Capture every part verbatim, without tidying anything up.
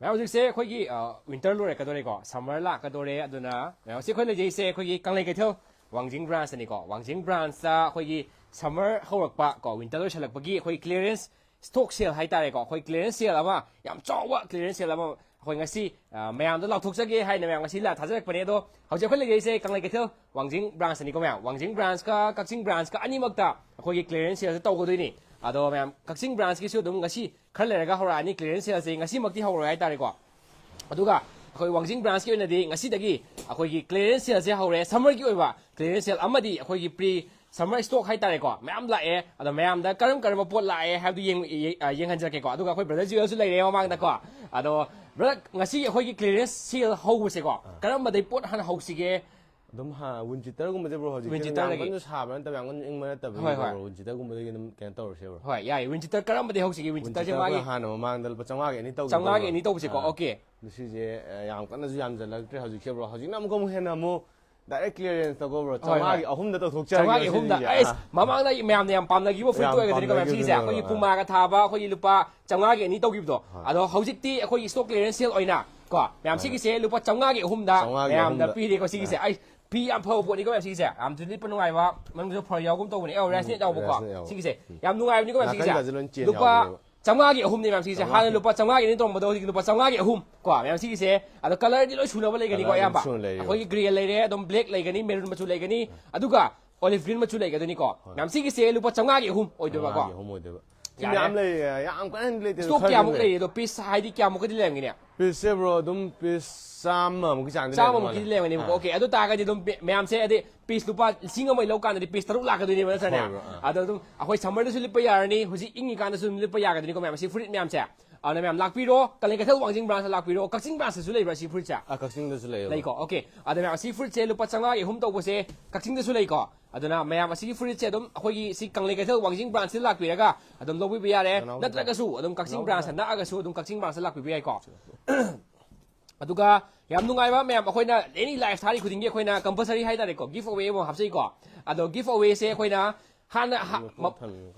ꯃꯌꯥꯝ, ꯍꯧꯖꯤꯛꯁꯦ ꯑꯩꯈꯣꯏꯒꯤ ꯋꯤꯟꯇꯔ ꯂꯣꯏꯔꯛꯀꯗꯣꯔꯦꯀꯣ, ꯁꯝꯃꯔ ꯂꯥꯛꯀꯗꯣꯔꯦ꯫ ꯑꯗꯨꯅ ꯃꯌꯥꯝ, ꯍꯧꯖꯤꯛ ꯑꯩꯈꯣꯏ ꯂꯩꯖꯩꯁꯦ ꯑꯩꯈꯣꯏꯒꯤ ꯀꯪꯂꯩ ꯀꯩꯊꯦꯜ ꯋꯥꯡꯖꯤꯡ ꯕ꯭ꯔꯥꯟꯁꯇꯅꯤꯀꯣ꯫ ꯋꯥꯡꯖꯤꯡ ꯕ꯭ꯔꯥꯟꯁꯇ ꯑꯩꯈꯣꯏꯒꯤ ꯁꯝꯃꯔ ꯍꯧꯔꯛꯄ ꯀꯣ, ꯋꯤꯟꯇꯔ ꯂꯣꯏꯁꯤꯜꯂꯛꯄꯒꯤ ꯑꯩꯈꯣꯏ ꯀ꯭ꯂꯤꯌꯔꯦꯟꯁ ꯁ꯭ꯇꯣꯛ ꯁꯦꯜ ꯍꯥꯏꯇꯥꯔꯦꯀꯣ, ꯑꯩꯈꯣꯏ ꯀ꯭ꯂꯤꯌꯔꯦꯟꯁ ꯁꯦꯜ ꯑꯃ, ꯌꯥꯝ ꯆꯥꯎꯕ ꯀ꯭ꯂꯤꯌꯔꯦꯟꯁ ꯁꯦꯜ ꯑꯃ ꯑꯩꯈꯣꯏ ꯉꯁꯤ ꯑ, ꯃꯌꯥꯝꯗ ꯂꯥꯎꯊꯣꯛꯆꯒꯦ ꯍꯥꯏꯅ ꯃꯌꯥꯝ ꯉꯁꯤ ꯂꯥ ꯊꯥꯖꯔꯛꯄꯅꯦ꯫ ꯑꯗꯣ ꯍꯧꯖꯤꯛ ꯑꯩꯈꯣꯏ ꯂꯩꯖꯩꯁꯦ ꯀꯪꯂꯩ ꯀꯩꯊꯦꯜ ꯋꯥꯡꯖꯤꯡ ꯕ꯭ꯔꯥꯟꯁꯇꯅꯤꯀꯣ ꯃꯌꯥꯝ꯫ ꯋꯥꯡꯖꯤꯡ ꯕ꯭ꯔꯥꯟꯁꯀ ꯀꯛꯆꯤꯡ ꯕ꯭ꯔꯥꯟꯁꯀ ꯑꯅꯤꯃꯛꯇ ꯑꯩꯈꯣꯏꯒꯤ ꯀ꯭ꯂꯤꯌꯔꯦꯟꯁ ꯁꯦꯜꯁꯦ ꯇꯧꯒꯗꯣꯏꯅꯤ꯫ ꯑꯗꯣ ꯃꯌꯥꯝ, ꯀꯛꯆꯤꯡ ꯕ꯭ꯔꯥꯟꯁꯀꯤꯁꯨ ꯑꯗꯨꯝ ꯉꯁꯤ ꯈꯔ ꯂꯩꯔꯒ ꯍꯧꯔꯛꯑꯅꯤ꯫ ꯀ꯭ꯂꯤꯌꯔꯦꯟꯁ ꯁꯦꯜꯁꯦ ꯉꯁꯤꯃꯛꯇꯤ ꯍꯧꯔꯣꯏ ꯍꯥꯏꯇꯥꯔꯦꯀꯣ꯫ ꯑꯗꯨꯒ ꯑꯩꯈꯣꯏ ꯋꯥꯡꯖꯤꯡ ꯕ꯭ꯔꯥꯟꯁꯀꯤ ꯑꯣꯏꯅꯗꯤ ꯉꯁꯤꯗꯒꯤ ꯑꯩꯈꯣꯏꯒꯤ ꯀ꯭ꯂꯤꯌꯔꯦꯟꯁ ꯁꯦꯜꯁꯦ ꯍꯧꯔꯦ꯫ ꯁꯝꯃꯔꯒꯤ ꯑꯣꯏꯕ ꯀ꯭ꯂꯤꯌꯔꯦꯟꯁ ꯁꯦꯜ ꯑꯃꯗꯤ ꯑꯩꯈꯣꯏꯒꯤ ꯄ꯭ꯔꯤ ꯁꯝꯃꯔ ꯁ꯭ꯇꯣꯛ ꯍꯥꯏꯇꯥꯔꯦꯀꯣ, ꯃꯌꯥꯝ ꯂꯥꯛꯑꯦ꯫ ꯑꯗꯣ ꯃꯌꯥꯝꯗ ꯀꯔꯝ ꯀꯔꯝꯕ ꯄꯣꯠ ꯂꯥꯛꯑꯦ ꯍꯥꯏꯕꯗꯨ ꯌꯦꯡ-, ꯌꯦ-, ꯑ, ꯌꯦꯡꯍꯟꯖꯔꯛꯀꯦꯀꯣ꯫ ꯑꯗꯨꯒ ꯑꯩꯈꯣꯏ ꯕ꯭ꯔꯗꯔ ꯖꯨꯋꯦꯜꯁꯨ ꯂꯩꯔꯦ ꯃꯃꯥꯡꯗꯀꯣ꯫ ꯑꯗꯣ ꯕ꯭ꯔꯗꯔ, ꯉꯁꯤ ꯑꯩꯈꯣꯏꯒꯤ ꯀ꯭ꯂꯤꯌꯔꯦꯟꯁ ꯁꯦꯜ ꯍꯧꯕꯁꯦꯀꯣ, ꯀꯔꯝꯕꯗꯩ ꯄꯣꯠ ꯍꯥꯟꯅ ꯍꯧꯁꯤꯒꯦ? ꯑꯗꯨꯝ ꯍꯥ-, ꯋꯤꯟ ꯆꯤꯇꯔꯒꯨꯝꯕꯁꯦ, ꯕ꯭ꯔꯣ, ꯍꯧꯖꯤꯛꯁꯦ ꯑꯗꯨꯝ ꯌꯥꯝ ꯋꯤꯟ ꯆꯤꯇꯔꯗꯒꯤ꯫ ꯀꯟꯅ ꯁꯥꯕ ꯅꯠꯇꯕ, ꯌꯥꯝ ꯀꯟꯅ ꯏꯪꯕ ꯅꯠꯇꯕꯅꯤꯅ, ꯍꯣꯏ, ꯍꯣꯏ꯫ ꯕ꯭ꯔꯣ, ꯋꯤꯟ ꯆꯤꯇꯔꯒꯨꯝꯕꯗꯒꯤ ꯑꯗꯨꯝ ꯀꯩꯅꯣ ꯇꯧꯔꯁꯦ, ꯕ꯭ꯔꯣ꯫ ꯍꯣꯏ, ꯌꯥꯏ꯫ ꯋꯤꯟ ꯆꯤꯇꯔ ꯀꯔꯝꯕꯗꯩ ꯍꯧꯁꯤꯒꯦ? ꯋꯤꯟ ꯋꯤꯟ ꯆꯤꯇꯔꯁꯦ ꯆꯤꯇꯔ ꯃꯥꯒꯤ ꯑꯩꯈꯣꯏ ꯍꯥꯟꯅ ꯃꯃꯥꯡꯗ ꯂꯨꯄꯥ ꯆꯥꯝꯃꯉꯥꯒꯤ ꯑꯅꯤ ꯇꯧꯈꯤꯕꯗꯣ, ꯆꯥꯝꯃꯉꯥꯒꯤ ꯕ꯭ꯔꯣ? ꯑꯅꯤ ꯇꯧꯕꯁꯦꯀꯣ, ꯑꯥ꯫ ꯑꯣꯀꯦ꯫ ꯑꯗꯨ ꯁꯤꯁꯦ, ꯑ, ꯌꯥꯝ ꯀꯟꯅꯁꯨ ꯌꯥꯝꯁꯤꯜꯂꯛꯇ꯭ꯔꯦ ꯍꯧꯖꯤꯛꯁꯦ, ꯕ꯭ꯔꯣ꯫ ꯍꯧꯖꯤꯛꯅ ꯑꯃꯨꯛꯀ ꯑꯃꯨꯛ ꯍꯦꯟꯅ ꯑꯃꯨꯛ ꯗꯥꯏꯔꯦꯛ ꯀ꯭ꯂꯤꯌꯔꯦꯟꯁꯇꯀꯣ, ꯕ꯭ꯔꯣ, ꯍꯣꯏ, ꯍꯣꯏ꯫ ꯆꯥꯝꯃꯉꯥꯒꯤ ꯑꯍꯨꯝꯗ ꯇꯧꯊꯣꯛꯆꯔꯒꯦ ꯆꯥꯝꯃꯉꯥꯒꯤ ꯑꯍꯨꯝꯗ꯫ ꯁꯤꯁꯦ꯫ ꯑꯩꯁ, ꯑꯥ꯫ ꯃꯃꯥꯡꯗ ꯑꯩ ꯃꯌꯥꯝꯅ ꯌꯥꯝ ꯄꯥꯝꯅꯈꯤꯕ ꯐꯨꯔꯤꯠꯇꯣ ꯌꯥꯝ ꯑꯣꯏꯒꯗꯣꯏꯅꯤꯀꯣ, ꯃꯌꯥꯝ, ꯁꯤꯒꯤꯁꯦ꯫ ꯂꯩꯈꯤꯕꯗꯣ, ꯑꯩꯈꯣꯏꯒꯤ ꯑꯥ꯫ ꯄꯨꯃꯥꯒ ꯊꯥꯕ ꯑꯩꯈꯣꯏꯒꯤ ꯂꯨꯄꯥ ꯆꯥꯝꯃꯉꯥꯒꯤ ꯑꯅꯤ ꯇꯧꯈꯤꯕꯗꯣ꯫ ꯍꯣꯏ꯫ ꯑꯗꯣ ꯍꯧꯖꯤꯛꯇꯤ ꯑꯩꯈꯣꯏꯒꯤ ꯁ꯭ꯇꯣꯛ ꯀ꯭ꯂꯤꯌꯔꯦꯟꯁ ꯁꯦꯜ ꯑꯣꯏꯅ ꯀꯣ, ꯃꯌꯥꯝ, ꯍꯣꯏ꯫ ꯁꯤꯒꯤꯁꯦ ꯂꯨꯄꯥ ꯆꯥꯝꯃꯉꯥꯒꯤ ꯑꯍꯨꯝꯗ ꯆꯥꯝꯃꯉꯥꯒꯤ ꯃꯌꯥꯝꯗ ꯑꯍꯨꯝꯗ꯫ ꯄꯤꯔꯦꯀꯣ, ꯁꯤꯒꯤꯁꯦ꯫ ꯑꯥ꯫ ꯑꯩ ꯐꯤ ꯌꯥꯝ ꯐꯕ ꯄꯣꯠꯅꯤꯀꯣ, ꯃꯌꯥꯝ, ꯁꯤꯒꯤꯁꯦ꯫ ꯌꯥꯝ ꯊꯤꯅ ꯂꯤꯠꯄ ꯅꯨꯡꯉꯥꯏꯕ, ꯃꯅꯨꯡꯗꯁꯨ ꯐꯔ ꯌꯥꯎꯒꯨꯝ ꯇꯧꯕꯅꯦ꯫ ꯑꯦ, ꯔꯦꯁꯅꯦꯠ ꯎꯝ, ꯌꯥꯎꯕꯀꯣ꯫ ꯔꯦꯁꯅꯦꯠ ꯌꯥꯎꯕ꯫ ꯁꯤꯒꯤꯁꯦ꯫ ꯎꯝ꯫ ꯌꯥꯝ ꯅꯨꯡꯉꯥꯏꯕꯅꯤꯀꯣ, ꯃꯌꯥꯝ, ꯁꯤꯒꯤꯁꯦ꯫ ꯅꯥꯀꯟꯗꯁꯨ ꯂꯣꯏ ꯆꯦꯟ ꯂꯨꯄꯥ ꯌꯥꯎꯕꯅꯦꯕ꯫ ꯆꯥꯝꯃꯉꯥꯒꯤ ꯑꯍꯨꯝꯅꯦ, ꯃꯌꯥꯝ, ꯁꯤꯒꯤꯁꯦ꯫ ꯆꯥꯝꯃꯉꯥꯒꯤ ꯍꯥꯟꯅ ꯑꯍꯨꯝ꯫ ꯂꯨꯄꯥ ꯆꯥꯝꯃꯉꯥꯒꯤ ꯑꯅꯤ ꯇꯧꯔꯝꯕꯗꯣ ꯍꯧꯖꯤꯛꯇꯤ ꯂꯨꯄꯥ ꯆꯥꯝꯃꯉꯥꯒꯤ ꯑꯍꯨꯝ ꯀꯣ, ꯃꯌꯥꯝ, ꯁꯤꯒꯤꯁꯦ꯫ ꯑꯗꯣ ꯀꯂꯔꯗꯤ ꯂꯣꯏ ꯁꯨꯅꯕ ꯂꯩꯒꯅꯤꯀꯣ, ꯀꯂꯔ ꯑꯗꯨꯝ ꯑꯌꯥꯝꯕ꯫ ꯁꯨꯅ ꯂꯩꯔꯦꯕ꯫ ꯑꯩꯈꯣꯏꯒꯤ ꯒ꯭ꯔꯦ ꯂꯩꯔꯦ, ꯑꯗꯨꯝ ꯕ꯭ꯂꯦꯛ ꯂꯩꯒꯅꯤ, ꯃꯦꯔꯨꯟ ꯃꯆꯨ ꯂꯩꯒꯅꯤ, ꯑꯗꯨꯒ ꯑꯣꯂꯤꯚ ꯒ꯭ꯔꯤꯟ ꯃꯆꯨ ꯂꯩꯒꯗꯣꯏꯅꯤꯀꯣ꯫ ꯍꯣꯏ꯫ ꯃꯌꯥꯝ, ꯁꯤꯒꯤꯁꯦ ꯂꯨꯄꯥ ꯆꯥꯝꯃꯉꯥꯒꯤ ꯑꯍꯨꯝ ꯑꯣꯏꯗꯣꯏꯕꯀꯣ꯫ ꯆꯥꯝꯃꯉꯥꯒꯤ ꯑꯍꯨꯝ ꯑꯣꯏꯗꯣꯏꯕ꯫ ꯁꯤ ꯌꯥꯔꯦ꯫ ꯃꯌꯥꯝ ꯂꯩ, ꯌꯥꯝ ꯀꯟꯅ ꯂꯩꯇꯦ, ꯁ꯭ꯇꯣꯛ ꯈꯔ ꯑꯗꯨꯝ ꯀꯌꯥꯃꯨꯛ ꯂꯩ꯫ ꯂꯩꯔꯤ? ꯑꯗꯣ ꯄꯤꯁ ꯍꯥꯏꯗꯤ ꯀꯌꯥꯃꯨꯛꯀꯗꯤ ꯂꯩꯔꯝꯒꯅꯤ? ꯄꯤꯁꯁꯦ, ꯕ꯭ꯔꯣ, ꯑꯗꯨꯝ ꯄꯤꯁ ꯆꯥꯝꯃꯃꯨꯛꯀꯤ ꯆꯥꯡꯗꯤ ꯂꯩꯔꯝꯒꯅꯤ꯫ ꯆꯥꯝꯃꯃꯨꯛꯀꯤꯗꯤ ꯂꯩꯔꯝꯒꯅꯦꯕꯀꯣ꯫ ꯑꯥ꯫ ꯑꯣꯀꯦ, ꯑꯗꯨ ꯇꯥꯔꯒꯗꯤ ꯑꯗꯨꯝ ꯄꯤ-, ꯃꯌꯥꯝꯁꯦ ꯍꯥꯏꯗꯤ ꯄꯤꯁ ꯂꯨꯄꯥ ꯂꯤꯁꯤꯡ ꯑꯃ ꯂꯧ ꯀꯥꯟꯗꯗꯤ ꯄꯤꯁ ꯇꯔꯨꯛ ꯂꯥꯛꯀꯗꯣꯏꯅꯦꯕ, ꯅꯠꯇ꯭ꯔꯅꯦ? ꯍꯣꯏ, ꯕ꯭ꯔꯣ, ꯑꯥ꯫ ꯑꯗꯣ ꯑꯗꯨꯝ ꯑꯩꯈꯣꯏ ꯁꯝꯃꯔꯗꯁꯨ ꯂꯤꯠꯄ ꯌꯥꯔꯅꯤ, ꯍꯧꯖꯤꯛ ꯏꯪꯉꯤꯀꯥꯟꯗꯁꯨ ꯑꯗꯨꯝ ꯂꯤꯠꯄ ꯌꯥꯒꯗꯣꯏꯅꯤꯀꯣ, ꯃꯌꯥꯝ꯫ ꯁꯤ ꯐꯨꯔꯤꯠ ꯃꯌꯥꯝꯁꯦ꯫ ꯑꯗꯨꯅ ꯃꯌꯥꯝ ꯂꯥꯛꯄꯤꯔꯣ, ꯀꯪꯂꯩ ꯀꯩꯊꯦꯜ ꯋꯥꯡꯖꯤꯡ ꯕ꯭ꯔꯥꯟꯁꯇ ꯂꯥꯛꯄꯤꯔꯣ꯫ ꯀꯛꯆꯤꯡ ꯕ꯭ꯔꯥꯟꯁꯇꯁꯨ ꯂꯩꯕ꯭ꯔꯥ ꯁꯤ ꯐꯨꯔꯤꯠꯁꯦ? ꯑꯥ, ꯀꯛꯆꯤꯡꯗꯁꯨ ꯂꯩꯌꯦ, ꯕ꯭ꯔꯣ꯫ ꯂꯩꯀꯣ, ꯑꯣꯀꯦ꯫ ꯑꯗꯨꯅ ꯁꯤ ꯐꯨꯔꯤꯠꯁꯦ ꯂꯨꯄꯥ ꯆꯥꯝꯃꯉꯥꯒꯤ ꯑꯍꯨꯝ ꯇꯧꯕꯁꯦ ꯀꯛꯆꯤꯡꯗꯁꯨ ꯂꯩꯀꯣ꯫ ꯑꯗꯨꯅ ꯃꯌꯥꯝ ꯑꯁꯤꯒꯤ ꯐꯨꯔꯤꯠꯁꯦ ꯑꯗꯨꯝ ꯑꯩꯈꯣꯏꯒꯤ ꯁꯤ ꯀꯪꯂꯩ ꯀꯩꯊꯦꯜ ꯋꯥꯡꯖꯤꯡ ꯕ꯭ꯔꯥꯟꯁꯁꯤꯗ ꯂꯥꯛꯄꯤꯔꯒ ꯑꯗꯨꯝ ꯂꯧꯕꯤꯕ ꯌꯥꯔꯦ꯫ ꯅꯅꯥꯎ ꯅꯠꯇ꯭ꯔꯒꯁꯨ ꯑꯗꯨꯝ ꯀꯛꯆꯤꯡ ꯅꯅꯥꯎ ꯕ꯭ꯔꯥꯟꯁꯇ ꯅꯛꯑꯒꯁꯨ ꯑꯗꯨꯝ ꯀꯛꯆꯤꯡ ꯕ꯭ꯔꯥꯟꯁꯇ ꯂꯥꯛꯄꯤꯕ ꯌꯥꯏꯀꯣ꯫ ꯑꯗꯨꯒ ꯌꯥꯝ ꯅꯨꯡꯉꯥꯏꯕ ꯃꯌꯥꯝ, ꯑꯩꯈꯣꯏꯅ ꯑꯦꯅꯤ ꯂꯥꯏꯐ ꯊꯥꯔꯤ ꯈꯨꯗꯤꯡꯒꯤ ꯑꯩꯈꯣꯏꯅ ꯀꯝꯄꯜꯁꯔꯤ ꯍꯥꯏꯇꯥꯔꯦꯀꯣ, ꯒꯤꯐ ꯑꯋꯦ ꯑꯃ ꯍꯥꯞꯆꯩꯀꯣ꯫ ꯑꯗꯣ ꯒꯤꯐ ꯑꯋꯦꯁꯦ ꯑꯩꯈꯣꯏꯅ ꯍꯥꯟꯅ ꯍꯥ-, ꯃ-,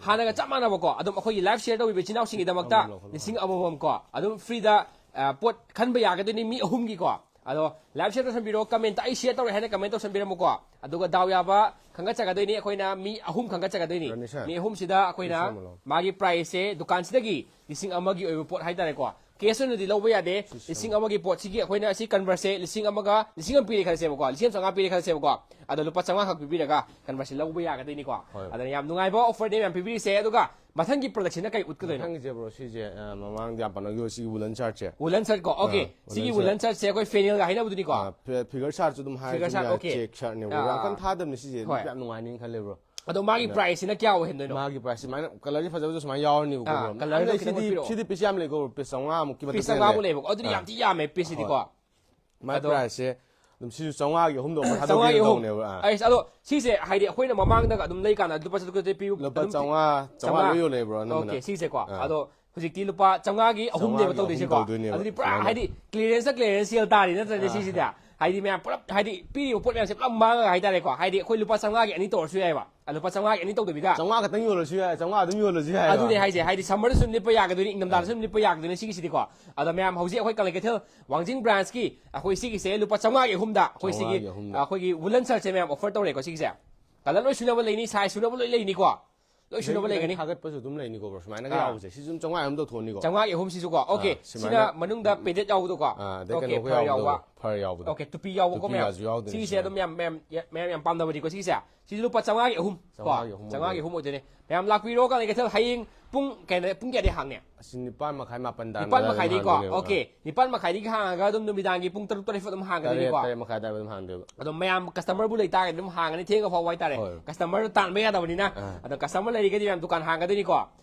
ꯍꯥꯟꯅꯒ ꯆꯞ ꯃꯥꯟꯅꯕꯀꯣ, ꯑꯗꯨꯝ ꯑꯩꯈꯣꯏꯒꯤ ꯂꯥꯏꯐ ꯁꯤꯌꯔ ꯇꯧꯕꯤꯕ ꯏꯆꯤꯟ ꯏꯅꯥꯎꯁꯤꯡꯒꯤꯗꯃꯛꯇ ꯑꯃꯃꯝ ꯂꯧꯍꯜꯂꯣ꯫ ꯂꯤꯁꯤꯡ ꯑꯃꯃꯝ ꯀꯣ, ꯑꯗꯨꯝ ꯐ꯭ꯔꯤꯗ ꯑ, ꯄꯣꯠ ꯈꯟꯕ ꯌꯥꯒꯗꯣꯏꯅꯤ ꯃꯤ ꯑꯍꯨꯝꯒꯤꯀꯣ꯫ ꯑꯗꯣ ꯂꯥꯏꯚ ꯁꯤꯌꯔ ꯇꯧꯁꯟꯕꯤꯔꯣ, ꯀꯃꯦꯟꯇ "ꯑꯩ ꯁꯤꯌꯔ ꯇꯧꯔꯦ" ꯍꯥꯏꯅ ꯀꯃꯦꯟ ꯇꯧꯁꯟꯕꯤꯔꯝꯃꯨꯀꯣ꯫ ꯑꯗꯨꯒ ꯗꯥꯎ ꯌꯥꯕ ꯈꯟꯒꯠꯆꯒꯗꯣꯏꯅꯤ ꯑꯩꯈꯣꯏꯅ ꯃꯤ ꯑꯍꯨꯝ ꯈꯟꯒꯠꯆꯒꯗꯣꯏꯅꯤ꯫ ꯔꯅꯤꯁꯥ꯫ ꯃꯤ ꯑꯍꯨꯝꯁꯤꯗ ꯑꯩꯈꯣꯏꯅ ꯔꯅꯤꯁꯥ ꯃꯂꯣ꯫ ꯃꯥꯒꯤ ꯄ꯭ꯔꯥꯏꯁꯁꯦ ꯗꯨꯀꯥꯟꯁꯤꯗꯒꯤ ꯂꯤꯁꯤꯡ ꯑꯃꯒꯤ ꯑꯣꯏꯕ ꯄꯣꯠ ꯍꯥꯏꯇꯥꯔꯦꯀꯣ, ꯀꯦꯁ ꯑꯣꯏꯅꯗꯤ ꯂꯧꯕ ꯌꯥꯗꯦ꯫ ꯁꯤꯁꯤ ꯂꯤꯁꯤꯡ ꯑꯃꯒꯤ ꯄꯣꯠꯁꯤꯒꯤ ꯑꯩꯈꯣꯏꯅ ꯁꯤ ꯀꯟꯚꯔꯁꯁꯦ ꯂꯤꯁꯤꯡ ꯑꯃꯒ, ꯂꯤꯁꯤꯡ ꯑꯃ ꯄꯤꯔꯦ ꯈꯜꯂꯁꯦꯕꯀꯣ, ꯂꯤꯁꯤꯡ ꯑꯃ ꯆꯥꯝꯃꯉꯥ ꯄꯤꯔꯦ ꯈꯜꯂꯁꯦꯕꯀꯣ, ꯑꯗꯣ ꯂꯨꯄꯥ ꯆꯥꯝꯃꯉꯥ ꯈꯛ ꯄꯤꯕꯤꯔꯒ ꯀꯟꯚꯔꯁꯁꯦ ꯂꯧꯕ ꯌꯥꯒꯗꯣꯏꯅꯤꯀꯣ꯫ ꯍꯣꯏ꯫ ꯑꯗꯨꯅ ꯌꯥꯝ ꯅꯨꯡꯉꯥꯏꯕ ꯑꯣꯐꯔꯅꯦ ꯃꯌꯥꯝ ꯄꯤꯕꯤꯔꯤꯁꯦ꯫ ꯑꯗꯨꯒ ꯃꯊꯪꯒꯤ ꯄ꯭ꯔꯗꯛꯁꯤꯅ ꯀꯩ ꯎꯠꯀꯗꯣꯏꯅꯣ? ꯃꯊꯪꯒꯤꯁꯦ ꯕ꯭ꯔꯣ, ꯁꯤꯁꯦ, ꯑ, ꯃꯃꯥꯡꯗ ꯌꯥꯝ ꯄꯥꯅꯈꯤꯕ ꯁꯤꯒꯤ ꯋꯨꯂꯟ ꯁꯥꯔꯠꯁꯦ꯫ ꯋꯨꯂꯟ ꯁꯥꯔꯠ ꯀꯣ, ꯑꯣꯀꯦ꯫ ꯑ, ꯁꯤꯒꯤ ꯋꯨꯂꯟ ꯁꯥꯔꯠ꯫ ꯋꯨꯂꯟ ꯁꯥꯔꯠꯁꯦ ꯑꯩꯈꯣꯏ ꯐꯦꯅꯦꯜꯒ ꯍꯥꯏꯅꯕꯗꯨꯅꯤꯀꯣ꯫ ꯑ, ꯐꯤ-, ꯐꯤꯒꯔ ꯁꯥꯔꯠꯁꯨ ꯑꯗꯨꯝ ꯍꯥꯏ, ꯐꯤꯒꯔ ꯁꯨꯝ ꯁꯥꯔꯠ, ꯌꯥꯏ, ꯑꯣꯀꯦ꯫ ꯆꯦꯛ ꯁꯥꯔꯠꯅꯦꯕ꯫ ꯑꯥ, ꯌꯥꯝ ꯑꯥ, ꯀꯟꯅ ꯑꯥ꯫ ꯊꯥꯗꯕꯅꯤ ꯁꯤꯁꯦ, ꯍꯣꯏ꯫ ꯌꯥꯝ ꯅꯨꯡꯉꯥꯏꯅꯤ ꯈꯜꯂꯦ ꯕ꯭ꯔꯣ꯫ ꯑꯗꯣ ꯃꯥꯒꯤ ꯑꯗꯨꯅ ꯄ꯭ꯔꯥꯏꯁꯁꯤꯅ ꯀꯌꯥ ꯑꯣꯏꯍꯟꯗꯣꯏꯅꯣ? ꯃꯥꯒꯤ ꯄ꯭ꯔꯥꯏꯁꯁꯤ ꯁꯨꯃꯥꯏꯅ, ꯀꯂꯔꯁꯤ ꯐꯖꯕꯁꯨ ꯁꯨꯃꯥꯏꯅ ꯌꯥꯎꯔꯅꯤꯕꯀꯣ ꯑꯥ, ꯕ꯭ꯔꯣ꯫ ꯀꯂꯔꯗꯣ ꯑꯗꯩ ꯈꯤꯇꯪ ꯁꯤꯗꯤ, ꯎꯠꯄꯤꯔꯛꯑꯣ꯫ ꯁꯤꯗꯤ ꯄꯤꯁ ꯌꯥꯝ ꯂꯩꯀꯣ, ꯄꯤꯁ ꯆꯥꯝꯃꯉꯥꯃꯨꯛꯀꯤ ꯃꯊꯛ ꯄꯤꯁ ꯆꯥꯝꯃꯉꯥꯃꯨꯛ ꯂꯩꯕ꯫ ꯂꯩꯕꯀꯣ꯫ ꯑꯗꯨꯗꯤ ꯑꯥ꯫ ꯌꯥꯝ ꯊꯤ ꯌꯥꯝꯃꯦ ꯄꯤꯁꯁꯤꯗꯤꯀꯣ꯫ ꯍꯣꯏ꯫ ꯃꯥꯏ ꯑꯗꯣ ꯄ꯭ꯔꯥꯏꯁꯁꯦ ꯑꯗꯨꯝ ꯁꯤꯁꯨ ꯆꯥꯝꯃꯉꯥꯒꯤ ꯑꯍꯨꯝꯗꯣ ꯑꯣꯐꯔ ꯊꯥꯗꯣꯛꯀꯦ ꯆꯥꯝꯃꯉꯥꯒꯤ ꯑꯍꯨꯝ꯫ ꯇꯧꯕꯅꯦꯕ꯫ ꯑꯥ꯫ ꯑꯩꯁ, ꯑꯗꯣ ꯁꯤꯁꯦ ꯍꯥꯏꯗꯤ ꯑꯩꯈꯣꯏꯅ ꯃꯃꯥꯡꯗꯒ ꯑꯗꯨꯝ ꯂꯩꯀꯥꯟꯗ ꯂꯨꯄꯥ ꯆꯥꯇ꯭ꯔꯨꯛ ꯆꯥꯇ꯭ꯔꯦꯠ ꯄꯤꯕ ꯂꯨꯄꯥ ꯑꯗꯨꯝ ꯆꯥꯝꯃꯉꯥ, ꯆꯥꯝꯃꯉꯥ ꯆꯥꯝꯃꯉꯥ꯫ ꯂꯣꯏ ꯌꯣꯜꯂꯦ ꯕ꯭ꯔꯣ, ꯑꯅꯝꯕꯅ꯫ ꯑꯣꯀꯦ, ꯁꯤꯁꯦꯀꯣ꯫ ꯑꯥ꯫ ꯑꯗꯣ ꯍꯧꯖꯤꯛꯇꯤ ꯂꯨꯄꯥ ꯆꯥꯝꯃꯉꯥꯒꯤ ꯑꯍꯨꯝꯅꯦꯕ ꯆꯥꯝꯃꯉꯥꯒꯤ ꯑꯍꯨꯝ ꯇꯧꯗꯣꯏꯁꯦꯀꯣ꯫ ꯇꯧꯗꯣꯏꯅꯦꯕ꯫ ꯑꯗꯨꯗꯤ ꯄꯨꯔꯥ ꯁꯨꯃꯥꯏꯅ꯫ ꯍꯥꯏꯗꯤ ꯀ꯭ꯂꯤꯌꯔꯦꯟꯁꯇ ꯀ꯭ꯂꯤꯌꯔꯦꯟꯁ ꯁꯦꯜ ꯇꯥꯔꯤ ꯅꯠꯇ꯭ꯔꯗꯤ ꯑꯥ꯫ ꯁꯤꯁꯤꯗꯤ꯫ ꯍꯥꯏꯗꯤ ꯃꯌꯥꯝ ꯄꯨꯂꯞ ꯍꯥꯏꯗꯤ ꯄꯤꯔꯤꯕ ꯄꯣꯠ ꯃꯌꯥꯝꯁꯦ ꯄꯨꯂꯞ ꯃꯥꯡꯉꯒ ꯍꯥꯏꯇꯥꯔꯦꯀꯣ꯫ ꯍꯥꯏꯗꯤ ꯑꯩꯈꯣꯏ ꯂꯨꯄꯥ ꯆꯥꯝꯃꯉꯥꯒꯤ ꯑꯅꯤ ꯇꯧꯔꯁꯨ ꯌꯥꯏꯕ꯫ ꯑ, ꯂꯨꯄꯥ ꯆꯥꯝꯃꯉꯥꯒꯤ ꯑꯅꯤ ꯇꯧꯗꯕꯤꯗ꯫ ꯆꯥꯝꯃꯉꯥ ꯈꯛꯇꯪ ꯌꯣꯜꯂꯁꯨ ꯌꯥꯏ, ꯆꯥꯝꯃꯉꯥ ꯑꯗꯨꯝ ꯌꯣꯜꯂꯁꯨ ꯌꯥꯏ ꯍꯥꯏꯕ꯫ ꯑꯗꯨꯅꯦ ꯍꯥꯏꯁꯦ, ꯍꯥꯏꯗꯤ ꯁꯝꯃꯔꯗꯁꯨ ꯑꯗꯨꯝ ꯂꯤꯠꯄ ꯌꯥꯒꯗꯣꯏꯅꯤ, ꯏꯪꯊꯝꯊꯥꯗꯁꯨ ꯑꯗꯨꯝ ꯂꯤꯠꯄ ꯌꯥꯒꯗꯣꯏꯅꯤ ꯁꯤꯒꯤꯁꯤꯗꯤꯀꯣ꯫ ꯑꯗꯣ ꯃꯌꯥꯝ ꯍꯧꯖꯤꯛ ꯑꯩꯈꯣꯏ ꯀꯪꯂꯩ ꯀꯩꯊꯦꯜ ꯋꯥꯡꯖꯤꯡ ꯕ꯭ꯔꯥꯟꯁꯀꯤ ꯑꯩꯈꯣꯏ ꯁꯤꯒꯤꯁꯦ ꯂꯨꯄꯥ ꯆꯥꯝꯃꯉꯥꯒꯤ ꯑꯍꯨꯝꯗ ꯑꯩꯈꯣꯏ ꯁꯤꯒꯤ, ꯆꯥꯝꯃꯉꯥꯒꯤ ꯑꯍꯨꯝꯗ꯫ ꯑꯩꯈꯣꯏꯒꯤ ꯋꯨꯂꯟ ꯁꯔꯠꯁꯦ ꯃꯌꯥꯝ ꯑꯣꯐꯔ ꯇꯧꯔꯦꯀꯣ ꯁꯤꯒꯤꯁꯦ꯫ ꯀꯂꯔ ꯂꯣꯏ ꯁꯨꯅꯕ ꯂꯩꯅꯤ, ꯁꯥꯏꯖ ꯁꯨꯅꯕ ꯂꯣꯏ ꯂꯩꯅꯤꯀꯣ꯫ ꯂꯣꯏ ꯁꯨꯅꯕ ꯑꯗꯩ ꯂꯩꯒꯅꯤ꯫ ꯊꯥꯒꯠꯄꯁꯨ ꯑꯗꯨꯝ ꯂꯩꯅꯤꯀꯣ ꯕ꯭ꯔꯣ, ꯁꯨꯃꯥꯏꯅꯒ ꯑꯥ꯫ ꯌꯥꯎꯕꯁꯦ꯫ ꯁꯤꯁꯨ ꯑꯗꯨꯝ ꯆꯥꯝꯃꯉꯥ ꯑꯍꯨꯝ ꯇꯧꯊꯣꯛꯑꯅꯤꯀꯣ꯫ ꯆꯥꯝꯃꯉꯥꯒꯤ ꯑꯍꯨꯝ ꯁꯤꯁꯨꯀꯣ꯫ ꯑꯣꯀꯦ꯫ ꯑꯥ, ꯁꯤꯅ ꯁꯨꯃꯥꯏꯅ ꯃꯅꯨꯡꯗ ꯄꯦꯗꯦꯠ ꯌꯥꯎꯕꯗꯣꯀꯣ꯫ ꯑꯥ, ꯑꯗꯩ ꯑꯣꯀꯦ, ꯀꯩꯅꯣꯒ ꯐꯔ ꯌꯥꯎꯕꯗꯣ, ꯌꯥꯎꯕ꯫ ꯐꯔ ꯌꯥꯎꯕꯗꯣ꯫ ꯑꯣꯀꯦ, ꯇꯨꯄꯤ ꯌꯥꯎꯕꯀꯣ ꯃꯌꯥꯝ꯫ ꯇꯨꯄꯤꯒꯁꯨ ꯌꯥꯎꯗꯣꯏꯅꯦ ꯁꯤꯒꯤꯁꯦ ꯁꯤꯗ꯫ ꯑꯗꯨꯝ ꯃꯌꯥꯝ, ꯃꯌꯥꯝ, ꯃꯌꯥꯝ ꯌꯥꯝ ꯄꯥꯝꯅꯕꯅꯤꯀꯣ ꯁꯤꯒꯤꯁꯦ꯫ ꯁꯤꯁꯨ ꯂꯨꯄꯥ ꯆꯥꯝꯃꯉꯥꯒꯤ ꯑꯍꯨꯝ ꯀꯣ꯫ ꯆꯥꯝꯃꯉꯥꯒꯤ ꯑꯍꯨꯝ ꯆꯥꯝꯃꯉꯥꯒꯤ ꯑꯣꯏꯗꯣꯏꯅꯦ꯫ ꯑꯍꯨꯝ ꯑꯣꯏꯗꯣꯏꯅꯦ꯫ ꯃꯌꯥꯝ ꯂꯥꯛꯄꯤꯔꯣ ꯀꯪꯂꯩ ꯀꯩꯊꯦꯜ ꯍꯌꯦꯡ ꯄꯨꯡ ꯀꯩꯅꯣ, ꯄꯨꯡ ꯀꯌꯥꯗꯒꯤ ꯍꯥꯡꯅꯤ? ꯑꯁꯤ ꯅꯤꯄꯥꯟ ꯃꯈꯥꯏ, ꯃꯥꯄꯟ ꯇꯥꯔꯝꯗꯥꯏꯗ ꯅꯤꯄꯥꯟ ꯑꯗꯨꯝ ꯃꯈꯥꯏꯗꯒꯤꯀꯣ? ꯍꯥꯡꯗꯣꯏꯅꯦꯕ꯫ ꯑꯣꯀꯦ꯫ ꯑꯥ꯫ ꯅꯤꯄꯥꯟ ꯃꯈꯥꯏꯗꯒꯤ ꯍꯥꯡꯉꯒ ꯑꯗꯨꯝ ꯅꯨꯃꯤꯗꯥꯡꯒꯤ ꯄꯨꯡ ꯇꯔꯨꯛ, ꯇꯔꯦꯠ ꯐꯥꯎ ꯑꯗꯨꯝ ꯇꯔꯦꯠ, ꯍꯥꯡꯒꯅꯤꯀꯣ? ꯇꯔꯦꯠ ꯃꯈꯥꯏ ꯑꯗꯥꯏꯗ ꯑꯗꯨꯝ ꯍꯥꯡꯗꯣꯏꯕ꯫ ꯑꯗꯣ ꯃꯌꯥꯝ ꯀꯁꯇꯃꯔꯕꯨ ꯂꯩꯇꯥꯔꯒꯗꯤ ꯑꯗꯨꯝ ꯍꯥꯡꯒꯅꯤ ꯊꯦꯡꯉ ꯐꯥꯎꯕ ꯍꯥꯏꯇꯥꯔꯦ꯫ ꯍꯣꯏ꯫ ꯀꯁꯇꯃꯔꯗꯣ ꯇꯥꯟꯕ ꯌꯥꯗꯕꯅꯤꯅ꯫ ꯑꯥ꯫ ꯑꯗꯣ ꯀꯁꯇꯃꯔ ꯂꯩꯔꯒꯗꯤ ꯃꯌꯥꯝ ꯗꯨꯀꯥꯟ ꯍꯥꯡꯒꯗꯣꯏꯅꯤꯀꯣ꯫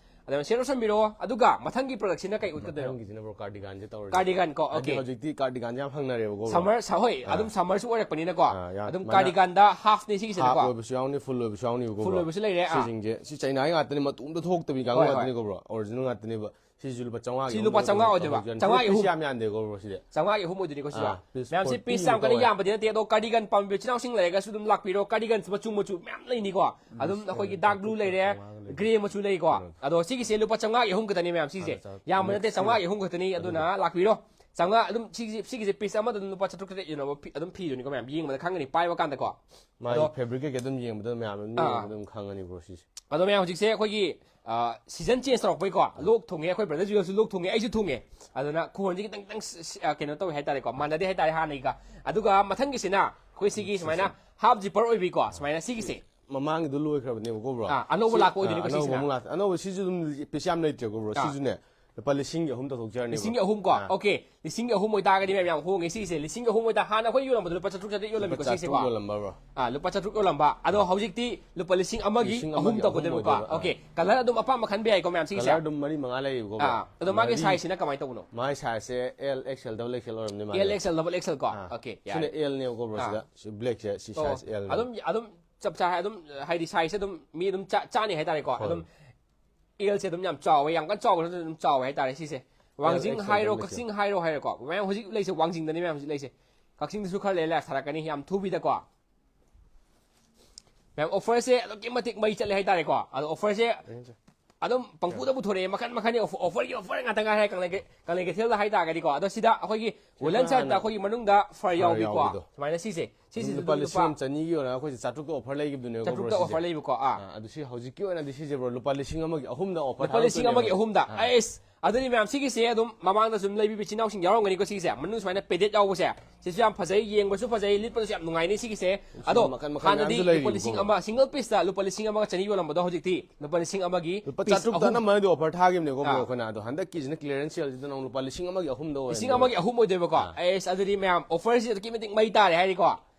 ꯑꯗꯣ ꯁꯤꯌꯔ ꯇꯧꯁꯟꯕꯤꯔꯛꯑꯣ꯫ ꯑꯗꯨꯒ ꯃꯊꯪꯒꯤ ꯄ꯭ꯔꯗꯛꯁꯤꯅ ꯀꯩ ꯎꯠꯀꯗꯣꯏꯅꯣ? ꯃꯊꯪꯒꯤꯁꯤꯅ ꯕ꯭ꯔꯣ ꯀꯥꯔꯗꯤꯒꯥꯟꯁꯦ ꯇꯧꯔꯁꯦ꯫ ꯀꯥꯔꯗꯤꯒꯥꯟ ꯀꯣ, ꯍꯥꯏꯗꯤ ꯑꯣꯀꯦ꯫ ꯍꯧꯖꯤꯛꯇꯤ ꯀꯥꯔꯗꯤꯒꯥꯟꯁꯦ ꯌꯥꯝ ꯍꯪꯅꯔꯦꯕꯀꯣ ꯕ꯭ꯔꯣ꯫ ꯁꯝꯃꯔ, ꯁ-, ꯍꯣꯏ, ꯑꯥ꯫ ꯑꯗꯨꯝ ꯁꯝꯃꯔꯁꯨ ꯑꯣꯏꯔꯛꯄꯅꯤꯅꯀꯣ꯫ ꯑꯥ, ꯌꯥꯝ ꯑꯗꯨꯝ ꯁꯨꯃꯥꯏꯅ ꯀꯥꯔꯗꯤꯒꯥꯟꯗ ꯍꯥꯐꯅꯦ ꯁꯤꯒꯤꯁꯤꯅꯀꯣ꯫ ꯍꯥꯐ ꯑꯣꯏꯕꯁꯨ ꯌꯥꯎꯅꯤ, ꯐꯨꯜ ꯑꯣꯏꯕꯁꯨ ꯌꯥꯎꯅꯤꯕꯀꯣ ꯐꯨꯜ ꯕ꯭ꯔꯣ꯫ ꯑꯣꯏꯕꯁꯨ ꯂꯩꯔꯦ, ꯑꯥ꯫ ꯁꯤꯁꯤꯡꯁꯦ, ꯁꯤ ꯆꯩꯅꯥꯒꯤ ꯉꯥꯛꯇꯅꯤ, ꯃꯇꯣꯝꯇ ꯊꯣꯛꯇꯕꯤ ꯀꯥꯡꯕꯨ ꯍꯣꯏ, ꯍꯣꯏ꯫ ꯉꯥꯛꯇꯅꯤꯀꯣ ꯕ꯭ꯔꯣ, ꯑꯣꯔꯤꯖꯤꯅꯦꯜ ꯉꯥꯛꯇꯅꯦꯕ꯫ ꯁꯤꯁꯨ ꯂꯨꯄꯥ ꯆꯥꯝꯃꯉꯥꯒꯤ ꯁꯤ ꯑꯍꯨꯝ ꯂꯨꯄꯥ ꯆꯥꯝꯃꯉꯥ ꯇꯧꯕ ꯑꯣꯏꯗꯣꯏꯕ? ꯇꯧꯍꯧꯁꯦ꯫ ꯆꯥꯝꯃꯉꯥꯒꯤ Piece ꯑꯍꯨꯝ? ꯌꯥꯝ ꯌꯥꯝꯗꯦꯀꯣ, ꯕ꯭ꯔꯣ, ꯁꯤꯗꯤ꯫ ꯆꯥꯝꯃꯉꯥꯒꯤ ꯑꯍꯨꯝ ꯑꯣꯏꯗꯣꯏꯅꯤꯀꯣ ꯁꯤꯁꯨ꯫ ꯑꯥ, piece ꯃꯌꯥꯝꯁꯦ forty ꯄꯤꯁ ꯌꯥꯝ ꯀꯟꯅ ꯇꯧꯋꯦ꯫ ꯌꯥꯝꯕꯗꯤ ꯅꯠꯇꯦ, ꯑꯗꯣ ꯀꯥꯔꯗꯤꯒꯟ ꯄꯥꯝꯕꯤꯕ ꯏꯆꯤꯟ ꯏꯅꯥꯎꯁꯤꯡ ꯂꯩꯔꯒꯁꯨ ꯑꯗꯨꯝ ꯂꯥꯛꯄꯤꯔꯣ꯫ ꯀꯥꯔꯗꯤꯒꯟꯁꯦ ꯃꯆꯨ ꯃꯆꯨ ꯃꯌꯥꯝ ꯂꯩꯅꯤꯀꯣ꯫ ꯑꯗꯨꯝ ꯑꯩꯈꯣꯏꯒꯤ ꯗꯥꯔꯛ ꯕ꯭ꯂꯨ ꯂꯩꯔꯦ, ꯒ꯭ꯔꯦ ꯃꯆꯨ ꯂꯩꯀꯣ꯫ ꯑꯗꯣ ꯁꯤꯒꯤꯁꯦ ꯂꯨꯄꯥ ꯆꯥꯝꯃꯉꯥꯒꯤ ꯑꯍꯨꯝ ꯈꯛꯇꯅꯤ ꯃꯌꯥꯝ ꯁꯤꯁꯦ꯫ ꯌꯥꯝꯕ ꯅꯠꯇꯦ, ꯆꯥꯝꯃꯉꯥꯒꯤ ꯑꯍꯨꯝ ꯈꯛꯇꯅꯤ꯫ ꯑꯗꯨꯅ ꯂꯥꯛꯄꯤꯔꯣ꯫ ꯆꯥꯝꯃꯉꯥ ꯑꯗꯨꯝ ꯁꯤꯒꯤꯁꯦ, ꯁꯤꯒꯤꯁꯦ ꯄꯤꯁ ꯑꯃꯗ ꯑꯗꯨꯝ ꯂꯨꯄꯥ ꯆꯥꯇ꯭ꯔꯨꯛ ꯇꯔꯦꯠ ꯌꯣꯟꯅꯕ ꯐꯤ-, ꯑꯗꯨꯝ ꯐꯤꯗꯨꯅꯤꯀꯣ ꯃꯌꯥꯝ, ꯌꯦꯡꯕꯗ ꯈꯪꯒꯅꯤ ꯄꯥꯏꯕ ꯀꯥꯟꯗꯀꯣ꯫ ꯃꯥꯒꯤ ꯑꯗꯣ ꯐꯦꯕ꯭ꯔꯤꯛ ꯀꯩꯀꯩ ꯑꯗꯨꯝ ꯌꯦꯡꯕꯗ ꯃꯌꯥꯝ ꯑꯗꯨꯝ ꯑꯥ꯫ ꯌꯦꯡꯕꯗ ꯑꯗꯨꯝ ꯈꯪꯉꯅꯤ, ꯕ꯭ꯔꯣ, ꯁꯤꯁꯦ꯫ ꯑꯗꯣ ꯃꯌꯥꯝ ꯍꯧꯖꯤꯛꯁꯦ ꯑꯩꯈꯣꯏꯒꯤ, ꯑ, ꯁꯤꯖꯟ ꯆꯦꯟꯖ ꯇꯧꯔꯛꯄꯩꯀꯣ, ꯂꯣꯛ ꯊꯨꯡꯉꯦ, ꯑꯩꯈꯣꯏ ꯕ꯭ꯔꯗꯔꯁꯨ ꯂꯣꯛ ꯊꯨꯡꯉꯦ, ꯑꯩꯁꯨ ꯊꯨꯡꯉꯦ꯫ ꯑꯗꯨꯅ ꯈꯣꯟꯁꯦ ꯈꯤꯇꯪ ꯈꯤꯇꯪ ꯁ-, ꯁ-, ꯑ, ꯀꯩꯅꯣ ꯇꯧꯋꯦ ꯍꯥꯏꯇꯥꯔꯦꯀꯣ, ꯃꯥꯟꯅꯗꯦ ꯍꯥꯏꯇꯥꯔꯦ ꯍꯥꯟꯅꯩꯒ꯫ ꯑꯗꯨꯒ ꯃꯊꯪꯒꯤꯁꯤꯅ ꯑꯩꯈꯣꯏ ꯁꯤꯒꯤ ꯁꯨꯃꯥꯏꯅ ꯍꯥꯐ ꯖꯤꯄꯔ ꯑꯣꯏꯕꯤꯀꯣ, ꯁꯨꯃꯥꯏꯅ ꯁꯤꯒꯤꯁꯦ꯫ ꯃꯃꯥꯡꯒꯤꯗꯣ ꯂꯣꯏꯈ꯭ꯔꯕꯅꯦꯕꯀꯣ, ꯕ꯭ꯔꯣ꯫ ꯑꯥ, ꯑꯅꯧꯕ ꯁꯤ-, ꯂꯥꯛꯄ ꯑꯣꯏꯗꯣꯏꯅꯤꯀꯣ ꯑꯥ, ꯑꯅꯧꯕ ꯁꯤꯁꯤꯅ꯫ ꯑꯃꯨꯛ ꯂꯥꯛ-, ꯑꯅꯧꯕ ꯁꯤꯁꯨ ꯑꯗꯨꯝ ꯄꯤꯁ ꯌꯥꯝ ꯂꯩꯇ꯭ꯔꯦꯀꯣ, ꯕ꯭ꯔꯣ꯫ ꯑꯥ꯫ ꯁꯤꯁꯨꯅꯦ ꯂꯨꯄꯥ ꯂꯤꯁꯤꯡꯒꯤ ꯑꯍꯨꯝ ꯇꯧꯊꯣꯛꯆꯔꯅꯦꯕ꯫ ꯂꯤꯁꯤꯡꯒꯤ ꯑꯍꯨꯝ ꯀꯣ? ꯑꯥ꯫ ꯑꯣꯀꯦ꯫ ꯂꯤꯁꯤꯡꯒꯤ ꯑꯍꯨꯝ ꯑꯣꯏꯇꯥꯔꯒꯗꯤ ꯃꯌꯥꯝ ꯌꯥꯝ ꯍꯣꯡꯉꯦ ꯁꯤꯁꯦ꯫ ꯂꯤꯁꯤꯡꯒꯤ ꯑꯍꯨꯝ ꯑꯣꯏꯇꯥ ꯍꯥꯟꯅ ꯑꯩꯈꯣꯏ ꯌꯣꯜꯂꯝꯕꯗꯣ ꯂꯨꯄꯥ ꯆꯥꯇ꯭ꯔꯨꯛ ꯆꯥꯇ꯭ꯔꯦꯠ ꯌꯣꯜꯂꯝꯃꯤꯀꯣ ꯂꯨꯄꯥ ꯁꯤꯁꯦꯀꯣ? ꯆꯥꯇ꯭ꯔꯨꯛ ꯌꯣꯜꯂꯝꯕ, ꯕ꯭ꯔꯣ꯫ ꯑꯥ, ꯂꯨꯄꯥ ꯆꯥꯇ꯭ꯔꯨꯛ ꯌꯣꯜꯂꯝꯕ꯫ ꯑꯗꯣ ꯍꯧꯖꯤꯛꯇꯤ ꯂꯨꯄꯥ ꯂꯤꯁꯤꯡ ꯑꯃꯒꯤ ꯂꯤꯁꯤꯡ ꯑꯍꯨꯝ ꯑꯃꯒꯤ ꯑꯍꯨꯝ ꯇꯧꯒꯗꯣꯏꯕꯀꯣ? ꯑꯣꯏꯗꯣꯏꯕ꯫ ꯑꯣꯀꯦ꯫ ꯀꯂꯔ ꯑꯗꯨꯝ ꯑꯄꯥꯝꯕ ꯈꯟꯕ ꯌꯥꯏꯀꯣ ꯃꯌꯥꯝ ꯁꯤꯒꯤꯁꯦ? ꯀꯂꯔ ꯑꯗꯨꯝ ꯃꯔꯤ ꯃꯉꯥ ꯂꯩꯌꯦꯕꯀꯣ, ꯕ꯭ꯔꯣ꯫ ꯑꯥ, ꯑꯗꯣ ꯃꯥꯒꯤ ꯃꯔꯤ꯫ ꯁꯥꯏꯖꯁꯤꯅ ꯀꯃꯥꯏꯅ ꯇꯧꯕꯅꯣ? ꯃꯥꯒꯤ ꯁꯥꯏꯖꯁꯦ L X L, double X L ꯑꯣꯏꯔꯝꯅꯤ ꯃꯥꯒꯤ꯫ L X L, double X L ꯀꯣ? ꯑꯥ꯫ ꯑꯣꯀꯦ, ꯌꯥꯔꯦ꯫ ꯁꯤꯅ ꯑꯦꯜꯅꯦꯕꯀꯣ, ꯕ꯭ꯔꯣ, ꯑꯥ꯫ ꯁꯤꯗ꯫ ꯁꯤ ꯕ꯭ꯂꯦꯛꯁꯦ, ꯁꯤ ꯑꯣ, ꯁꯥꯏꯖ ꯑꯦꯜꯅꯦ꯫ ꯑꯗꯨꯝ, ꯑꯗꯨꯝ ꯆꯞ ꯆꯥꯏ, ꯑꯗꯨꯝ ꯍꯥꯏꯗꯤ ꯁꯥꯏꯖꯁꯦ ꯑꯗꯨꯝ ꯃꯤ ꯑꯗꯨꯝ ꯆꯥ-, ꯆꯥꯅꯤ ꯍꯥꯏꯇꯥꯔꯦꯀꯣ꯫ ꯍꯣꯏ꯫ ꯑꯗꯨꯝ ꯑꯦꯜꯁꯦ ꯑꯗꯨꯝ ꯌꯥꯝ ꯆꯥꯎꯋꯦ, ꯌꯥꯝ ꯀꯟꯅ ꯆꯥꯎꯕ ꯅꯠꯇ꯭ꯔꯁꯨ ꯑꯗꯨꯝ ꯆꯥꯎꯋꯦ ꯍꯥꯏꯇꯥꯔꯦ ꯁꯤꯁꯦ꯫ ꯋꯥꯡꯖꯤꯡ ꯑꯦꯜ ꯑꯦꯛꯁ ꯑꯦꯜ, ꯍꯥꯏꯔꯣ, ꯗꯕꯜ ꯑꯦꯛꯁ ꯑꯦꯜ꯫ ꯀꯛꯆꯤꯡ ꯍꯥꯏꯔꯣ ꯍꯥꯏꯔꯣꯀꯣ, ꯃꯌꯥꯝ ꯍꯧꯖꯤꯛ ꯂꯩꯁꯦ ꯋꯥꯡꯖꯤꯡꯗꯅꯤ ꯃꯌꯥꯝ ꯍꯧꯖꯤꯛ ꯂꯩꯁꯦ꯫ ꯀꯛꯆꯤꯡꯗꯁꯨ ꯈꯔ ꯂꯩꯔ ꯂꯥꯛ ꯊꯥꯔꯛꯀꯅꯤ ꯌꯥꯝ ꯊꯨꯕꯤꯗꯀꯣ꯫ ꯃꯌꯥꯝ ꯑꯣꯐꯔꯁꯦ ꯑꯗꯨꯛꯀꯤ ꯃꯇꯤꯛ ꯃꯩ ꯆꯠꯂꯦ ꯍꯥꯏꯇꯥꯔꯦꯀꯣ꯫ ꯑꯗꯣ ꯑꯣꯐꯔꯁꯦ ꯑꯗꯨꯝ ꯄꯪꯄꯨꯗ ꯄꯨꯊꯣꯔꯛꯑꯦ, ꯃꯈꯟ ꯃꯈꯟꯒꯤ ꯑꯣꯐ-, ꯑꯣꯐꯔꯒꯤ ꯑꯣꯐꯔ ꯉꯥꯛꯇ ꯉꯥꯏꯔꯦ ꯀꯪꯂꯩ-, ꯀꯪꯂꯩ ꯀꯩꯊꯦꯜꯗ ꯍꯥꯏꯇꯥꯔꯒꯗꯤꯀꯣ꯫ ꯑꯗꯣ ꯁꯤꯗ ꯑꯩꯈꯣꯏꯒꯤ ꯋꯨꯂꯟ ꯍꯥꯟꯅ ꯁꯥꯏꯠꯇ ꯑꯩꯈꯣꯏꯒꯤ ꯃꯅꯨꯡꯗ ꯐꯔ ꯐꯔ ꯌꯥꯎꯕꯤꯀꯣ꯫ ꯌꯥꯎꯕꯤꯗꯣ꯫ ꯁꯨꯃꯥꯏꯅ ꯁꯤꯁꯦ꯫ ꯁꯤꯁꯤꯁꯨ ꯂꯨꯄꯥ ꯑꯗꯨꯝ ꯂꯤꯁꯤꯡ ꯑꯃ ꯆꯅꯤꯒꯤ ꯌꯣꯟꯂꯒ ꯑꯩꯈꯣꯏꯁꯦ ꯆꯥꯇ꯭ꯔꯨꯛꯇ ꯑꯣꯐꯔ ꯂꯩꯈꯤꯕꯗꯨꯅꯦꯕꯀꯣ, ꯕ꯭ꯔꯣ, ꯆꯥꯇ꯭ꯔꯨꯛꯇ ꯁꯤꯁꯦ꯫ ꯑꯣꯐꯔ ꯂꯩꯕꯤꯀꯣ꯫ ꯑꯥ꯫ ꯑꯥ, ꯑꯗꯨ ꯁꯤ ꯍꯧꯖꯤꯛꯀꯤ ꯑꯣꯏꯅꯗꯤ ꯁꯤꯁꯦ, ꯕ꯭ꯔꯣ, ꯂꯨꯄꯥ ꯂꯤꯁꯤꯡ ꯑꯃꯒꯤ ꯑꯍꯨꯝꯗ ꯑꯣꯐꯔ ꯂꯨꯄꯥ ꯂꯤꯁꯤꯡ ꯑꯃꯒꯤ ꯊꯥꯗꯣꯛꯇꯣꯏꯅꯦꯕ꯫ ꯑꯍꯨꯝꯗ꯫ ꯑꯥ꯫ ꯑꯩꯁ, ꯑꯗꯨꯗꯤ ꯃꯌꯥꯝ ꯁꯤꯒꯤꯁꯦ ꯑꯗꯨꯝ ꯃꯃꯥꯡꯗꯁꯨ ꯑꯗꯨꯝ ꯂꯩꯕꯤꯕ ꯏꯆꯤꯟ ꯏꯅꯥꯎꯁꯤꯡ ꯌꯥꯎꯔꯝꯒꯅꯤꯀꯣ ꯁꯤꯒꯤꯁꯦ꯫ ꯃꯅꯨꯡ ꯁꯨꯃꯥꯏꯅ padded ꯌꯥꯎꯕꯁꯦ꯫ ꯁꯤꯁꯨ ꯌꯥꯝ ꯐꯖꯩ, ꯌꯦꯡꯕꯁꯨ ꯐꯖꯩ, ꯂꯤꯠꯄꯗꯁꯨ ꯌꯥꯝ ꯅꯨꯡꯉꯥꯏꯅꯤ ꯁꯤꯒꯤꯁꯦ꯫ ꯑꯗꯣ ꯃꯈꯟ ꯃꯈꯟ ꯍꯥꯟꯅꯗꯤ ꯃꯌꯥꯝꯁꯨ ꯂꯨꯄꯥ ꯂꯩꯔꯤꯕꯀꯣ, ꯂꯤꯁꯤꯡ ꯕ꯭ꯔꯣ꯫ ꯑꯃ, single pieceꯇ ꯂꯨꯄꯥ ꯂꯤꯁꯤꯡ ꯑꯃꯒ ꯆꯅꯤ ꯌꯣꯜꯂꯝꯕꯗꯣ ꯍꯧꯖꯤꯛꯇꯤ ꯂꯨꯄꯥ ꯂꯤꯁꯤꯡ ꯑꯃꯒꯤ ꯂꯨꯄꯥ piece ꯆꯥꯇ꯭ꯔꯨꯛꯇ ꯑꯍꯨꯝ꯫ ꯑꯅꯝꯕꯅꯗꯤ ꯑꯣꯐꯔ ꯊꯥꯈꯤꯕꯅꯦꯀꯣ, ꯕ꯭ꯔꯣ, ꯑꯥ꯫ ꯑꯩꯈꯣꯏꯅ꯫ ꯑꯗꯣ ꯍꯟꯗꯛꯀꯤꯁꯤꯅ clearance saleꯁꯤꯗ ꯅꯪ ꯂꯨꯄꯥ ꯂꯤꯁꯤꯡ ꯑꯃꯒꯤ ꯑꯍꯨꯝꯗ ꯑꯣꯏꯔꯅꯤ, ꯂꯤꯁꯤꯡ ꯑꯃꯒꯤ ꯑꯍꯨꯝ ꯑꯣꯏꯗꯣꯏꯕꯀꯣ꯫ ꯑꯥ꯫ ꯑꯩꯁ, ꯑꯗꯨꯗꯤ ꯃꯌꯥꯝ ꯑꯣꯐꯔꯁꯤ ꯑꯗꯨꯛꯀꯤ ꯃꯇꯤꯛ ꯃꯩ ꯇꯥꯔꯦ ꯍꯥꯏꯔꯤꯀꯣ꯫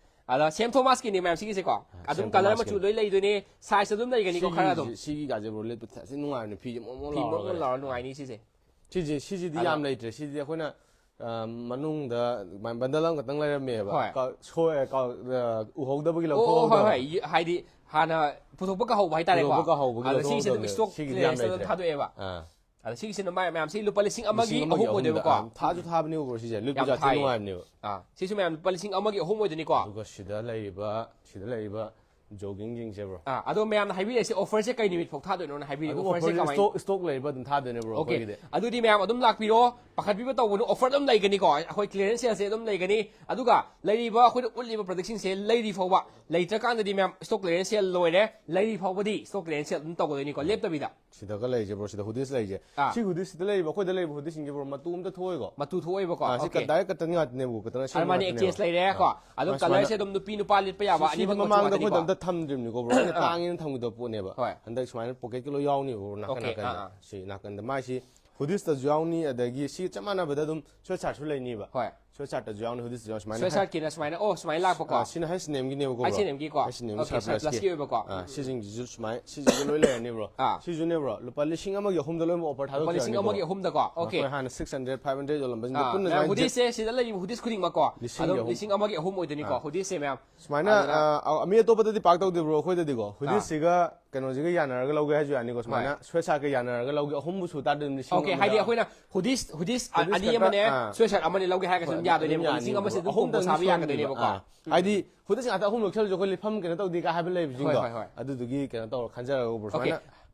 ꯑꯗ ꯁꯦꯝ ꯊꯣꯃꯥꯁꯀꯤꯅꯤ ꯃꯌꯥꯝ ꯁꯤꯒꯤꯁꯦꯀꯣ꯫ ꯑꯗꯨꯝ ꯁꯦꯝ ꯀꯂꯔ ꯊꯣꯃꯥꯁꯀꯤ꯫ ꯃꯆꯨ ꯂꯣꯏ ꯂꯩꯗꯣꯏꯅꯦ, ꯁꯥꯏꯖ ꯑꯗꯨꯝ ꯂꯩꯒꯅꯤꯀꯣ ꯈꯔ ꯑꯗꯨꯝ꯫ ꯁꯤꯒꯤ-, ꯁꯤꯒꯤꯒꯥꯁꯦ, ꯕ꯭ꯔꯣ, ꯂꯤꯠꯄ ꯊꯤ ꯅꯨꯡꯉꯥꯏꯕꯅꯦ, ꯐꯤꯁꯦ ꯃꯣꯟ ꯃꯣꯟ ꯐꯤ ꯃꯣꯟ ꯃꯣꯟ ꯂꯥꯎꯔꯒꯅꯦ꯫ ꯂꯥꯎꯔ ꯅꯨꯡꯉꯥꯏꯅꯤ ꯁꯤꯁꯦ꯫ ꯁꯤꯁꯦ, ꯁꯤꯁꯤꯗꯤ ꯑꯗꯣ ꯌꯥꯝ ꯂꯩꯇ꯭ꯔꯦ꯫ ꯁꯤꯗꯤ ꯑꯩꯈꯣꯏꯅ, ꯑ, ꯃꯅꯨꯡꯗ ꯕꯟꯗꯜ ꯑꯃꯈꯛꯇꯪ ꯂꯩꯔꯝꯃꯦꯕ꯫ ꯍꯣꯏ꯫ ꯀ-, ꯁꯣꯏ-, ꯀ-, ꯑ, ꯎꯍꯧꯗꯕꯒꯤ ꯑꯣ, ꯍꯣꯏ, ꯂꯧꯊꯣꯛꯍꯧꯗꯕ꯫ ꯍꯣꯏ꯫ ꯌ-, ꯍꯥꯏꯗꯤ ꯍꯥꯟꯅ ꯄꯨꯊꯣꯛꯄ ꯀꯥꯎꯍꯧꯕ ꯍꯥꯏꯇꯥꯔꯦꯀꯣ꯫ ꯄꯨꯊꯣꯛꯄ ꯀꯥꯎꯍꯧꯕꯒꯤ ꯑꯗꯣ ꯁꯤꯁꯦ ꯑꯗꯨꯝ ꯂꯧꯊꯣꯛꯍꯧꯗꯕꯅꯦ꯫ stock ꯁꯤꯒꯤꯗꯤ ꯌꯥꯝ clearanceꯇ ꯑꯗꯨꯝ ꯂꯩꯇ꯭ꯔꯦ꯫ ꯊꯥꯗꯣꯛꯑꯦꯕ꯫ ꯑꯥ꯫ ꯑꯗ ꯁꯤꯒꯤꯁꯤꯅ ꯃꯥ- ꯃꯌꯥꯝꯁꯤ ꯂꯨꯄꯥ ꯂꯤꯁꯤꯡ ꯑꯃꯒꯤ ꯂꯤꯁꯤꯡ ꯑꯍꯨꯝ ꯑꯣꯏꯗꯣꯏꯕꯀꯣ꯫ ꯑꯍꯨꯝꯗ, ꯑꯥ, ꯊꯥꯁꯨ ꯊꯥꯕꯅꯦꯕ ꯕ꯭ꯔꯣ ꯁꯤꯁꯦ, ꯂꯤꯠꯄꯁꯨ ꯌꯥꯝ ꯌꯥꯝ ꯊꯤ ꯊꯥꯏ꯫ ꯅꯨꯡꯉꯥꯏꯕꯅꯦꯕ꯫ ꯑꯥ, ꯁꯤꯁꯨ ꯃꯌꯥꯝ ꯂꯨꯄꯥ ꯂꯤꯁꯤꯡ ꯑꯃꯒꯤ ꯑꯍꯨꯝ ꯑꯣꯏꯗꯣꯏꯅꯤꯀꯣ꯫ ꯑꯗꯨꯒ ꯁꯤꯗ ꯂꯩꯔꯤꯕ, ꯁꯤꯗ ꯂꯩꯔꯤꯕ ꯖꯣꯒꯤꯡꯁꯤꯡꯁꯦ ꯕ꯭ꯔꯣ꯫ ꯑꯥ, ꯑꯗꯣ ꯃꯌꯥꯝꯅ ꯍꯥꯏꯕꯤꯔꯛꯏꯁꯦ, offerꯁꯦ ꯀꯩ ꯅꯨꯃꯤꯠ ꯐꯥꯎ ꯊꯥꯗꯣꯏꯅꯣꯅ ꯍꯥꯏꯕꯤꯔꯤꯕ? ꯑꯗꯨꯝ Offerꯁꯦ offerꯁꯦ ꯀꯃꯥꯏꯅ? stock, stock ꯂꯩꯔꯤꯕ ꯑꯗꯨꯝ ꯊꯥꯗꯣꯏꯅꯦ ꯕ꯭ꯔꯣ Okay, ꯑꯩꯈꯣꯏꯒꯤꯗꯤ꯫ ꯑꯗꯨꯗꯤ ꯃꯌꯥꯝ ꯑꯗꯨꯝ ꯂꯥꯛꯄꯤꯔꯣ, ꯄꯥꯈꯠꯄꯤꯕ ꯇꯧꯒꯅꯨ, offer ꯑꯗꯨꯝ ꯂꯩꯒꯅꯤꯀꯣ, ꯑꯩꯈꯣꯏ clearance saleꯁꯦ ꯑꯗꯨꯝ ꯂꯩꯒꯅꯤ꯫ ꯑꯗꯨꯒ ꯂꯩꯔꯤꯕ, ꯑꯩꯈꯣꯏꯅ ꯎꯠꯂꯤꯕ productꯁꯤꯡꯁꯦ ꯂꯩꯔꯤ ꯐꯥꯎꯕ, ꯂꯩꯇ꯭ꯔꯀꯥꯟꯗꯗꯤ ꯃꯌꯥꯝ stock clearance sale ꯂꯣꯏꯔꯦ, ꯂꯩꯔꯤ ꯐꯥꯎꯕꯗꯤ stock clearance sale ꯑꯗꯨꯝ ꯇꯧꯒꯗꯣꯏꯅꯤꯀꯣ, ꯂꯦꯞꯇꯕꯤꯗ꯫ ꯁꯤꯗꯒ ꯂꯩꯔꯤꯁꯦ ꯕ꯭ꯔꯣ, ꯁꯤꯗ hoodies ꯂꯩꯔꯤꯁꯦ꯫ ꯑꯥ꯫ ꯁꯤ hoodies ꯁꯤꯗ ꯂꯩꯔꯤꯕ, ꯑꯩꯈꯣꯏꯗ ꯂꯩꯔꯤꯕ hoodiesꯁꯤꯡꯁꯦ ꯕ꯭ꯔꯣ, ꯃꯇꯨ ꯑꯝꯇ ꯊꯣꯛꯑꯣꯏꯀꯣ꯫ ꯃꯇꯨ ꯊꯣꯛꯑꯣꯏꯕꯀꯣ? ꯑꯥ, ꯁꯤ Okay. direct cotton ꯉꯥꯛꯇꯅꯦꯕꯀꯣ, cotton ꯑꯁꯦꯡꯕ Armani ꯉꯥꯛꯇꯅꯦꯕ꯫ Exchange ꯂꯩꯔꯦꯀꯣ꯫ ꯑꯥ꯫ ꯑꯗꯨꯝ ꯃꯥ colourꯁꯦ ꯁꯨꯃꯥꯏꯅ ꯑꯗꯨꯝ ꯅꯨꯄꯤ ꯅꯨꯄꯥ ꯂꯤꯠꯄ ꯌꯥꯕ ꯁꯤꯗꯤ ꯑꯅꯤꯃꯛ ꯃꯃꯥꯡꯗ ꯑꯩꯈꯣꯏꯗ ꯊꯣꯛꯂꯛꯀꯅꯤꯀꯣ꯫ ꯑꯝꯇ ꯊꯝꯗ꯭ꯔꯤꯕꯅꯤꯀꯣ ꯕ꯭ꯔꯣ, ꯑꯩꯅ ꯑꯥ꯫ ꯇꯥꯡꯉꯦꯅ ꯊꯝꯈꯤꯗꯕ ꯄꯣꯠꯅꯦꯕ꯫ ꯍꯣꯏ꯫ ꯍꯟꯗꯛ ꯁꯨꯃꯥꯏꯅ pocketꯀ ꯂꯣꯏ ꯌꯥꯎꯅꯤꯕ ꯕ꯭ꯔꯣ, ꯅꯥꯀꯟ Okay, ꯅꯥꯀꯟꯗ꯫ ꯑꯥ, ꯑꯥ꯫ ꯁꯤ ꯅꯥꯀꯟꯗ ꯃꯥꯏꯁꯤ hoodiesꯇꯁꯨ ꯌꯥꯎꯅꯤ, ꯑꯗꯒꯤ ꯁꯤ ꯆꯞ ꯃꯥꯟꯅꯕꯗ ꯑꯗꯨꯝ sweatshirtꯁꯨ ꯂꯩꯅꯤꯕ꯫ ꯍꯣꯏ꯫ Sweatshirtꯇꯁꯨ ꯌꯥꯎꯅꯤ, hoodiesꯇꯁꯨ ꯌꯥꯎꯅꯤ꯫ ꯁꯨꯃꯥꯏꯅ Sweatshirtꯀꯤꯅ ꯁꯨꯃꯥꯏꯅ, ꯑꯣ, ꯁꯨꯃꯥꯏꯅ ꯂꯥꯛꯄꯀꯣ꯫ ꯑꯥ, ꯁꯤꯅ H&Mꯒꯤꯅꯦꯕꯀꯣ ꯕ꯭ꯔꯣ꯫ H&Mꯒꯤꯀꯣ? H&M Okay, surpluseꯀꯤ꯫ surpluseꯀꯤ ꯑꯣꯏꯕꯀꯣ꯫ ꯑꯥ, ꯁꯤꯁꯤꯡꯁꯤꯁꯨ ꯁꯨꯃꯥꯏꯅ, ꯁꯤꯁꯤꯡꯁꯨ ꯂꯣꯏ ꯂꯩꯔꯅꯤ ꯕ꯭ꯔꯣ꯫ ꯑꯥ꯫ ꯁꯤꯁꯨꯅꯦ ꯕ꯭ꯔꯣ, ꯂꯨꯄꯥ ꯂꯤꯁꯤꯡ ꯑꯃꯒꯤ ꯑꯍꯨꯝꯗ ꯂꯣꯏꯅꯃꯛ offer ꯂꯨꯄꯥ ꯂꯤꯁꯤꯡ ꯊꯥꯗꯣꯛꯈꯤꯕꯅꯤ ꯕ꯭ꯔꯣ꯫ ꯑꯃꯒꯤ ꯑꯍꯨꯝꯗꯀꯣ? Okay. ꯑꯩꯈꯣꯏ ꯍꯥꯟꯅ six hundred, five hundred ꯌꯣꯜꯂꯝꯕꯁꯤꯡꯗꯣ ꯑꯥ, ꯄꯨꯟꯅ ꯃꯌꯥꯝ ꯁꯨꯃꯥꯏꯅ hoodiesꯁꯦ, ꯁꯤꯗ ꯂꯩꯔꯤꯕ hoodies ꯈꯨꯗꯤꯡꯃꯛꯀꯣ, ꯂꯤꯁꯤꯡꯒꯤ ꯑꯗꯨꯝ ꯑꯍꯨꯝ꯫ ꯂꯤꯁꯤꯡ ꯑꯃꯒꯤ ꯑꯍꯨꯝ ꯑꯣꯏꯗꯣꯏꯅꯤꯀꯣ, ꯑꯥ꯫ hoodiesꯁꯦ ꯃꯌꯥꯝ꯫ ꯁꯨꯃꯥꯏꯅ, ꯑꯗꯨꯅ ꯑꯥ, ꯑꯥ, ꯃꯤ ꯑꯇꯣꯞꯄꯗꯗꯤ ꯄꯥꯛ ꯇꯧꯗꯦ ꯕ꯭ꯔꯣ, ꯑꯩꯈꯣꯏꯗꯗꯤꯀꯣ꯫ Hoodiesꯁꯤꯒ ꯀꯩꯅꯣꯁꯤꯒ ꯌꯥꯅꯔꯒ ꯂꯧꯒꯦ ꯍꯥꯏꯁꯨ ꯌꯥꯅꯤꯀꯣ, ꯁꯨꯃꯥꯏꯅ ꯍꯣꯏ꯫ Sweatshirtꯀ ꯌꯥꯅꯔꯒ ꯂꯧꯒꯦ, ꯑꯍꯨꯝꯕꯨ ꯁꯨ ꯇꯥꯔꯗꯤ ꯑꯗꯨꯝ ꯂꯤꯁꯤꯡ Okay, ꯑꯃꯗ ꯍꯥꯏꯗꯤ ꯑꯩꯈꯣꯏꯅ hoodies, hoodies ꯑ-, Hoodies ꯑꯅꯤ ꯈꯛꯇ, ꯑꯃꯅꯦ, ꯑꯥ꯫ Sweatshirt ꯑꯃꯅꯦ ꯂꯧꯒꯦ ꯍꯥꯏꯔꯒꯁꯨ ꯑꯗꯨꯝ ꯍꯣꯏ, ꯌꯥꯗꯣꯏꯅꯦꯕ, ꯑꯗꯨꯝ ꯂꯤꯁꯤꯡ ꯑꯃꯁꯦ ꯌꯥꯅꯤꯕ꯫ ꯑꯗꯨꯝ combo ꯑꯍꯨꯝꯗꯪꯗꯤ ꯁꯥꯕ ꯁꯨꯔꯅꯤꯕ꯫ ꯌꯥꯒꯗꯣꯏꯅꯦꯕꯀꯣ꯫ ꯑꯥ꯫ ꯍꯥꯏꯗꯤ hoodies ꯉꯥꯛꯇ ꯑꯍꯨꯝ ꯂꯧꯁꯜꯂꯁꯨ ꯑꯩꯈꯣꯏ ꯂꯤꯠꯐꯝ ꯀꯩꯅꯣ ꯇꯧꯗꯦ ꯀꯥꯏ ꯍꯥꯏꯕ ꯂꯩꯕꯁꯤꯡꯗꯣ꯫ ꯍꯣꯏ, ꯍꯣꯏ, ꯍꯣꯏ꯫ ꯑꯗꯨꯗꯨꯒꯤ ꯀꯩꯅꯣ ꯇꯧꯔ ꯈꯟꯖꯔꯒ ꯕ꯭ꯔꯣ, Okay. ꯁꯨꯃꯥꯏꯅ,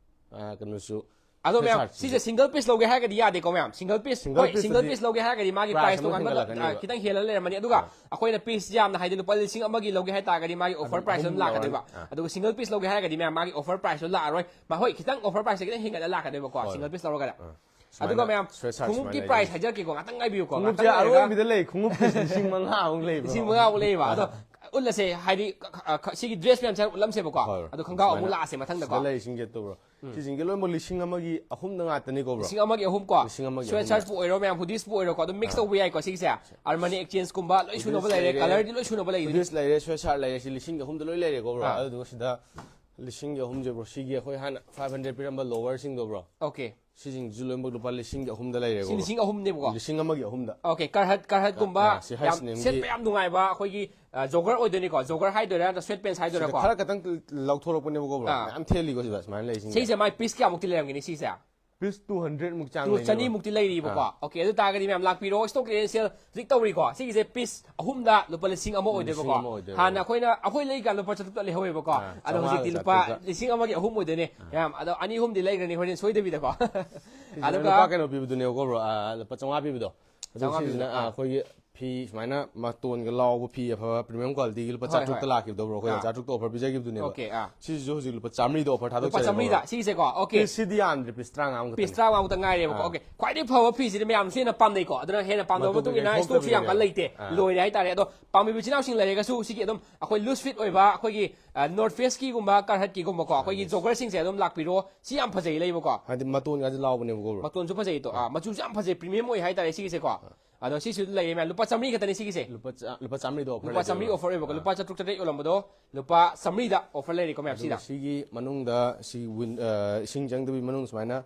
ꯑꯥ, ꯀꯩꯅꯣꯁꯨ ꯑꯗꯣ ꯃꯌꯥꯝ, Sweatshirtꯁꯤꯁꯨ꯫ ꯑꯗꯣ ꯃꯌꯥꯝ, ꯁꯤꯁꯦ single piece ꯂꯧꯒꯦ ꯍꯥꯏꯔꯒꯗꯤ ꯌꯌꯥꯗꯦꯀꯣ ꯃꯌꯥꯝ? Single piece, Single ꯍꯣꯏ, single pieceꯇꯗꯤ piece ꯂꯧꯒꯦ ꯍꯥꯏꯔꯒꯗꯤ ꯃꯥꯒꯤ price price ꯑꯃ ꯇꯣꯉꯥꯟꯕ, ꯍꯦꯟꯒꯠꯂꯛꯀꯅꯦꯕ꯫ ꯑ, ꯈꯤꯇꯪ ꯍꯦꯜꯂ ꯂꯩꯔꯝꯃꯅꯤ꯫ ꯑꯗꯨꯒ ꯑꯥ꯫ ꯑꯩꯈꯣꯏꯅ piece ꯌꯥꯝꯅ, ꯍꯥꯏꯗꯤ ꯂꯨꯄꯥ ꯂꯤꯁꯤꯡ ꯑꯃꯒꯤ ꯂꯧꯒꯦ ꯍꯥꯏꯇꯥꯔꯒꯗꯤ ꯃꯥꯒꯤ offer ꯑꯗꯨꯝ price ꯑꯗꯨꯝ ꯑꯍꯨꯝ ꯂꯥꯛꯀꯗꯣꯏꯕ꯫ ꯌꯧꯔꯅꯤ꯫ ꯑꯥ꯫ ꯑꯗꯨꯒ single piece ꯂꯧꯒꯦ ꯍꯥꯏꯔꯒꯗꯤ ꯃꯌꯥꯝ ꯃꯥꯒꯤ offer price ꯇꯣ ꯂꯥꯛꯑꯔꯣꯏ꯫ ꯃꯥ-, ꯍꯣꯏ, ꯈꯤꯇꯪ offer price ꯁꯦ ꯈꯤꯇꯪ ꯍꯦꯟꯒꯠꯂ ꯂꯥꯛꯀꯗꯣꯏꯕꯀꯣ, ꯍꯣꯏ꯫ single piece ꯂꯧꯔꯒꯅ꯫ ꯑꯥ꯫ ꯑꯗꯨꯒ ꯁꯨꯃꯥꯏꯅ ꯃꯌꯥꯝ, Sweatshirt ꯈꯣꯡꯎꯞꯀꯤ ꯁꯨꯃꯥꯏꯅ price ꯂꯩ꯫ ꯍꯥꯏꯖꯔꯛꯀꯦꯀꯣ, ꯉꯥꯛꯇꯪ ꯉꯥꯏꯕꯤꯌꯨꯀꯣ, ꯈꯣꯡꯎꯞꯁꯦ ꯉꯥꯛꯇꯪ ꯂꯩꯔꯒ꯫ ꯑꯔꯣꯏꯕꯤꯗ ꯂꯩ, ꯈꯣꯡꯎꯞ piece ꯂꯤꯁꯤꯡ ꯃꯉꯥꯃꯨꯛ ꯂꯩꯕ꯫ ꯂꯤꯁꯤꯡ ꯃꯉꯥꯃꯨꯛ ꯂꯩꯌꯦꯕ꯫ ꯑꯗꯣ ꯎꯠꯂꯁꯦ, ꯍꯥꯏꯗꯤ, ꯈ-, ꯈ-, ꯈ-, ꯁꯤꯒꯤ dress ꯃꯌꯥꯝꯁꯦ ꯎꯠꯂꯝꯁꯦꯕꯀꯣ꯫ ꯍꯣꯏ, ꯍꯣꯏ꯫ ꯑꯗꯣ ꯈꯣꯡꯒ꯭ꯔꯥꯎ ꯑꯃꯨꯛ ꯁꯨꯃꯥꯏꯅ ꯂꯥꯛꯑꯁꯦ ꯃꯊꯪꯗꯀꯣ꯫ ꯁꯤꯗ ꯂꯩꯔꯤꯁꯤꯡꯁꯦ ꯇꯧꯕ꯭ꯔꯣ? ꯁꯤꯁꯤꯡꯁꯦ ꯂꯣꯏꯅꯃꯛ ꯂꯤꯁꯤꯡ ꯑꯃꯒꯤ ꯑꯍꯨꯝꯗ ꯉꯥꯛꯇꯅꯤꯀꯣ, ꯕ꯭ꯔꯣ? ꯂꯤꯁꯤꯡ ꯑꯃꯒꯤ ꯑꯍꯨꯝ ꯀꯣ꯫ ꯂꯤꯁꯤꯡ ꯑꯃꯒꯤ ꯑꯍꯨꯝꯗ꯫ Sweatshirtꯄꯨ ꯑꯣꯏꯔꯣ, ꯃꯌꯥꯝ, hoodiesꯄꯨ ꯑꯣꯏꯔꯣꯀꯣ, ꯑꯗꯨꯝ mix ꯑꯥ꯫ ꯇꯧꯕ ꯌꯥꯏꯀꯣ ꯁꯤꯒꯤꯁꯦ꯫ Armani Exchangeꯀꯨꯝꯕ ꯂꯣꯏ ꯁꯨꯅꯕ Hoodies ꯂꯩꯔꯦ, ꯂꯩꯔꯦ, colourꯗꯤ ꯂꯣꯏ ꯁꯨꯅꯕ ꯂꯩꯒꯅꯤ꯫ Hoodies ꯂꯩꯔꯦ, Sweatshirt ꯂꯩꯔꯦ, ꯁꯤ ꯂꯤꯁꯤꯡꯒꯤ ꯑꯍꯨꯝꯗ ꯂꯣꯏ ꯂꯩꯔꯦꯀꯣ, ꯕ꯭ꯔꯣ? ꯑꯥ꯫ ꯑꯗꯨꯗꯨꯒ ꯁꯤꯗ ꯂꯤꯁꯤꯡꯒꯤ ꯑꯍꯨꯝꯁꯦ, ꯕ꯭ꯔꯣ, ꯁꯤꯒꯤ ꯑꯩꯈꯣꯏ ꯍꯥꯟꯅ five hundred ꯄꯤꯔꯝꯕ lowerꯁꯤꯡꯗꯣ, ꯕ꯭ꯔꯣ? Okay꯫ ꯁꯤꯁꯤꯡꯁꯤꯁꯨ ꯂꯣꯏꯅꯃꯛ ꯂꯨꯄꯥ ꯂꯤꯁꯤꯡꯒꯤ ꯑꯍꯨꯝꯗ ꯂꯩꯔꯦꯀꯣ, ꯁꯤ ꯕ꯭ꯔꯣ? ꯂꯤꯁꯤꯡ ꯑꯍꯨꯝꯅꯦꯕꯀꯣ? ꯂꯤꯁꯤꯡ ꯑꯃꯒꯤ ꯑꯍꯨꯝꯗ꯫ Okay, Carhartt, Carharttꯀꯨꯝꯕ ꯑꯥ, ꯁꯤ ꯌꯥꯝ H&Mꯒꯤ ꯁꯦꯠꯄ ꯌꯥꯝ ꯅꯨꯡꯉꯥꯏꯕ ꯑꯩꯈꯣꯏꯒꯤ, ꯑ, jogger ꯑꯣꯏꯗꯣꯏꯅꯤꯀꯣ, jogger ꯍꯥꯏꯗꯣꯏꯔꯥ, ꯅꯠꯇ꯭ꯔ sweat pants ꯁꯤꯗ ꯍꯥꯏꯗꯣꯏꯔꯥꯀꯣ? ꯈꯔ ꯈꯛꯇꯪ ꯂꯧꯊꯣꯔꯛꯄꯅꯦꯕꯀꯣ, ꯕ꯭ꯔꯣ? ꯑꯥ꯫ ꯃꯌꯥꯝ ꯊꯦꯜꯂꯤꯀꯣ ꯁꯤꯗ ꯁꯨꯃꯥꯏꯅ ꯂꯩꯁꯤꯡꯁꯦ꯫ ꯁꯤꯁꯦ ꯃꯥꯏ piece ꯀꯌꯥꯃꯨꯛꯇꯤ ꯂꯩꯔꯝꯒꯅꯤ ꯁꯤꯁꯦ? ꯄꯤꯁ ꯇꯨ ꯍꯟꯗ꯭ꯔꯦꯗ ꯃꯨꯛ ꯆꯥꯡ ꯇꯨ ꯂꯩꯅꯦꯕ꯫ ꯆꯅꯤꯃꯨꯛꯇꯤ ꯂꯩꯔꯤꯕꯀꯣ꯫ ꯑꯣꯀꯦ, ꯑꯗꯨ ꯇꯥꯔꯒꯗꯤ ꯃꯌꯥꯝ ꯂꯥꯛꯄꯤꯔꯣ, ꯁ꯭ꯇꯣꯛ ꯀ꯭ꯂꯤꯌꯔꯦꯟꯁ ꯁꯦꯜ ꯍꯧꯖꯤꯛ ꯇꯧꯔꯤꯀꯣ꯫ ꯁꯤꯒꯤꯁꯦ ꯄꯤꯁ ꯑꯍꯨꯝꯗ ꯂꯨꯄꯥ ꯂꯤꯁꯤꯡ ꯑꯃ ꯑꯣꯏꯗꯣꯏꯕꯀꯣ꯫ ꯂꯤꯁꯤꯡ ꯑꯃ ꯑꯣꯏꯗꯣꯏꯕ꯫ ꯍꯥꯟꯅ ꯑꯩꯈꯣꯏꯅ ꯑꯩꯈꯣꯏ ꯂꯩꯀꯥꯟ ꯂꯨꯄꯥ ꯆꯥꯇ꯭ꯔꯨꯛꯇ ꯂꯩꯍꯧꯋꯦꯕꯀꯣ꯫ ꯑꯥ, ꯑꯗꯣ ꯍꯧꯖꯤꯛꯇꯤ ꯆꯥꯝꯃꯉꯥꯒ ꯂꯨꯄꯥ ꯆꯥꯇ꯭ꯔꯨꯛꯇ꯫ ꯂꯤꯁꯤꯡ ꯑꯃꯒꯤ ꯑꯍꯨꯝ ꯑꯣꯏꯗꯣꯏꯅꯦ ꯃꯌꯥꯝ꯫ ꯑꯗꯣ ꯑꯅꯤ ꯑꯍꯨꯝꯗꯤ ꯂꯩꯈ꯭ꯔꯅꯤ ꯍꯣꯔꯦꯟ ꯁꯣꯏꯗꯕꯤꯗꯀꯣ꯫ ꯁꯤꯁꯤꯅ ꯑꯗꯨꯒ ꯂꯨꯄꯥ ꯀꯩꯅꯣ ꯄꯤꯕꯗꯨꯅꯦꯕꯀꯣ, ꯕ꯭ꯔꯣ? ꯑꯥ, ꯂꯨꯄꯥ ꯆꯥꯝꯃꯉꯥ ꯄꯤꯕꯗꯣ꯫ ꯑꯗꯨ ꯆꯥꯝꯃꯉꯥ ꯁꯤꯁꯤꯅ, ꯄꯤꯕꯗꯣ꯫ ꯑꯥ, ꯑꯩꯈꯣꯏꯒꯤ ꯐꯤ ꯁꯨꯃꯥꯏꯅ ꯃꯇꯣꯟꯒ ꯂꯥꯎꯕ ꯐꯤ ꯑꯐꯕ ꯄ꯭ꯔꯤꯃꯤꯌꯝ ꯀ꯭ꯋꯥꯂꯤꯇꯤꯒꯤ ꯂꯨꯄꯥ ꯍꯣꯏ, ꯆꯥꯇ꯭ꯔꯨꯛꯇ ꯍꯣꯏ꯫ ꯂꯥꯛꯈꯤꯕꯗꯣ, ꯕ꯭ꯔꯣ? ꯑꯩꯈꯣꯏꯅ ꯑꯥ꯫ ꯆꯥꯇ꯭ꯔꯨꯛꯇ ꯑꯣꯐꯔ ꯄꯤꯖꯈꯤꯕꯗꯨꯅꯦꯕ꯫ ꯑꯣꯀꯦ, ꯑꯥ꯫ ꯁꯤꯁꯤꯁꯨ ꯍꯧꯖꯤꯛ ꯂꯨꯄꯥ ꯂꯨꯄꯥ ꯆꯥꯝꯃꯔꯤꯗ ꯑꯣꯐꯔ ꯊꯥꯗꯣꯛꯆꯔꯦ, ꯕ꯭ꯔꯣ꯫ ꯁꯤꯒꯤꯁꯦ, ꯁꯤꯒꯤꯁꯦꯀꯣ꯫ ꯑꯣꯀꯦ꯫ ꯄꯤꯁꯁꯤꯗꯤ ꯌꯥꯝꯗ꯭ꯔꯦ, ꯄꯤꯁ ꯇꯔꯥꯃꯉꯥꯃꯨꯛꯇ ꯄꯤꯁ ꯇꯔꯥꯃꯉꯥꯃꯨꯛꯇ ꯉꯥꯏꯔꯦꯕꯀꯣ꯫ ꯑꯥ꯫ ꯑꯣꯀꯦ꯫ ꯈ꯭ꯋꯥꯏꯗꯒꯤ ꯐꯕ ꯐꯤꯁꯤꯗꯤ ꯃꯌꯥꯝꯁꯤꯅ ꯍꯦꯟꯅ ꯄꯥꯝꯅꯩꯀꯣ꯫ ꯑꯗꯨꯅ ꯍꯦꯟꯅ ꯄꯥꯝꯅꯕ ꯃꯇꯨꯡꯗ ꯃꯇꯨꯡ ꯏꯟꯅ ꯀꯩ ꯁ꯭ꯇꯣꯛꯁꯨ ꯌꯥꯝ ꯀꯟꯅ ꯊꯣꯛꯇꯕꯤꯅꯦꯕ꯫ ꯂꯩꯇꯦ꯫ ꯑꯥ꯫ ꯂꯣꯏꯔꯦ ꯍꯥꯏꯇꯥꯔꯦ꯫ ꯑꯗꯣ ꯄꯥꯝꯕꯤꯕ ꯏꯆꯤꯟ ꯏꯅꯥꯎꯁꯤꯡ ꯂꯩꯔꯒꯁꯨ ꯁꯤꯒꯤ ꯑꯗꯨꯝ ꯑꯩꯈꯣꯏ ꯂꯨꯖ ꯐꯤꯠ ꯑꯣꯏꯕ ꯑꯩꯈꯣꯏꯒꯤ, ꯑ, ꯅꯣꯔꯠ ꯐꯦꯁꯀꯤꯒꯨꯝꯕ, ꯀꯥꯔꯍꯠꯀꯤꯒꯨꯝꯕꯀꯣ, ꯑꯩꯈꯣꯏꯒꯤ ꯖꯣꯒꯔꯁꯤꯡꯁꯦ ꯑꯗꯨꯝ ꯂꯥꯛꯄꯤꯔꯣ꯫ ꯁꯤ ꯌꯥꯝ ꯐꯖꯩ ꯂꯩꯕꯀꯣ꯫ ꯍꯥꯏꯗꯤ ꯃꯇꯣꯟꯒꯁꯦ ꯂꯥꯎꯕꯅꯦꯕꯀꯣ, ꯕ꯭ꯔꯣ꯫ ꯃꯇꯣꯟꯁꯨ ꯐꯖꯩꯗꯣ꯫ ꯑꯥ, ꯃꯆꯨꯁꯨ ꯌꯥꯝ ꯐꯖꯩ, ꯄ꯭ꯔꯤꯃꯤꯌꯝ ꯑꯣꯏ ꯍꯥꯏꯇꯥꯔꯦ ꯁꯤꯒꯤꯁꯦꯀꯣ꯫ ꯑꯗꯣ ꯁꯤꯁꯨ ꯂꯩꯔꯦ ꯃꯌꯥꯝ꯫ ꯂꯨꯄꯥ ꯆꯥꯝꯃꯔꯤ ꯈꯛꯇꯅꯤ ꯁꯤꯒꯤꯁꯦ꯫ ꯂꯨꯄꯥ ꯆꯥ-, ꯂꯨꯄꯥ ꯆꯥꯝꯃꯔꯤꯗ ꯑꯣꯐꯔ ꯂꯨꯄꯥ ꯆꯥꯝꯃꯔꯤ ꯂꯩꯗꯣꯏꯕ꯫ ꯑꯣꯐꯔ ꯑꯣꯏꯕꯀꯣ꯫ ꯑꯥ꯫ ꯂꯨꯄꯥ ꯆꯥꯇ꯭ꯔꯨꯛ ꯆꯥꯇ꯭ꯔꯦꯠ ꯌꯣꯜꯂꯝꯕꯗꯣ ꯂꯨꯄꯥ ꯆꯥꯝꯃꯔꯤꯗ ꯑꯣꯐꯔ ꯂꯩꯔꯦꯀꯣ ꯃꯌꯥꯝ ꯑꯗꯨꯒ ꯁꯤꯗ꯫ ꯁꯤꯒꯤ ꯃꯅꯨꯡꯗ ꯁꯤ ꯋꯤꯟ-, ꯑ, ꯏꯁꯤꯡ ꯆꯪꯗꯕꯤ ꯃꯅꯨꯡ ꯁꯨꯃꯥꯏꯅ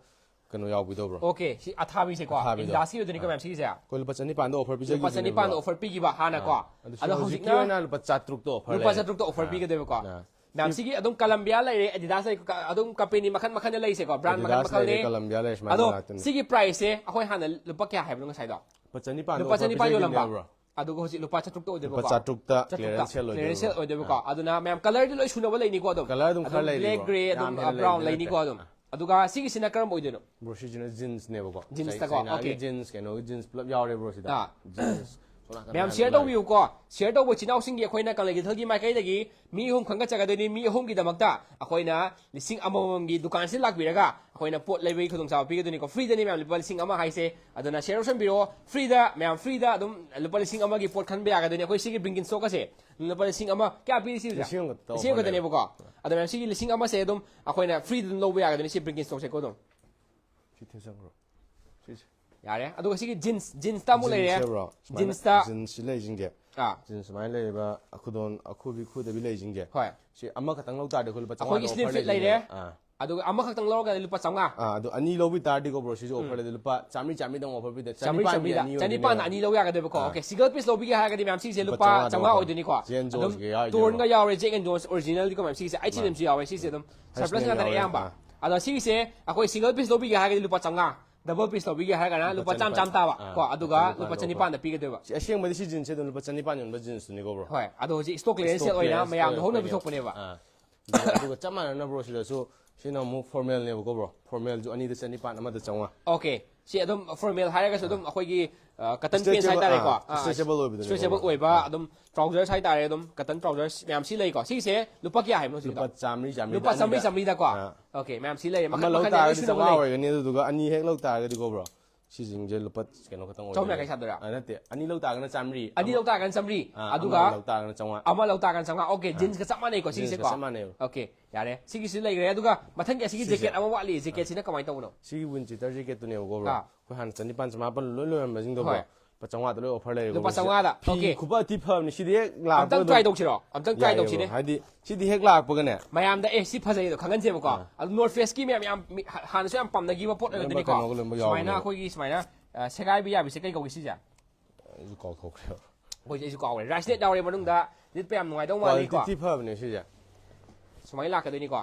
ꯀꯩꯅꯣ ꯌꯥꯎꯕꯤꯗꯣ, ꯕ꯭ꯔꯣ? ꯑꯣꯀꯦ, ꯁꯤ ꯑꯊꯥꯕꯤꯁꯦꯀꯣ꯫ ꯑꯊꯥꯕꯤꯗꯣ꯫ ꯑꯦꯗꯤꯗꯥꯁꯀꯤ ꯑꯣꯏꯗꯣꯏꯅꯤꯀꯣ ꯑꯥ꯫ ꯃꯌꯥꯝ ꯁꯤꯒꯤꯁꯦ꯫ ꯑꯩꯈꯣꯏ ꯂꯨꯄꯥ ꯆꯅꯤꯄꯥꯟꯗ ꯑꯣꯐꯔ ꯂꯨꯄꯥ ꯄꯤꯖꯈꯤꯕꯅꯦꯕ꯫ ꯆꯅꯤꯄꯥꯟꯗ ꯑꯣꯐꯔ ꯄꯤꯈꯤꯕ ꯍꯥꯟꯅꯀꯣ꯫ ꯑꯥ꯫ ꯑꯗꯨ ꯁꯤ ꯑꯗꯣ ꯍꯧꯖꯤꯛꯀꯤ ꯍꯧꯖꯤꯛꯅ ꯑꯣꯏꯅ ꯂꯨꯄꯥ ꯆꯥꯇ꯭ꯔꯨꯛꯇ ꯑꯣꯐꯔ ꯂꯨꯄꯥ ꯂꯩꯔꯦꯕ꯫ ꯆꯥꯇ꯭ꯔꯨꯛꯇ ꯑꯣꯐꯔ ꯑꯥ꯫ ꯄꯤꯒꯗꯣꯏꯕꯀꯣ꯫ ꯑꯥ꯫ ꯃꯌꯥꯝ ꯁꯤꯒꯤ ꯑꯗꯨꯝ ꯀꯂꯝꯕꯤꯌꯥ ꯂꯩꯔꯦ, ꯑꯦꯗꯤꯗꯥꯁ ꯂꯩ, ꯀ-, ꯑꯗꯨꯝ ꯀꯝꯄꯦꯅꯤ ꯃꯈꯜ ꯃꯈꯜꯗ ꯂꯩꯁꯦꯀꯣ, ꯕ꯭ꯔꯥꯟ ꯃꯈꯜ ꯑꯦꯗꯤꯗꯥꯁ ꯃꯈꯜꯅꯦ꯫ ꯂꯩꯔꯦ, ꯀꯂꯝꯕꯤꯌꯥ ꯂꯩꯔꯦ, ꯁꯨꯃꯥꯏꯅ ꯑꯗꯣ ꯉꯥꯛꯇꯅꯦ꯫ ꯁꯤꯒꯤ ꯄ꯭ꯔꯥꯏꯁꯁꯦ ꯑꯩꯈꯣꯏ ꯍꯥꯟꯅ ꯂꯨꯄꯥ ꯀꯌꯥ ꯍꯥꯏꯕꯅꯣ ꯉꯁꯥꯏꯗꯣ? ꯂꯨꯄꯥ ꯆꯅꯤꯄꯥꯟꯗ ꯂꯨꯄꯥ ꯑꯣꯐꯔ ꯆꯅꯤꯄꯥꯟ ꯌꯣꯜꯂꯝꯕ꯫ ꯕ꯭ꯔꯣ꯫ ꯑꯗꯨꯒ ꯍꯧꯖꯤꯛ ꯂꯨꯄꯥ ꯆꯥꯇ꯭ꯔꯨꯛꯇ ꯑꯣꯏꯗꯣꯏꯕꯀꯣ꯫ ꯂꯨꯄꯥ ꯆꯥꯇ꯭ꯔꯨꯛꯇ ꯆꯥꯇ꯭ꯔꯨꯛꯇ꯫ ꯀ꯭ꯂꯤꯌꯔꯦꯟꯁ ꯁꯦꯜ ꯑꯣꯏꯗꯣꯏꯅꯦꯕ꯫ ꯀ꯭ꯂꯤꯌꯔꯦꯟꯁ ꯁꯦꯜ ꯑꯣꯏꯗꯣꯏꯕꯀꯣ꯫ ꯑꯗꯨꯅ ꯃꯌꯥꯝ ꯀꯂꯔꯗꯤ ꯂꯣꯏ ꯁꯨꯅꯕ ꯂꯩꯅꯤꯀꯣ ꯑꯗꯨꯝ꯫ ꯀꯂꯔ ꯑꯗꯨꯝ ꯈꯔ ꯑꯗꯨꯝ ꯂꯩꯅꯤ, ꯕ꯭ꯂꯦꯛ, ꯕ꯭ꯔꯣ꯫ ꯒ꯭ꯔꯦ, ꯑꯗꯨꯝ ꯌꯥꯝ ꯍꯦꯟꯅ ꯕ꯭ꯔꯥꯎꯟ ꯂꯩꯕ ꯂꯩꯅꯤꯀꯣ ꯅꯠꯇꯦ꯫ ꯑꯗꯨꯝ꯫ ꯑꯥ꯫ ꯑꯗꯨꯒ ꯁꯤꯒꯤꯁꯤꯅ ꯀꯔꯝꯕ ꯑꯣꯏꯗꯣꯏꯅꯣ? ꯕ꯭ꯔꯣ, ꯁꯤꯁꯤꯅ ꯖꯤꯟꯁꯅꯦꯕꯀꯣ꯫ ꯖꯤꯟꯁꯇꯀꯣ, ꯆꯥꯏ-, ꯆꯥꯏꯅꯥꯒꯤ ꯑꯣꯀꯦ꯫ ꯖꯤꯟꯁ, ꯀꯩꯅꯣꯒꯤ ꯖꯤꯟꯁ ꯄꯨꯂꯞ ꯌꯥꯎꯔꯦ, ꯕ꯭ꯔꯣ, ꯁꯤꯗ꯫ ꯑꯥ꯫ ꯖꯤꯟꯁ꯫ ꯁꯣꯝ ꯅꯥꯀꯟꯗ ꯃꯌꯥꯝ ꯃꯌꯥꯝ ꯁꯤꯌꯔ ꯂꯩ꯫ ꯇꯧꯕꯤꯌꯨꯀꯣ꯫ ꯁꯤꯌꯔ ꯇꯧꯕ ꯏꯆꯤꯟ ꯏꯅꯥꯎꯁꯤꯡꯒꯤ ꯑꯩꯈꯣꯏꯅ ꯀꯪꯂꯩ ꯀꯩꯊꯦꯜꯒꯤ ꯃꯥꯏꯀꯩꯗꯒꯤ ꯃꯤ ꯑꯍꯨꯝ ꯈꯟꯒꯠꯆꯒꯗꯣꯏꯅꯤ꯫ ꯃꯤ ꯑꯍꯨꯝꯒꯤꯗꯃꯛꯇ ꯑꯩꯈꯣꯏꯅ ꯂꯤꯁꯤꯡ ꯑꯃꯃꯝꯒꯤ ꯗꯨꯀꯥꯟꯁꯤꯗ ꯂꯥꯛꯄꯤꯔꯒ ꯑꯩꯈꯣꯏꯅ ꯄꯣꯠ ꯂꯩꯕꯒꯤ ꯈꯨꯗꯣꯡꯆꯥꯕ ꯄꯤꯒꯗꯣꯏꯅꯤꯀꯣ꯫ ꯐ꯭ꯔꯤꯗꯅꯤ ꯃꯌꯥꯝ ꯂꯨꯄꯥ ꯂꯤꯁꯤꯡ ꯑꯃ ꯍꯥꯏꯁꯦ꯫ ꯑꯗꯨꯅ ꯁꯤꯌꯔ ꯇꯧꯁꯟꯕꯤꯔꯣ꯫ ꯐ꯭ꯔꯤꯗ, ꯃꯌꯥꯝ ꯐ꯭ꯔꯤꯗ ꯑꯗꯨꯝ ꯂꯨꯄꯥ ꯂꯤꯁꯤꯡ ꯑꯃꯒꯤ ꯄꯣꯠ ꯈꯟꯕ ꯌꯥꯒꯗꯣꯏꯅꯤ꯫ ꯑꯩꯈꯣꯏ ꯁꯤꯒꯤ ꯕ꯭ꯔꯤꯡꯒꯤꯟ ꯁ꯭ꯇꯣꯛ ꯑꯁꯦ ꯂꯨꯄꯥ ꯂꯤꯁꯤꯡ ꯑꯃ ꯀꯌꯥ ꯄꯤꯔꯤ ꯁꯤ ꯍꯧꯖꯤꯛ? ꯂꯤꯁꯤꯡ ꯑꯃꯈꯛꯇ ꯂꯤꯁꯤꯡ ꯑꯣꯐꯔ ꯑꯃꯈꯛꯇꯅꯦꯕꯀꯣ꯫ ꯑꯗꯣ ꯃꯌꯥꯝ ꯁꯤꯒꯤ ꯂꯤꯁꯤꯡ ꯑꯃꯁꯦ ꯑꯗꯨꯝ ꯑꯩꯈꯣꯏꯅ ꯐ꯭ꯔꯤꯗ ꯑꯗꯨꯝ ꯂꯧꯕ ꯌꯥꯒꯗꯣꯏꯅꯤ ꯁꯤ ꯕ꯭ꯔꯤꯡꯒꯤꯟ ꯁ꯭ꯇꯣꯛꯁꯦꯀꯣ ꯑꯗꯨꯝ꯫ ꯁꯤ ꯊꯤꯟꯖꯟꯈ꯭ꯔꯣ꯫ ꯁꯤꯁꯦ꯫ ꯌꯥꯔꯦ꯫ ꯑꯗꯨꯒ ꯁꯤꯒꯤ ꯖꯤꯟꯁ, ꯖꯤꯟꯁꯇ ꯑꯃꯨꯛ ꯂꯩꯔꯦ꯫ ꯖꯤꯟꯁꯁꯦ, ꯕ꯭ꯔꯣ꯫ ꯁꯨꯃꯥꯏꯅ ꯖꯤꯟꯁꯇ꯫ ꯖꯤꯟꯁꯁꯤ ꯂꯩꯁꯤꯡꯁꯦ꯫ ꯑꯥ꯫ ꯖꯤꯟꯁ ꯁꯨꯃꯥꯏꯅ ꯂꯩꯔꯤꯕ ꯈꯨꯗꯣꯟ, ꯑꯈꯨꯕꯤ ꯈꯨꯗꯕꯤ ꯂꯩꯁꯤꯡꯁꯦ꯫ ꯍꯣꯏ꯫ ꯁꯤ ꯑꯃꯈꯛꯇꯪ ꯂꯧ ꯇꯥꯔꯗꯤ ꯑꯩꯈꯣꯏ ꯂꯨꯄꯥ ꯑꯩꯈꯣꯏꯒꯤ ꯆꯥꯝꯃꯉꯥꯗ ꯁ꯭ꯂꯤꯝ ꯑꯣꯐꯔ ꯐꯤꯠ ꯂꯩꯔꯦ꯫ ꯂꯩꯗꯣꯏꯅꯦꯕ꯫ ꯑꯥ꯫ ꯑꯗꯨꯒ ꯑꯃꯈꯛꯇꯪ ꯂꯧꯔꯒꯅ ꯂꯨꯄꯥ ꯆꯥꯝꯃꯉꯥ꯫ ꯑꯥ, ꯑꯗꯨ ꯑꯅꯤ ꯂꯧꯕꯤ ꯇꯥꯔꯗꯤꯀꯣ, ꯕ꯭ꯔꯣ, ꯁꯤꯁꯨ ꯑꯣꯐꯔ ꯂꯩꯗꯤ ꯂꯨꯄꯥ ꯆꯥꯝꯃꯔꯤ, ꯆꯥꯝꯃꯔꯤꯗꯪ ꯑꯣꯐꯔ ꯄꯤꯗ, ꯆꯥꯝꯃꯔꯤ, ꯆꯅꯤꯄꯥꯟꯒꯤ ꯆꯥꯝꯃꯔꯤꯗ꯫ ꯑꯅꯤ ꯑꯣꯏꯗꯣꯏꯅꯦꯕ꯫ ꯆꯅꯤꯄꯥꯟꯗ ꯑꯅꯤ ꯂꯧ ꯌꯥꯒꯗꯣꯏꯕꯀꯣ꯫ ꯑꯥ꯫ ꯑꯣꯀꯦ, ꯁꯤꯡꯒꯜ ꯄꯤꯁ ꯂꯧꯕꯤꯒꯦ ꯍꯥꯏꯔꯒꯗꯤ ꯃꯌꯥꯝ ꯁꯤꯁꯦ ꯂꯨꯄꯥ ꯂꯨꯄꯥ ꯆꯥꯝꯃꯉꯥ ꯆꯥꯝꯃꯉꯥ ꯑꯣꯐꯔ꯫ ꯑꯣꯏꯗꯣꯏꯅꯤꯀꯣ꯫ ꯖꯦꯟ ꯑꯗꯨꯝ ꯖꯣꯟꯁꯀꯤ ꯌꯥꯎꯔꯤꯁꯦ, ꯇꯣꯔꯟꯒ ꯕ꯭ꯔꯣ꯫ ꯌꯥꯎꯔꯦ, ꯖꯦꯛ ꯑꯦꯟ ꯖꯣꯟꯁ ꯑꯣꯔꯤꯖꯤꯅꯦꯜꯗꯤꯀꯣ ꯃꯌꯥꯝ ꯁꯤꯁꯦ ꯑꯩꯠ ꯁꯤ ꯑꯦꯝꯁꯨ ꯌꯥꯎꯔꯦ꯫ ꯁꯤꯁꯦ ꯑꯗꯨꯝ ꯁꯔꯄ꯭ꯂꯁ ꯉꯥꯛꯇꯅꯦ ꯑꯗꯣ ꯁꯤꯒꯤꯁꯦ ꯑꯩꯈꯣꯏ single piece ꯂꯧꯕꯤꯒꯦ ꯍꯥꯏꯔꯒꯗꯤ ꯂꯨꯄꯥ ꯆꯥꯝꯃꯉꯥ, double piece ꯂꯧꯕꯤꯒꯦ ꯍꯥꯏꯔꯒꯅ ꯂꯨꯄꯥ ꯆꯥꯝꯃ ꯆꯥꯝꯃ ꯇꯥꯕ꯫ ꯑꯥ, ꯀꯣ, ꯑꯗꯨꯒ ꯆꯅꯤꯄꯥꯟ ꯂꯨꯄꯥ ꯂꯧꯕ꯫ ꯆꯅꯤꯄꯥꯟꯗ ꯄꯤꯒꯗꯣꯏꯕ꯫ ꯁꯤ ꯑꯁꯦꯡꯕꯗꯤ ꯁꯤ jeansꯁꯦ ꯑꯗꯨꯝ ꯂꯨꯄꯥ ꯆꯅꯤꯄꯥꯟ ꯌꯣꯟꯕ jeansꯇꯨꯅꯤꯀꯣ, bro? ꯍꯣꯏ, ꯑꯗꯣ ꯍꯧꯖꯤꯛ stock clearance sale ꯑꯣꯏꯅ ꯃꯌꯥꯝꯗ ꯍꯣꯡꯅ ꯄꯤꯊꯣꯛꯄꯅꯦꯕ꯫ ꯑꯥ꯫ ꯑꯗꯨꯒ, ꯑꯗꯨꯒ ꯆꯞ ꯃꯥꯟꯅꯅ, bro, ꯁꯤꯗꯁꯨ ꯁꯤꯅ ꯑꯃꯨꯛ formalꯅꯦꯕꯀꯣ, bro? Formalꯁꯨ ꯑꯅꯤꯗ ꯆꯅꯤꯄꯥꯟ, ꯑꯃꯗ ꯆꯥꯝꯃꯉꯥ꯫ Okay, ꯁꯤ ꯑꯗꯨꯝ formal ꯍꯥꯏꯔꯒꯁꯨ ꯑꯗꯨꯝ ꯑꯩꯈꯣꯏꯒꯤ, ꯑ, cotton pants stretchable, ꯍꯥꯏꯇꯥꯔꯦꯀꯣ꯫ ꯑꯥ, ꯑꯥ, stretchable ꯑꯣꯏꯕꯗꯨꯅꯦ, stretchable bro? ꯑꯣꯏꯕ ꯑꯥ꯫ ꯑꯗꯨꯝ trousers ꯍꯥꯏꯇꯥꯔꯦ, ꯑꯗꯨꯝ cotton trousers ꯃꯌꯥꯝ ꯁꯤ ꯂꯩꯀꯣ꯫ ꯁꯤꯒꯤꯁꯦ ꯂꯨꯄꯥ ꯀꯌꯥ ꯍꯥꯏꯕꯅꯣ ꯍꯧꯖꯤꯛꯀꯤꯗꯣ? ꯂꯨꯄꯥ ꯆꯥꯝꯃꯔꯤ, ꯆꯥꯝꯃꯔꯤꯗ ꯂꯨꯄꯥ ꯆꯥꯝꯃꯔꯤ, ꯑꯅꯤꯗ꯫ ꯆꯥꯝꯃꯔꯤꯗꯀꯣ? ꯑꯥ꯫ Okay, ꯃꯌꯥꯝ ꯁꯤ ꯂꯩꯔꯦ꯫ ꯑꯃ ꯃꯈꯜ ꯂꯧ ꯃꯈꯜꯅꯦ, ꯂꯣꯏ ꯇꯥꯔꯒꯗꯤ ꯁꯨꯅꯕ ꯆꯥꯝꯃꯉꯥ ꯂꯩ꯫ ꯑꯣꯏꯒꯅꯤ, ꯑꯗꯨꯗꯨꯒ ꯑꯅꯤ ꯍꯦꯛ ꯂꯧ ꯇꯥꯔꯒꯗꯤꯀꯣ, bro, ꯁꯤꯁꯤꯡꯁꯦ ꯂꯨꯄꯥ ꯀꯩꯅꯣ ꯈꯛꯇꯪ ꯆꯍꯨꯝ ꯌꯥꯡꯈꯩ ꯑꯣꯏꯒꯅꯤ꯫ ꯁꯥꯗꯣꯏꯔꯥ? ꯑ, ꯅꯠꯇꯦ, ꯑꯅꯤ ꯂꯧ ꯇꯥꯔꯒꯅ ꯆꯥꯝꯃꯔꯤ, ꯑꯅꯤ ꯑꯃ ꯂꯧ ꯇꯥꯔꯒꯅ ꯆꯥꯝꯃꯔꯤ, ꯑꯥ, ꯑꯗꯨꯒ ꯑꯃ ꯂꯧ ꯇꯥꯔꯒꯅ ꯆꯥꯝꯃꯉꯥ꯫ ꯑꯃ ꯂꯧ ꯇꯥꯔꯒꯅ ꯆꯥꯝꯃꯉꯥ꯫ Okay, ꯑꯥ꯫ Jeansꯀ ꯆꯞ ꯃꯥꯟꯅꯩꯀꯣ, ꯁꯤꯒꯤꯁꯦꯀꯣ? Jeansꯀ ꯆꯞ ꯃꯥꯟꯅꯩꯕ꯫ Okay, ꯌꯥꯔꯦ꯫ ꯁꯤꯒꯤꯁꯤ ꯂꯩꯈ꯭ꯔꯦ꯫ ꯑꯗꯨꯒ ꯃꯊꯪꯒꯤ ꯑꯁꯤꯒꯤ ꯁꯤꯁꯦ꯫ Jacket ꯑꯃ ꯋꯥꯠꯂꯤ꯫ ꯑꯥ꯫ Jacketꯁꯤꯅ ꯀꯃꯥꯏꯅ ꯇꯧꯕꯅꯣ? ꯁꯤꯒꯤ wind cheater jacketꯇꯨꯅꯦꯕꯀꯣ, bro꯫ ꯑꯥ꯫ ꯑꯩꯈꯣꯏ ꯍꯥꯟꯅ ꯆꯅꯤꯄꯥꯟ, ꯆꯃꯥꯄꯟ ꯂꯣꯏ ꯂꯣꯏꯔꯝꯕꯁꯤꯡꯗꯣ, bro꯫ ꯍꯣꯏ꯫ ꯂꯨꯄꯥ ꯆꯥꯝꯃꯉꯥꯗ ꯂꯣꯏ offer ꯂꯩꯔꯦꯀꯣ, ꯂꯨꯄꯥ bro꯫ ꯁꯤꯗ ꯆꯥꯝꯃꯉꯥꯗ, ꯐꯤ okay꯫ ꯈꯨꯐ ꯊꯤ ꯐꯕꯅꯤ꯫ ꯁꯤꯗꯤ ꯍꯦꯛ ꯂꯥꯛꯄ ꯑꯝꯇꯪ ꯑꯗꯨꯝ try ꯇꯧꯁꯤꯔꯣ? ꯑꯝꯇꯪ try ꯌꯥꯏꯌꯦ, ꯇꯧꯁꯤꯅꯦ꯫ Bro꯫ ꯍꯥꯏꯗꯤ ꯁꯤꯗꯤ ꯍꯦꯛ ꯂꯥꯛꯄꯒꯅꯦ꯫ ꯃꯌꯥꯝꯗ, "ꯑꯦ, ꯁꯤ ꯐꯖꯩꯗꯣ ꯈꯪꯍꯟꯁꯦꯕꯀꯣ"꯫ ꯑꯥ꯫ ꯑꯗꯨ North Faceꯀꯤ ꯃꯌꯥꯝ ꯌꯥꯝ ꯃꯤ-, ꯍꯥ-, ꯍꯥꯟꯅꯁꯨ ꯌꯥꯝ ꯄꯥꯝꯅꯈꯤꯕ ꯄꯣꯠ ꯂꯣꯏꯅꯃꯛ ꯑꯣꯏꯔꯒꯗꯤꯅꯦꯀꯣ꯫ ꯀꯩꯅꯣꯒ ꯂꯣꯏꯅꯃꯛ ꯁꯨꯃꯥꯏꯅ ꯌꯥꯎꯕꯅꯦꯕ꯫ ꯑꯩꯈꯣꯏꯒꯤ ꯁꯨꯃꯥꯏꯅ, ꯑ, ꯁꯦꯒꯥꯏꯕ ꯌꯥꯕꯤꯁꯦ ꯀꯩ ꯀꯧꯒꯦ ꯁꯤꯁꯦ? ꯑꯩꯁꯨ ꯀꯥꯎꯊꯣꯛꯈ꯭ꯔꯦꯕ꯫ ꯑꯩꯈꯣꯏꯁꯦ, ꯑꯩꯁꯨ ꯀꯥꯎꯈ꯭ꯔꯦ꯫ Racelet ꯌꯥꯎꯔꯦ ꯃꯅꯨꯡꯗ, ꯂꯤꯠꯄ ꯌꯥꯝ ꯅꯨꯡꯉꯥꯏꯗꯧ ꯃꯥꯜꯂꯤꯀꯣ꯫ Quality ꯊꯤ ꯐꯕꯅꯦ ꯁꯤꯁꯦ꯫ ꯁꯨꯃꯥꯏꯅ ꯂꯥꯛꯀꯗꯣꯏꯅꯤꯀꯣ꯫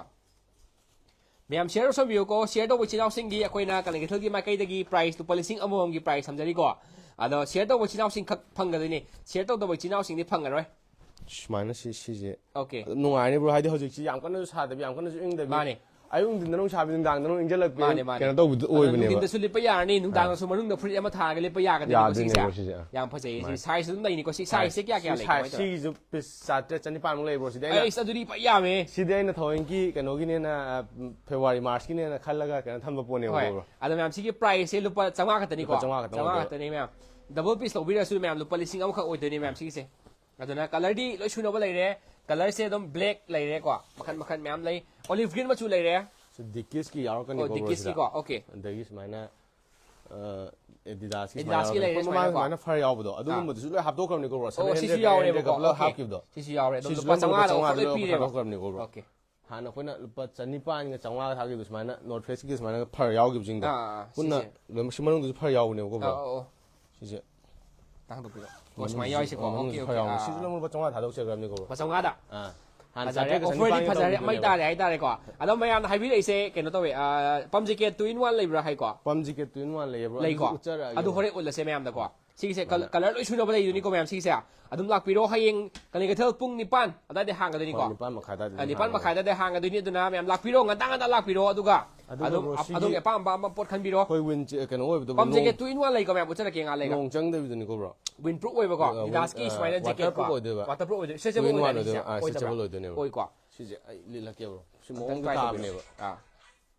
ꯃꯌꯥꯝ share ꯇꯧꯁꯟꯕꯤꯌꯨꯀꯣ꯫ Share ꯇꯧꯕ ꯏꯆꯤꯜ ꯏꯅꯥꯎꯁꯤꯡꯒꯤ ꯑꯩꯈꯣꯏꯅ ꯀꯅꯥ ꯀꯩꯊꯦꯜꯒꯤ ꯃꯥꯏꯀꯩꯗꯒꯤ prize ꯂꯨꯄꯥ ꯂꯤꯁꯤꯡ ꯑꯃꯃꯝꯒꯤ prize ꯊꯝꯖꯔꯤꯀꯣ꯫ ꯑꯗꯣ share ꯇꯧꯕ ꯏꯆꯤꯜ ꯏꯅꯥꯎꯁꯤꯡ ꯈꯛ ꯐꯪꯒꯗꯣꯏꯅꯤ꯫ Share ꯇꯧꯗꯕ ꯏꯆꯤꯜ ꯏꯅꯥꯎꯁꯤꯡꯗꯤ ꯐꯪꯉꯔꯣꯏ꯫ ꯁꯨꯃꯥꯏꯅ ꯁꯤ, ꯁꯤꯁꯦ Okay꯫ ꯑꯗꯨꯝ ꯅꯨꯡꯉꯥꯏꯅꯤ, bro꯫ ꯍꯥꯏꯗꯤ ꯍꯧꯖꯤꯛꯁꯤ ꯌꯥꯝ ꯀꯟꯅꯁꯨ ꯁꯥꯗꯕꯤ, ꯌꯥꯝ ꯀꯟꯅꯁꯨ ꯏꯪꯗꯕꯤ꯫ ꯃꯥꯅꯦ꯫ ꯑꯌꯨꯛ ꯅꯨꯡꯊꯤꯟꯗ ꯅꯨꯡ ꯁꯥꯕꯤ, ꯅꯨꯡꯗꯥꯡꯗ ꯅꯨꯡ ꯏꯪꯁꯤꯜꯂꯛꯄꯤ ꯃꯥꯅꯦ, ꯃꯥꯅꯦ꯫ ꯀꯩꯅꯣ ꯇꯧꯕꯗꯣ ꯑꯗꯣ ꯑꯣꯏꯕꯅꯦꯕ꯫ ꯅꯨꯡꯊꯤꯟꯗꯁꯨ ꯂꯤꯠꯄ ꯌꯥꯔꯅꯤ, ꯅꯨꯡꯗꯥꯡꯗꯁꯨ ꯑꯥ꯫ ꯃꯅꯨꯡꯗ ꯐꯨꯔꯤꯠ ꯑꯃ ꯊꯥꯔꯒ ꯂꯤꯠꯄ ꯌꯥꯒꯗꯣꯏꯅꯤꯀꯣ ꯌꯥꯗꯣꯏꯅꯦꯕ ꯁꯤꯁꯦ꯫ ꯁꯤꯁꯦ, ꯑꯥ꯫ ꯌꯥꯝ ꯐꯖꯩꯌꯦ꯫ ꯁꯤ ꯃꯥꯅꯦ꯫ Sizeꯁꯦ ꯑꯗꯨꯝ ꯂꯩꯅꯤꯀꯣ꯫ ꯁꯤ ꯁꯤ sizeꯁꯦ size, ꯀꯌꯥ ꯀꯌꯥ ꯁꯤ ꯂꯩ, size, ꯀꯃꯥꯏꯅ ꯇꯧꯋꯦ? ꯁꯤꯒꯤꯁꯨ piece ꯆꯥꯇ꯭ꯔꯦꯠ, ꯆꯅꯤꯄꯥꯟꯃꯨꯛ ꯂꯩ, bro꯫ ꯁꯤꯗ ꯑꯩꯅ ꯑꯩꯁ, ꯑꯗꯨꯗꯤ ꯐꯖ ꯌꯥꯝꯃꯦ꯫ ꯁꯤꯗꯤ ꯑꯩꯅ ꯊꯑꯣꯏꯀꯤ ꯀꯩꯅꯣꯒꯤꯅꯦꯅ, ꯑ, February, Marchꯀꯤꯅꯦꯅ ꯈꯜꯂꯒ ꯀꯩꯅꯣ ꯊꯝꯕ ꯄꯣꯠꯅꯦꯕꯀꯣ, ꯍꯣꯏ꯫ Bro꯫ ꯑꯗꯣ ꯃꯌꯥꯝ ꯁꯤꯒꯤ priceꯁꯦ ꯂꯨꯄꯥ ꯆꯥꯝꯃꯉꯥ ꯈꯛꯇꯅꯤꯀꯣ? ꯂꯨꯄꯥ ꯆꯥꯝꯃꯉꯥ ꯈꯛꯇꯪ ꯆꯥꯝꯃꯉꯥ ꯑꯣꯏꯗꯣꯏꯅꯦ꯫ ꯈꯛꯇꯅꯦ ꯃꯌꯥꯝ꯫ Double piece ꯂꯧꯕꯤꯔꯁꯨ ꯃꯌꯥꯝ ꯂꯨꯄꯥ ꯂꯤꯁꯤꯡ ꯑꯃꯈꯛ ꯑꯣꯏꯗꯣꯏꯅꯦ ꯃꯌꯥꯝ ꯁꯤꯒꯤꯁꯦ꯫ ꯑꯗꯨꯅ colourꯗꯤ ꯂꯣꯏ ꯁꯨꯅꯕ ꯂꯩꯔꯦ꯫ Colourꯁꯦ ꯑꯗꯨꯝ black ꯂꯩꯔꯦꯀꯣ, ꯃꯈꯟ ꯃꯈꯟ ꯃꯌꯥꯝ ꯂꯩ꯫ Olive green ꯃꯆꯨ ꯂꯩꯔꯦ꯫ ꯁꯤ Dickiesꯀꯤ ꯌꯥꯎꯔꯛꯀꯅꯤꯀꯣ, ꯑꯣ, bro, Dickiesꯀꯤꯀꯣ, ꯁꯤꯗ꯫ Okay꯫ ꯑꯗꯒꯤ ꯁꯨꯃꯥꯏꯅ, ꯑ, Adidasꯀꯤ Adidasꯀꯤ ꯁꯨꯃꯥꯏꯅ ꯂꯩꯔꯦ, ꯌꯥꯎꯔꯛꯀꯅꯤ꯫ ꯁꯨꯃꯥꯏꯅꯀꯣ꯫ ꯃꯃꯥꯡ ꯁꯨꯃꯥꯏꯅ ꯐꯔ ꯌꯥꯎꯕꯗꯣ, ꯑꯥ꯫ ꯑꯗꯨꯒꯨꯝꯕꯗꯨꯁꯨ ꯂꯣꯏ ꯍꯥꯞꯇꯣꯛꯈ꯭ꯔꯕꯅꯤꯀꯣ, bro꯫ ꯑꯣ, ꯁꯤꯁꯨ seven hundred ꯌꯥꯎꯔꯦꯕꯀꯣ꯫ ꯒ ꯄꯨꯂꯞ Okay꯫ ꯍꯥꯞꯈꯤꯕꯗꯣ꯫ ꯁꯤꯁꯨ ꯌꯥꯎꯔꯦ꯫ ꯑꯗꯨꯝ ꯁꯤꯁꯨ ꯂꯨꯄꯥ ꯂꯣꯏꯅꯃꯛ ꯆꯥꯝꯃꯉꯥꯗ ꯂꯨꯄꯥ ꯆꯥꯝꯃꯉꯥꯗ offer ꯂꯣꯏ ꯂꯣꯏ ꯄꯤꯔꯦꯕ꯫ ꯊꯥꯗꯣꯛꯈ꯭ꯔꯕꯅꯤꯀꯣ, bro꯫ Okay꯫ ꯍꯥꯟꯅ ꯑꯩꯈꯣꯏꯅ ꯂꯨꯄꯥ ꯆꯅꯤꯄꯥꯟꯒ ꯆꯥꯝꯃꯉꯥꯒ ꯊꯥꯈꯤꯕꯗꯣ, ꯁꯨꯃꯥꯏꯅ North Faceꯀꯤ ꯁꯨꯃꯥꯏꯅ ꯐꯔ ꯌꯥꯎꯈꯤꯕꯁꯤꯡꯗꯣ꯫ ꯑꯥ, ꯑꯥ, ꯑꯥ, ꯄꯨꯟꯅ ꯁꯤꯁꯦ꯫ ꯂꯣꯏꯅꯃꯛ ꯁꯤ ꯃꯅꯨꯡꯗꯁꯨ ꯐꯔ ꯌꯥꯎꯕꯅꯦꯕꯀꯣ, bro꯫ ꯑꯥ, ꯑꯥ, ꯑꯥ꯫ ꯁꯤꯁꯦ꯫ ꯇꯥꯡ ꯍꯟꯗꯣꯛꯄꯤꯔꯣ꯫ ꯑꯣ, ꯁꯨꯃꯥꯏꯅ ꯃꯅꯨꯡꯗꯁꯨ, ꯌꯥꯎꯔꯤꯁꯦꯀꯣ꯫ ꯑꯥ, ꯃꯅꯨꯡꯗꯁꯨ Okay, ꯐꯔ okay꯫ ꯌꯥꯎꯕꯅꯦ꯫ ꯑꯥ, ꯁꯤꯁꯨ ꯑꯥ꯫ ꯂꯣꯏꯅꯃꯛ ꯂꯨꯄꯥ ꯆꯥꯝꯃꯉꯥ ꯊꯥꯗꯣꯛꯆꯈ꯭ꯔꯕꯅꯤꯀꯣ, bro꯫ ꯂꯨꯄꯥ ꯆꯥꯝꯃꯉꯥꯗ? ꯑꯥ꯫ ꯍꯥꯟꯅ ꯐꯖꯔꯦ, ꯆꯥꯇ꯭ꯔꯦꯠꯀ ꯑꯣꯐꯔꯗꯤ ꯆꯅꯤꯄꯥꯟꯒ ꯐꯖꯔꯦ, ꯇꯧꯈꯤꯕꯅꯦꯕ꯫ ꯃꯩ ꯇꯥꯔꯦ ꯍꯥꯏꯇꯥꯔꯦꯀꯣ꯫ ꯑꯗꯣ ꯃꯌꯥꯝꯅ ꯍꯥꯏꯕꯤꯔꯛꯏꯁꯦ ꯀꯩꯅꯣ ꯇꯧꯋꯦ, ꯑ, ꯄꯝ ꯖꯦꯀꯦꯠ ꯇꯨ ꯏꯟ ꯋꯥꯟ ꯂꯩꯕ꯭ꯔꯥ ꯍꯥꯏꯀꯣ? Pump jacket two in one ꯂꯩꯌꯦ, ꯕ꯭ꯔꯣ꯫ ꯂꯩꯀꯣ? ꯑꯗꯨꯁꯨ ꯎꯠꯆꯔꯛꯑꯒꯦ, ꯑꯗꯨ ꯕ꯭ꯔꯣ꯫ ꯍꯣꯔꯦꯟ ꯎꯠꯂꯁꯦ ꯃꯌꯥꯝꯗꯀꯣ꯫ ꯁꯤꯒꯤꯁꯦ ꯀꯂ-, ꯃꯥꯅꯦ꯫ ꯀꯂꯔ ꯂꯣꯏ ꯁꯨꯅꯕ ꯂꯩꯗꯣꯏꯅꯤꯀꯣ ꯃꯌꯥꯝ ꯁꯤꯒꯤꯁꯦ꯫ ꯑꯗꯨꯝ ꯂꯥꯛꯄꯤꯔꯣ, ꯍꯌꯦꯡ ꯀꯥꯂꯦꯟ ꯀꯩꯊꯦꯜ ꯄꯨꯡ ꯅꯤꯄꯥꯟ ꯑꯗꯥꯏꯗꯩ ꯍꯥꯡꯒꯗꯣꯏꯅꯤꯀꯣ꯫ ꯍꯣꯏ, ꯅꯤꯄꯥꯟ ꯃꯈꯥꯏ ꯑꯗꯥꯏꯗꯩ ꯑ, ꯅꯤꯄꯥꯟ ꯍꯥꯡꯒꯅꯤ꯫ ꯃꯈꯥꯏ ꯑꯗꯥꯏꯗꯩ ꯍꯥꯡꯒꯗꯣꯏꯅꯤ, ꯑꯗꯨꯅ ꯃꯌꯥꯝ ꯂꯥꯛꯄꯤꯔꯣ, ꯉꯟꯇꯥ ꯉꯟꯇꯥ ꯂꯥꯛꯄꯤꯔꯣ, ꯑꯗꯨꯒ ꯑꯗꯨꯒ ꯑꯗꯨꯝ ꯕ꯭ꯔꯣ, ꯑꯞ-, ꯁꯤꯒꯤ ꯑꯗꯣꯝꯒꯤ ꯑꯄꯥꯝꯕ ꯑꯃ ꯄꯣꯠ ꯈꯟꯕꯤꯔꯣ꯫ ꯑꯩꯈꯣꯏ ꯋꯤꯟ ꯆꯦ-, ꯀꯩꯅꯣ ꯑꯣꯏꯕꯗꯣ, ꯄꯝ ꯅꯣꯡ, ꯖꯦꯀꯦꯠ ꯇꯨ ꯏꯟ ꯋꯥꯟ ꯂꯩꯀꯣ ꯃꯌꯥꯝ, ꯎꯠꯆꯔꯛꯀꯦ ꯉꯥꯏꯍꯥꯛ ꯂꯩꯒ꯫ ꯅꯣꯡ ꯆꯪꯗꯕꯤꯗꯨꯅꯤꯀꯣ, ꯕ꯭ꯔꯣ? ꯋꯤꯟ ꯄ꯭ꯔꯨꯐ ꯑꯣꯏꯕꯀꯣ, ꯑ, ꯑꯦꯗꯤꯗꯥꯁꯀꯤ ꯋꯥꯇꯔ, ꯁꯨꯃꯥꯏꯅ ꯑ, ꯖꯦꯀꯦꯠꯀꯣ꯫ ꯋꯥꯇꯔ ꯄ꯭ꯔꯨꯐ ꯑꯣꯏꯗꯣꯏꯕ꯫ ꯋꯥꯇꯔ ꯄ꯭ꯔꯨꯐ ꯑꯣꯏꯗꯣꯏꯅꯤ꯫ ꯁ꯭ꯇꯔꯦꯆꯦꯕꯜ ꯇꯨ ꯏꯟ ꯋꯥꯟ ꯑꯣꯏꯗꯣꯏꯅꯤ, ꯁꯤꯁꯦ, ꯑꯣꯏꯗꯣꯏꯕ? ꯑ, ꯑꯣꯏꯗꯕ꯭ꯔꯥ? ꯁ꯭ꯇꯔꯦꯆꯦꯕꯜ ꯑꯣꯏꯗꯣꯏꯅꯦꯕ꯫ ꯑꯣꯏꯀꯣ꯫ ꯁꯤꯁꯦ ꯑꯩ ꯂꯤꯠꯂꯛꯀꯦ, ꯕ꯭ꯔꯣ꯫ ꯁꯤ ꯑꯝꯇꯪ ꯃꯑꯣꯡꯗ ꯇ꯭ꯔꯥꯏ ꯇꯧꯕꯤꯌꯨ꯫ ꯇꯥꯕꯅꯦꯕ꯫ ꯑꯥ꯫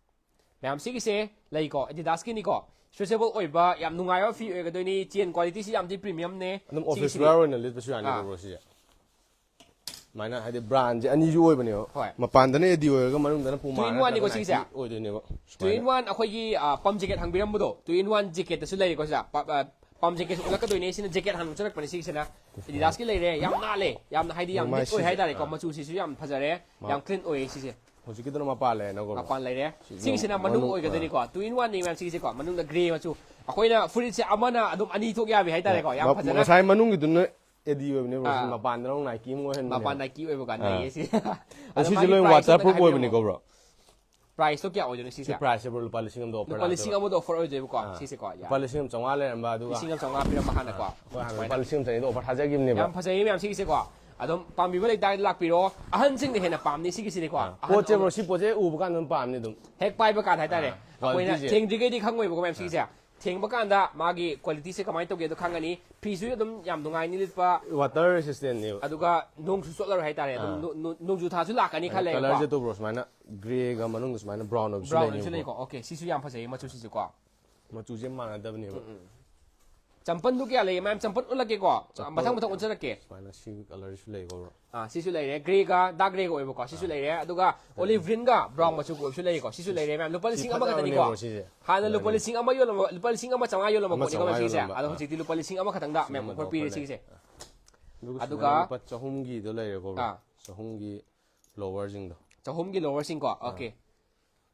ꯃꯌꯥꯝ ꯁꯤꯒꯤꯁꯦ ꯂꯩꯀꯣ, ꯑꯦꯗꯤꯗꯥꯁꯀꯤꯅꯤꯀꯣ꯫ ꯁ꯭ꯇꯔꯦꯆꯦꯕꯜ ꯑꯣꯏꯕ, ꯌꯥꯝ ꯅꯨꯡꯉꯥꯏꯕ ꯐꯤ ꯑꯣꯏꯒꯗꯣꯏꯅꯤ꯫ ꯆꯦꯟ ꯀ꯭ꯋꯥꯂꯤꯇꯤꯁꯤ ꯌꯥꯝ ꯊꯤ ꯄ꯭ꯔꯤꯃꯤꯌꯝꯅꯦ꯫ ꯑꯗꯨꯝ ꯑꯣꯐꯤꯁ ꯁꯤꯒꯤꯁꯤꯗꯤ꯫ ꯋꯦꯌꯔ ꯑꯣꯏꯅ ꯂꯤꯠꯄꯁꯨ ꯌꯥꯅꯤꯀꯣ, ꯑꯥ꯫ ꯕ꯭ꯔꯣ, ꯁꯤꯁꯦ꯫ ꯁꯨꯃꯥꯏꯅ, ꯍꯥꯏꯗꯤ, ꯕ꯭ꯔꯥꯟꯁꯦ ꯑꯅꯤꯁꯨ ꯑꯣꯏꯕꯅꯦꯕ꯫ ꯍꯣꯏ꯫ ꯃꯄꯥꯟꯗꯅ ꯑꯦꯗꯤ ꯑꯣꯏꯔꯒ ꯃꯅꯨꯡꯗꯅ ꯄꯨꯃꯥ ꯇꯨ ꯏꯟ ꯋꯥꯟꯅꯤꯀꯣ ꯅꯠꯇ꯭ꯔꯒ ꯁꯤꯒꯤꯁꯦ꯫ ꯅꯥꯏꯀꯤ ꯑꯣꯏꯗꯣꯏꯅꯦꯕ꯫ ꯇꯨ ꯏꯟ ꯁꯨꯃꯥꯏꯅ꯫ ꯋꯥꯟ ꯑꯩꯈꯣꯏꯒꯤ, ꯑ, ꯄꯝ ꯖꯦꯀꯦꯠ ꯍꯪꯕꯤꯔꯝꯕꯗꯣ, ꯇꯨ ꯏꯟ ꯋꯥꯟ ꯖꯦꯀꯦꯠꯇꯁꯨ ꯂꯩꯔꯦꯀꯣ ꯁꯤꯗ꯫ ꯄ-, ꯑ, ꯄꯝ ꯖꯦꯀꯦꯠꯁꯨ ꯎꯠꯂꯛꯀꯗꯣꯏꯅꯦ꯫ ꯁꯤꯅ ꯖꯦꯀꯦꯠ ꯍꯥꯟꯅ ꯎꯠꯆꯔꯛꯄꯅꯦ ꯁꯤꯒꯤꯁꯤꯅ꯫ ꯑꯦꯗꯤꯗꯥꯁꯀꯤ ꯂꯩꯔꯦ, ꯌꯥꯝ ꯅꯥꯜꯂꯦ, ꯌꯥꯝꯅ, ꯍꯥꯏꯗꯤ, ꯌꯥꯝ ꯃꯥꯏ ꯅꯤꯠ ꯑꯣꯏ ꯁꯤꯁꯦ, ꯍꯥꯏꯇꯥꯔꯦꯀꯣ꯫ ꯑꯥ꯫ ꯃꯆꯨꯁꯤꯁꯨ ꯌꯥꯝ ꯐꯖꯔꯦ, ꯃꯥ-, ꯌꯥꯝ ꯀ꯭ꯂꯤꯟ ꯑꯣꯏꯌꯦ ꯁꯤꯁꯦ꯫ ꯍꯧꯖꯤꯛꯀꯤꯗꯨꯅ ꯃꯄꯥꯟ ꯂꯩꯔꯦꯅꯀꯣ, ꯕ꯭ꯔꯣ? ꯃꯄꯥꯟ ꯂꯩꯔꯦ꯫ ꯁꯤꯁꯤꯅ ꯁꯤꯒꯤꯁꯤꯅ ꯃꯅꯨꯡ ꯃꯅꯨꯡ, ꯑꯣꯏꯒꯗꯣꯏꯅꯤꯀꯣ꯫ ꯑꯥ꯫ ꯇꯨ ꯏꯟ ꯋꯥꯟꯅꯤ ꯃꯌꯥꯝ ꯁꯤꯒꯤꯁꯦꯀꯣ꯫ ꯃꯅꯨꯡꯗ ꯒ꯭ꯔꯦ ꯃꯆꯨ꯫ ꯑꯩꯈꯣꯏꯅ ꯐꯨꯔꯤꯠꯁꯦ ꯑꯃꯅ ꯑꯗꯨꯝ ꯑꯅꯤ ꯊꯣꯛ ꯌꯥꯕꯤ ꯍꯥꯏꯇꯥꯔꯦꯀꯣ꯫ ꯌꯥꯝ ꯃ-, ꯐꯖꯅ꯫ ꯉꯁꯥꯏ ꯃꯅꯨꯡꯒꯤꯗꯨꯅ ꯑꯦꯗꯤ ꯑꯣꯏꯕꯅꯦ, ꯕ꯭ꯔꯣ꯫ ꯁꯤ ꯑꯥ꯫ ꯃꯄꯥꯟꯗꯅ ꯑꯃꯨꯛ ꯅꯥꯏꯀꯤ ꯑꯃꯨꯛ ꯑꯣꯏꯍꯟꯕꯅꯦꯕ꯫ ꯃꯄꯥꯟ ꯅꯥꯏꯀꯤ ꯑꯣꯏꯕ ꯀꯥꯟꯗ ꯑꯥ꯫ ꯂꯩꯌꯦ ꯁꯤ꯫ ꯑꯗꯣ ꯑꯗꯣ ꯁꯤꯁꯦ ꯃꯥꯒꯤ ꯂꯣꯏ ꯄ꯭ꯔꯥꯏꯁꯁꯦ ꯋꯥꯇꯔ ꯑꯝꯇ ꯄ꯭ꯔꯨꯐ ꯍꯥꯏꯕꯤꯔꯝꯃꯣ꯫ ꯑꯣꯏꯕꯅꯤꯀꯣ, ꯕ꯭ꯔꯣ? ꯄ꯭ꯔꯥꯏꯁꯇꯣ ꯀꯌꯥ ꯑꯣꯏꯗꯣꯏꯅꯣ ꯁꯤ ꯁꯤꯁꯦ? ꯄ꯭ꯔꯥꯏꯁꯁꯦ, ꯕ꯭ꯔꯣ, ꯂꯨꯄꯥ ꯂꯤꯁꯤꯡ ꯑꯃꯗ ꯑꯣꯐꯔ ꯂꯨꯄꯥ ꯂꯤꯁꯤꯡ ꯑꯣꯏꯗꯣꯏꯕ꯫ ꯑꯃꯗ ꯑꯣꯐꯔ ꯑꯣꯏꯗꯣꯏꯕꯀꯣ, ꯑꯥ꯫ ꯁꯤꯁꯦꯀꯣ, ꯌꯥ꯫ ꯂꯨꯄꯥ ꯂꯤꯁꯤꯡ ꯑꯃ ꯆꯥꯝꯃꯉꯥ ꯂꯩꯔꯝꯕ, ꯑꯗꯨꯒ ꯂꯤꯁꯤꯡ ꯑꯃ ꯆꯥꯝꯃꯉꯥ ꯄꯤꯔꯝꯕ ꯍꯥꯟꯅꯀꯣ꯫ ꯑꯥ, ꯑꯩꯈꯣꯏ ꯍꯥꯟꯅ ꯁꯨꯃꯥꯏꯅ꯫ ꯂꯨꯄꯥ ꯂꯤꯁꯤꯡ ꯑꯃ ꯆꯅꯤꯗ ꯑꯣꯐꯔ ꯊꯥꯖꯈꯤꯕꯅꯦꯕ꯫ ꯌꯥꯝ ꯐꯖꯩꯌꯦ ꯃꯌꯥꯝ ꯁꯤꯒꯤꯁꯦꯀꯣ꯫ ꯑꯗꯨꯝ ꯄꯥꯝꯕꯤꯕ ꯂꯩꯇꯥꯔꯗꯤ ꯂꯥꯛꯄꯤꯔꯣ꯫ ꯑꯍꯟꯁꯤꯡꯅ ꯍꯦꯟꯅ ꯄꯥꯝꯅꯤ ꯁꯤꯒꯤꯁꯤꯗꯤꯀꯣ꯫ ꯑꯥ, ꯑꯍꯟ ꯄꯣꯠꯁꯦ, ꯑꯣꯏ-, ꯕ꯭ꯔꯣ, ꯁꯤ ꯄꯣꯠꯁꯦ ꯎꯕ ꯀꯥꯟꯗ ꯑꯗꯨꯝ ꯄꯥꯝꯅꯤ ꯑꯗꯨꯝ꯫ ꯍꯦꯛ ꯄꯥꯏꯕ ꯀꯥꯟꯗ ꯍꯥꯏꯇꯥꯔꯦ, ꯑꯥ, ꯑꯩꯈꯣꯏꯅ ꯀ꯭ꯋꯥꯂꯤꯇꯤꯁꯦ꯫ ꯊꯦꯡꯗ꯭ꯔꯤꯈꯩꯗꯤ ꯈꯪꯉꯣꯏꯕꯀꯣ ꯃꯌꯥꯝ ꯁꯤꯒꯤꯁꯦ꯫ ꯑꯥ꯫ ꯊꯦꯡꯕ ꯀꯥꯟꯗ ꯃꯥꯒꯤ ꯀ꯭ꯋꯥꯂꯤꯇꯤꯁꯦ ꯀꯃꯥꯏꯅ ꯇꯧꯒꯦꯗꯣ ꯈꯪꯉꯅꯤ꯫ ꯐꯤꯁꯨ ꯑꯗꯨꯝ ꯌꯥꯝ ꯅꯨꯡꯉꯥꯏꯅꯤ ꯂꯤꯠꯄ꯫ ꯋꯥꯇꯔ ꯔꯦꯁꯤꯁꯇꯦꯟꯅꯦꯕ꯫ ꯑꯗꯨꯒ ꯅꯣꯡꯁꯨ ꯆꯣꯠꯂꯔꯣꯏ ꯍꯥꯏꯇꯥꯔꯦ꯫ ꯑꯗꯨꯝ ꯑꯥ꯫ ꯅꯣ-, ꯅꯣ-, ꯅꯣꯡꯖꯨ ꯊꯥꯁꯨ ꯂꯥꯛꯀꯅꯤ ꯑꯗꯣ ꯈꯜꯂꯦꯕꯀꯣ꯫ ꯀꯂꯔꯁꯦ ꯇꯧꯕ꯭ꯔꯣ, ꯁꯨꯃꯥꯏꯅ ꯒ꯭ꯔꯦꯒ ꯃꯅꯨꯡꯗ ꯁꯨꯃꯥꯏꯅ ꯕ꯭ꯔꯥꯎꯟ ꯑꯣꯏꯕꯁꯨ ꯕ꯭ꯔꯥꯎꯟ ꯑꯣꯏꯕꯁꯨ ꯂꯩꯅꯦꯕꯀꯣ꯫ ꯂꯩꯀꯣ꯫ ꯑꯣꯀꯦ, ꯁꯤꯁꯨ ꯌꯥꯝ ꯐꯖꯩꯌꯦ ꯃꯆꯨꯁꯤꯁꯨꯀꯣ꯫ ꯃꯆꯨꯁꯦ ꯃꯥꯟꯅꯗꯕꯅꯦꯕ꯫ ꯎꯝ, ꯎꯝ꯫ ꯆꯝꯄꯜꯗꯨ ꯀꯌꯥ ꯂꯩꯌꯦ ꯃꯌꯥꯝ? ꯆꯝꯄꯜ ꯎꯠꯂꯛꯀꯦꯀꯣ꯫ ꯆꯝꯄꯜ ꯃꯊꯪ ꯃꯊꯪ ꯎꯠꯆꯔꯛꯀꯦ꯫ ꯁꯨꯃꯥꯏꯅ ꯁꯤ ꯀꯂꯔꯁꯨ ꯂꯩꯀꯣ, ꯕ꯭ꯔꯣ꯫ ꯑꯥ, ꯁꯤꯁꯨ ꯂꯩꯔꯦ꯫ ꯒ꯭ꯔꯦꯒ, ꯗꯥꯔꯛ ꯒ꯭ꯔꯦꯒ ꯑꯣꯏꯕꯀꯣ꯫ ꯁꯤꯁꯨ ꯑꯥ꯫ ꯂꯩꯔꯦ꯫ ꯑꯗꯨꯒ ꯑꯣꯂꯤꯚ ꯒ꯭ꯔꯤꯟꯒ ꯕ꯭ꯔꯥꯎꯟ ꯃꯆꯨꯒ ꯑꯣꯏꯕꯁꯨ ꯂꯩꯀꯣ꯫ ꯁꯤꯁꯨ ꯁꯤ ꯂꯩꯔꯦ ꯃꯌꯥꯝ꯫ ꯂꯨꯄꯥ ꯁꯤ ꯂꯤꯁꯤꯡ ꯑꯃꯈꯛꯇꯅꯤꯀꯣ꯫ ꯐꯖꯕꯅꯦ, ꯕ꯭ꯔꯣ, ꯁꯤꯁꯦ꯫ ꯍꯥꯟꯅ ꯂꯨꯄꯥ ꯐꯖꯕꯅꯦ꯫ ꯂꯤꯁꯤꯡ ꯑꯃ ꯌꯣꯜꯂꯝꯕ, ꯂꯨꯄꯥ ꯂꯤꯁꯤꯡ ꯑꯃ ꯆꯥꯝꯃꯉꯥ ꯌꯣꯜꯂꯝꯕ ꯑꯃ ꯄꯣꯠꯅꯤꯀꯣ ꯆꯥꯝꯃꯉꯥ ꯁꯤꯁꯦ꯫ ꯌꯣꯜꯂꯝꯕ꯫ ꯑꯗꯣ ꯑꯥ꯫ ꯍꯧꯖꯤꯛꯇꯤ ꯂꯨꯄꯥ ꯂꯤꯁꯤꯡ ꯑꯃꯈꯛꯇꯪꯗ ꯃꯌꯥꯝ ꯑꯃꯗ ꯑꯣꯐꯔ ꯄꯤꯔꯦ ꯑꯣꯐꯔ ꯂꯩ꯫ ꯁꯤꯒꯤꯁꯦ꯫ ꯑꯥ꯫ ꯑꯗꯨꯒ ꯑꯗꯨꯒ ꯁꯨꯃꯥꯏꯅ ꯂꯨꯄꯥ ꯆꯍꯨꯝꯒꯤꯗꯣ ꯂꯩꯔꯦꯀꯣ, ꯕ꯭ꯔꯣ꯫ ꯑꯥ꯫ ꯆꯍꯨꯝꯒꯤ ꯂꯣꯋꯔꯁꯤꯡꯗꯣ꯫ ꯆꯍꯨꯝꯒꯤ ꯂꯣꯋꯔꯁꯤꯡꯀꯣ꯫ ꯑꯥ꯫ ꯑꯣꯀꯦ꯫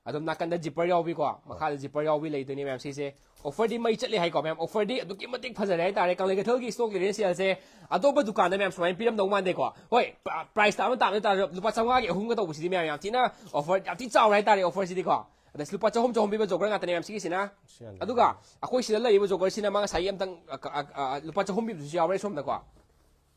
ꯑꯗꯨꯝ ꯅꯥꯀꯟꯗ ꯖꯤꯞꯄꯔ ꯌꯥꯎꯕꯤꯀꯣ, ꯑꯥ꯫ ꯃꯈꯥꯗ ꯖꯤꯞꯄꯔ ꯌꯥꯎꯕꯤ ꯂꯩꯗꯣꯏꯅꯦ ꯃꯌꯥꯝ ꯁꯤꯁꯦ꯫ ꯑꯣꯐꯔꯗꯤ ꯃꯩ ꯆꯠꯂꯦ ꯍꯥꯏꯀꯣ ꯃꯌꯥꯝ, ꯑꯣꯐꯔꯗꯤ ꯑꯗꯨꯛꯀꯤ ꯃꯇꯤꯛ ꯐꯖꯔꯦ ꯍꯥꯏꯇꯥꯔꯦ꯫ ꯀꯪꯂꯩ ꯀꯩꯊꯦꯜꯒꯤ ꯏꯁꯇꯣꯛ ꯀ꯭ꯂꯤꯌꯔꯦꯟꯁ ꯁꯦꯜꯁꯦ ꯑꯇꯣꯞꯄ ꯗꯨꯀꯥꯟꯗ ꯃꯌꯥꯝ ꯁꯨꯃꯥꯏꯅ ꯄꯤꯔꯝꯗꯧ ꯃꯥꯟꯗꯦꯀꯣ꯫ ꯍꯣꯏ, ꯄ꯭ꯔꯥꯏꯁꯇ ꯑꯃ ꯇꯥꯕ ꯇꯥꯔꯁꯨ ꯂꯨꯄꯥ ꯆꯥꯝꯃꯉꯥꯒꯤ ꯑꯍꯨꯝꯒ ꯇꯧꯕꯁꯤꯗꯤ ꯃꯌꯥꯝ ꯌꯥꯝ ꯊꯤꯅ ꯑꯣꯐꯔ ꯌꯥꯝ ꯊꯤ ꯆꯥꯎꯔꯦ ꯍꯥꯏꯇꯥꯔꯦ꯫ ꯑꯣꯐꯔꯁꯤꯗꯤꯀꯣ ꯑꯗ ꯂꯨꯄꯥ ꯆꯍꯨꯝ ꯆꯍꯨꯝ ꯄꯤꯕ ꯖꯣꯒꯔ ꯉꯥꯛꯇꯅꯦ ꯃꯌꯥꯝ ꯁꯤꯒꯤꯁꯤꯅ꯫ ꯁꯤ ꯉꯥꯛꯇꯅꯦ꯫ ꯑꯗꯨꯒ ꯑꯩꯈꯣꯏ ꯁꯤꯗ ꯂꯩꯔꯤꯕ ꯖꯣꯒꯔꯁꯤꯅ ꯃꯥ ꯉꯁꯥꯏꯒꯤ ꯑꯝꯇꯪ ꯑ, ꯑ, ꯑ, ꯂꯨꯄꯥ ꯆꯍꯨꯝ ꯄꯤꯕꯗꯨꯁꯨ ꯌꯥꯎꯔꯦ ꯁꯣꯝꯗꯀꯣ꯫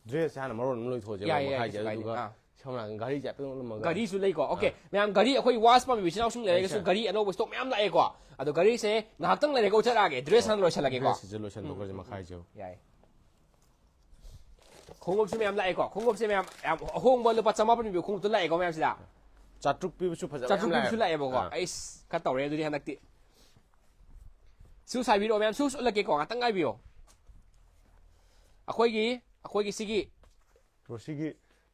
ꯗ꯭ꯔꯦꯁꯁꯦ ꯍꯥꯟꯅ ꯃꯔꯣꯟ ꯑꯃ ꯂꯣꯏꯊꯣꯛꯑꯁꯦ ꯌꯥꯏ, ꯌꯥꯏ, ꯃꯈꯥꯏꯁꯦ꯫ ꯀꯩꯁꯨ ꯀꯥꯏꯗꯦ꯫ ꯑꯗꯨꯒ ꯑꯥ꯫ ꯁꯝꯅ ꯍꯥꯏꯔꯕꯗ ꯒꯥꯔꯤꯁꯦ ꯍꯥꯏꯐꯦꯠ ꯎꯠꯂꯝꯃꯒ꯫ ꯒꯥꯔꯤꯁꯨ ꯂꯩꯀꯣ꯫ ꯑꯣꯀꯦ, ꯃꯌꯥꯝ ꯒꯥꯔꯤ ꯑꯩꯈꯣꯏ ꯋꯥꯁ ꯄꯥꯝꯕꯤꯕ ꯏꯆꯤꯟ ꯏꯅꯥꯎꯁꯤꯡ ꯂꯩꯔꯒꯁꯨ ꯁꯦ꯫ ꯒꯥꯔꯤ ꯑꯅꯧꯕ ꯏꯁꯇꯣꯛ ꯃꯌꯥꯝ ꯂꯥꯛꯑꯦꯀꯣ꯫ ꯑꯗꯣ ꯒꯥꯔꯤꯁꯦ ꯉꯥꯏꯍꯥꯛꯇꯪ ꯂꯩꯔꯒ ꯎꯠꯆꯔꯛꯑꯒꯦ꯫ ꯗ꯭ꯔꯦꯁ ꯍꯥꯟꯅ ꯂꯣꯏꯁꯤꯜꯂꯒꯦꯀꯣ꯫ ꯗ꯭ꯔꯦꯁꯁꯤꯁꯨ ꯂꯣꯏꯁꯤꯟꯊꯣꯛꯈ꯭ꯔꯁꯦ ꯃꯈꯥꯏꯁꯦ꯫ ꯌꯥꯏ꯫ ꯈꯣꯡꯎꯞꯁꯨ ꯃꯌꯥꯝ ꯂꯥꯛꯑꯦꯀꯣ꯫ ꯈꯣꯡꯎꯞꯁꯦ ꯃꯌꯥꯝ ꯌꯥꯝ ꯑꯍꯣꯡꯕ ꯂꯨꯄꯥ ꯆꯃꯥꯄꯟ ꯄꯤꯕ ꯈꯣꯡꯎꯞꯇꯣ ꯂꯥꯛꯑꯦꯀꯣ ꯃꯌꯥꯝꯁꯤꯗ꯫ ꯆꯥꯇ꯭ꯔꯨꯛ ꯄꯤꯕꯁꯨ ꯐꯖꯕ ꯆꯥꯇ꯭ꯔꯨꯛ ꯌꯥꯝ ꯄꯤꯕꯁꯨ ꯂꯥꯛꯑꯦꯕ꯫ ꯂꯥꯛꯑꯦꯕꯀꯣ꯫ ꯑꯥ꯫ ꯑꯩꯁ ꯈꯔ ꯇꯧꯔꯦ ꯑꯗꯨꯗꯤ ꯍꯟꯗꯛꯇꯤ꯫ ꯁꯨꯁ ꯍꯥꯏꯕꯤꯔꯛꯑꯣ ꯃꯌꯥꯝ, ꯁꯨꯁ ꯎꯠꯂꯛꯀꯦꯀꯣ, ꯉꯥꯛꯇꯪ ꯉꯥꯏꯕꯤꯌꯣ꯫ ꯑꯩꯈꯣꯏꯒꯤ ꯑꯩꯈꯣꯏꯒꯤ ꯁꯤꯒꯤ ꯕ꯭ꯔꯣ, ꯁꯤꯒꯤ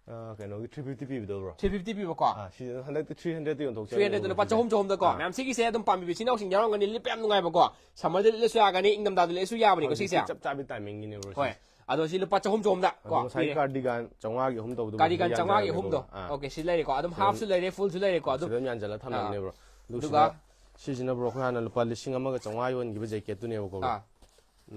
ꯑ, ꯀꯩꯅꯣꯒꯤ ꯊ꯭ꯔꯤ ꯐꯤꯐꯇꯤ ꯄꯤꯕꯗꯣ ꯕ꯭ꯔꯣ? ꯊ꯭ꯔꯤ ꯐꯤꯐꯇꯤ ꯄꯤꯕꯀꯣ꯫ ꯑꯥ, ꯁꯤ ꯍꯟꯗꯛꯇꯤ ꯊ꯭ꯔꯤ ꯍꯟꯗ꯭ꯔꯦꯗꯇ ꯌꯣꯟꯊꯣꯛꯆꯔꯦ꯫ ꯊ꯭ꯔꯤ ꯍꯟꯗ꯭ꯔꯦꯗ ꯂꯨꯄꯥ ꯆꯍꯨꯝ ꯆꯍꯨꯝꯗꯀꯣ꯫ ꯑꯥ꯫ ꯃꯌꯥꯝ ꯁꯤꯒꯤꯁꯦ ꯑꯗꯨꯝ ꯄꯥꯝꯕꯤꯕ ꯏꯆꯤꯟ ꯏꯅꯥꯎꯁꯤꯡ ꯌꯥꯎꯔꯝꯒꯅꯤ, ꯂꯤꯠꯄ ꯌꯥꯝ ꯅꯨꯡꯉꯥꯏꯕꯀꯣ꯫ ꯁꯝꯃꯔꯗ ꯂꯤꯠꯂꯁꯨ ꯌꯥꯒꯅꯤ, ꯏꯪꯊꯝꯊꯥꯗ ꯂꯤꯠꯂꯁꯨ ꯌꯥꯕꯅꯤꯀꯣ ꯍꯧꯖꯤꯛꯇꯤ ꯁꯤꯁꯦ꯫ ꯆꯞ ꯆꯥꯕꯤ ꯇꯥꯏꯃꯤꯡꯒꯤꯅꯦ ꯕ꯭ꯔꯣ ꯍꯣꯏ꯫ ꯁꯤꯁꯦ꯫ ꯑꯗꯣ ꯁꯤ ꯂꯨꯄꯥ ꯆꯍꯨꯝ ꯆꯍꯨꯝꯗ ꯑꯗꯣ ꯀꯣ ꯉꯁꯥꯏꯒꯤ ꯄꯤꯔꯦ꯫ ꯀꯥꯔꯗꯤꯒꯥꯟ ꯆꯥꯝꯃꯉꯥꯒꯤ ꯑꯍꯨꯝ ꯇꯧꯕꯗꯣ ꯀꯥꯔꯗꯤꯒꯥꯟ ꯌꯥꯝ ꯆꯥꯝꯃꯉꯥꯒꯤ ꯌꯥꯝꯃꯦꯕ ꯑꯍꯨꯝꯗꯣ꯫ ꯕ꯭ꯔꯣ꯫ ꯑꯥ꯫ ꯑꯣꯀꯦ, ꯁꯤ ꯂꯩꯔꯦꯀꯣ꯫ ꯑꯗꯨꯝ ꯍꯥꯐꯁꯨ ꯂꯩꯔꯦ, ꯐꯨꯜꯁꯨ ꯂꯩꯔꯦꯀꯣ꯫ ꯑꯗꯨꯝ ꯁꯤꯗ ꯑꯗꯨꯝ ꯌꯥꯟꯁꯤꯜꯂꯒ ꯊꯝꯃꯕꯅꯦ ꯕ꯭ꯔꯣ꯫ ꯑꯗꯨ ꯑꯗꯨꯒ ꯁꯤꯗ, ꯁꯤꯁꯤꯅ ꯕ꯭ꯔꯣ ꯑꯩꯈꯣꯏ ꯍꯥꯟꯅ ꯂꯨꯄꯥ ꯂꯤꯁꯤꯡ ꯑꯃꯒ ꯆꯥꯝꯃꯉꯥ ꯌꯣꯟꯈꯤꯕ ꯖꯦꯀꯦꯠꯇꯨꯅꯦꯕꯀꯣ ꯕ꯭ꯔꯣ꯫ ꯑꯥ꯫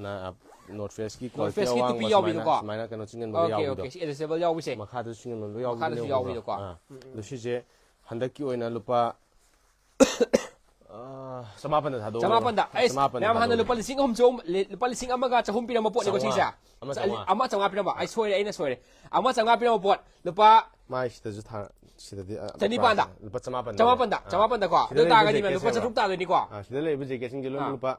ꯅ-, ꯅꯣꯔꯠ ꯐꯦꯁꯀꯤ ꯅꯣꯔꯠ ꯀ꯭ꯋꯥꯂꯤꯇꯤ ꯐꯦꯁꯀꯤ ꯑꯋꯥꯡꯕ ꯇꯨꯄꯤ ꯁꯨꯃꯥꯏꯅ, ꯌꯥꯎꯕꯤꯗꯣꯀꯣ꯫ ꯁꯨꯃꯥꯏꯅ ꯀꯩꯅꯣ ꯆꯤꯡꯁꯤꯟꯕꯒ ꯑꯣꯀꯦ, ꯌꯥꯎꯕꯤꯗꯣ꯫ ꯑꯣꯀꯦ, ꯁꯤ ꯑꯦꯗꯖꯁꯇꯦꯕꯜ ꯌꯥꯎꯕꯁꯦ꯫ ꯃꯈꯥꯗꯁꯨ ꯆꯤꯡꯁꯤꯟꯕ ꯂꯣꯏ ꯃꯈꯥꯗꯁꯨ ꯌꯥꯎꯕꯤꯗꯣ꯫ ꯌꯥꯎꯕꯤꯗꯣꯀꯣ꯫ ꯑꯥ꯫ ꯑꯗꯣ ꯁꯤꯁꯦ ꯍꯟꯗꯛꯀꯤ ꯑꯣꯏꯅ ꯂꯨꯄꯥ ꯑꯥ, ꯆꯃꯥꯄꯟꯗ ꯊꯥꯗꯣꯛꯑꯣ꯫ ꯆꯃꯥꯄꯟꯗ꯫ ꯑꯩꯁ, ꯆꯃꯥꯄꯟꯗ ꯃꯌꯥꯝ ꯍꯥꯟꯅ ꯊꯥꯗꯣꯛꯑꯣ꯫ ꯂꯨꯄꯥ ꯂꯤꯁꯤꯡ ꯑꯍꯨꯝ ꯆꯍꯨꯝ, ꯂꯤ-, ꯂꯨꯄꯥ ꯂꯤꯁꯤꯡ ꯑꯃꯒ ꯆꯍꯨꯝ ꯄꯤꯔꯝꯕ ꯄꯣꯠꯅꯤꯀꯣ ꯁꯤꯁꯦ꯫ ꯆꯥꯝꯃꯉꯥ꯫ ꯑꯃ ꯆꯥꯝꯃꯉꯥ꯫ ꯑꯃ ꯆꯥꯝꯃꯉꯥ ꯄꯤꯔꯝꯕ꯫ ꯑꯩ ꯁꯣꯏꯔꯦ, ꯑꯩꯅ ꯁꯣꯏꯔꯦ꯫ ꯑꯃ ꯆꯥꯝꯃꯉꯥ ꯄꯤꯔꯝꯕ ꯄꯣꯠ ꯂꯨꯄꯥ ꯃꯥꯏ ꯁꯤꯗꯁꯨ ꯊꯥ-, ꯁꯤꯗꯗꯤ, ꯑ, ꯆꯅꯤꯄꯥꯟꯗ꯫ ꯄ꯭ꯔꯥꯏꯁ ꯂꯨꯄꯥ ꯆꯃꯥꯄꯟꯗ ꯆꯃꯥꯄꯟꯗ, ꯊꯥꯗꯣꯛꯑꯣ꯫ ꯑꯥ꯫ ꯆꯃꯥꯄꯟꯗꯀꯣ꯫ ꯁꯤꯗ ꯑꯗꯨ ꯂꯩꯕ ꯇꯥꯔꯒꯗꯤ ꯃꯌꯥꯝ ꯂꯨꯄꯥ ꯖꯦꯀꯦꯠꯁꯦ ꯆꯥꯇ꯭ꯔꯨꯛ ꯇꯥꯗꯣꯏꯅꯤꯀꯣ꯫ ꯑꯥ, ꯁꯤꯗ ꯂꯩꯕ ꯖꯦꯀꯦꯠꯁꯤꯡꯁꯦ ꯂꯣꯏꯅ ꯑꯥ꯫ ꯂꯨꯄꯥ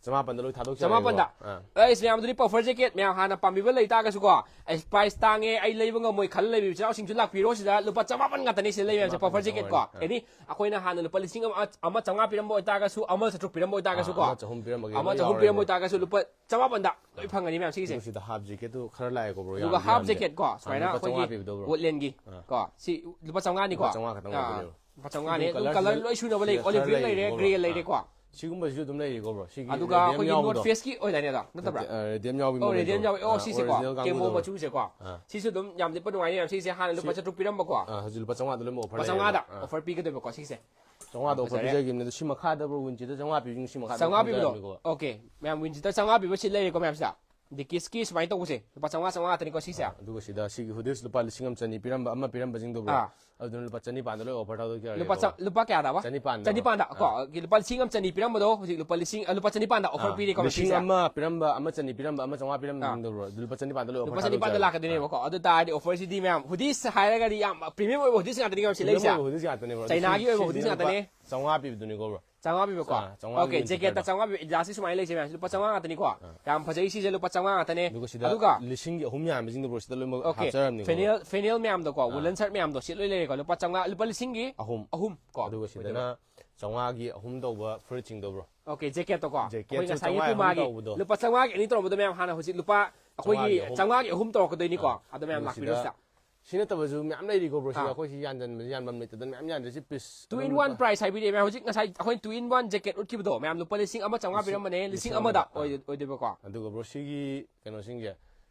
ꯆꯃꯥꯄꯟꯗ ꯂꯣꯏ ꯊꯥꯗꯣꯛꯆꯔꯦꯕ꯫ ꯆꯃꯥꯄꯟꯗ꯫ ꯑꯥ꯫ ꯑꯩꯁ, ꯃꯌꯥꯝꯗꯨꯗꯤ ꯄꯐꯔ ꯖꯦꯀꯦꯠ ꯃꯌꯥꯝ ꯍꯥꯟꯅ ꯄꯥꯝꯕꯤꯕ ꯂꯩꯇꯥꯔꯒꯁꯨꯀꯣ, ꯑꯩꯁ, ꯄ꯭ꯔꯥꯏꯁ ꯇꯥꯡꯉꯦ, ꯑꯩ ꯂꯩꯕ ꯉꯝꯃꯣꯏ ꯈꯜꯂ ꯂꯩꯕ ꯏꯆꯤꯟ ꯏꯅꯥꯎꯁꯤꯡꯁꯨ ꯂꯥꯛꯄꯤꯔꯣ ꯁꯤꯗ꯫ ꯂꯨꯄꯥ ꯆꯃꯥꯄꯟ ꯉꯥꯛꯇꯅꯤ ꯁꯤꯗ ꯂꯩꯕ ꯃꯌꯥꯝꯁꯦ, ꯄꯐꯔ ꯖꯦꯀꯦꯠ ꯀꯣ꯫ ꯑꯥ꯫ ꯑꯦꯅꯤ, ꯑꯩꯈꯣꯏꯅ ꯍꯥꯟꯅ ꯂꯨꯄꯥ ꯂꯤꯁꯤꯡ ꯑꯃ, ꯑꯃ ꯆꯥꯝꯃꯉꯥ ꯄꯤꯔꯝꯕ ꯑꯣꯏꯇꯥꯔꯒꯁꯨ, ꯑꯃ ꯆꯥꯇ꯭ꯔꯨꯛ ꯄꯤꯔꯝꯕ ꯑꯣꯏꯇꯥꯔꯒꯁꯨꯀꯣ꯫ ꯑꯥ, ꯑꯃ ꯆꯍꯨꯝ ꯄꯤꯔꯝꯕꯒꯤ ꯑꯃ ꯂꯣꯏ ꯆꯍꯨꯝ ꯌꯥꯎꯔꯦꯕ꯫ ꯄꯤꯔꯝꯕ ꯑꯣꯏꯇꯥꯔꯒꯁꯨ ꯂꯨꯄꯥ ꯆꯃꯥꯄꯟꯗ ꯂꯣꯏ ꯐꯪꯒꯅꯤ ꯃꯌꯥꯝ ꯁꯤꯒꯤꯁꯦ꯫ ꯑꯗꯨꯒ ꯁꯤꯗ ꯍꯥꯞ ꯖꯦꯀꯦꯠꯇꯨ ꯈꯔ ꯂꯥꯛꯑꯦꯀꯣ, ꯕ꯭ꯔꯣ, ꯑꯗꯨꯒ ꯌꯥꯝꯗꯤ ꯍꯥꯞ ꯌꯥꯝꯗꯦ꯫ ꯖꯦꯀꯦꯠ ꯀꯣ, ꯑꯥ, ꯁꯨꯃꯥꯏꯅ ꯂꯨꯄꯥ ꯆꯥꯝꯃꯉꯥ ꯑꯩꯈꯣꯏꯒꯤ ꯄꯤꯕꯗꯣ, ꯕ꯭ꯔꯣ? ꯋꯨꯗꯂꯦꯟꯒꯤ ꯑꯥ꯫ ꯀꯣ, ꯁꯤ ꯂꯨꯄꯥ ꯆꯥꯝꯃꯉꯥꯅꯤꯀꯣ꯫ ꯂꯨꯄꯥ ꯆꯥꯝꯃꯉꯥ ꯈꯛꯇꯪ ꯑꯥ, ꯑꯣꯏꯗꯣꯏꯅꯦꯕ꯫ ꯂꯨꯄꯥ ꯆꯥꯝꯃꯉꯥꯅꯦ꯫ ꯑꯗꯨꯝ ꯑꯗꯨꯝ ꯀꯂꯔ ꯀꯂꯔ ꯁꯤꯗ ꯂꯣꯏ ꯁꯨꯅꯕ ꯂꯩ, ꯁꯤꯗ ꯑꯣꯂꯤꯚ ꯈꯔ ꯒ꯭ꯔꯤꯟ ꯂꯩꯔꯦ, ꯂꯩꯌꯦꯕꯀꯣ, ꯒ꯭ꯔꯦ ꯕ꯭ꯔꯣ꯫ ꯂꯩꯔꯦꯀꯣ꯫ ꯑꯥ꯫ ꯁꯤꯒꯨꯝꯕꯁꯤꯁꯨ ꯑꯗꯨꯝ ꯂꯩꯔꯤꯀꯣ, ꯕ꯭ꯔꯣ? ꯁꯤꯒꯤ ꯑꯗꯨꯒ ꯔꯦꯗꯤꯌꯝ ꯑꯩꯈꯣꯏꯒꯤ ꯌꯥꯎꯕꯗꯣ꯫ ꯅꯣꯔꯠ ꯐꯦꯁꯀꯤ ꯑꯣꯏꯗꯥꯏꯅꯦ ꯑꯗꯣ, ꯅꯠꯇꯕ꯭ꯔꯥ? ꯑ, ꯔꯦꯗꯤꯌꯝ ꯌꯥꯎꯕꯤ ꯑꯣ, ꯃꯣꯗꯦꯜꯗꯣ꯫ ꯔꯦꯗꯤꯌꯝ ꯌꯥꯎꯕꯤ꯫ ꯑꯣ, ꯑ, ꯁꯤꯁꯦꯀꯣ꯫ ꯑꯣꯔꯤꯖꯤꯅꯦꯜ ꯀꯦꯃꯣ ꯀꯥꯡꯕꯨꯗꯣ꯫ ꯃꯆꯨꯁꯦꯀꯣ꯫ ꯑꯥ꯫ ꯁꯤꯁꯨ ꯑꯗꯨꯝ ꯌꯥꯝ ꯂꯤꯠꯄ ꯅꯨꯡꯉꯥꯏꯅꯤ ꯃꯌꯥꯝ꯫ ꯁꯤꯁꯦ ꯍꯥꯟꯅ ꯂꯨꯄꯥ ꯁꯤ- ꯆꯥꯇ꯭ꯔꯨꯛ ꯄꯤꯔꯝꯕꯀꯣ꯫ ꯑꯥ, ꯍꯧꯖꯤꯛ ꯂꯨꯄꯥ ꯆꯥꯝꯃꯉꯥꯗ ꯂꯣꯏꯅꯃꯛ ꯑꯣꯐꯔ ꯂꯨꯄꯥ ꯂꯩꯌꯦꯕ꯫ ꯆꯥꯝꯃꯉꯥꯗ ꯑꯥ꯫ ꯑꯣꯐꯔ ꯄꯤꯒꯗꯣꯏꯕꯀꯣ ꯁꯤꯁꯦ꯫ ꯆꯥꯝꯃꯉꯥꯗ ꯌꯥꯝ ꯑꯣꯐꯔ ꯐꯖꯔꯦ꯫ ꯄꯤꯖꯈꯤꯕꯅꯦ, ꯑꯗꯣ ꯁꯤ ꯃꯈꯥꯗ, ꯕ꯭ꯔꯣ, ꯋꯤꯟꯁꯤꯗ ꯆꯥꯝꯃꯉꯥ ꯄꯤꯕꯁꯤꯡ ꯁꯤ ꯃꯈꯥꯗ ꯆꯥꯝꯃꯉꯥ ꯄꯤꯕꯗꯣ? ꯊꯝꯖꯔꯝꯅꯤꯀꯣ꯫ ꯑꯣꯀꯦ꯫ ꯃꯌꯥꯝ ꯋꯤꯟꯁꯤꯗ ꯆꯥꯝꯃꯉꯥ ꯄꯤꯕ ꯁꯤ ꯂꯩꯔꯦꯀꯣ ꯃꯌꯥꯝꯁꯤꯗ꯫ ꯗꯤꯀꯤꯁꯀꯤ ꯁꯨꯃꯥꯏꯅ ꯇꯧꯕꯁꯦ ꯂꯨꯄꯥ ꯆꯥꯝꯃꯉꯥ, ꯆꯥꯝꯃꯉꯥ ꯉꯥꯛꯇꯅꯤꯀꯣ ꯁꯤꯁꯦ꯫ ꯑꯗꯨꯒ ꯁꯤꯗ ꯁꯤꯒꯤ ꯍꯨꯗꯤꯁ ꯂꯨꯄꯥ ꯂꯤꯁꯤꯡ ꯑꯃ ꯆꯅꯤ ꯄꯤꯔꯝꯕ, ꯑꯃ ꯄꯤꯔꯝꯕꯁꯤꯡꯗꯣ, ꯕ꯭ꯔꯣ, ꯑꯥ꯫ ꯑꯗꯨꯅ ꯂꯨꯄꯥ ꯆꯅꯤꯄꯥꯟꯗ ꯂꯣꯏ ꯑꯣꯐꯔ ꯊꯥꯗꯣꯛꯈꯤꯔꯒꯦ, ꯂꯨꯄꯥ ꯆꯥ-, ꯕ꯭ꯔꯣ꯫ ꯂꯨꯄꯥ ꯀꯌꯥꯗꯕ? ꯆꯅꯤꯄꯥꯟꯗ꯫ ꯆꯅꯤꯄꯥꯟꯗ꯫ ꯀꯣ, ꯑꯥ꯫ ꯂꯨꯄꯥ ꯂꯤꯁꯤꯡ ꯑꯃ ꯆꯅꯤ ꯄꯤꯔꯝꯕꯗꯣ ꯍꯧꯖꯤꯛ ꯂꯨꯄꯥ ꯂꯤꯁꯤꯡ, ꯑ, ꯂꯨꯄꯥ ꯆꯅꯤꯄꯥꯟꯗ ꯑꯣꯐꯔ ꯑꯥ, ꯄꯤꯔꯦꯀꯣ ꯂꯤꯁꯤꯡ ꯃꯁꯤꯁꯦ꯫ ꯑꯃ ꯄꯤꯔꯝꯕ, ꯑꯃ ꯆꯅꯤ ꯄꯤꯔꯝꯕ, ꯑꯃ ꯆꯥꯝꯃꯉꯥ ꯑꯥ꯫ ꯄꯤꯔꯝꯕꯁꯤꯡꯗꯣ, ꯕ꯭ꯔꯣ, ꯑꯗꯨ ꯂꯨꯄꯥ ꯂꯨꯄꯥ ꯆꯅꯤꯄꯥꯟꯗ ꯆꯅꯤꯄꯥꯟꯗ ꯊꯥꯗꯣꯛꯈꯤꯔꯒꯦ꯫ ꯂꯥꯛꯀꯗꯣꯏꯅꯦꯕꯀꯣ꯫ ꯑꯗꯨ ꯇꯥꯔꯗꯤ ꯑꯣꯐꯔꯁꯤꯗꯤ ꯃꯌꯥꯝ ꯍꯨꯗꯤꯁ ꯍꯥꯏꯔꯒꯗꯤ ꯌꯥꯝ ꯄ꯭ꯔꯤꯃꯤꯌꯝ ꯑꯣꯏꯕ ꯍꯨꯗꯤꯁ ꯉꯥꯛꯇꯅꯤꯀꯣ ꯁꯤ ꯂꯩꯁꯦ꯫ ꯄ꯭ꯔꯤꯃꯤꯌꯝ ꯑꯣꯏꯕ ꯍꯨꯗꯤꯁ ꯉꯥꯛꯇꯅꯦ, ꯕ꯭ꯔꯣ꯫ ꯆꯥꯏꯅꯥꯒꯤ ꯁꯤ-, ꯑꯣꯏꯕ ꯁꯤꯁꯤꯅ ꯍꯨꯗꯤꯁ ꯂꯨꯄꯥ ꯉꯥꯛꯇꯅꯦ꯫ ꯆꯥꯝꯃꯉꯥ ꯄꯤꯕꯗꯨꯅꯤꯀꯣ, ꯕ꯭ꯔꯣ꯫ ꯆꯥꯝꯃꯉꯥ ꯄꯤꯕꯀꯣ꯫ ꯑꯥ, ꯆꯥꯝꯃꯉꯥꯒꯤ ꯑꯣꯀꯦ, ꯖꯦꯀꯦꯠꯇ ꯋꯤꯟꯇꯔꯗꯣ꯫ ꯆꯥꯝꯃꯉꯥ ꯄꯤꯕ, ꯖꯥꯔꯁꯤ ꯁꯨꯃꯥꯏꯅ ꯂꯩꯁꯦ ꯃꯌꯥꯝꯁꯤ ꯂꯨꯄꯥ ꯆꯥꯝꯃꯉꯥ ꯉꯥꯛꯇꯅꯤꯀꯣ꯫ ꯑꯥ꯫ ꯌꯥꯝ ꯐꯖꯩ ꯁꯤꯁꯦ ꯂꯨꯄꯥ ꯆꯥꯝꯃꯉꯥ ꯉꯥꯛꯇꯅꯦ꯫ ꯑꯗꯨꯒ ꯑꯗꯨꯒ ꯂꯤꯁꯤꯡꯒꯤ ꯑꯍꯨꯝ ꯌꯥꯝꯕꯁꯤꯡꯗꯣ, ꯕ꯭ꯔꯣ, ꯁꯤꯗ ꯂꯣꯏꯅꯃꯛ ꯑꯣꯀꯦ, ꯍꯥꯞꯆꯔꯝꯅꯤꯀꯣ, ꯕ꯭ꯔꯣ꯫ ꯐꯦꯅꯦꯜ, ꯐꯦꯅꯦꯜ ꯃꯌꯥꯝꯗꯣꯀꯣ, ꯑꯥ꯫ ꯋꯨꯂꯟ ꯁꯔꯠ ꯃꯌꯥꯝꯗꯣ ꯁꯤ ꯂꯣꯏ ꯂꯩꯔꯦꯀꯣ꯫ ꯂꯨꯄꯥ ꯆꯥꯝꯃꯉꯥ, ꯂꯨꯄꯥ ꯂꯤꯁꯤꯡꯒꯤ ꯑꯍꯨꯝ꯫ ꯑꯍꯨꯝ ꯀꯣ꯫ ꯑꯗꯨꯒ ꯁꯤꯗꯅ ꯆꯥꯝꯃꯉꯥꯒꯤ ꯑꯍꯨꯝ ꯇꯧꯕ ꯐꯨꯔꯤꯠꯁꯤꯡꯗꯣ, ꯕ꯭ꯔꯣ꯫ ꯑꯣꯀꯦ, ꯖꯦꯀꯦꯠꯇꯣ ꯀꯣ꯫ ꯖꯦꯀꯦꯠꯁꯨ ꯑꯩꯈꯣꯏ ꯉꯁꯥꯏꯒꯤ ꯆꯥꯝꯃꯉꯥ ꯑꯍꯨꯝ ꯄꯨꯃꯥꯒꯤ ꯇꯧꯕꯗꯣ꯫ ꯂꯨꯄꯥ ꯆꯥꯝꯃꯉꯥꯒꯤ ꯑꯅꯤ ꯇꯧꯔꯝꯕꯗꯣ ꯃꯌꯥꯝ ꯍꯥꯟꯅ ꯍꯧꯖꯤꯛ ꯂꯨꯄꯥ ꯑꯩꯈꯣꯏꯒꯤ ꯆꯥꯝꯃꯉꯥꯒꯤ ꯑꯍꯨꯝ꯫ ꯆꯥꯝꯃꯉꯥꯒꯤ ꯑꯍꯨꯝ ꯇꯧꯔꯛꯀꯗꯣꯏꯅꯤꯀꯣ꯫ ꯑꯥ꯫ ꯑꯗꯣ ꯃꯌꯥꯝ ꯑꯗꯨꯒ ꯂꯥꯛꯄꯤꯔꯣ ꯁꯤꯗ ꯁꯤꯗ꯫ ꯁꯤ ꯅꯠꯇꯕꯁꯨ ꯃꯌꯥꯝ ꯂꯩꯔꯤꯀꯣ, ꯕ꯭ꯔꯣ꯫ ꯁꯤꯗ ꯑꯥ꯫ ꯑꯩꯈꯣꯏ ꯁꯤ ꯌꯥꯟꯖꯟꯕꯁꯦ, ꯌꯥꯟꯐꯝ ꯂꯩꯇꯗꯅ ꯃꯌꯥꯝ ꯌꯥꯟꯗ꯭ꯔꯦ꯫ ꯁꯤ ꯄꯤꯁ Two ꯑꯗꯨꯝ in one ꯂꯨꯄꯥ price ꯍꯥꯏꯕꯤꯔꯦ ꯃꯌꯥꯝ꯫ ꯍꯧꯖꯤꯛ ꯉꯁꯥꯏ ꯑꯩꯈꯣꯏ two in one ꯖꯦꯀꯦꯠ ꯎꯠꯈꯤꯕꯗꯣ ꯃꯌꯥꯝ ꯂꯨꯄꯥ ꯂꯤꯁꯤꯡ ꯑꯃ ꯆꯥꯝꯃꯉꯥ ꯂꯤꯁꯤꯡ ꯄꯤꯔꯝꯕꯅꯦ, ꯂꯤꯁꯤꯡ ꯂꯤꯁꯤꯡ ꯑꯃꯗ ꯑꯃꯗ꯫ ꯑꯥ꯫ ꯑꯣꯏ-, ꯑꯣꯏꯗꯣꯏꯕꯀꯣ꯫ ꯑꯗꯨꯒ, ꯕ꯭ꯔꯣ, ꯁꯤꯒꯤ ꯀꯩꯅꯣꯁꯤꯡꯁꯦ,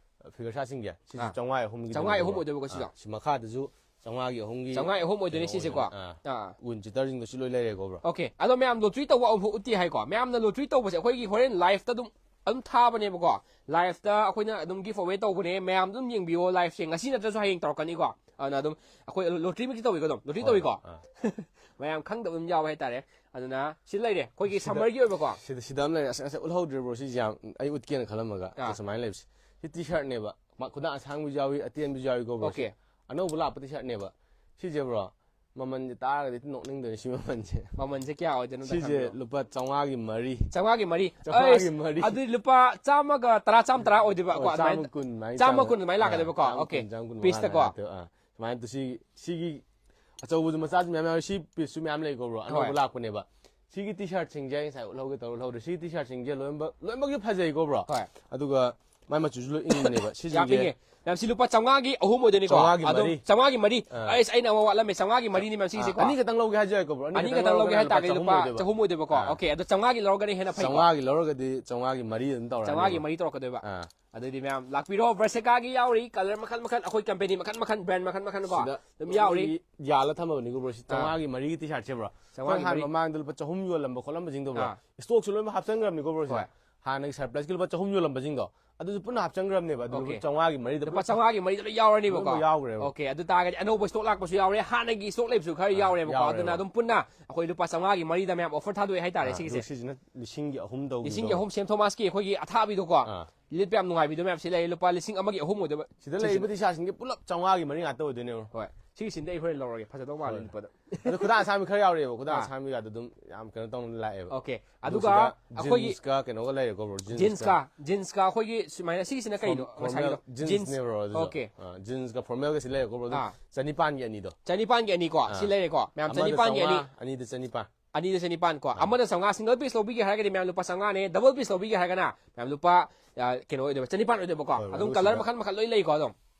ꯐꯤꯒꯔ ꯁꯥꯠꯁꯤꯡꯁꯦ, ꯁꯤꯁꯨ ꯑꯥ꯫ ꯆꯥꯝꯃꯉꯥ ꯑꯍꯨꯝꯒꯤ ꯆꯥꯝꯃꯉꯥ ꯑꯍꯨꯝ ꯇꯧꯕꯅꯦꯕ꯫ ꯑꯣꯏꯗꯣꯏꯕꯀꯣ ꯁꯤꯁꯨ? ꯑꯥ, ꯁꯤ ꯃꯈꯥꯗꯁꯨ ꯆꯥꯝꯃꯉꯥꯒꯤ ꯑꯍꯨꯝꯒꯤ ꯆꯥꯝꯃꯉꯥ ꯑꯍꯨꯝ ꯑꯣꯏꯗꯣꯏꯅꯦ ꯀꯩꯅꯣ ꯁꯤꯁꯦꯀꯣ꯫ ꯑꯣꯏꯗꯣꯏꯅꯦ꯫ ꯑꯥ꯫ ꯑꯥ꯫ ꯋꯤꯟ ꯆꯤꯇꯔꯁꯤꯡꯗꯣ ꯁꯤ ꯂꯣꯏ ꯂꯩꯔꯦꯀꯣ, ꯕ꯭ꯔꯣ꯫ ꯑꯣꯀꯦ꯫ ꯑꯗꯣ ꯃꯌꯥꯝ ꯂꯣꯇ꯭ꯔꯤ ꯇꯧꯕ ꯑꯃꯨꯛ ꯎꯠꯇꯦ ꯍꯥꯏꯀꯣ꯫ ꯃꯌꯥꯝꯅ ꯂꯣꯇ꯭ꯔꯤ ꯇꯧꯕꯁꯦ ꯑꯩꯈꯣꯏꯒꯤ ꯍꯣꯔꯦꯟ ꯂꯥꯏꯐꯇ ꯑꯗꯨꯝ, ꯑꯗꯨꯝ ꯊꯥꯕꯅꯦꯕꯀꯣ꯫ ꯂꯥꯏꯐꯇ ꯑꯩꯈꯣꯏꯅ ꯑꯗꯨꯝ ꯒꯤꯐ ꯑꯋꯦ ꯇꯧꯕꯅꯦ꯫ ꯃꯌꯥꯝ ꯑꯗꯨꯝ ꯌꯦꯡꯕꯤꯌꯣ ꯂꯥꯏꯐꯁꯦ꯫ ꯉꯁꯤ ꯅꯠꯇ꯭ꯔꯁꯨ ꯍꯌꯦꯡ ꯇꯧꯔꯛꯀꯅꯤꯀꯣ꯫ ꯑꯗꯨꯅ ꯑꯗꯨꯝ ꯑꯩꯈꯣꯏ ꯂꯣꯇ꯭ꯔꯤꯃꯛꯇꯤ ꯇꯧꯏꯀꯣ ꯑꯗꯨꯝ꯫ ꯂꯣꯇ꯭ꯔꯤ ꯍꯣꯏ, ꯇꯧꯏꯀꯣ꯫ ꯍꯣꯏ, ꯑꯥ꯫ ꯃꯌꯥꯝ ꯈꯪꯗꯕ ꯑꯗꯨꯝ ꯌꯥꯎꯋꯦ ꯍꯥꯏꯇꯥꯔꯦ꯫ ꯑꯗꯨꯅ ꯁꯤ ꯂꯩꯔꯦ ꯑꯩꯈꯣꯏꯒꯤ ꯁꯤꯗ, ꯁꯝꯃꯔꯒꯤ ꯑꯣꯏꯕꯀꯣ꯫ ꯁꯤꯗ, ꯁꯤꯗ ꯑꯃ ꯂꯩꯔꯦ꯫ ꯑꯁ, ꯉꯁꯥꯏ ꯎꯠꯍꯧꯗ꯭ꯔꯦ, ꯕ꯭ꯔꯣ꯫ ꯁꯤꯁꯦ ꯌꯥꯝ ꯑꯩ ꯎꯠꯀꯦꯅ ꯈꯜꯂꯝꯃꯒ꯫ ꯑꯥ꯫ ꯁꯨꯃꯥꯏꯅ ꯂꯩꯕꯁꯦ꯫ C T ꯁꯥꯔꯠꯅꯦꯕ꯫ ꯃ-, ꯈꯨꯗꯥꯡ ꯑꯁꯥꯡꯕꯁꯨ ꯌꯥꯎꯏ, ꯑꯇꯦꯟꯕꯁꯨ ꯌꯥꯎꯏꯀꯣ, ꯕ꯭ꯔꯣ꯫ ꯑꯣꯀꯦ꯫ ꯑꯅꯧꯕ ꯂꯥꯛꯄ ꯇꯤ ꯁꯥꯔꯠꯅꯦꯕ꯫ ꯁꯤꯁꯦ, ꯕ꯭ꯔꯣ, ꯃꯃꯜꯁꯦ ꯇꯥꯔꯒꯗꯤ ꯍꯦꯛꯇ ꯅꯣꯛꯅꯤꯡꯗꯣꯏꯅꯦ, ꯁꯤ ꯃꯃꯜꯁꯦ꯫ ꯃꯃꯜꯁꯦ ꯀꯌꯥ ꯑꯣꯏꯗꯣꯏꯅꯣ ꯑꯝꯇ ꯁꯤꯁꯦ ꯈꯪꯕꯤꯔꯣ? ꯂꯨꯄꯥ ꯆꯥꯝꯃꯉꯥꯒꯤ ꯃꯔꯤ꯫ ꯆꯥꯝꯃꯉꯥꯒꯤ ꯃꯔꯤ꯫ ꯆꯥꯝꯃꯉꯥꯒꯤ ꯑꯩꯁ, ꯃꯔꯤ꯫ ꯑꯗꯨꯗꯤ ꯂꯨꯄꯥ ꯆꯥꯝꯃꯒ ꯇꯔꯥ, ꯆꯥꯝꯃ ꯇꯔꯥ ꯑꯣꯏꯗꯣꯏꯕ ꯀꯣ, ꯑꯣ, ꯑꯗꯨꯃꯥꯏꯅ꯫ ꯆꯥꯝꯃ ꯀꯨꯟ ꯑꯗꯨꯃꯥꯏꯅ ꯆꯥꯝꯃ ꯆꯥꯝꯃ-, ꯀꯨꯟ ꯑꯗꯨꯃꯥꯏꯅ ꯂꯥꯛꯀꯗꯣꯏꯕꯀꯣ꯫ ꯑꯥ, ꯆꯥꯝꯃ ꯑꯣꯀꯦ꯫ ꯀꯨꯟ, ꯆꯥꯝꯃ ꯀꯨꯟ ꯄꯤꯁꯇꯀꯣ꯫ ꯃꯉꯥ ꯂꯥꯛꯇꯣꯏꯕ꯫ ꯑꯥ, ꯁꯨꯃꯥꯏꯅ ꯇꯧ-, ꯁꯤ, ꯁꯤꯒꯤ ꯑꯆꯧꯕꯁꯨ ꯃꯆꯥꯁꯨ ꯃꯌꯥꯝ ꯌꯥꯎꯋꯤ꯫ ꯁꯤ ꯄꯤꯁꯁꯨ ꯃꯌꯥꯝ ꯂꯩꯀꯣ, ꯕ꯭ꯔꯣ꯫ ꯑꯅꯧꯕ ꯍꯣꯏ꯫ ꯂꯥꯛꯄꯅꯦꯕ꯫ ꯁꯤꯒꯤ ꯇꯤ ꯁꯥꯔꯠꯁꯤꯡꯁꯦ ꯑꯩ ꯉꯁꯥꯏ ꯎꯠꯍꯧꯒꯦ ꯇꯧꯔ ꯎꯠꯍꯧꯗ꯭ꯔꯦ꯫ ꯁꯤꯒꯤ ꯇꯤ ꯁꯥꯔꯠꯁꯤꯡꯁꯦ ꯂꯣꯏꯅꯃꯛ, ꯂꯣꯏꯅꯃꯛꯁꯨ ꯐꯖꯩꯀꯣ, ꯕ꯭ꯔꯣ꯫ ꯍꯣꯏ꯫ ꯑꯗꯨꯒ ꯃꯥꯏ ꯃꯆꯨꯁꯨ ꯂꯣꯏ ꯏꯪꯕꯅꯦꯕ꯫ ꯌꯥꯝ ꯁꯤꯁꯤꯡꯁꯦ ꯏꯪꯉꯦ꯫ ꯃꯌꯥꯝ ꯁꯤ ꯂꯨꯄꯥ ꯆꯥꯝꯃꯉꯥꯒꯤ ꯑꯍꯨꯝ ꯑꯣꯏꯗꯣꯏꯅꯤꯀꯣ꯫ ꯆꯥꯝꯃꯉꯥꯒꯤ ꯑꯗꯨꯝ ꯃꯔꯤ꯫ ꯆꯥꯝꯃꯉꯥꯒꯤ ꯃꯔꯤ꯫ ꯑꯥ꯫ ꯑꯩꯁ, ꯑꯩꯅ ꯑꯃ ꯋꯥꯠꯂꯝꯃꯦ, ꯆꯥꯝꯃꯉꯥꯒꯤ ꯃꯔꯤꯅꯤ ꯃꯌꯥꯝ ꯁꯤꯒꯤꯁꯦꯀꯣ꯫ ꯑꯅꯤ ꯈꯛꯇꯪ ꯂꯧꯒꯦ ꯍꯥꯏꯁꯦ ꯌꯥꯏꯀꯣ, ꯕ꯭ꯔꯣ? ꯑꯅꯤ ꯈꯛꯇꯪ ꯂꯧꯒꯦ ꯍꯥꯏꯇꯥꯔꯒꯗꯤ ꯂꯨꯄꯥ ꯆꯍꯨꯝ ꯑꯣꯏꯗꯣꯏꯕꯀꯣ꯫ ꯑꯥ꯫ ꯑꯣꯀꯦ, ꯑꯗꯣ ꯆꯥꯝꯃꯉꯥꯒꯤ ꯂꯧꯔꯒꯅ ꯍꯦꯟꯅ ꯐꯩꯀꯣ꯫ ꯆꯥꯝꯃꯉꯥꯒꯤ ꯂꯧꯔꯒꯗꯤ ꯆꯥꯝꯃꯉꯥꯒꯤ ꯃꯔꯤ ꯑꯗꯨꯝ ꯇꯧꯔꯅꯤ, ꯆꯥꯝꯃꯉꯥꯒꯤ ꯕ꯭ꯔꯣ꯫ ꯃꯔꯤ ꯇꯧꯔꯛꯀꯗꯣꯏꯕ꯫ ꯑꯥ꯫ ꯑꯗꯨꯗꯤ ꯃꯌꯥꯝ ꯂꯥꯛꯄꯤꯔꯣ, ꯕ꯭ꯔꯁꯦꯀꯥꯒꯤ ꯌꯥꯎꯔꯤ, ꯀꯂꯔ ꯃꯈꯜ ꯃꯈꯜ, ꯑꯩꯈꯣꯏ ꯀꯝꯄꯦꯅꯤ ꯃꯈꯜ ꯃꯈꯜ, ꯕ꯭ꯔꯥꯟ ꯃꯈꯜ ꯃꯈꯜ ꯀꯣ꯫ ꯁꯤꯗ ꯑꯗꯨꯝ ꯌꯥꯎꯔꯤ꯫ ꯑꯩꯈꯣꯏꯒꯤ ꯌꯥꯜꯂ ꯊꯝꯃꯕꯅꯤꯀꯣ, ꯕ꯭ꯔꯣ꯫ ꯁꯤ ꯑꯥ꯫ ꯆꯥꯝꯃꯉꯥꯒꯤ ꯃꯔꯤꯒꯤ ꯇꯤ ꯁꯥꯔꯠꯁꯦ, ꯕ꯭ꯔꯣ꯫ ꯆꯥꯝꯃꯉꯥꯒꯤ ꯑꯩꯈꯣꯏ ꯍꯥꯟꯅ ꯃꯔꯤ꯫ ꯃꯃꯥꯡꯗ ꯂꯨꯄꯥ ꯆꯍꯨꯝ ꯌꯣꯜꯂꯝꯕ ꯈꯣꯠꯂꯝꯕꯁꯤꯡꯗꯣ, ꯕ꯭ꯔꯣ꯫ ꯑꯥ꯫ ꯏꯁꯇꯣꯛꯁꯨ ꯂꯣꯏꯅꯃꯛ ꯍꯥꯞꯆꯤꯟꯈ꯭ꯔꯕꯅꯤꯀꯣ, ꯕ꯭ꯔꯣ꯫ ꯁꯦ꯫ ꯍꯣꯏ꯫ ꯍꯥꯟꯅꯒꯤ ꯁꯔꯄ꯭ꯂꯁꯀꯤ ꯂꯨꯄꯥ ꯆꯍꯨꯝ ꯌꯣꯜꯂꯝꯕꯁꯤꯡꯗꯣ, ꯑꯗꯨꯁꯨ ꯄꯨꯟꯅ ꯍꯥꯞꯆꯤꯟꯈ꯭ꯔꯕꯅꯦꯕ꯫ ꯑꯗꯨ ꯑꯣꯀꯦ꯫ ꯂꯨꯄꯥ ꯆꯥꯝꯃꯉꯥꯒꯤ ꯃꯔꯤꯗ ꯂꯨꯄꯥ ꯄꯨꯂꯞ ꯆꯥꯝꯃꯉꯥꯒꯤ ꯃꯔꯤꯗ ꯂꯣꯏ ꯌꯥꯎꯔꯅꯤꯕꯀꯣ꯫ ꯂꯣꯏꯅꯃꯛ ꯌꯥꯎꯈ꯭ꯔꯦꯕ꯫ ꯑꯣꯀꯦ, ꯑꯗꯨ ꯇꯥꯔꯒꯗꯤ ꯑꯅꯧꯕ ꯏꯁꯇꯣꯛ ꯂꯥꯛꯄꯁꯨ ꯌꯥꯎꯔꯦ, ꯍꯥꯟꯅꯒꯤ ꯏꯁꯇꯣꯛ ꯂꯩꯕꯁꯨ ꯈꯔ ꯑꯥ, ꯌꯥꯎꯔꯦꯕꯀꯣ꯫ ꯌꯥꯎꯔꯦꯕ꯫ ꯑꯗꯨꯅ ꯑꯗꯨꯝ ꯄꯨꯟꯅ ꯑꯩꯈꯣꯏ ꯂꯨꯄꯥ ꯆꯥꯝꯃꯉꯥꯒꯤ ꯃꯔꯤꯗ ꯃꯌꯥꯝ ꯑꯣꯐꯔ ꯊꯥꯗꯣꯛꯑꯦ ꯍꯥꯏꯇꯥꯔꯦ ꯑꯥ, ꯁꯤꯒꯤꯁꯦ꯫ ꯑꯗꯨ ꯁꯤꯁꯤꯅ ꯂꯤꯁꯤꯡꯒꯤ ꯑꯍꯨꯝ ꯇꯧꯕꯤꯗꯣ꯫ ꯂꯤꯁꯤꯡꯒꯤ ꯑꯍꯨꯝ, ꯁꯦꯟ ꯊꯣꯃꯥꯁꯀꯤ ꯑꯩꯈꯣꯏꯒꯤ ꯑꯊꯥꯕꯤꯗꯣꯀꯣ꯫ ꯑꯥ꯫ ꯂꯤꯠꯄ ꯌꯥꯝ ꯅꯨꯡꯉꯥꯏꯕꯤꯗꯣ ꯃꯌꯥꯝ ꯁꯤ ꯂꯩꯔꯦ, ꯂꯨꯄꯥ ꯂꯤꯁꯤꯡ ꯑꯃꯒꯤ ꯑꯍꯨꯝ ꯑꯣꯏꯗꯣꯏꯕ꯫ ꯁꯤꯗ ꯂꯩꯔꯤꯕ ꯇꯤ ꯁꯥꯔꯠꯁꯤꯡꯁꯦ ꯄꯨꯂꯞ ꯆꯥꯝꯃꯉꯥꯒꯤ ꯃꯔꯤ ꯉꯥꯛꯇ ꯑꯣꯏꯗꯣꯏꯅꯦꯕ꯫ ꯍꯣꯏ꯫ ꯁꯤꯒꯤꯁꯤꯗ ꯑꯩ ꯍꯣꯔꯦꯟ ꯂꯧꯔꯒꯦ, ꯐꯖꯗꯧ ꯃꯥꯜꯂꯦ ꯍꯣꯏ꯫ ꯂꯤꯠꯄꯗ꯫ ꯑꯗꯣ ꯈꯨꯗꯥꯡ ꯑꯁꯥꯡꯕꯤ ꯈꯔ ꯌꯥꯎꯔꯤꯑꯕ, ꯈꯨꯗꯥꯡ ꯑꯥ꯫ ꯑꯁꯥꯡꯕꯤꯒꯗꯣ ꯑꯗꯨꯝ ꯌꯥꯝ ꯀꯩꯅꯣ ꯇꯧꯅ ꯂꯥꯛꯑꯦꯕ꯫ ꯑꯣꯀꯦ꯫ ꯑꯗꯨ ꯑꯗꯨꯒ ꯁꯤꯗ ꯑꯩꯈꯣꯏꯒꯤ ꯖꯤꯟꯁꯀ ꯀꯩꯅꯣꯒ ꯂꯩꯔꯦꯀꯣ, ꯕ꯭ꯔꯣ? ꯖꯤꯟꯁꯀ꯫ ꯖꯤꯟꯁꯀ, ꯖꯤꯟꯁꯀ ꯑꯩꯈꯣꯏꯒꯤ ꯁꯨꯃꯥꯏꯅ, ꯁꯤꯒꯤꯁꯤꯅ ꯀꯩꯅꯣ? ꯐꯣꯔ-, ꯉꯁꯥꯏꯒꯤꯗꯣ? ꯐꯣꯔꯃꯦꯜ ꯖꯤꯟꯁꯅꯦ, ꯕ꯭ꯔꯣ, ꯑꯗꯨꯁꯨ꯫ ꯑꯣꯀꯦ꯫ ꯑꯥ, ꯖꯤꯟꯁꯀ ꯐꯣꯔꯃꯦꯜꯒꯁꯤ ꯂꯩꯔꯦꯀꯣ, ꯕ꯭ꯔꯣ? ꯑꯗꯨꯝ ꯑꯥ꯫ ꯆꯅꯤꯄꯥꯟꯒꯤ ꯑꯅꯤꯗꯣ꯫ ꯆꯅꯤꯄꯥꯟꯒꯤ ꯑꯅꯤꯀꯣ꯫ ꯁꯤ ꯑꯃꯗ ꯂꯩꯔꯦꯀꯣ꯫ ꯃꯌꯥꯝ ꯆꯥꯝꯃꯉꯥ, ꯆꯅꯤꯄꯥꯟꯒꯤ ꯑꯅꯤ꯫ ꯑꯅꯤꯗ ꯆꯅꯤꯄꯥꯟ꯫ ꯑꯅꯤꯗ ꯆꯅꯤꯄꯥꯟ ꯀꯣ꯫ ꯑꯥ꯫ ꯑꯃꯗ ꯆꯥꯝꯃꯉꯥ, ꯁꯤꯡꯒꯜ ꯄꯤꯁ ꯂꯧꯕꯤꯒꯦ ꯍꯥꯏꯔꯒꯗꯤ ꯃꯌꯥꯝ ꯂꯨꯄꯥ ꯆꯥꯝꯃꯉꯥꯅꯦ, ꯗꯕꯜ ꯄꯤꯁ ꯂꯧꯕꯤꯒꯦ ꯍꯥꯏꯔꯒꯅ ꯃꯌꯥꯝ ꯂꯨꯄꯥ, ꯑ, ꯀꯩꯅꯣ ꯑꯣꯏꯗꯣꯏꯕ, ꯆꯅꯤꯄꯥꯟ ꯑꯣꯏꯗꯣꯏꯕꯀꯣ꯫ ꯍꯣꯏ, ꯑꯗꯨꯝ ꯍꯣꯏ, ꯀꯂꯔ ꯁꯤꯗ꯫ ꯃꯈꯜ ꯃꯈꯜ ꯂꯣꯏ ꯂꯩꯀꯣ ꯑꯗꯨꯝ꯫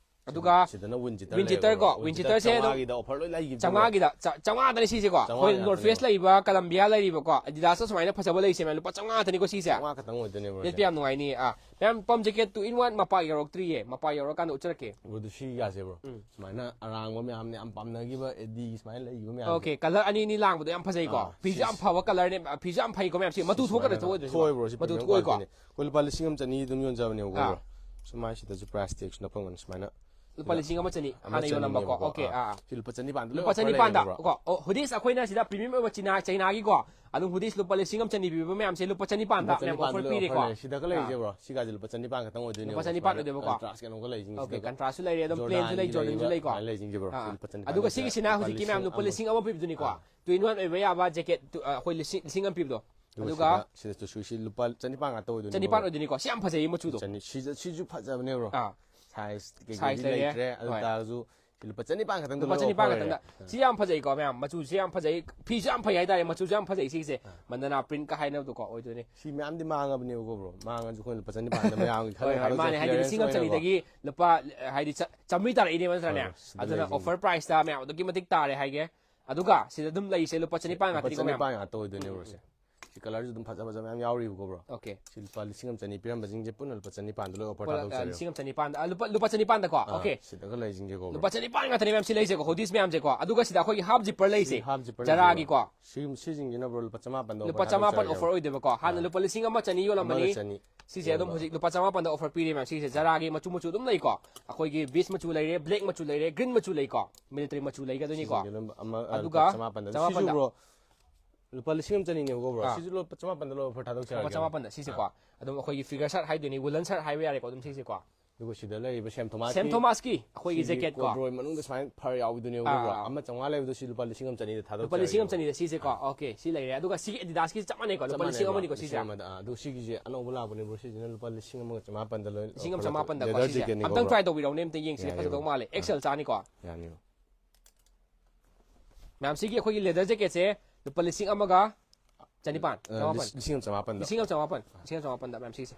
ꯑꯗꯨꯒ ꯁꯤꯗꯅ ꯋꯤꯟ ꯆꯤꯇꯔ ꯋꯤꯟ ꯆꯤꯇꯔ ꯀꯣ, ꯂꯩꯔꯦꯀꯣ, ꯕ꯭ꯔꯣ? ꯋꯤꯟ ꯋꯤꯟ ꯆꯤꯇꯔꯁꯦ ꯆꯤꯇꯔ ꯑꯗꯨꯝ ꯆꯥꯝꯃꯉꯥꯒꯤꯗ ꯑꯣꯐꯔ ꯂꯣꯏ ꯂꯩꯈꯤꯕꯅꯦ, ꯕ꯭ꯔꯣ? ꯆꯥꯝꯃꯉꯥꯒꯤꯗ, ꯆꯥ-, ꯆꯥꯝꯃꯉꯥꯗꯅꯦ ꯁꯤꯁꯦꯀꯣ꯫ ꯑꯩꯈꯣꯏ ꯆꯥꯝꯃꯉꯥ ꯅꯣꯔꯠ ꯐꯦꯁ ꯉꯥꯛꯇꯅꯦꯕ꯫ ꯂꯩꯕ, ꯀꯂꯝꯕꯤꯌꯥ ꯂꯩꯔꯤꯕꯀꯣ, ꯑꯦꯗꯤꯗꯥꯁꯇ ꯁꯨꯃꯥꯏꯅ ꯐꯖꯕ ꯂꯩꯔꯤꯁꯦ ꯃꯌꯥꯝ ꯂꯨꯄꯥ ꯆꯥꯝꯃꯉꯥ ꯉꯥꯛꯇꯅꯤꯀꯣ ꯁꯤꯁꯦ꯫ ꯆꯥꯝꯃꯉꯥ ꯈꯛꯇꯪ ꯑꯣꯏꯗꯣꯏꯅꯦ, ꯕ꯭ꯔꯣ, ꯁꯦ꯫ ꯂꯤꯠꯄ ꯌꯥꯝ ꯅꯨꯡꯉꯥꯏꯅꯤ꯫ ꯑꯥ, ꯃꯌꯥꯝ pump jacket two in one ꯃꯄꯥ ꯌꯧꯔꯛꯇ꯭ꯔꯤꯌꯦ, ꯃꯄꯥ ꯌꯧꯔꯀꯥꯟꯗ ꯎꯠꯆꯔꯛꯀꯦ꯫ ꯕ꯭ꯔꯣ, ꯑꯗꯨ ꯁꯤꯒꯥꯁꯦ, ꯕ꯭ꯔꯣ, ꯎꯝ꯫ ꯁꯨꯃꯥꯏꯅ ꯑꯔꯥꯡꯕ ꯃꯌꯥꯝꯅ ꯌꯥꯝ ꯄꯥꯝꯅꯈꯤꯕ, ꯑꯦꯗꯤꯒꯤ ꯁꯨꯃꯥꯏꯅ ꯂꯩꯈꯤꯕ ꯃꯌꯥꯝꯁꯦ꯫ ꯑꯣꯀꯦ, ꯀꯂꯔ ꯑꯅꯤ ꯑꯅꯤ ꯂꯥꯡꯕꯗꯣ ꯌꯥꯝ ꯐꯖꯩꯀꯣ꯫ ꯑꯥ, ꯐꯤꯁꯨ ꯌꯥꯝ ꯁꯤꯁ꯫ ꯐꯕ ꯀꯂꯔꯅꯦ, ꯐꯤꯁꯨ ꯌꯥꯝ ꯐꯩꯀꯣ ꯃꯌꯥꯝ꯫ ꯁꯤ ꯃꯇꯨ ꯊꯣꯛꯀꯗ꯭ꯔꯥ ꯁꯨꯃꯥꯏꯅ ꯊꯣꯛꯑꯣꯏꯗ꯭ꯔꯥ? ꯊꯣꯛꯑꯣꯏ, ꯕ꯭ꯔꯣ, ꯁꯤ ꯃꯇꯨ premium ꯊꯣꯛꯑꯣꯏꯀꯣ꯫ qualityꯅꯦ꯫ ꯑꯩꯈꯣꯏ ꯂꯨꯄꯥ ꯂꯤꯁꯤꯡ ꯑꯃ ꯆꯅꯤ ꯑꯗꯨꯝ ꯌꯣꯟꯖꯕꯅꯦꯕꯀꯣ, ꯑꯥ꯫ ꯕ꯭ꯔꯣ꯫ ꯁꯨꯃꯥꯏ ꯁꯤꯗꯁꯨ ꯄ꯭ꯔꯥꯏꯁ ꯇꯦꯛꯁꯨ ꯅꯞꯐꯝꯒꯅꯤ ꯁꯨꯃꯥꯏꯅ꯫ ꯂꯨꯄꯥ ꯂꯤꯁꯤꯡ ꯑꯃ ꯆꯅꯤ ꯑꯃ ꯍꯥꯟꯅ ꯌꯣꯜꯂꯝꯕꯀꯣ꯫ ꯆꯅꯤꯄꯥꯟꯗ ꯂꯩꯌꯦꯕꯀꯣ꯫ ꯑꯣꯀꯦ, ꯑꯥ, ꯑꯥ꯫ ꯁꯤ ꯂꯨꯄꯥ ꯆꯅꯤꯄꯥꯟꯗ ꯂꯣꯏ ꯂꯨꯄꯥ offer ꯆꯅꯤꯄꯥꯟꯗ ꯂꯩꯌꯦꯕ, ꯕ꯭ꯔꯣ꯫ ꯀꯣ꯫ ꯑꯣ, ꯍꯨꯗꯤꯁ ꯑꯩꯈꯣꯏꯅ ꯁꯤꯗ ꯄ꯭ꯔꯤꯃꯤꯌꯝ ꯑꯣꯏꯕ ꯆꯤꯅꯥ-, ꯆꯩꯅꯥꯒꯤꯀꯣ꯫ ꯑꯗꯨꯝ ꯍꯨꯗꯤꯁ ꯂꯨꯄꯥ ꯂꯤꯁꯤꯡ ꯑꯃ ꯆꯅꯤ ꯄꯤꯕ ꯃꯌꯥꯝꯁꯦ ꯂꯨꯄꯥ ꯆꯅꯤꯄꯥꯟꯗ ꯂꯨꯄꯥ ꯆꯅꯤꯄꯥꯟꯗ ꯃꯌꯥꯝ ꯂꯣꯏ ꯑꯣꯐꯔ offer ꯄꯤꯔꯦꯀꯣ꯫ ꯂꯩꯔꯦ꯫ ꯁꯤꯗꯒ ꯂꯩꯔꯤꯁꯦ, ꯑꯥ꯫ ꯕ꯭ꯔꯣ꯫ ꯁꯤꯒꯥꯁꯦ ꯂꯨꯄꯥ ꯆꯅꯤꯄꯥꯟ ꯈꯛꯇꯪ ꯑꯣꯏꯗꯣꯏꯅꯦꯕ꯫ ꯂꯨꯄꯥ ꯆꯅꯤꯄꯥꯟ ꯑꯣꯏꯗꯣꯏꯕꯀꯣ꯫ ꯀꯟꯇ꯭ꯔꯥꯁ ꯀꯩꯅꯣꯒ ꯂꯩꯁꯤꯡꯁꯤꯗ꯫ ꯑꯣꯀꯦ, ꯀꯟꯇ꯭ꯔꯥꯁꯁꯨ ꯂꯩꯔꯦ, ꯑꯗꯨꯝ ꯄ꯭ꯂꯦꯟꯁꯨ ꯂꯩ, ꯖꯣꯔꯗꯥꯟꯒꯤ ꯖꯣꯔꯗꯟꯁꯨ ꯂꯩꯔꯤꯕ ꯂꯩꯀꯣ꯫ ꯁꯨꯃꯥꯏꯅ ꯂꯩꯁꯤꯡꯁꯦ, ꯕ꯭ꯔꯣ꯫ ꯑꯥ, ꯁꯤ ꯑꯥ꯫ ꯂꯨꯄꯥ ꯆꯅꯤꯄꯥꯟ ꯑꯗꯨꯒ ꯂꯩꯔꯦ꯫ ꯁꯤꯒꯤꯁꯤꯅ ꯂꯨꯄꯥ ꯍꯧꯖꯤꯛꯀꯤ ꯂꯤꯁꯤꯡ ꯃꯌꯥꯝ ꯂꯨꯄꯥ ꯑꯃ ꯂꯤꯁꯤꯡ ꯑꯃ ꯄꯤꯕꯗꯨꯅꯤꯀꯣ꯫ ꯑꯥ꯫ ꯇꯨ ꯏꯟ ꯋꯥꯟ ꯑꯣꯏꯕ ꯌꯥꯕ ꯖꯦꯀꯦꯠ, ꯇꯨ-, ꯑ, ꯑꯩꯈꯣꯏ ꯂꯤꯁꯤꯡ, ꯂꯤꯁꯤꯡ ꯑꯃ ꯄꯤꯕꯗꯣ꯫ ꯑꯗꯨꯒ ꯑꯗꯨꯒ ꯁꯤꯗ, ꯁꯤꯗꯁꯨ ꯁꯤ ꯂꯨꯄꯥ ꯆꯅꯤꯄꯥꯟ ꯉꯥꯛꯇ ꯑꯣꯏꯗꯣꯏꯅꯦ, ꯆꯅꯤꯄꯥꯟ ꯕ꯭ꯔꯣ꯫ ꯑꯣꯏꯗꯣꯏꯅꯤꯀꯣ꯫ ꯁꯤ ꯌꯥꯝ ꯐꯖꯩꯌꯦ ꯃꯆꯨꯗꯣ꯫ ꯆꯅꯤ-, ꯁꯤꯁꯨ, ꯁꯤꯁꯨ ꯐꯖꯕꯅꯦ, ꯕ꯭ꯔꯣ꯫ ꯑꯥ꯫ ꯁꯥꯏꯖ ꯁꯥꯏꯖ ꯀꯩꯀꯩꯗꯤ ꯂꯩꯔꯦ꯫ ꯂꯩꯇ꯭ꯔꯦ, ꯑꯗꯨ ꯍꯣꯏ꯫ ꯇꯥꯔꯁꯨ ꯂꯨꯄꯥ ꯆꯅꯤꯄꯥꯟ ꯈꯛꯇꯪꯗ ꯂꯨꯄꯥ ꯂꯣꯏ ꯆꯅꯤꯄꯥꯟ offer ꯑꯣꯏꯔꯦ꯫ ꯈꯛꯇꯪꯗ꯫ ꯁꯤ ꯌꯥꯝ ꯐꯖꯩꯀꯣ ꯃꯌꯥꯝ, ꯃꯆꯨꯁꯨ ꯌꯥꯝ ꯐꯖꯩ, ꯐꯤꯁꯨ ꯌꯥꯝ ꯐꯩ ꯍꯥꯏꯇꯥꯔꯦ, ꯃꯆꯨꯁꯨ ꯌꯥꯝ ꯐꯖꯩ ꯁꯤꯒꯤꯁꯦ꯫ ꯃꯟꯗꯅꯥ ꯄ꯭ꯔꯤꯟꯠꯀ ꯍꯥꯏꯅꯕꯗꯣꯀꯣ ꯑꯣꯏꯗꯣꯏꯅꯦ꯫ ꯁꯤ ꯃꯌꯥꯝꯗꯤ ꯃꯥꯡꯉꯕꯅꯦꯕꯀꯣ ꯕ꯭ꯔꯣ, ꯃꯥꯡꯉꯁꯨ ꯑꯩꯈꯣꯏꯅ ꯂꯨꯄꯥ ꯆꯅꯤꯄꯥꯟꯗ ꯃꯌꯥꯝꯒꯤ ꯍꯣꯏ ꯍꯣꯏ, ꯃꯥꯅꯦ, ꯍꯥꯏꯗꯤ ꯂꯤꯁꯤꯡ ꯑꯃ ꯆꯅꯤꯗꯒꯤ ꯂꯨꯄꯥ ꯍꯥꯏꯗꯤ ꯆ- ꯆꯥꯝꯃꯔꯤ ꯇꯥꯔꯛꯏꯅꯦꯕ ꯅꯠꯇ꯭ꯔꯅꯦ? ꯍꯣꯏ, ꯁꯤꯗ ꯑꯗꯨꯅ ꯂꯩꯔꯤꯁꯤꯡꯁꯦ꯫ Offer priceꯇ ꯃꯌꯥꯝ ꯑꯗꯨꯛꯀꯤ ꯃꯇꯤꯛ ꯇꯥꯔꯦ ꯍꯥꯏꯒꯦ꯫ ꯑꯗꯨꯒ ꯁꯤꯗ ꯑꯗꯨꯝ ꯂꯩꯁꯦ ꯂꯨꯄꯥ ꯆꯅꯤꯄꯥꯟ ꯂꯨꯄꯥ ꯉꯥꯛꯇꯅꯤꯀꯣ ꯃꯌꯥꯝ꯫ ꯆꯅꯤꯄꯥꯟ ꯉꯥꯛꯇ ꯑꯣꯏꯗꯣꯏꯅꯦ ꯕ꯭ꯔꯣ ꯁꯦ꯫ ꯁꯤ colourꯁꯨ ꯑꯗꯨꯝ ꯐꯖ ꯐꯖꯕ ꯃꯌꯥꯝ ꯌꯥꯎꯔꯤꯕꯀꯣ ꯕ꯭ꯔꯣ꯫ Okay. ꯁꯤ ꯂꯨꯄꯥ ꯂꯤꯁꯤꯡ ꯑꯃ ꯆꯅꯤ ꯄꯤꯔꯝꯕꯁꯤꯡꯁꯦ ꯄꯨꯟꯅ ꯂꯨꯄꯥ ꯆꯅꯤꯄꯥꯟꯗ ꯂꯣꯏ offer ꯄꯨꯂꯞ, ꯊꯥꯗꯣꯛꯆꯔꯦ꯫ ꯂꯤꯁꯤꯡ ꯑꯃ ꯆꯅꯤꯄꯥꯟꯗ, ꯑ, ꯂꯨꯄꯥ, ꯂꯨꯄꯥ ꯆꯅꯤꯄꯥꯟꯗꯀꯣ꯫ ꯑꯥ, Okay. ꯁꯤꯗꯒ ꯂꯩꯁꯤꯡꯁꯦꯀꯣ ꯕ꯭ꯔꯣ꯫ ꯂꯨꯄꯥ ꯆꯅꯤꯄꯥꯟ ꯉꯥꯛꯇꯅꯦ ꯃꯌꯥꯝ ꯁꯤ ꯂꯩꯁꯦꯀꯣ, hoodies ꯃꯌꯥꯝꯁꯦꯀꯣ꯫ ꯑꯗꯨꯒ ꯁꯤꯗ ꯑꯩꯈꯣꯏꯒꯤ half zipper ꯂꯩꯁꯦ꯫ ꯁꯤ half zipper ꯖꯔꯥꯒꯤꯀꯣ꯫ ꯁꯤ ꯁꯤꯁꯤꯡꯁꯤꯅ ꯕ꯭ꯔꯣ ꯂꯨꯄꯥ ꯆꯃꯥꯄꯟꯗ ꯂꯨꯄꯥ offer ꯆꯃꯥꯄꯟ ꯊꯥꯗꯣꯛꯆꯔꯒꯦ꯫ Offer ꯑꯣꯏꯗꯣꯏꯕꯀꯣ꯫ ꯍꯥꯟꯅ ꯑꯥ꯫ ꯂꯨꯄꯥ ꯂꯤꯁꯤꯡ ꯑꯃ ꯆꯅꯤ ꯌꯣꯜꯂꯝꯕꯅꯤ꯫ ꯑꯃꯒ ꯆꯅꯤ꯫ ꯁꯤꯁꯦ ꯑꯗꯨꯝ ꯍꯧꯖꯤꯛ ꯂꯨꯄꯥ ꯆꯃꯥꯄꯟꯗ offer ꯄꯤꯔꯦ ꯃꯌꯥꯝ ꯁꯤꯁꯦ꯫ ꯖꯔꯥꯒꯤ ꯃꯆꯨ ꯃꯆꯨ ꯑꯗꯨꯝ ꯂꯩꯀꯣ꯫ ꯑꯩꯈꯣꯏꯒꯤ beige ꯃꯆꯨ ꯂꯩꯔꯦ, black ꯃꯆꯨ ꯂꯩꯔꯦ, green ꯃꯆꯨ ꯂꯩꯀꯣ꯫ Military ꯃꯆꯨ ꯂꯩꯒꯗꯣꯏꯅꯤꯀꯣ꯫ ꯁꯤꯁꯤꯡꯁꯦ ꯑꯗꯨꯝ ꯑꯃ, ꯑ, ꯑꯗꯨꯒ ꯂꯨꯄꯥ ꯆꯃꯥꯄꯟꯗ꯫ ꯆꯃꯥꯄꯟꯗ꯫ ꯁꯤꯁꯨ ꯕ꯭ꯔꯣ ꯂꯨꯄꯥ ꯂꯤꯁꯤꯡ ꯑꯃ ꯆꯅꯤꯅꯦꯕꯀꯣ ꯕ꯭ꯔꯣ꯫ ꯑꯥ꯫ ꯁꯤꯁꯨ ꯂꯨꯄꯥ ꯆꯃꯥꯄꯟꯗ ꯂꯣꯏ offer ꯊꯥꯗꯣꯛꯆꯔꯒꯦ꯫ ꯂꯨꯄꯥ ꯆꯃꯥꯄꯟꯗ ꯁꯤꯁꯦꯀꯣ꯫ ꯑꯗꯨꯝ ꯑꯩꯈꯣꯏꯒꯤ figure shirt ꯍꯥꯏꯗꯣꯏꯅꯤ, woolen shirt ꯍꯥꯏꯕ ꯌꯥꯔꯦꯀꯣ ꯑꯗꯨꯝ ꯁꯤꯁꯦꯀꯣ꯫ ꯑꯗꯨꯒ ꯁꯤꯗ ꯂꯩꯔꯤꯕ ꯁꯦꯝ ꯊꯣꯃꯥꯁꯀꯤ ꯁꯦꯝ ꯊꯣꯃꯥꯁꯀꯤ ꯑꯩꯈꯣꯏꯒꯤ ꯁꯤꯒꯤ jacket ꯀꯣ꯫ ꯀꯣꯕ꯭ꯔꯣꯏ ꯃꯅꯨꯡꯗ ꯁꯨꯃꯥꯏꯅ ꯐꯔ ꯌꯥꯎꯕꯤꯗꯨꯅꯦꯕꯀꯣ ꯑꯥ, ꯕ꯭ꯔꯣ꯫ ꯑꯥ꯫ ꯑꯃ ꯆꯥꯝꯃꯉꯥ ꯂꯩꯕꯗꯣ ꯁꯤ ꯂꯨꯄꯥ ꯂꯤꯁꯤꯡ ꯑꯃ ꯆꯅꯤꯗ ꯊꯥꯗꯣꯛꯆꯔꯒꯦ꯫ ꯂꯨꯄꯥ ꯂꯤꯁꯤꯡ ꯑꯃ ꯆꯅꯤꯗ ꯁꯤꯁꯦꯀꯣ꯫ Okay, ꯁꯤ ꯂꯩꯔꯦ꯫ ꯑꯗꯨꯒ ꯁꯤꯒꯤ Adidasꯀꯤ ꯆꯞ ꯃꯥꯟꯅꯩꯀꯣ, ꯂꯨꯄꯥ ꯆꯞ ꯂꯤꯁꯤꯡ ꯃꯥꯟꯅꯩ ꯑꯃꯅꯤꯀꯣ ꯕ꯭ꯔꯣ꯫ ꯁꯤꯁꯦ꯫ ꯂꯤꯁꯤꯡ ꯑꯃꯗ, ꯑꯥ, ꯑꯗꯨ ꯁꯤꯒꯤꯁꯦ ꯑꯅꯧꯕ ꯂꯥꯛꯄꯅꯦ ꯕ꯭ꯔꯣ꯫ ꯁꯤꯁꯤꯅ ꯂꯨꯄꯥ ꯂꯤꯁꯤꯡ ꯑꯃꯒ ꯆꯃꯥꯄꯟꯗ ꯂꯣꯏ ꯂꯤꯁꯤꯡ ꯑꯃ offer ꯆꯃꯥꯄꯟꯗꯀꯣ leather ꯁꯤꯁꯦ꯫ jacketꯅꯤꯀꯣ ꯑꯝꯇꯪ ꯕ꯭ꯔꯣ꯫ Try ꯇꯧꯕꯤꯔꯛꯎꯅꯦ, ꯑꯝꯇ ꯌꯦꯡꯁꯤꯅꯦ, ꯌꯥꯏꯌꯦ ꯐꯖꯗꯧ ꯕ꯭ꯔꯣ꯫ ꯃꯥꯜꯂꯦ꯫ ꯑꯥ꯫ XL ꯆꯥꯅꯤꯀꯣ꯫ ꯌꯥꯅꯤꯕ꯫ ꯃꯌꯥꯝ ꯁꯤꯒꯤ ꯑꯩꯈꯣꯏꯒꯤ leather jacketꯁꯦ ꯂꯨꯄꯥ ꯂꯤꯁꯤꯡ ꯑꯃꯒ ꯆꯅꯤꯄꯥꯟ, ꯑ, ꯆꯃꯥꯄꯟ꯫ ꯂꯤꯁꯤꯡ ꯑꯃ ꯆꯃꯥꯄꯟꯗ꯫ ꯂꯤꯁꯤꯡ ꯑꯃ ꯆꯃꯥꯄꯟ, ꯂꯤꯁꯤꯡ ꯑꯃ ꯆꯃꯥꯄꯟꯗ ꯃꯌꯥꯝ ꯁꯤꯒꯤꯁꯦ꯫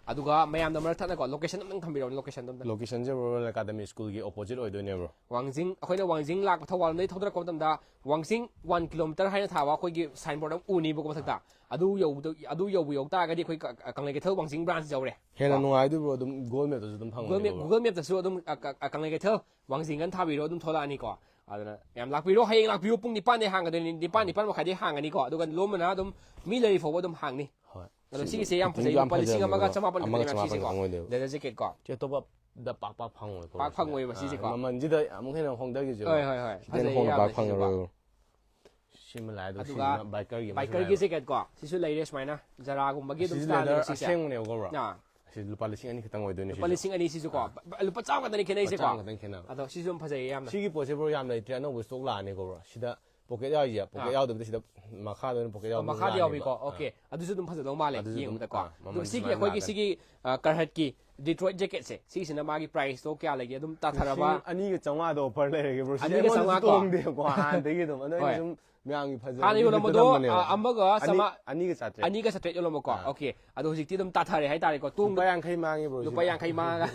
ꯑꯗꯨꯒ ꯃꯌꯥꯝꯗ ꯃꯔꯛ ꯊꯠꯅꯀꯣ, location ꯑꯝꯇꯪ ꯊꯝꯕꯤꯔꯛꯑꯣꯅꯦ, locationꯗꯣ ꯑꯝꯇ꯫ Locationꯁꯦ Royal Academy Schoolꯒꯤ opposite ꯑꯣꯏꯗꯣꯏꯅꯦ ꯕ꯭ꯔꯣ꯫ ꯋꯥꯡꯖꯤꯡ, ꯑꯩꯈꯣꯏꯅ ꯋꯥꯡꯖꯤꯡ ꯂꯥꯛꯄ, ꯊꯧꯕꯥꯜ ꯂꯣꯝꯗꯒꯤ ꯊꯧꯗꯔꯛꯄ ꯃꯇꯝꯗ ꯋꯥꯡꯖꯤꯡ one kilometre ꯍꯥꯏꯅ ꯊꯥꯕ ꯑꯩꯈꯣꯏꯒꯤ signboard ꯑꯃ ꯎꯅꯤꯕꯀꯣ ꯃꯊꯛꯇ꯫ ꯑꯗꯨ ꯌꯧꯕꯗ, ꯑꯗꯨ ꯌꯧꯕ ꯌꯧ ꯇꯥꯔꯒꯗꯤ ꯑꯩꯈꯣꯏ ꯀ-, ꯀ-, ꯀꯪꯂꯩ ꯀꯩꯊꯦꯜ ꯋꯥꯡꯖꯤꯡ branchꯁꯤ ꯌꯧꯔꯦ꯫ ꯍꯦꯟꯅ ꯀꯣ? ꯅꯨꯡꯉꯥꯏꯗꯣꯏ ꯕ꯭ꯔꯣ, ꯑꯗꯨꯝ Google Mapꯇꯁꯨ ꯑꯗꯨꯝ Google Map, ꯐꯪꯒꯅꯦꯕ꯫ Google Mapꯇꯁꯨ ꯑꯗꯨꯝ, ꯑ, ꯀ-, ꯑ, ꯀꯪꯂꯩ ꯀꯩꯊꯦꯜ ꯋꯥꯡꯖꯤꯡ ꯑꯅ ꯊꯥꯕꯤꯔꯣ, ꯑꯗꯨꯝ ꯊꯣꯛꯂꯛꯑꯅꯤꯀꯣ꯫ ꯑꯗꯨꯅ ꯌꯥꯝ ꯂꯥꯛꯄꯤꯔꯣ, ꯍꯌꯦꯡ ꯂꯥꯛꯄꯤꯌꯨ, ꯄꯨꯡ ꯅꯤꯄꯥꯟꯗꯩ ꯍꯥꯡꯒꯗꯣꯏꯅꯤ, ꯅꯤꯄꯥꯟ, ꯅꯤꯄꯥꯟ ꯃꯈꯥꯏꯗꯩ ꯍꯥꯡꯒꯅꯤꯀꯣ, ꯑꯗꯨꯒ ꯂꯣꯝꯕꯅ ꯑꯗꯨꯝ ꯃꯤ ꯂꯩꯔꯤ ꯐꯥꯎꯕ ꯑꯗꯨꯝ ꯍꯥꯡꯅꯤ꯫ ꯍꯣꯏ꯫ ꯑꯗꯣ ꯁꯤꯁꯨ ꯁꯤꯒꯤꯁꯦ ꯌꯥꯝ fittingꯁꯨ ꯐꯖꯩ, ꯌꯥꯝ ꯂꯨꯄꯥ ꯂꯤꯁꯤꯡ ꯑꯃꯒ ꯐꯖꯕꯅꯦꯕ, ꯆꯃꯥꯄꯟ ꯑꯃꯒ ꯈꯛꯇꯅꯦ ꯃꯌꯥꯝ ꯁꯤꯁꯦꯀꯣ꯫ ꯆꯃꯥꯄꯟ ꯈꯛꯇꯪ ꯑꯣꯏꯗꯣꯏꯕ꯫ Leather jacketꯀꯣ꯫ ꯁꯤ ꯑꯇꯣꯞꯄꯗ ꯄꯥꯛ ꯄꯥꯛ ꯐꯪꯉꯣꯏꯀꯣ ꯄꯥꯛ ꯁꯤꯗ꯫ ꯐꯪꯉꯣꯏꯕ ꯑꯥ, ꯁꯤꯁꯦꯀꯣ꯫ ꯃꯃꯜꯁꯤꯗ ꯑꯃꯨꯛ ꯍꯦꯟꯅ ꯍꯣꯡꯊꯈꯤꯁꯦ꯫ ꯍꯣꯏ, ꯍꯣꯏ, ꯍꯣꯏ꯫ ꯁꯤꯗ ꯍꯦꯟꯅ ꯐꯖꯩꯌꯦ ꯍꯣꯡꯅ ꯄꯥꯛ ꯌꯥꯝꯅ ꯁꯤꯁꯦꯀꯣ꯫ ꯐꯪꯉꯔꯣꯏꯕ꯫ ꯁꯤꯃ ꯂꯥꯛꯑꯦ, ꯑꯗꯨꯒ ꯑꯗꯨꯒ ꯁꯤꯁꯤꯅ bikerꯒꯤ ꯑꯃꯁꯨ bikerꯒꯤ ꯂꯩꯔꯦ꯫ jacketꯀꯣ꯫ ꯁꯤꯁꯨ ꯂꯩꯔꯦ ꯁꯨꯃꯥꯏꯅ꯫ ꯖꯔꯥꯒꯨꯝꯕꯒꯤ ꯑꯗꯨꯝ ꯁꯤꯁꯤ leather styleꯅꯦꯕ ꯁꯤꯁꯦ꯫ ꯑꯁꯦꯡꯕꯅꯦꯕꯀꯣ ꯕ꯭ꯔꯣ꯫ ꯑꯥ꯫ ꯁꯤ ꯂꯨꯄꯥ ꯂꯤꯁꯤꯡ ꯑꯅꯤ ꯈꯛꯇꯪ ꯑꯣꯏꯗꯣꯏꯅꯦ ꯂꯨꯄꯥ ꯁꯤꯁꯨ꯫ ꯂꯤꯁꯤꯡ ꯑꯅꯤ ꯁꯤꯁꯨꯀꯣ꯫ ꯕ-, ꯕ-, ꯂꯨꯄꯥ ꯆꯥꯝꯃ ꯈꯛꯇꯅꯤ ꯈꯦꯠꯅꯩꯁꯦꯀꯣ꯫ ꯆꯥꯝꯃ ꯈꯛꯇꯪ ꯈꯦꯠꯅꯕ꯫ ꯑꯗꯣ ꯁꯤꯁꯨ ꯑꯗꯨꯝ ꯐꯖꯩꯌꯦ ꯌꯥꯝꯅ꯫ ꯁꯤꯒꯤ ꯄꯣꯠꯁꯦ ꯕ꯭ꯔꯣ ꯌꯥꯝ ꯂꯩꯇ꯭ꯔꯦ, ꯑꯅꯧꯕ stock ꯂꯥꯛꯑꯅꯤꯀꯣ ꯕ꯭ꯔꯣ꯫ ꯁꯤꯗ ꯄꯣꯀꯦꯠ ꯌꯥꯎꯔꯤꯁꯦ, ꯄꯣꯀꯦꯠ ꯑꯥ꯫ ꯌꯥꯎꯗꯕꯤꯗ ꯁꯤꯗ ꯃꯈꯥꯗ ꯑꯣꯏꯅ ꯄꯣꯀꯦꯠ ꯑꯣ, ꯌꯥꯎꯕꯗꯨꯅ ꯃꯈꯥꯗ ꯂꯥꯛꯑꯅꯦꯕ꯫ ꯌꯥꯎꯕꯤꯀꯣ꯫ ꯑꯥ꯫ ꯑꯣꯀꯦ꯫ ꯑꯗꯨꯁꯨ ꯑꯗꯨꯝ ꯐꯖꯗꯧ ꯃꯥꯜꯂꯦ ꯑꯗꯨꯁꯨ ꯑꯗꯨꯝ, ꯌꯦꯡꯕꯗꯀꯣ꯫ ꯑꯥ, ꯑꯗꯨꯒ ꯃꯃꯜꯁꯨ ꯁꯤꯒꯤ ꯁꯨꯃꯥꯏꯅ ꯑꯩꯈꯣꯏꯒꯤ ꯂꯥꯛꯑꯅꯤ꯫ ꯁꯤꯒꯤ, ꯑ, Carhartt-ꯀꯤ Detroit jacket-ꯁꯦ, ꯁꯤꯒꯤꯁꯤꯅ ꯃꯥꯒꯤ price-ꯇꯣ ꯀꯌꯥ ꯂꯩꯒꯦ? ꯑꯗꯨꯝ ꯇꯥꯊꯔꯕ? ꯂꯤꯁꯤꯡ ꯑꯅꯤꯒ ꯆꯥꯝꯃꯉꯥꯗ offer ꯂꯩꯔꯒꯦ, bro꯫ ꯁꯤꯗꯤ ꯑꯅꯤꯒ ꯑꯩꯉꯣꯟꯗꯁꯨ ꯆꯥꯝꯃꯉꯥ ꯀꯣ? ꯇꯣꯡꯗꯦꯕꯀꯣ, ꯍꯥꯟꯅꯗꯒꯤ ꯑꯗꯨꯝ꯫ ꯑꯗꯣ ꯑꯩꯅ ꯍꯣꯏ꯫ ꯁꯨꯝ ꯃꯌꯥꯝꯒꯤ ꯐꯖꯕꯒꯤ ꯍꯥꯟꯅ ꯕꯤꯠꯇ ꯌꯣꯜꯂꯝꯕꯗꯣ, ꯅꯝꯕꯅꯦꯕ꯫ ꯑ, ꯑꯃꯒ ꯑꯅꯤ-, ꯆꯥꯝꯃ-, ꯑꯅꯤꯒ ꯆꯥꯇ꯭ꯔꯦꯠ꯫ ꯑꯅꯤꯒ ꯆꯥꯇ꯭ꯔꯦꯠ ꯌꯣꯜꯂꯝꯕꯀꯣ꯫ ꯑꯥ꯫ ꯑꯣꯀꯦ꯫ ꯑꯗꯣ ꯍꯧꯖꯤꯛꯇꯤ ꯑꯗꯨꯝ ꯇꯥꯊꯔꯦ ꯍꯥꯏꯇꯥꯔꯦꯀꯣ꯫ ꯇꯣꯡ-, ꯂꯨꯄꯥ ꯌꯥꯡꯈꯩ ꯃꯥꯡꯉꯦ, bro, ꯂꯨꯄꯥ ꯁꯤꯗ꯫ ꯌꯥꯡꯈꯩ ꯃꯥꯡꯉꯒ꯫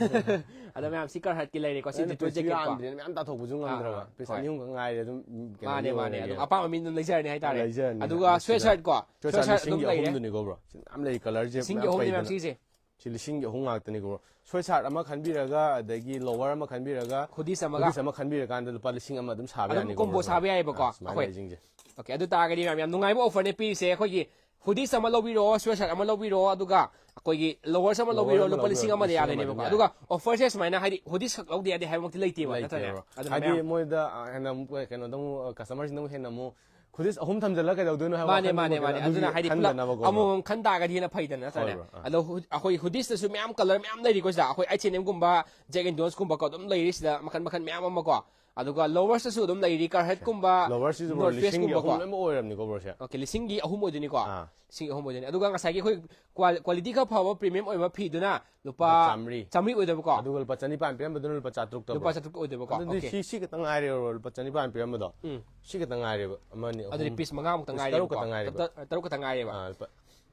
ꯑꯗꯣ ꯃꯌꯥꯝ ꯁꯤ Carhartt-ꯀꯤ ꯂꯩꯔꯦꯀꯣ꯫ ꯁꯤ ꯑꯩꯅ Detroit ꯄꯩꯁꯥ jacket-ꯀꯣ꯫ ꯌꯥꯝꯗ꯭ꯔꯦꯅ ꯃꯌꯥꯝ ꯇꯥꯊꯣꯛꯄꯁꯨ ꯑꯥ, ꯉꯝꯗ꯭ꯔꯕ꯫ ꯑꯥ, ꯄꯤꯁ ꯍꯣꯏ꯫ ꯑꯅꯤ ꯑꯍꯨꯝꯈꯛ ꯉꯥꯏꯔꯦ ꯑꯗꯨꯝ, ꯀꯩꯅꯣ ꯃꯥꯅꯦ, ꯃꯥꯅꯦ꯫ ꯑꯗꯨꯝ ꯌꯣꯜꯂꯦꯕ꯫ ꯑꯄꯥꯝꯕ ꯃꯤꯗꯨꯅ ꯂꯩꯖꯔꯅꯤ ꯍꯥꯏꯇꯥꯔꯦ꯫ ꯂꯩꯖꯔꯅꯤ꯫ ꯑꯗꯨꯒ ꯑꯗꯨ sweatshirt-ꯀꯣ, sweatshirt sweatshirt ꯑꯗꯨꯝ ꯂꯤꯁꯤꯡꯒꯤ ꯂꯩꯔꯦ꯫ ꯑꯍꯨꯝꯗꯨꯅꯤꯀꯣ, bro꯫ ꯁꯤ ꯌꯥꯝ ꯂꯩ, colour-ꯁꯦ ꯂꯤꯁꯤꯡꯒꯤ ꯃꯌꯥꯝ ꯑꯍꯨꯝꯅꯤ ꯃꯌꯥꯝ ꯄꯩꯗꯅ꯫ ꯁꯤꯁꯦ꯫ ꯁꯤ ꯂꯤꯁꯤꯡꯒꯤ ꯑꯍꯨꯝ ꯉꯥꯛꯇꯅꯤꯀꯣ꯫ Sweatshirt ꯑꯃ ꯈꯟꯕꯤꯔꯒ, ꯑꯗꯒꯤ lower ꯑꯃ ꯈꯟꯕꯤꯔꯒ, hoodies ꯑꯃꯒ꯫ Hoodies ꯑꯃ ꯈꯟꯕꯤꯔꯀꯥꯟꯗ ꯂꯨꯄꯥ ꯂꯤꯁꯤꯡ ꯑꯃ ꯑꯗꯨꯝ ꯁꯥꯕ ꯑꯗꯨꯝ ꯌꯥꯅꯤꯀꯣ, combo bro꯫ ꯁꯥꯕ ꯌꯥꯏꯌꯦꯕꯀꯣ꯫ ꯑꯥ, ꯁꯨꯃꯥꯏꯅ ꯑꯩꯈꯣꯏ꯫ ꯂꯩꯁꯤꯡꯁꯦ꯫ ꯑꯣꯀꯦ, ꯑꯗꯨ ꯇꯥꯔꯒꯗꯤ ꯃꯌꯥꯝ ꯌꯥꯝ ꯅꯨꯡꯉꯥꯏꯕ offer-ꯅꯦ ꯄꯤꯔꯤꯁꯦ꯫ ꯑꯩꯈꯣꯏꯒꯤ hoodies ꯑꯃ ꯂꯧꯕꯤꯔꯣ, sweatshirt ꯑꯃ ꯂꯧꯕꯤꯔꯣ, ꯑꯗꯨꯒ ꯑꯩꯈꯣꯏꯒꯤ lowers ꯑꯃ lower ꯂꯧꯕꯤꯔꯣ, ꯑꯃ ꯂꯨꯄꯥ ꯂꯧꯕꯤꯔꯣ, ꯂꯤꯁꯤꯡ ꯑꯃꯗ ꯂꯤꯁꯤꯡ ꯑꯃ ꯌꯥꯗꯣꯏꯅꯦꯕꯀꯣ꯫ ꯑꯗꯨꯝ ꯑꯗꯨꯒ ꯌꯥꯏ꯫ Offer-ꯁꯦ ꯁꯨꯃꯥꯏꯅ, ꯍꯥꯏꯗꯤ, hoodies ꯈꯛ ꯂꯧꯗ ꯌꯥꯗꯦ ꯍꯥꯏꯕꯃꯛꯇꯤ ꯂꯩꯇꯦꯕ, ꯂꯩꯇꯦ, ꯅꯠꯇ꯭ꯔꯅꯦ? bro꯫ ꯑꯗꯨꯅ ꯍꯥꯏꯗꯤ ꯃꯌꯥꯝ ꯃꯣꯏꯗ, ꯑ, ꯍꯦꯟꯅ ꯑꯃꯨꯛ ꯀꯩꯅꯣꯗ ꯑꯃꯨꯛ, ꯑ, customer-ꯁꯤꯡꯗ ꯑꯃꯨꯛ ꯍꯦꯟꯅ ꯑꯃꯨꯛ hoodies ꯑꯍꯨꯝ ꯊꯝꯖꯤꯜꯂꯒ ꯀꯩꯗꯧꯗꯣꯏꯅꯣ ꯍꯥꯏꯕ ꯃꯥꯅꯦ, ꯋꯥꯈꯜꯗ ꯃꯥꯅꯦ, ꯑꯃꯨꯛ ꯃꯥꯅꯦ꯫ ꯑꯗꯨꯒꯤ ꯑꯗꯨꯅ ꯍꯥꯏꯗꯤ ꯄꯨꯂꯞ ꯈꯟꯗꯅꯕꯀꯣ, bro꯫ ꯑꯃꯃꯝ ꯈꯟ ꯇꯥꯔꯒꯗꯤ ꯍꯦꯟꯅ ꯐꯩꯗꯅ, ꯅꯠꯇ꯭ꯔꯅꯦ? ꯍꯣꯏ, bro꯫ ꯑꯥ꯫ ꯑꯗꯣ ꯍꯧ-, ꯑꯩꯈꯣꯏ hoodies-ꯇꯁꯨ ꯃꯌꯥꯝ colour ꯃꯌꯥꯝ ꯂꯩꯔꯤꯀꯣ ꯁꯤꯗ꯫ ꯑꯩꯈꯣꯏ H and M-ꯒꯨꯝꯕ, Jack and Jones-ꯀꯨꯝꯕꯀꯣ ꯑꯗꯨꯝ ꯂꯩꯔꯤ ꯁꯤꯗ, ꯃꯈꯟ ꯃꯈꯟ ꯃꯌꯥꯝ ꯑꯃꯀꯣ꯫ ꯑꯗꯨꯒ lowers-ꯇꯁꯨ ꯑꯗꯨꯝ ꯂꯩꯔꯤ, Carhartt-ꯀꯨꯝꯕ, lowers-ꯁꯤꯁꯨ, bro, North ꯂꯤꯁꯤꯡꯒꯤ ꯑꯍꯨꯝ Face-ꯀꯨꯝꯕꯀꯣ꯫ ꯂꯣꯏꯅꯃꯛ ꯑꯣꯏꯔꯕꯅꯤꯀꯣ, bro, ꯁꯦ? ꯑꯣꯀꯦ, ꯂꯤꯁꯤꯡꯒꯤ ꯑꯍꯨꯝ ꯑꯣꯏꯗꯣꯏꯅꯤꯀꯣ꯫ ꯑꯥ꯫ ꯂꯤꯁꯤꯡ ꯑꯍꯨꯝ ꯑꯣꯏꯗꯣꯏꯅꯤ꯫ ꯑꯗꯨꯒ ꯉꯁꯥꯏꯒꯤ ꯑꯩꯈꯣꯏ qual-, quality ꯈꯔ ꯐꯕ premium ꯑꯣꯏꯕ ꯐꯤꯗꯨꯅ ꯂꯨꯄꯥ ꯂꯨꯄꯥ ꯆꯥꯝꯃꯔꯤ꯫ ꯆꯥꯝꯃꯔꯤ ꯑꯣꯏꯗꯣꯏꯕꯀꯣ꯫ ꯑꯗꯨꯒ ꯂꯨꯄꯥ ꯆꯅꯤꯄꯥꯟ ꯄꯤꯔꯝꯕꯗꯨꯅ ꯂꯨꯄꯥ ꯆꯥꯇ꯭ꯔꯨꯛꯇ, ꯂꯨꯄꯥ bro꯫ ꯆꯥꯇ꯭ꯔꯨꯛ ꯑꯣꯏꯗꯣꯏꯕꯀꯣ꯫ ꯑꯗꯨꯗꯤ ꯑꯣꯀꯦ꯫ ꯁꯤ, ꯁꯤ ꯈꯛꯇ ꯉꯥꯏꯔꯦ, bro, ꯂꯨꯄꯥ ꯆꯅꯤꯄꯥꯟ ꯄꯤꯔꯝꯕꯗꯣ꯫ ꯎꯝ꯫ ꯁꯤ ꯈꯛꯇ ꯉꯥꯏꯔꯦꯕ꯫ ꯑꯃꯅꯤ, ꯑꯗꯨꯗꯤ ꯑꯍꯨꯝ, piece ꯃꯉꯥꯃꯨꯛꯇ piece ꯇꯔꯨꯛ ꯉꯥꯏꯔꯦꯕꯀꯣ꯫ ꯈꯛꯇ ꯉꯥꯏꯔꯦꯕ꯫ ꯇ-, ꯇ-, ꯇꯔꯨꯛ ꯈꯛꯇ ꯉꯥꯏꯔꯦꯕ꯫ ꯑꯥ, ꯂꯨꯄꯥ,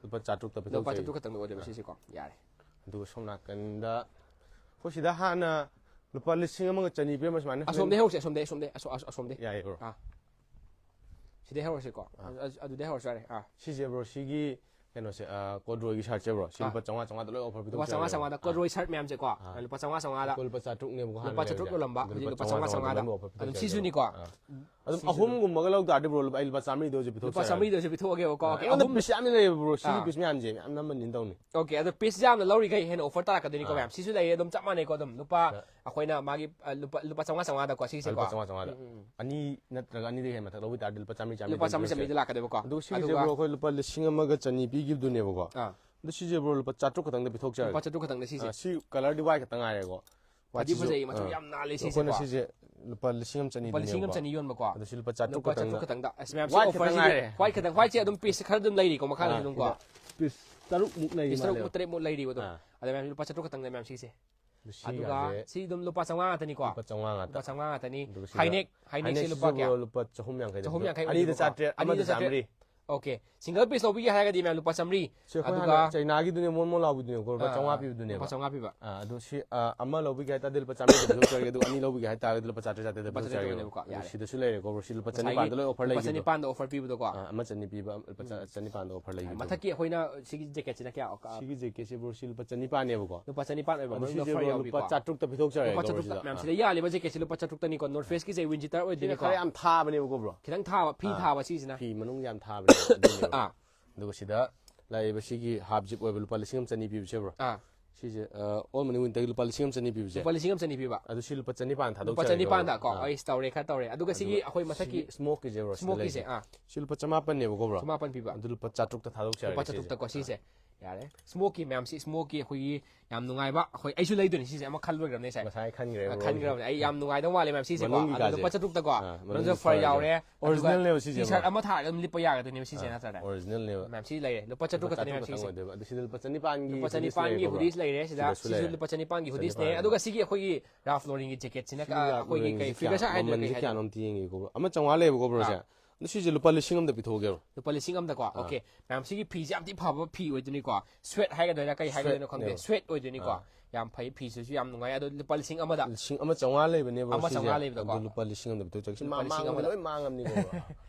ꯂꯨꯄꯥ ꯆꯥꯇ꯭ꯔꯨꯛꯇ ꯂꯨꯄꯥ ꯄꯤꯊꯣꯛꯆꯩ꯫ ꯆꯥꯇ꯭ꯔꯨꯛ ꯈꯛꯇꯪ ꯑꯣꯏꯗꯣꯏꯕ ꯑꯥ꯫ ꯁꯤꯁꯦꯀꯣ꯫ ꯌꯥꯔꯦ꯫ ꯑꯗꯨꯒ ꯁꯣꯝ ꯅꯥꯀꯟꯗ ꯑꯩꯈꯣꯏ ꯁꯤꯗ ꯍꯥꯟꯅ ꯂꯨꯄꯥ ꯂꯤꯁꯤꯡ ꯑꯃꯒ ꯆꯅꯤ ꯄꯤꯔꯝꯕ ꯁꯨꯃꯥꯏꯅ ꯑꯁꯣꯝꯗꯩ ꯍꯧꯔꯁꯦ, ꯑꯁꯣꯝꯗꯩ, ꯑꯁꯣꯝꯗꯩ, ꯑꯁꯣ-, ꯑꯁꯣ-, ꯑꯁꯣꯝꯗꯩ꯫ ꯌꯥꯏꯌꯦ, bro꯫ ꯑꯥ꯫ ꯁꯤꯗꯩ ꯍꯧꯔꯁꯤꯀꯣ꯫ ꯑꯥ꯫ ꯑꯗꯨ-, ꯑꯗꯨꯗꯩ ꯍꯧꯔꯁꯨ ꯌꯥꯔꯦ꯫ ꯑꯥ꯫ ꯁꯤꯁꯦ, bro, ꯁꯤꯒꯤ ꯀꯩꯅꯣꯁꯦ, ꯑꯥ, corduroy-ꯒꯤ shirt-ꯁꯦ, bro, ꯁꯤ ꯑꯥ꯫ ꯂꯨꯄꯥ ꯆꯥꯝꯃꯉꯥ, ꯆꯥꯝꯃꯉꯥꯗ ꯂꯣꯏ offer ꯂꯨꯄꯥ ꯄꯤꯊꯣꯛꯆꯔꯒꯦ, ꯆꯥꯝꯃꯉꯥ, bro꯫ ꯆꯥꯝꯃꯉꯥꯗ ꯑꯥ꯫ Corduroy shirt ꯃꯌꯥꯝꯁꯦꯀꯣ꯫ ꯑꯥ꯫ ꯂꯨꯄꯥ ꯆꯥꯝꯃꯉꯥ, ꯆꯥꯝꯃꯉꯥꯗ꯫ ꯑꯩꯈꯣꯏ ꯂꯨꯄꯥ ꯆꯥꯇ꯭ꯔꯨꯛꯅꯦꯕꯀꯣ ꯑꯗꯨ ꯍꯥꯟꯅ ꯂꯨꯄꯥ ꯆꯥꯝꯃꯉꯥ, ꯂꯩꯔꯤꯁꯦ꯫ ꯆꯥꯝꯃꯉꯥꯗ ꯂꯣꯏꯅꯃꯛ offer ꯄꯤꯊꯣꯛꯆꯔꯒꯦ, bro꯫ ꯑꯗꯨꯝ ꯁꯤꯁꯨꯅꯤꯀꯣ꯫ ꯑꯥ꯫ ꯑꯗꯨꯝ ꯁꯤꯁꯨ꯫ ꯑꯍꯨꯝꯒꯨꯝꯕꯒ ꯂꯧ ꯇꯥꯔꯗꯤ, bro, ꯂꯨꯄꯥ, ꯑꯩ ꯂꯨꯄꯥ ꯆꯥꯝꯃꯔꯤꯗꯣ ꯍꯧꯖꯤꯛ ꯂꯨꯄꯥ ꯄꯤꯊꯣꯛꯆꯔꯒꯦ꯫ ꯆꯥꯝꯃꯔꯤꯗꯣ ꯍꯧꯖꯤꯛ ꯄꯤꯊꯣꯛꯑꯒꯦꯕꯀꯣ꯫ ꯑꯥ, ꯑꯣꯀꯦ, ꯑꯩꯉꯣꯟꯗ ꯑꯍꯨꯝ꯫ Piece ꯌꯥꯝꯅ ꯂꯩꯌꯦꯕ, bro꯫ ꯁꯤꯒꯤ ꯑꯥ꯫ Piece ꯃꯌꯥꯝꯁꯦ ꯃꯌꯥꯝ ꯅꯝꯃꯅꯤꯅ ꯇꯧꯅꯤ꯫ ꯑꯣꯀꯦ, ꯑꯗꯣ piece ꯌꯥꯝꯅ ꯂꯧꯔꯤꯈꯩ ꯍꯦꯟꯅ offer ꯇꯥꯔꯛꯀꯗꯣꯏꯅꯤꯀꯣ, ꯑꯥ꯫ ꯃꯌꯥꯝ꯫ ꯁꯤꯁꯨ ꯂꯩꯔꯦ ꯑꯗꯨꯝ ꯆꯞ ꯃꯥꯟꯅꯩꯀꯣ ꯑꯗꯨꯝ꯫ ꯂꯨꯄꯥ, ꯑꯥ꯫ ꯑꯩꯈꯣꯏꯅ ꯃꯥꯒꯤ, ꯑ, ꯂꯨꯄꯥ, ꯂꯨꯄꯥ ꯆꯥꯝꯃꯉꯥ, ꯆꯥꯝꯃꯉꯥꯗꯀꯣ, ꯁꯤꯁꯦꯀꯣ꯫ ꯂꯨꯄꯥ ꯆꯥꯝꯃꯉꯥ, ꯆꯥꯝꯃꯉꯥꯗ꯫ ꯎꯝ, ꯎꯝ, ꯎꯝ꯫ ꯑꯅꯤ ꯅꯠꯇ꯭ꯔꯒ ꯑꯅꯤꯗꯒꯤ ꯍꯦꯟꯅ ꯃꯊꯛ ꯂꯧꯕ ꯇꯥꯔꯗꯤ ꯂꯨꯄꯥ ꯆꯥꯝꯃꯔꯤ, ꯆꯥꯝꯃꯔꯤ ꯂꯨꯄꯥ ꯆꯥꯝꯃꯔꯤ, ꯄꯤꯔꯛꯀꯦ꯫ ꯆꯥꯝꯃꯔꯤꯗ ꯂꯥꯛꯀꯗꯣꯏꯕꯀꯣ꯫ ꯑꯗꯨꯒ ꯁꯤꯒꯤꯁꯦ, ꯑꯗꯨꯒ bro, ꯑꯩꯈꯣꯏ ꯂꯨꯄꯥ ꯂꯤꯁꯤꯡ ꯑꯃꯒ ꯆꯅꯤ ꯄꯤꯈꯤꯕꯗꯨꯅꯦꯕꯀꯣ꯫ ꯑꯥ꯫ ꯑꯗꯣ ꯁꯤꯒꯤꯁꯦ, bro, ꯂꯨꯄꯥ ꯆꯥꯇ꯭ꯔꯨꯛ ꯈꯛꯇꯪꯗ ꯄꯤꯊꯣꯛꯆꯔꯒꯦ꯫ ꯂꯨꯄꯥ ꯆꯥꯇ꯭ꯔꯨꯛ ꯈꯛꯇꯪꯗ ꯁꯤꯁꯦ꯫ ꯑꯥ, ꯁꯤ colour-ꯗꯤ white ꯈꯛꯇ ꯉꯥꯏꯔꯦꯀꯣ꯫ ꯐꯗꯤ ꯐꯖꯩ, ꯃꯆꯨ ꯌꯥꯝ ꯅꯥꯜꯂꯤ ꯁꯤꯁꯦꯀꯣ꯫ ꯑꯩꯈꯣꯏꯅ ꯁꯤꯁꯦ ꯂꯨꯄꯥ ꯂꯤꯁꯤꯡ ꯑꯃ ꯆꯅꯤ ꯂꯨꯄꯥ ꯂꯤꯁꯤꯡ ꯑꯃ ꯆꯅꯤ ꯌꯣꯟꯕꯀꯣ꯫ ꯑꯗꯣ ꯁꯤ ꯂꯨꯄꯥ ꯆꯥꯇ꯭ꯔꯨꯛ ꯈꯛꯇꯪꯗ꯫ ꯑꯁ, ꯃꯌꯥꯝ ꯁꯤ offer ꯁꯤꯗꯤ white ꯈꯛꯇꯪ ꯉꯥꯏꯔꯦ꯫ White ꯈꯛꯇꯪ, white ꯁꯦ ꯑꯗꯨꯝ piece ꯈꯔ ꯑꯗꯨꯝ ꯂꯩꯔꯤꯀꯣ, ꯃꯈꯥꯗꯁꯨ ꯑꯗꯨꯝ ꯀꯣ꯫ ꯑꯥ, piece ꯇꯔꯨꯛꯃꯨꯛ ꯂꯩꯔꯤ ꯃꯥꯜꯂꯦ꯫ Piece ꯇꯔꯨꯛꯃꯨꯛ ꯇꯔꯦꯠꯃꯨꯛ ꯂꯩꯔꯤꯕ ꯑꯗꯨꯝ꯫ ꯑꯥ꯫ ꯑꯗ ꯃꯌꯥꯝ ꯂꯨꯄꯥ ꯆꯥꯇ꯭ꯔꯨꯛ ꯈꯛꯇꯪꯗ ꯃꯌꯥꯝ ꯁꯤꯁꯦ꯫ ꯑꯗꯨꯒ ꯁꯤꯒꯁꯦ ꯁꯤ ꯑꯗꯨꯝ ꯂꯨꯄꯥ ꯆꯥꯝꯃꯉꯥ ꯉꯥꯛꯇꯅꯤꯀꯣ꯫ ꯂꯨꯄꯥ ꯆꯥꯝꯃꯉꯥ ꯉꯥꯛꯇ꯫ ꯂꯨꯄꯥ ꯆꯥꯝꯃꯉꯥ ꯉꯥꯛꯇꯅꯤ꯫ ꯑꯗꯨꯒ ꯁꯤꯗ ꯍꯥꯏꯅꯦꯛ, ꯍꯥꯏꯅꯦꯛꯁꯦ ꯍꯥꯏꯅꯦꯛꯁꯤꯁꯨ ꯂꯨꯄꯥ ꯀꯌꯥ? ꯕ꯭ꯔꯣ, ꯂꯨꯄꯥ ꯆꯍꯨꯝ ꯌꯥꯡꯈꯩꯗ ꯆꯍꯨꯝ ꯌꯥꯡꯈꯩ ꯄꯤꯕꯀꯣ꯫ ꯑꯅꯤꯗ ꯆꯥꯇ꯭ꯔꯦꯠ, ꯑꯅꯤꯗ ꯑꯃꯗ ꯆꯥꯇ꯭ꯔꯦꯠ꯫ ꯆꯥꯝꯃꯔꯤ꯫ Okay, single piece ꯂꯧꯕꯤꯒꯦ ꯍꯥꯏꯔꯒꯗꯤ ꯃꯌꯥꯝ ꯂꯨꯄꯥ ꯆꯥꯝꯃꯔꯤ꯫ ꯁꯤ ꯑꯩꯈꯣꯏ ꯑꯗꯨꯒ ꯍꯥꯟꯅ ꯆꯩꯅꯥꯒꯤꯗꯨꯅꯦ, ꯃꯣꯟ ꯃꯣꯟ ꯂꯥꯎꯕꯤꯗꯨꯅꯦꯀꯣ, ꯂꯨꯄꯥ ꯑꯥ, ꯆꯥꯝꯃꯉꯥ ꯄꯤꯕꯗꯨꯅꯦꯕ꯫ ꯂꯨꯄꯥ ꯆꯥꯝꯃꯉꯥ ꯄꯤꯕ꯫ ꯑꯥ, ꯑꯗꯣ ꯁꯤ, ꯑꯥ, ꯑꯃ ꯂꯧꯕꯤꯒꯦ ꯍꯥꯏꯇꯥꯔꯗꯤ ꯂꯨꯄꯥ ꯆꯥꯝꯃꯔꯤꯗ ꯄꯤꯊꯣꯛꯆꯔꯒꯦ, ꯑꯗꯨꯒ ꯑꯅꯤ ꯂꯧꯕꯤꯒꯦ ꯍꯥꯏꯇꯥꯔꯒꯗꯤ ꯂꯨꯄꯥ ꯆꯥꯇ꯭ꯔꯦꯠ ꯆꯥꯇ꯭ꯔꯦꯠꯇ ꯂꯨꯄꯥ ꯆꯥꯇ꯭ꯔꯦꯠ ꯄꯤꯊꯣꯛꯆꯔꯒꯦ꯫ ꯇꯧꯅꯦꯕꯀꯣ, ꯑꯗꯣ ꯌꯥꯔꯦ꯫ ꯁꯤꯗꯁꯨ ꯂꯩꯔꯦꯀꯣ, ꯕ꯭ꯔꯣ, ꯁꯤ ꯂꯨꯄꯥ ꯉꯁꯥꯏꯒꯤ ꯆꯅꯤꯄꯥꯟꯗ ꯂꯣꯏ offer ꯂꯨꯄꯥ ꯂꯩꯈꯤꯕꯗꯣ꯫ ꯆꯅꯤꯄꯥꯟꯗ offer ꯄꯤꯕꯗꯣꯀꯣ꯫ ꯑꯥ, ꯑꯃ ꯆꯅꯤ ꯄꯤꯕ, ꯂꯨꯄꯥ ꯆ-, ꯎꯝ꯫ ꯆꯅꯤꯄꯥꯟꯗ offer ꯂꯩꯈꯤꯕꯗꯣ꯫ ꯃꯊꯛꯀꯤ ꯑꯩꯈꯣꯏꯅ ꯁꯤꯒꯤ jacketꯁꯤꯅ ꯀꯌꯥ? ꯁꯤꯒꯤ jacketꯁꯦ, ꯕ꯭ꯔꯣ, ꯁꯤ ꯂꯨꯄꯥ ꯆꯅꯤꯄꯥꯟꯅꯦꯕꯀꯣ꯫ ꯂꯨꯄꯥ ꯆꯅꯤꯄꯥꯟ ꯑꯣꯏꯕ, ꯑꯗꯣ ꯃꯅꯨꯡꯗ ꯁꯤꯁꯦ, fur ꯕ꯭ꯔꯣ, ꯌꯥꯎꯕꯤꯀꯣ꯫ ꯂꯨꯄꯥ ꯆꯥꯇ꯭ꯔꯨꯛꯇ ꯄꯤꯊꯣꯛꯆꯔꯒꯦ, ꯂꯨꯄꯥ ꯕ꯭ꯔꯣ, ꯆꯥꯇ꯭ꯔꯨꯛꯇ꯫ ꯁꯤꯗ꯫ ꯃꯌꯥꯝ ꯑꯥ꯫ ꯁꯤꯗ ꯌꯥꯜꯂꯤꯕ jacketꯁꯦ ꯂꯨꯄꯥ ꯆꯥꯇ꯭ꯔꯨꯛꯇꯅꯤꯀꯣ, North Faceꯀꯤꯁꯦ winter ꯑꯣꯏꯗꯣꯏꯅꯤꯀꯣ꯫ ꯁꯤꯅ ꯈꯔ ꯌꯥꯝ ꯊꯥꯕꯅꯦꯕꯀꯣ, ꯕ꯭ꯔꯣ꯫ ꯈꯤꯇꯪ ꯊꯥꯕ, ꯐꯤ ꯑꯥ꯫ ꯊꯥꯕ ꯁꯤꯁꯤꯅ꯫ ꯐꯤ ꯃꯅꯨꯡ ꯌꯥꯝ ꯊꯥꯕꯅꯦ, ꯑꯗꯨꯅꯦꯕ꯫ ꯑꯥ꯫ ꯑꯗꯨꯒ ꯁꯤꯗ ꯂꯥꯛꯏꯕ ꯁꯤꯒꯤ half zip ꯑꯣꯏꯕ ꯂꯨꯄꯥ ꯂꯤꯁꯤꯡ ꯑꯃ ꯆꯅꯤ ꯄꯤꯕꯁꯦ, ꯕ꯭ꯔꯣ꯫ ꯑꯥ꯫ ꯁꯤꯁꯦ, ꯑ, Old Money Winterꯒꯤ ꯂꯨꯄꯥ ꯂꯤꯁꯤꯡ ꯑꯃ ꯆꯅꯤ ꯄꯤꯕꯁꯦ꯫ ꯂꯨꯄꯥ ꯂꯤꯁꯤꯡ ꯑꯃ ꯆꯅꯤ ꯄꯤꯕ꯫ ꯑꯗꯨ ꯁꯤ ꯂꯨꯄꯥ ꯆꯅꯤꯄꯥꯟ ꯂꯨꯄꯥ ꯊꯥꯗꯣꯛꯆꯔꯒꯦ, ꯆꯅꯤꯄꯥꯟꯗ ꯕ꯭ꯔꯣ꯫ ꯀꯣ? ꯑꯥ꯫ ꯑꯩꯁ, ꯇꯧꯔꯦ, ꯈꯔ ꯇꯧꯔꯦ꯫ ꯑꯗꯨꯒ ꯁꯤꯒꯤ ꯑꯗꯨꯒ ꯑꯩꯈꯣꯏ ꯁꯤ ꯃꯊꯛꯀꯤ smokeꯀꯤꯁꯦ, ꯕ꯭ꯔꯣ, ꯁꯤꯗ smokeꯀꯤꯁꯦ, ꯂꯩꯔꯤꯁꯦ꯫ ꯑꯥ꯫ ꯁꯤ ꯂꯨꯄꯥ ꯆꯃꯥꯄꯟꯅꯦꯕꯀꯣ, ꯕ꯭ꯔꯣ꯫ ꯆꯃꯥꯄꯟ ꯄꯤꯕ꯫ ꯑꯗꯨ ꯂꯨꯄꯥ ꯆꯥꯇ꯭ꯔꯨꯛꯇ ꯊꯥꯗꯣꯛꯆꯔꯒꯦ, ꯂꯨꯄꯥ ꯁꯤꯁꯦ꯫ ꯆꯥꯇ꯭ꯔꯨꯛꯇꯀꯣ, ꯑꯥ꯫ ꯁꯤꯁꯦ꯫ ꯌꯥꯔꯦ꯫ Smokeꯀꯤ ꯃꯌꯥꯝꯁꯤ, smokeꯀꯤ ꯑꯩꯈꯣꯏꯒꯤ ꯌꯥꯝ ꯅꯨꯡꯉꯥꯏꯕ, ꯑꯩꯈꯣꯏ, ꯑꯩꯁꯨ ꯂꯩꯗꯣꯏꯅꯦ ꯁꯤꯁꯦ, ꯑꯃ ꯈꯜꯂꯣꯏꯒ꯭ꯔꯕꯅꯦ ꯉꯁꯥꯏ꯫ ꯉꯁꯥꯏ ꯈꯟꯈ꯭ꯔꯦ, ꯑ, ꯕ꯭ꯔꯣ꯫ ꯈꯟꯈ꯭ꯔꯕꯅꯦ꯫ ꯑꯩ ꯌꯥꯝ ꯅꯨꯡꯉꯥꯏꯗꯧ ꯃꯥꯜꯂꯦ ꯃꯌꯥꯝ ꯁꯤꯁꯦꯀꯣ꯫ ꯃꯅꯨꯡꯒꯤ ꯑꯗꯣ ꯀꯥꯁꯦ꯫ ꯂꯨꯄꯥ ꯆꯥꯇ꯭ꯔꯨꯛꯇꯀꯣ, ꯑꯥ, ꯃꯅꯨꯡꯗ ꯃꯅꯨꯡꯒꯤ fur fur ꯌꯥꯎꯔꯦ꯫ ꯑꯗꯨꯒ originalꯅꯦꯕ ꯁꯤꯁꯦ, T-shirt ꯕ꯭ꯔꯣ꯫ ꯑꯃ ꯊꯥꯔꯒ ꯑꯗꯨꯝ ꯂꯤꯠꯄ ꯌꯥꯒꯗꯣꯏꯅꯦꯕ ꯁꯤꯁꯦ, ꯑꯥ, ꯅꯠꯇ꯭ꯔꯥꯅꯦ? Originalꯅꯦꯕ꯫ ꯃꯌꯥꯝ ꯁꯤ ꯂꯩꯔꯦ꯫ ꯂꯨꯄꯥ ꯆꯥꯇ꯭ꯔꯨꯛ ꯂꯨꯄꯥ ꯈꯛꯇꯅꯦ ꯃꯌꯥꯝ ꯆꯥꯇ꯭ꯔꯨꯛ ꯈꯛꯇꯪ ꯁꯤꯁꯦ꯫ ꯑꯣꯏꯗꯣꯏꯕ꯫ ꯑꯗꯣ ꯁꯤꯗ ꯂꯨꯄꯥ ꯆꯅꯤꯄꯥꯟꯒꯤ ꯂꯨꯄꯥ hoodies ꯆꯅꯤꯄꯥꯟꯒꯤ ꯂꯩꯔꯦꯀꯣ, ꯕ꯭ꯔꯣ꯫ Hoodies ꯂꯩꯔꯦ ꯁꯤꯗ꯫ ꯁꯤꯗꯁꯨ ꯁꯤꯁꯨ ꯂꯩꯔꯦ꯫ ꯂꯨꯄꯥ ꯆꯅꯤꯄꯥꯟꯒꯤ hoodiesꯅꯦ꯫ ꯆꯅꯤꯄꯥꯟꯒꯤ꯫ ꯑꯗꯨꯒ ꯁꯤꯒꯤ ꯑꯩꯈꯣꯏꯒꯤ Ralph Laurenꯒꯤ jacketꯁꯤꯅ ꯁꯤꯒꯤ ꯀ-, Ralph ꯑꯩꯈꯣꯏꯒꯤ Laurenꯒꯤ ꯀꯩ ꯁꯤ figure ꯀꯌꯥ, ꯁꯥ ꯍꯥꯏꯗꯣꯏꯔꯥ ꯀꯩ ꯃꯃꯜꯁꯦ ꯍꯥꯏꯗꯣꯏꯔꯥ? ꯀꯌꯥꯅꯣ ꯑꯝꯇ ꯌꯦꯡꯒꯦꯀꯣ, ꯕ꯭ꯔꯣ꯫ ꯑꯃ ꯆꯥꯝꯃꯉꯥ ꯂꯩꯌꯦꯕꯀꯣ, ꯕ꯭ꯔꯣ, ꯑꯥ꯫ ꯁꯦ꯫ ꯑꯗꯣ ꯁꯤꯁꯦ ꯂꯨꯄꯥ ꯂꯤꯁꯤꯡ ꯑꯃꯗ ꯄꯤꯊꯣꯛꯑꯒꯦ, ꯕ꯭ꯔꯣ꯫ ꯂꯨꯄꯥ ꯂꯤꯁꯤꯡ ꯑꯃꯗꯀꯣ? ꯑꯥ꯫ Okay꯫ ꯃꯌꯥꯝ ꯁꯤꯒꯤ ꯐꯤꯁꯦ ꯌꯥꯝ ꯊꯤ ꯐꯕ ꯐꯤ ꯑꯣꯏꯗꯣꯏꯅꯤꯀꯣ꯫ Suede ꯍꯥꯏꯒꯗꯣꯏꯔꯥ ꯀꯩ ꯍꯥꯏꯒꯗꯣꯏꯅꯣ ꯈꯪꯗꯦ꯫ Suedeꯅꯦꯕ꯫ Suede ꯑꯣꯏꯗꯣꯏꯅꯤꯀꯣ꯫ ꯑꯥ꯫ ꯌꯥꯝ ꯐꯩ, ꯐꯤꯁꯤꯁꯨ ꯌꯥꯝ ꯅꯨꯡꯉꯥꯏ꯫ ꯑꯗꯣ ꯂꯨꯄꯥ ꯂꯤꯁꯤꯡ ꯑꯃꯗ? ꯂꯤꯁꯤꯡ ꯑꯃ ꯆꯥꯝꯃꯉꯥ ꯂꯩꯕꯅꯦ, ꯕ꯭ꯔꯣ, ꯑꯃ ꯆꯥꯝꯃꯉꯥ ꯁꯤꯁꯦ꯫ ꯂꯩꯕꯗꯀꯣ? ꯑꯗꯨ ꯂꯨꯄꯥ ꯂꯤꯁꯤꯡ ꯑꯃꯗ ꯄꯤꯊꯣꯛꯆꯔꯒꯦ꯫ ꯁꯤ ꯂꯨꯄꯥ ꯃꯥꯡ-, ꯂꯤꯁꯤꯡ ꯃꯥꯡꯕꯗ ꯑꯃꯗ? ꯂꯣꯏ ꯃꯥꯡꯉꯝꯅꯤꯀꯣ, ꯕ꯭ꯔꯣ꯫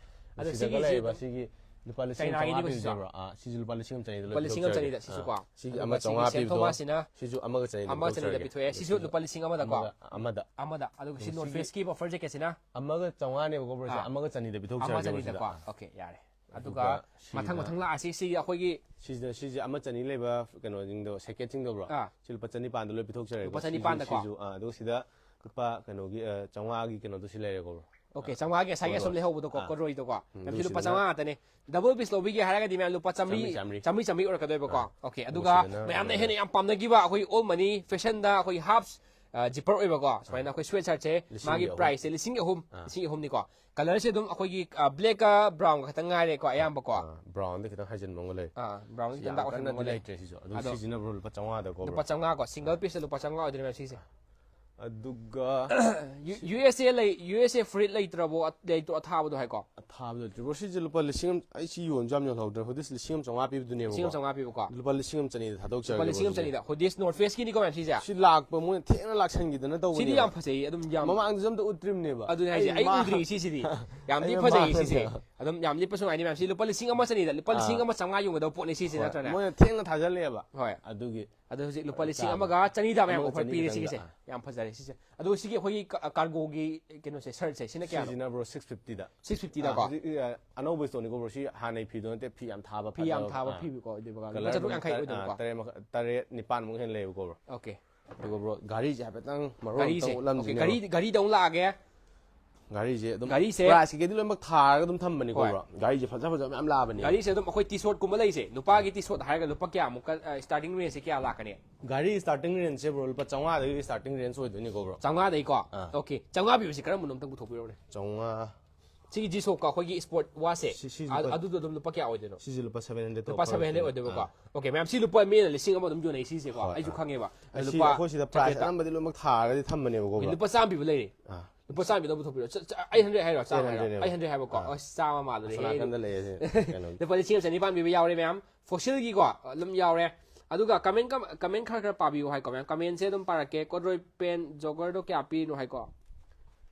ꯑꯗꯣ ꯁꯤꯗꯒ ꯁꯤꯒꯤꯁꯤ ꯂꯩꯔꯤꯕ ꯑꯗꯨꯝ ꯁꯤꯒꯤ ꯂꯨꯄꯥ ꯂꯤꯁꯤꯡ ꯑꯃ ꯆꯥꯝꯃꯉꯥ ꯆꯩꯅꯥꯒꯤꯅꯤꯀꯣ ꯄꯤꯕꯁꯦ, ꯁꯤꯁꯨ? ꯕ꯭ꯔꯣ? ꯑꯥ, ꯁꯤꯁꯨ ꯂꯨꯄꯥ ꯂꯤꯁꯤꯡ ꯑꯃ ꯆꯅꯤꯗ ꯂꯨꯄꯥ ꯂꯤꯁꯤꯡ ꯑꯃ ꯄꯤꯊꯣꯛꯆꯔꯒꯦ꯫ ꯆꯅꯤꯗ ꯁꯤꯁꯨꯀꯣ꯫ ꯑꯥ, ꯁꯤꯒꯤ ꯑꯗꯨꯒ ꯑꯃ ꯁꯤꯒꯤ ꯆꯥꯝꯃꯉꯥ ꯁꯦꯟ ꯄꯤꯕꯗꯣ, ꯊꯣꯃꯥꯁꯁꯤꯅ ꯁꯤꯁꯨ ꯑꯃꯒ ꯆꯅꯤꯗ ꯑꯃ ꯆꯅꯤꯗ ꯄꯤꯊꯣꯛꯆꯔꯒꯦ꯫ ꯄꯤꯊꯣꯛꯑꯦ꯫ ꯁꯤꯁꯨ ꯁꯤꯗ ꯂꯨꯄꯥ ꯂꯤꯁꯤꯡ ꯑꯃꯗ? ꯂꯨꯄꯥ ꯂꯤꯁꯤꯡ ꯑꯃꯗꯀꯣ? ꯁꯤꯁꯨ ꯂꯨꯄꯥ ꯂꯤꯁꯤꯡ ꯑꯃꯗꯀꯣ? ꯑꯃꯒ, ꯑꯃꯗ꯫ ꯑꯃꯗ꯫ ꯑꯗꯨꯒ ꯁꯤ ꯑꯗꯨꯒ North ꯁꯤꯒꯤ Faceꯀꯤ buffer jacketꯁꯤꯅ? ꯑꯃꯒ ꯆꯥꯝꯃꯉꯥꯅꯦꯕꯀꯣ, ꯕ꯭ꯔꯣ, ꯁꯦ꯫ ꯑꯥ꯫ ꯑꯃꯒ ꯆꯅꯤꯗ ꯑꯃ ꯄꯤꯊꯣꯛꯆꯔꯒꯦ, ꯕ꯭ꯔꯣ, ꯁꯤꯗ꯫ ꯆꯅꯤꯗꯀꯣ? Okay, ꯌꯥꯔꯦ꯫ ꯑꯗꯨꯒ ꯑꯗꯨꯒ ꯃꯊꯪ ꯁꯤꯗ ꯃꯊꯪ ꯂꯥꯛꯑꯁꯤ꯫ ꯁꯤꯒꯤ ꯑꯩꯈꯣꯏꯒꯤ ꯁꯤꯗ, ꯁꯤꯁꯦ ꯑꯃ ꯆꯅꯤ ꯂꯩꯕ ꯀꯩꯅꯣꯁꯤꯡꯗꯣ, jacketꯁꯤꯡꯗꯣ, ꯕ꯭ꯔꯣ, ꯑꯥ꯫ ꯁꯤ ꯂꯨꯄꯥ ꯆꯅꯤꯄꯥꯟꯗ ꯂꯣꯏ ꯄꯤꯊꯣꯛꯆꯔꯦꯀꯣ꯫ ꯂꯨꯄꯥ ꯁꯤꯁꯨ, ꯆꯅꯤꯄꯥꯟꯗꯀꯣ? ꯁꯤꯁꯨ, ꯑꯥ, ꯑꯗꯨꯒ ꯁꯤꯗ ꯂꯨꯄꯥ ꯀꯩꯅꯣꯒꯤ, ꯑ, ꯆꯥꯝꯃꯉꯥꯒꯤ ꯀꯩꯅꯣꯗꯣ ꯁꯤ ꯂꯩꯔꯦꯀꯣ, ꯕ꯭ꯔꯣ꯫ Okay, ꯆꯥꯝꯃꯉꯥꯒꯤ ꯉꯁꯥꯏꯒꯤ ꯍꯣꯏ, ꯑꯁꯨꯝ ꯍꯣꯏ꯫ ꯂꯩꯍꯧꯕꯗꯣ ꯀꯣ, ꯑꯥ꯫ ꯀꯣꯗ꯭ꯔꯣꯏꯗꯣꯀꯣ꯫ ꯎꯝ, ꯃꯌꯥꯝꯁꯤ ꯑꯗꯨꯒ ꯂꯨꯄꯥ ꯁꯤꯗꯅ ꯆꯥꯝꯃꯉꯥ ꯉꯥꯛꯇꯅꯦ꯫ Double piece ꯂꯧꯕꯤꯒꯦ ꯍꯥꯏꯔꯒꯗꯤ ꯃꯌꯥꯝ ꯂꯨꯄꯥ ꯆꯥꯝꯃꯔꯤ, ꯆꯥꯝꯃꯔꯤ, ꯆꯥꯝꯃꯔꯤ꯫ ꯆꯥꯝꯃꯔꯤ, ꯆꯥꯝꯃꯔꯤ ꯑꯣꯏꯔꯛꯀꯗꯣꯏꯕꯀꯣ꯫ ꯑꯥ꯫ Okay, ꯑꯗꯨꯒ ꯑꯗꯨꯒ ꯁꯤꯗꯅ ꯃꯌꯥꯝꯅ ꯀꯩꯅꯣ ꯍꯦꯟꯅ ꯌꯥꯝ ꯄꯥꯝꯅꯈꯤꯕ ꯑꯩꯈꯣꯏ Old Money Fashionꯗ ꯑꯩꯈꯣꯏ halves ꯖꯤꯄꯔ ꯑꯣꯏꯕꯀꯣ, ꯁꯨꯃꯥꯏꯅ ꯑꯩꯈꯣꯏ ꯁ꯭ꯋꯦꯠ ꯁꯥꯔꯠꯁꯦ, ꯂꯤꯁꯤꯡ ꯃꯥꯒꯤ ꯑꯍꯨꯝ꯫ ꯄ꯭ꯔꯥꯏꯁꯁꯦ ꯂꯤꯁꯤꯡ ꯑꯍꯨꯝ ꯑꯥ꯫ ꯂꯤꯁꯤꯡ ꯑꯍꯨꯝꯅꯤꯀꯣ꯫ ꯀꯂꯔꯁꯦ ꯑꯗꯨꯝ ꯑꯩꯈꯣꯏꯒꯤ ꯕ꯭ꯂꯦꯛꯀ ꯕ꯭ꯔꯥꯎꯟꯒ ꯈꯛꯇꯪ ꯉꯥꯏꯔꯦꯀꯣ ꯑꯌꯥꯝꯕꯀꯣ꯫ ꯕ꯭ꯔꯥꯎꯟꯗ ꯈꯤꯇꯪ ꯍꯥꯏꯖꯤꯟꯕ ꯑꯃꯒ ꯂꯩ꯫ ꯑꯥ, ꯕ꯭ꯔꯥꯎꯟ ꯁꯤ ꯈꯤꯇꯪ ꯌꯥꯝ ꯗꯥꯛ ꯑꯣꯏꯍꯟꯕ ꯀꯟꯅꯗꯤ ꯑꯃꯒ ꯂꯩ꯫ ꯂꯩꯇ꯭ꯔꯦ ꯁꯤꯁꯨ ꯑꯗꯨ ꯑꯗꯣ ꯁꯤꯁꯤꯅ ꯕ꯭ꯔꯣ ꯂꯨꯄꯥ ꯆꯥꯝꯃꯉꯥꯗꯀꯣ ꯕ꯭ꯔꯣ꯫ ꯂꯨꯄꯥ ꯆꯥꯝꯃꯉꯥꯀꯣ, ꯁꯤꯡꯒꯜ ꯄꯤꯁꯇ ꯂꯨꯄꯥ ꯆꯥꯝꯃꯉꯥ ꯑꯣꯏꯗꯣꯏꯅꯦ ꯃꯌꯥꯝ ꯁꯤꯁꯦ꯫ ꯑꯗꯨꯒ ꯌꯨ ꯑꯦꯁ ꯑꯦ ꯂꯩ, ꯌꯨ ꯑꯦꯁ ꯑꯦ ꯐꯨꯔꯤꯠ ꯂꯩꯇ꯭ꯔꯕꯣ? ꯂꯩꯇ꯭ꯔꯣ ꯑꯊꯥꯕꯗꯣ ꯍꯥꯏꯀꯣ? ꯑꯊꯥꯕꯗꯣ ꯂꯩꯇ꯭ꯔꯦ ꯕ꯭ꯔꯣ꯫ ꯁꯤꯁꯦ ꯂꯨꯄꯥ ꯂꯤꯁꯤꯡ ꯑꯃ, ꯑꯩ ꯁꯤ ꯌꯣꯟꯁꯨ ꯌꯥꯝ ꯌꯣꯜꯍꯧꯗ꯭ꯔꯦ꯫ ꯍꯨꯗꯤꯁ ꯂꯤꯁꯤꯡ ꯑꯃ ꯆꯥꯝꯃꯉꯥ ꯄꯤꯕꯗꯨꯅꯦꯕꯀꯣ꯫ ꯂꯤꯁꯤꯡ ꯑꯃ ꯆꯥꯝꯃꯉꯥ ꯄꯤꯕꯀꯣ꯫ ꯂꯨꯄꯥ ꯂꯤꯁꯤꯡ ꯑꯃ ꯆꯅꯤꯗ ꯊꯥꯗꯣꯛꯆꯔꯒꯦ ꯂꯨꯄꯥ ꯂꯤꯁꯤꯡ ꯑꯃ ꯕ꯭ꯔꯣ ꯁꯤꯁꯦ꯫ ꯆꯅꯤꯗ ꯍꯨꯗꯤꯁ ꯅꯣꯔꯠ ꯐꯦꯁꯀꯤꯅꯤꯀꯣ ꯃꯌꯥꯝ ꯁꯤꯁꯦ꯫ ꯁꯤ ꯂꯥꯛꯄ ꯃꯣꯏꯅ ꯊꯦꯡꯅ ꯂꯥꯛꯁꯟꯈꯤꯗꯅ ꯇꯧꯕꯅꯦꯕ꯫ ꯁꯤꯗꯤ ꯌꯥꯝ ꯐꯖꯩ, ꯑꯗꯨꯝ ꯌꯥꯝ ꯃꯃꯥꯡꯗꯁꯨ ꯑꯝꯇ ꯎꯠꯇ꯭ꯔꯤꯕꯅꯦꯕ꯫ ꯑꯗꯨꯅꯦ ꯍꯥꯏꯁꯦ, ꯑꯩ ꯃꯥ- ꯎꯗ꯭ꯔꯤ ꯁꯤꯁꯤꯗꯤ꯫ ꯌꯥꯝꯗꯤ ꯑꯩ ꯐꯖꯩ ꯃꯥꯡꯉꯅꯤ꯫ ꯁꯤꯁꯦ꯫ ꯑꯗꯨꯝ ꯌꯥꯝꯗꯤ ꯐꯖꯩ ꯍꯥꯏꯅꯤ ꯃꯌꯥꯝ ꯁꯤ꯫ ꯂꯨꯄꯥ ꯂꯤꯁꯤꯡ ꯑꯃ ꯆꯅꯤꯗ, ꯂꯨꯄꯥ ꯂꯤꯁꯤꯡ ꯑꯃ ꯆꯥꯝꯃꯉꯥ ꯌꯣꯟꯒꯗꯕ ꯄꯣꯠꯅꯤ ꯁꯤꯁꯦ, ꯍꯣꯏ, ꯅꯠꯇ꯭ꯔꯅꯦ? ꯃꯣꯏꯅ ꯊꯦꯡꯅ ꯊꯥꯖꯜꯂꯛꯑꯦꯕ꯫ ꯍꯣꯏ꯫ ꯑꯗꯨꯒꯤ ꯑꯗꯣ ꯍꯧꯖꯤꯛ ꯂꯨꯄꯥ ꯐꯔꯛ ꯂꯤꯁꯤꯡ ꯇꯥꯕ꯫ ꯑꯃꯒ ꯆꯅꯤꯗ ꯃꯌꯥꯝ ꯑꯃꯒ ꯑꯣꯐꯔ ꯆꯅꯤ ꯄꯤꯔꯦ ꯈꯛꯇꯪꯗ, ꯁꯤꯒꯤꯁꯦ꯫ ꯑꯥ꯫ ꯌꯥꯝ ꯐꯖꯔꯦ ꯁꯤꯁꯦ꯫ ꯑꯗꯣ ꯁꯤꯒꯤ ꯑꯩꯈꯣꯏꯒꯤ ꯀꯥꯔꯒꯣꯒꯤ ꯀꯩꯅꯣꯁꯦ, ꯁꯔꯠꯁꯦ, ꯁꯤꯅ ꯀꯌꯥꯅꯣ? ꯁꯤꯁꯤꯅ ꯕ꯭ꯔꯣ ꯁꯤꯛꯁ ꯐꯤꯐꯇꯤꯗ꯫ ꯁꯤꯛꯁ ꯐꯤꯐꯇꯤꯗꯀꯣ? ꯑꯅꯧꯕ ꯏꯁꯇꯣꯟꯅꯤꯀꯣ ꯕ꯭ꯔꯣ꯫ ꯁꯤ ꯍꯥꯟꯅꯩ ꯐꯤꯗꯣ ꯅꯠꯇꯦ, ꯐꯤ ꯌꯥꯝ ꯊꯥꯕ ꯐꯤ ꯌꯥꯝ ꯐꯖꯕ, ꯊꯥꯕ ꯑꯥ꯫ ꯐꯤꯕꯀꯣ ꯑꯣꯏꯗꯣꯏꯕ ꯀꯥꯟꯗ꯫ ꯀꯂꯔ ꯂꯨꯄꯥ ꯆꯥꯇ꯭ꯔꯨꯛ ꯑꯗꯨꯝ ꯌꯥꯡꯈꯩ ꯇꯔ- ꯑꯣꯏꯗꯣꯏꯕꯀꯣ? ꯑꯥ, ꯇꯔꯦꯠ ꯃꯈ- ꯇꯔꯦꯠ ꯅꯤꯄꯥꯟꯃꯨꯛ ꯍꯦꯟꯅ ꯂꯩꯌꯦꯕꯀꯣ ꯕ꯭ꯔꯣ꯫ ꯑꯣꯀꯦ꯫ ꯑꯗꯨꯒ ꯕ꯭ꯔꯣ, ꯘꯥꯔꯤꯁꯦ ꯍꯥꯏꯐꯦꯠꯇꯪ ꯃꯔꯣꯟ ꯘꯥꯔꯤꯁꯦ꯫ ꯑꯝꯇꯪ ꯎꯠꯂꯝꯁꯤꯅꯦ ꯑꯣꯀꯦ, ꯘꯥꯔꯤ, ꯘꯥꯔꯤꯗ ꯑꯃꯨꯛ ꯂꯥꯛꯑꯒꯦ꯫ ꯘꯥꯔꯤꯁꯦ ꯑꯗꯨꯝ ꯘꯥꯔꯤꯁꯦ꯫ ꯄ꯭ꯔꯥꯏꯁ ꯀꯩꯀꯩꯗꯤ ꯂꯣꯏꯅꯃꯛ ꯊꯥꯔꯒ ꯑꯗꯨꯝ ꯊꯝꯕꯅꯤꯀꯣ ꯍꯣꯏ꯫ ꯕ꯭ꯔꯣ꯫ ꯘꯥꯔꯤꯁꯦ ꯐꯖ ꯐꯖꯕ ꯃꯌꯥꯝ ꯂꯥꯛꯑꯕꯅꯦ꯫ ꯘꯥꯔꯤꯁꯦ ꯑꯗꯨꯝ ꯑꯩꯈꯣꯏ ꯇꯤ ꯁꯣꯔꯠꯀꯨꯝꯕ ꯂꯩꯁꯦ, ꯅꯨꯄꯥꯒꯤ ꯇꯤ ꯁꯣꯔꯠ ꯍꯥꯏꯔꯒ ꯂꯨꯄꯥ ꯀꯌꯥꯃꯨꯛꯀ, ꯁ꯭ꯇꯥꯔꯇꯤꯡ ꯔꯦꯟꯖꯁꯦ ꯀꯌꯥ ꯂꯥꯛꯀꯅꯤ? ꯘꯥꯔꯤ ꯁ꯭ꯇꯥꯔꯇꯤꯡ ꯔꯦꯟꯖꯁꯦ ꯕ꯭ꯔꯣ ꯂꯨꯄꯥ ꯆꯥꯝꯃꯉꯥꯗꯒꯤ ꯁ꯭ꯇꯥꯔꯇꯤꯡ ꯔꯦꯟꯖ ꯑꯣꯏꯗꯣꯏꯅꯤꯀꯣ ꯕ꯭ꯔꯣ꯫ ꯆꯥꯝꯃꯉꯥꯗꯩꯀꯣ? ꯑꯥ꯫ ꯑꯣꯀꯦ, ꯆꯥꯝꯃꯉꯥ ꯄꯤꯕꯁꯤ ꯀꯔꯝꯕꯅꯣ ꯑꯝꯇꯪ ꯄꯨꯊꯣꯛꯄꯤꯔꯛꯎꯅꯦ꯫ ꯆꯥꯝꯃꯉꯥ꯫ ꯁꯤꯒꯤ ꯖꯤ ꯁꯣꯛꯀ ꯑꯩꯈꯣꯏꯒꯤ ꯁ꯭ꯄꯣꯔꯠ ꯋꯥꯁꯦ, ꯁꯤ- ꯁꯤ ꯑ- ꯂꯨꯄꯥ- ꯑꯗꯨꯗꯣ ꯑꯗꯨꯝ ꯂꯨꯄꯥ ꯀꯌꯥ ꯑꯣꯏꯗꯣꯏꯅꯣ? ꯁꯤꯁꯦ ꯂꯨꯄꯥ ꯁꯚꯦꯟ ꯍꯟꯗ꯭ꯔꯦꯗ ꯂꯨꯄꯥ ꯁꯚꯦꯟ ꯍꯟꯗ꯭ꯔꯦꯗ ꯑꯣꯏꯗꯣꯏꯕꯀꯣ? ꯑꯣꯀꯦ, ꯃꯌꯥꯝ ꯁꯤ ꯂꯨꯄꯥ ꯃꯤꯅ ꯂꯤꯁꯤꯡ ꯑꯃ ꯑꯗꯨꯝ ꯌꯣꯟꯅꯩ ꯁꯤꯁꯦꯀꯣ? ꯑꯩꯁꯨ ꯈꯪꯉꯦꯕ꯫ ꯑꯗꯣ ꯑꯁꯤ ꯂꯨꯄꯥ ꯑꯩꯈꯣꯏ ꯁꯤꯗ ꯄ꯭ꯔꯥꯏꯁ ꯆꯥꯇ꯭ꯔꯦꯠꯇ꯫ ꯑꯅꯝꯕꯗꯤ ꯂꯣꯏꯅꯃꯛ ꯊꯥꯔꯒꯗꯤ ꯊꯝꯕꯅꯦꯕꯀꯣ ꯕ꯭ꯔꯣ꯫ ꯂꯨꯄꯥ ꯆꯥꯝꯃ ꯄꯤꯕ ꯂꯩꯔꯦ꯫ ꯑꯥ꯫ ꯂꯨꯄꯥ ꯆꯥꯝꯃ ꯄꯤꯕ ꯑꯃ ꯄꯨꯊꯣꯛꯄꯤꯔꯣ꯫ ꯆ- ꯆ- ꯑꯩꯠ ꯍꯟꯗ꯭ꯔꯦꯗ ꯍꯥꯏꯔꯣ? ꯆꯥꯝꯃ ꯍꯥꯏꯔꯣ? Eight hundred. ꯑꯩꯠ ꯍꯟꯗ꯭ꯔꯦꯗ ꯍꯥꯏꯕꯀꯣ? ꯑꯥ꯫ ꯑꯁ, ꯆꯥꯝꯃ ꯃꯥꯜꯂꯨꯔꯦ꯫ ꯑꯁꯣꯝ ꯅꯥꯀꯟꯗ ꯂꯩꯌꯦ ꯁꯤ ꯀꯩꯅꯣ꯫ ꯂꯨꯄꯥ ꯂꯤꯁꯤꯡ ꯑꯃ ꯆꯅꯤꯄꯥꯟ ꯄꯤꯕ ꯌꯥꯎꯔꯦ ꯃꯌꯥꯝ꯫ ꯐꯣꯁꯤꯜꯒꯤꯀꯣ ꯑꯗꯨꯝ ꯌꯥꯎꯔꯦ꯫ ꯑꯗꯨꯒ ꯀꯃꯦꯟ ꯀꯃꯦꯟ ꯈꯔ ꯈꯔ ꯄꯥꯕꯤꯌꯨ ꯍꯥꯏꯀꯣ ꯃꯌꯥꯝ꯫ ꯀꯃꯦꯟꯁꯦ ꯑꯗꯨꯝ ꯄꯥꯔꯛꯀꯦ꯫ ꯀꯣꯗ꯭ꯔꯣꯏ ꯄꯦꯟ ꯖꯣꯒꯔꯗꯣ ꯀꯌꯥ ꯄꯤꯔꯤꯅꯣ ꯍꯥꯏꯀꯣ꯫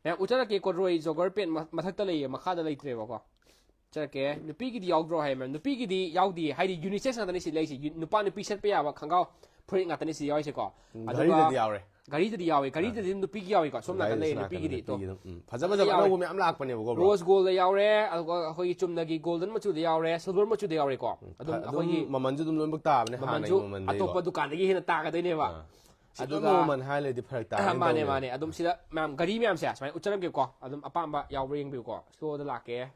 ꯃꯌꯥꯝ ꯎꯠꯆꯔꯛꯀꯦ꯫ ꯀꯣꯗ꯭ꯔꯣꯏ ꯖꯣꯒꯔ ꯄꯦꯟ ꯃ- ꯃꯊꯛꯇ ꯂꯩꯌꯦ, ꯃꯈꯥꯗ ꯂꯩꯇ꯭ꯔꯦꯕꯀꯣ꯫ ꯎꯠꯆꯔꯛꯀꯦ꯫ ꯅꯨꯄꯤꯒꯤꯗꯤ ꯌꯥꯎꯗ꯭ꯔꯣ ꯍꯥꯏ ꯃꯌꯥꯝ꯫ ꯅꯨꯄꯤꯒꯤꯗꯤ ꯌꯥꯎꯗꯤꯌꯦ, ꯍꯥꯏꯗꯤ ꯌꯨꯅꯤꯁꯦꯛꯁ ꯉꯥꯛꯇꯅꯤ ꯁꯤ ꯂꯩꯔꯤꯁꯦ꯫ ꯌꯨ- ꯅꯨꯄꯥ ꯅꯨꯄꯤ ꯁꯦꯠꯄ ꯌꯥꯕ ꯈꯣꯡꯒ꯭ꯔꯥꯎ ꯐꯨꯔꯤꯠ ꯉꯥꯛꯇꯅꯤ ꯁꯤ ꯌꯥꯎꯔꯤꯁꯦꯀꯣ꯫ ꯎꯝ, ꯑꯗꯨꯒ ꯘꯔꯤꯗꯗꯤ ꯌꯥꯎꯔꯦ꯫ ꯘꯔꯤꯗꯗꯤ ꯌꯥꯎꯋꯦ, ꯘꯔꯤꯗꯗꯤ ꯑꯗꯨꯝ ꯅꯨꯄꯤꯒꯤ ꯌꯥꯎꯏꯀꯣ꯫ ꯁꯣꯝ ꯅꯥꯀꯟ ꯘꯔꯤꯗꯁꯨ ꯂꯩꯌꯦ ꯅꯥꯀꯟꯗ ꯅꯨꯄꯤꯒꯤꯗꯤ꯫ ꯇꯣ꯫ ꯅꯨꯄꯤꯒꯤ ꯑꯗꯨꯝ, ꯎꯝ, ꯐꯖ ꯐꯖꯕ ꯌꯥꯎꯋꯦ꯫ ꯑꯅꯧꯕ ꯃꯌꯥꯝ ꯂꯥꯛꯄꯅꯦꯕꯀꯣ ꯕ꯭ꯔꯣ꯫ ꯔꯣꯁ ꯒꯣꯜꯗ ꯌꯥꯎꯔꯦ, ꯑꯗꯨꯒ ꯑꯩꯈꯣꯏꯒꯤ ꯆꯨꯝꯅꯒꯤ ꯒꯣꯜꯗꯟ ꯃꯆꯨꯗ ꯌꯥꯎꯔꯦ, ꯁꯤꯜꯚꯔ ꯃꯆꯨꯗ ꯌꯥꯎꯔꯦꯀꯣ꯫ ꯑꯗꯨꯝ ꯑꯗꯨꯝ ꯑꯩꯈꯣꯏꯒꯤ ꯃꯃꯜꯁꯨ ꯑꯗꯨꯝ ꯂꯣꯏꯅꯃꯛ ꯇꯥꯕꯅꯦ ꯍꯥꯟꯅꯒꯤ ꯃꯃꯜꯁꯨ ꯃꯃꯜꯗꯩꯀꯣ꯫ ꯑꯇꯣꯞꯄ ꯗꯨꯀꯥꯟꯗꯒꯤ ꯍꯦꯟꯅ ꯇꯥꯒꯗꯣꯏꯅꯦꯕ꯫ ꯑꯥ꯫ ꯁꯤ ꯑꯗꯨꯒ ꯂꯣꯏꯅꯃꯛ ꯃꯃꯜ ꯍꯥꯏ ꯂꯩꯔꯗꯤ ꯐꯔꯛ ꯇꯥꯔꯅꯤ ꯃꯥꯅꯦ, ꯇꯧꯕꯅꯦ꯫ ꯃꯥꯅꯦ꯫ ꯑꯗꯨꯝ ꯁꯤꯗ ꯃꯌꯥꯝ ꯒꯥꯔꯤ ꯃꯌꯥꯝꯁꯦ ꯁꯨꯃꯥꯏꯅ ꯎꯠꯆꯔꯝꯒꯦꯀꯣ꯫ ꯑꯗꯨꯝ ꯑꯄꯥꯝꯕ ꯌꯥꯎꯕ꯭ꯔꯥ ꯌꯦꯡꯕꯤꯌꯨꯀꯣ꯫ ꯁ꯭ꯂꯣꯗ ꯂꯥꯛꯀꯦ꯫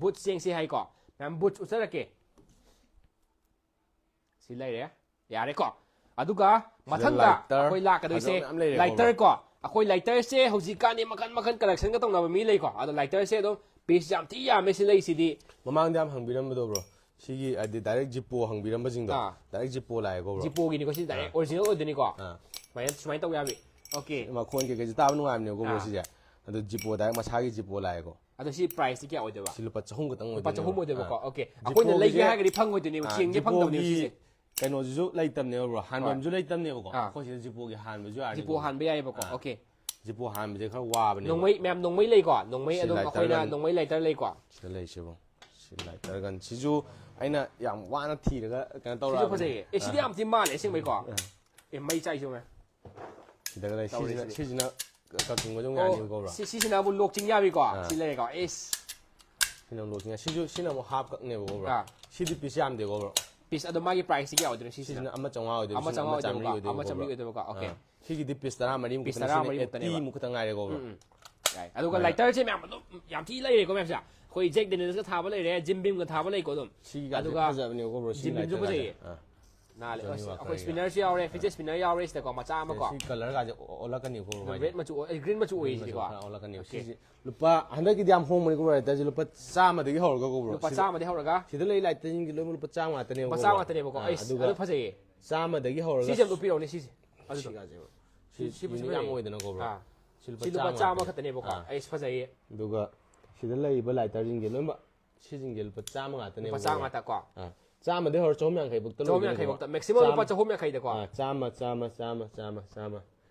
ꯕꯨꯠꯁ ꯌꯦꯡꯁꯤ ꯍꯥꯏꯀꯣ꯫ ꯃꯌꯥꯝ ꯕꯨꯠꯁ ꯎꯠꯆꯔꯛꯀꯦ꯫ ꯁꯤ ꯂꯩꯔꯦ꯫ ꯌꯥꯔꯦꯀꯣ꯫ ꯑꯗꯨꯒ ꯃꯊꯪꯗ lighter ꯑꯩꯈꯣꯏ ꯂꯥꯛꯀꯗꯣꯏꯁꯦ ꯐꯖꯕ ꯃꯌꯥꯝ ꯂꯩꯔꯦꯀꯣ, lighter ꯀꯣ꯫ ꯑꯩꯈꯣꯏ lighterꯁꯦ ꯍꯧꯖꯤꯛꯀꯥꯟꯗꯤ ꯃꯈꯟ ꯃꯈꯟ collectionꯒ ꯇꯧꯅꯕ ꯃꯤ ꯂꯩꯀꯣ꯫ ꯑꯗꯣ lighterꯁꯦ ꯑꯗꯨꯝ piece ꯌꯥꯝ ꯊꯤ ꯌꯥꯝꯃꯦ ꯁꯤ ꯂꯩꯁꯤꯗꯤ꯫ ꯃꯃꯥꯡꯗ ꯌꯥꯝ ꯍꯪꯕꯤꯔꯝꯕꯗꯣ bro, ꯁꯤꯒꯤ ꯍꯥꯏꯗꯤ direct Zippo ꯍꯪꯕꯤꯔꯝꯕꯁꯤꯡꯗꯣ ꯑꯥ꯫ Direct Zippo ꯂꯥꯛꯑꯦꯀꯣ bro꯫ Zippoꯒꯤꯅꯤꯀꯣ ꯁꯤ direct ꯑꯥ꯫ Original ꯑꯣꯏꯗꯣꯏꯅꯤꯀꯣ꯫ ꯑꯥ꯫ ꯁꯨꯃꯥꯏꯅ ꯁꯨꯃꯥꯏꯅ ꯇꯧꯕ ꯌꯥꯕꯤ꯫ Okay꯫ ꯃꯈꯣꯟ ꯀꯩꯀꯩꯁꯨ ꯇꯥꯕ ꯅꯨꯡꯉꯥꯏꯕꯅꯦꯕꯀꯣ bro ꯑꯥ꯫ ꯁꯤꯁꯦ꯫ ꯑꯗꯣ Zippo direct ꯃꯁꯥꯒꯤ Zippo ꯂꯥꯛꯑꯦꯀꯣ꯫ ꯑꯗꯣ ꯁꯤ priceꯇꯤ ꯀꯌꯥ ꯑꯣꯏꯗꯣꯏꯕ? ꯁꯤ ꯂꯨꯄꯥ ꯆꯍꯨꯝ ꯈꯛꯇꯪ ꯂꯨꯄꯥ ꯑꯣꯏꯗꯣꯏꯅꯦꯕ꯫ ꯆꯍꯨꯝ ꯑꯣꯏꯗꯣꯏꯕꯀꯣ꯫ ꯑꯥ꯫ Okay꯫ ꯑꯩꯈꯣꯏꯅ Zippoꯒꯤꯁꯦ ꯂꯩꯒꯦ ꯍꯥꯏꯔꯒꯗꯤ ꯐꯪꯉꯣꯏꯗꯣꯏꯅꯦꯕ꯫ ꯑꯥ, ꯆꯦꯡꯁꯦ ꯐꯪꯗꯕꯅꯦꯕ Zippoꯒꯤ ꯁꯤꯁꯦ꯫ ꯀꯩꯅꯣꯁꯤꯁꯨ ꯂꯩꯇꯕꯅꯦꯕ bro, ꯍꯣꯏ꯫ ꯍꯥꯟꯕꯝꯁꯨ ꯂꯩꯇꯕꯅꯦꯕꯀꯣ꯫ ꯑꯥ꯫ ꯑꯩꯈꯣꯏ ꯁꯤꯗ Zippoꯒꯤ ꯍꯥꯟꯕꯁꯨ ꯌꯥꯔꯅꯤ Zippo bro꯫ ꯍꯥꯟꯕ ꯌꯥꯏꯌꯦꯕꯀꯣ꯫ ꯑꯥ꯫ Okay꯫ Zippo ꯍꯥꯟꯕꯁꯦ ꯈꯔ ꯋꯥꯕꯅꯦꯕ꯫ ꯅꯣꯡꯃꯩ ꯃꯌꯥꯝ, ꯅꯣꯡꯃꯩ ꯂꯩꯀꯣ꯫ ꯅꯣꯡꯃꯩ ꯁꯤ ꯑꯗꯨꯝ lighter ꯑꯩꯈꯣꯏꯅ gun ꯅꯣꯡꯃꯩ lighter ꯂꯩꯀꯣ꯫ ꯁꯤꯗ ꯂꯩꯁꯦ bro꯫ ꯁꯤ lighter gun ꯁꯤꯁꯨ ꯑꯩꯅ ꯌꯥꯝ ꯋꯥꯅ ꯊꯤꯔꯒ ꯀꯩꯅꯣ ꯁꯤꯁꯨ ꯇꯧꯔꯛꯑꯕꯅꯦ꯫ ꯐꯖꯩꯌꯦ꯫ ꯑꯦ, ꯁꯤꯗꯤ ꯑꯥ꯫ ꯌꯥꯝ ꯊꯤ ꯃꯥꯜꯂꯦ ꯑꯁꯦꯡꯕꯩꯀꯣ꯫ ꯑꯥ꯫ ꯑꯦ, ꯃꯩ ꯆꯥꯛꯏꯁꯦ ꯌꯦꯡꯉꯨꯅꯦ꯫ ꯁꯤꯗꯒ ꯂꯩ꯫ ꯁꯤꯁꯤꯅ, ꯇꯧꯔꯤꯁꯤꯗꯤ꯫ ꯁꯤꯁꯤꯅ ꯀꯛꯆꯤꯡꯕ ꯑꯗꯨꯝ ꯑꯣ, ꯌꯥꯅꯤꯕꯀꯣ bro꯫ ꯁꯤ, ꯁꯤꯁꯤꯅ ꯑꯃꯨꯛ lock ꯆꯤꯡ ꯌꯥꯕꯤꯀꯣ꯫ ꯑꯥ꯫ ꯁꯤ ꯂꯩꯔꯦꯀꯣ꯫ ꯏꯁ꯫ ꯁꯤꯅ lock ꯆꯤꯡ ꯌꯥ-, ꯁꯤꯁꯨ, ꯁꯤꯅ ꯑꯃꯨꯛ half cut ꯅꯦꯕꯀꯣ bro꯫ ꯑꯥ꯫ ꯁꯤꯗꯤ piece ꯌꯥꯝꯗꯦꯀꯣ bro꯫ Piece ꯑꯗꯣ ꯃꯥꯒꯤ price ꯁꯤ ꯀꯌꯥ ꯑꯣꯏꯗꯣꯏꯅꯣ ꯁꯤꯁꯤꯅ? ꯁꯤꯁꯤꯅ ꯑꯃ ꯆꯥꯝꯃꯉꯥ ꯑꯣꯏꯗꯣꯏꯕ, ꯑꯃ ꯁꯤꯅ ꯆꯥꯝꯃꯉꯥ ꯑꯃ ꯑꯣꯏꯗꯣꯏꯕꯀꯣ꯫ ꯆꯥꯝꯃꯔꯤ ꯑꯃ ꯑꯣꯏꯗꯣꯏꯕꯀꯣ꯫ ꯆꯥꯝꯃꯔꯤ ꯑꯣꯏꯗꯣꯏꯕꯀꯣ꯫ ꯑꯥ꯫ Okay꯫ ꯁꯤꯒꯤꯗꯤ piece ꯇꯔꯥꯃꯔꯤꯃꯨꯛ piece ꯈꯛꯇꯅꯦ, ꯁꯤꯅ ꯇꯔꯥꯃꯔꯤꯃꯨꯛꯇꯅꯦꯕ꯫ eighty ꯃꯨꯛ ꯈꯛꯇ ꯉꯥꯏꯔꯦꯀꯣ bro꯫ ꯎꯝ, ꯎꯝ꯫ ꯌꯥꯏ꯫ ꯑꯗꯨꯒ ꯑꯗꯨꯃꯥꯏꯅ lighter ꯁꯦ ꯃꯌꯥꯝ ꯑꯗꯨꯝ ꯌꯥꯝ ꯊꯤ ꯂꯩꯔꯦꯀꯣ ꯃꯌꯥꯝꯁꯦ꯫ ꯑꯩꯈꯣꯏ Jack Daniels ꯀ ꯊꯥꯕ ꯂꯩꯔꯦ, Jim Beam ꯀ ꯊꯥꯕ ꯂꯩꯀꯣ ꯑꯗꯨꯝ꯫ ꯁꯤꯒꯤꯒꯥꯁꯦ ꯑꯗꯨꯒ ꯐꯖꯕꯅꯦꯀꯣ bro, ꯁꯤ Jim Beam ꯁꯨ lighter ꯒꯥꯁꯦ꯫ ꯐꯖꯩꯌꯦ꯫ ꯑꯥ꯫ ꯅꯥꯜꯂꯦ꯫ Johnny ꯑꯁ, ꯑꯩꯈꯣꯏ Walker ꯒꯤ꯫ Spinner ꯁꯨ ꯌꯥꯎꯔꯦ, fidget spinner ꯌꯥꯎꯔꯦ ꯁꯤꯗꯀꯣ, ꯃꯆꯥ ꯑꯃ ꯀꯣ꯫ ꯁꯤ colour ꯒꯥꯁꯦ ꯑꯣ-, ꯑꯣꯜꯂꯛꯀꯅꯤꯀꯣ ꯕ꯭ꯔꯣ, red ꯃꯥꯏꯁꯦ꯫ ꯃꯆꯨ ꯑꯣ-, ꯑꯦ, green ꯃꯆꯨ green ꯑꯣꯏꯔꯤꯁꯤꯗꯤꯀꯣ꯫ ꯃꯆꯨ ꯈꯔ ꯑꯣꯜꯂꯛꯀꯅꯤꯕ꯫ Okay꯫ ꯁꯤꯁꯦ ꯂꯨꯄꯥ, ꯍꯟꯗꯛꯀꯤꯗꯤ ꯌꯥꯝ ꯍꯣꯡꯕꯅꯤꯀꯣ ꯕ꯭ꯔꯣ, lighter ꯁꯦ ꯂꯨꯄꯥ ꯆꯥꯝꯃꯗꯒꯤ ꯍꯧꯔꯒꯀꯣ ꯕ꯭ꯔꯣ꯫ ꯂꯨꯄꯥ ꯁꯤꯗ, ꯆꯥꯝꯃꯗꯒꯤ ꯍꯧꯔꯒ? ꯁꯤꯗ ꯂꯩ lighter ꯁꯤꯡꯁꯦ ꯂꯣꯏꯅꯃꯛ ꯂꯨꯄꯥ ꯆꯥꯝꯃ ꯉꯥꯛꯇꯅꯦꯕꯀꯣ ꯂꯨꯄꯥ ꯆꯥꯝꯃ ꯕ꯭ꯔꯣ꯫ ꯉꯥꯛꯇꯅꯦꯕꯀꯣ꯫ ꯑꯥ, ꯑꯩꯁ, ꯑꯗꯨꯒ ꯑꯗꯨ ꯐꯖꯩꯌꯦ꯫ ꯆꯥꯝꯃꯗꯒꯤ ꯍꯧꯔꯒ ꯁꯤꯁꯦ ꯑꯝꯇ ꯎꯞꯄꯤꯔꯛꯎꯅꯦ, ꯁꯤꯁꯦ꯫ ꯑꯗꯨꯗꯣ꯫ ꯁꯤꯒꯥꯁꯦ ꯕ꯭ꯔꯣ꯫ ꯁꯤ, ꯁꯤ, ꯁꯤ ꯁꯤꯕꯨꯁꯨ unique ꯌꯥꯝ ꯐꯖꯩꯌꯦ꯫ ꯑꯣꯏꯗꯅꯀꯣ ꯕ꯭ꯔꯣ꯫ ꯑꯥ꯫ ꯁꯤ ꯂꯨꯄꯥ ꯁꯤ ꯂꯨꯄꯥ ꯆꯥꯝꯃ ꯆꯥꯝꯃ ꯉꯥꯛꯇꯅꯦ꯫ ꯈꯛꯇꯅꯦꯕꯀꯣ꯫ ꯑꯥ꯫ ꯑꯩꯁ, ꯐꯖꯩꯌꯦ꯫ ꯑꯗꯨꯒ ꯁꯤꯗ ꯂꯩꯔꯤꯕ lighter ꯁꯤꯡꯁꯦ ꯂꯣꯏꯅꯃꯛ ꯁꯤꯁꯤꯡꯁꯦ ꯂꯨꯄꯥ ꯆꯥꯝꯃ ꯉꯥꯛꯇꯅꯦꯕ ꯂꯨꯄꯥ ꯆꯥꯝꯃ ꯕ꯭ꯔꯣ꯫ ꯉꯥꯛꯇ ꯀꯣ? ꯑꯥ, ꯆꯥꯝꯃꯗꯩ ꯍꯧꯔ ꯆꯍꯨꯝ ꯌꯥꯡꯈꯩ ꯐꯧꯇ ꯆꯍꯨꯝ ꯂꯣꯏꯗꯣꯏꯅꯦ ꯌꯥꯡꯈꯩ ꯕ꯭ꯔꯣ꯫ ꯐꯧꯇ, maximum ꯂꯨꯄꯥ ꯆꯥꯝꯃ꯫ ꯆꯍꯨꯝ ꯌꯥꯡꯈꯩꯗꯀꯣ? ꯑꯥ, ꯆꯥꯝꯃ, ꯆꯥꯝꯃ, ꯆꯥꯝꯃ, ꯆꯥꯝꯃ, ꯆꯥꯝꯃ꯫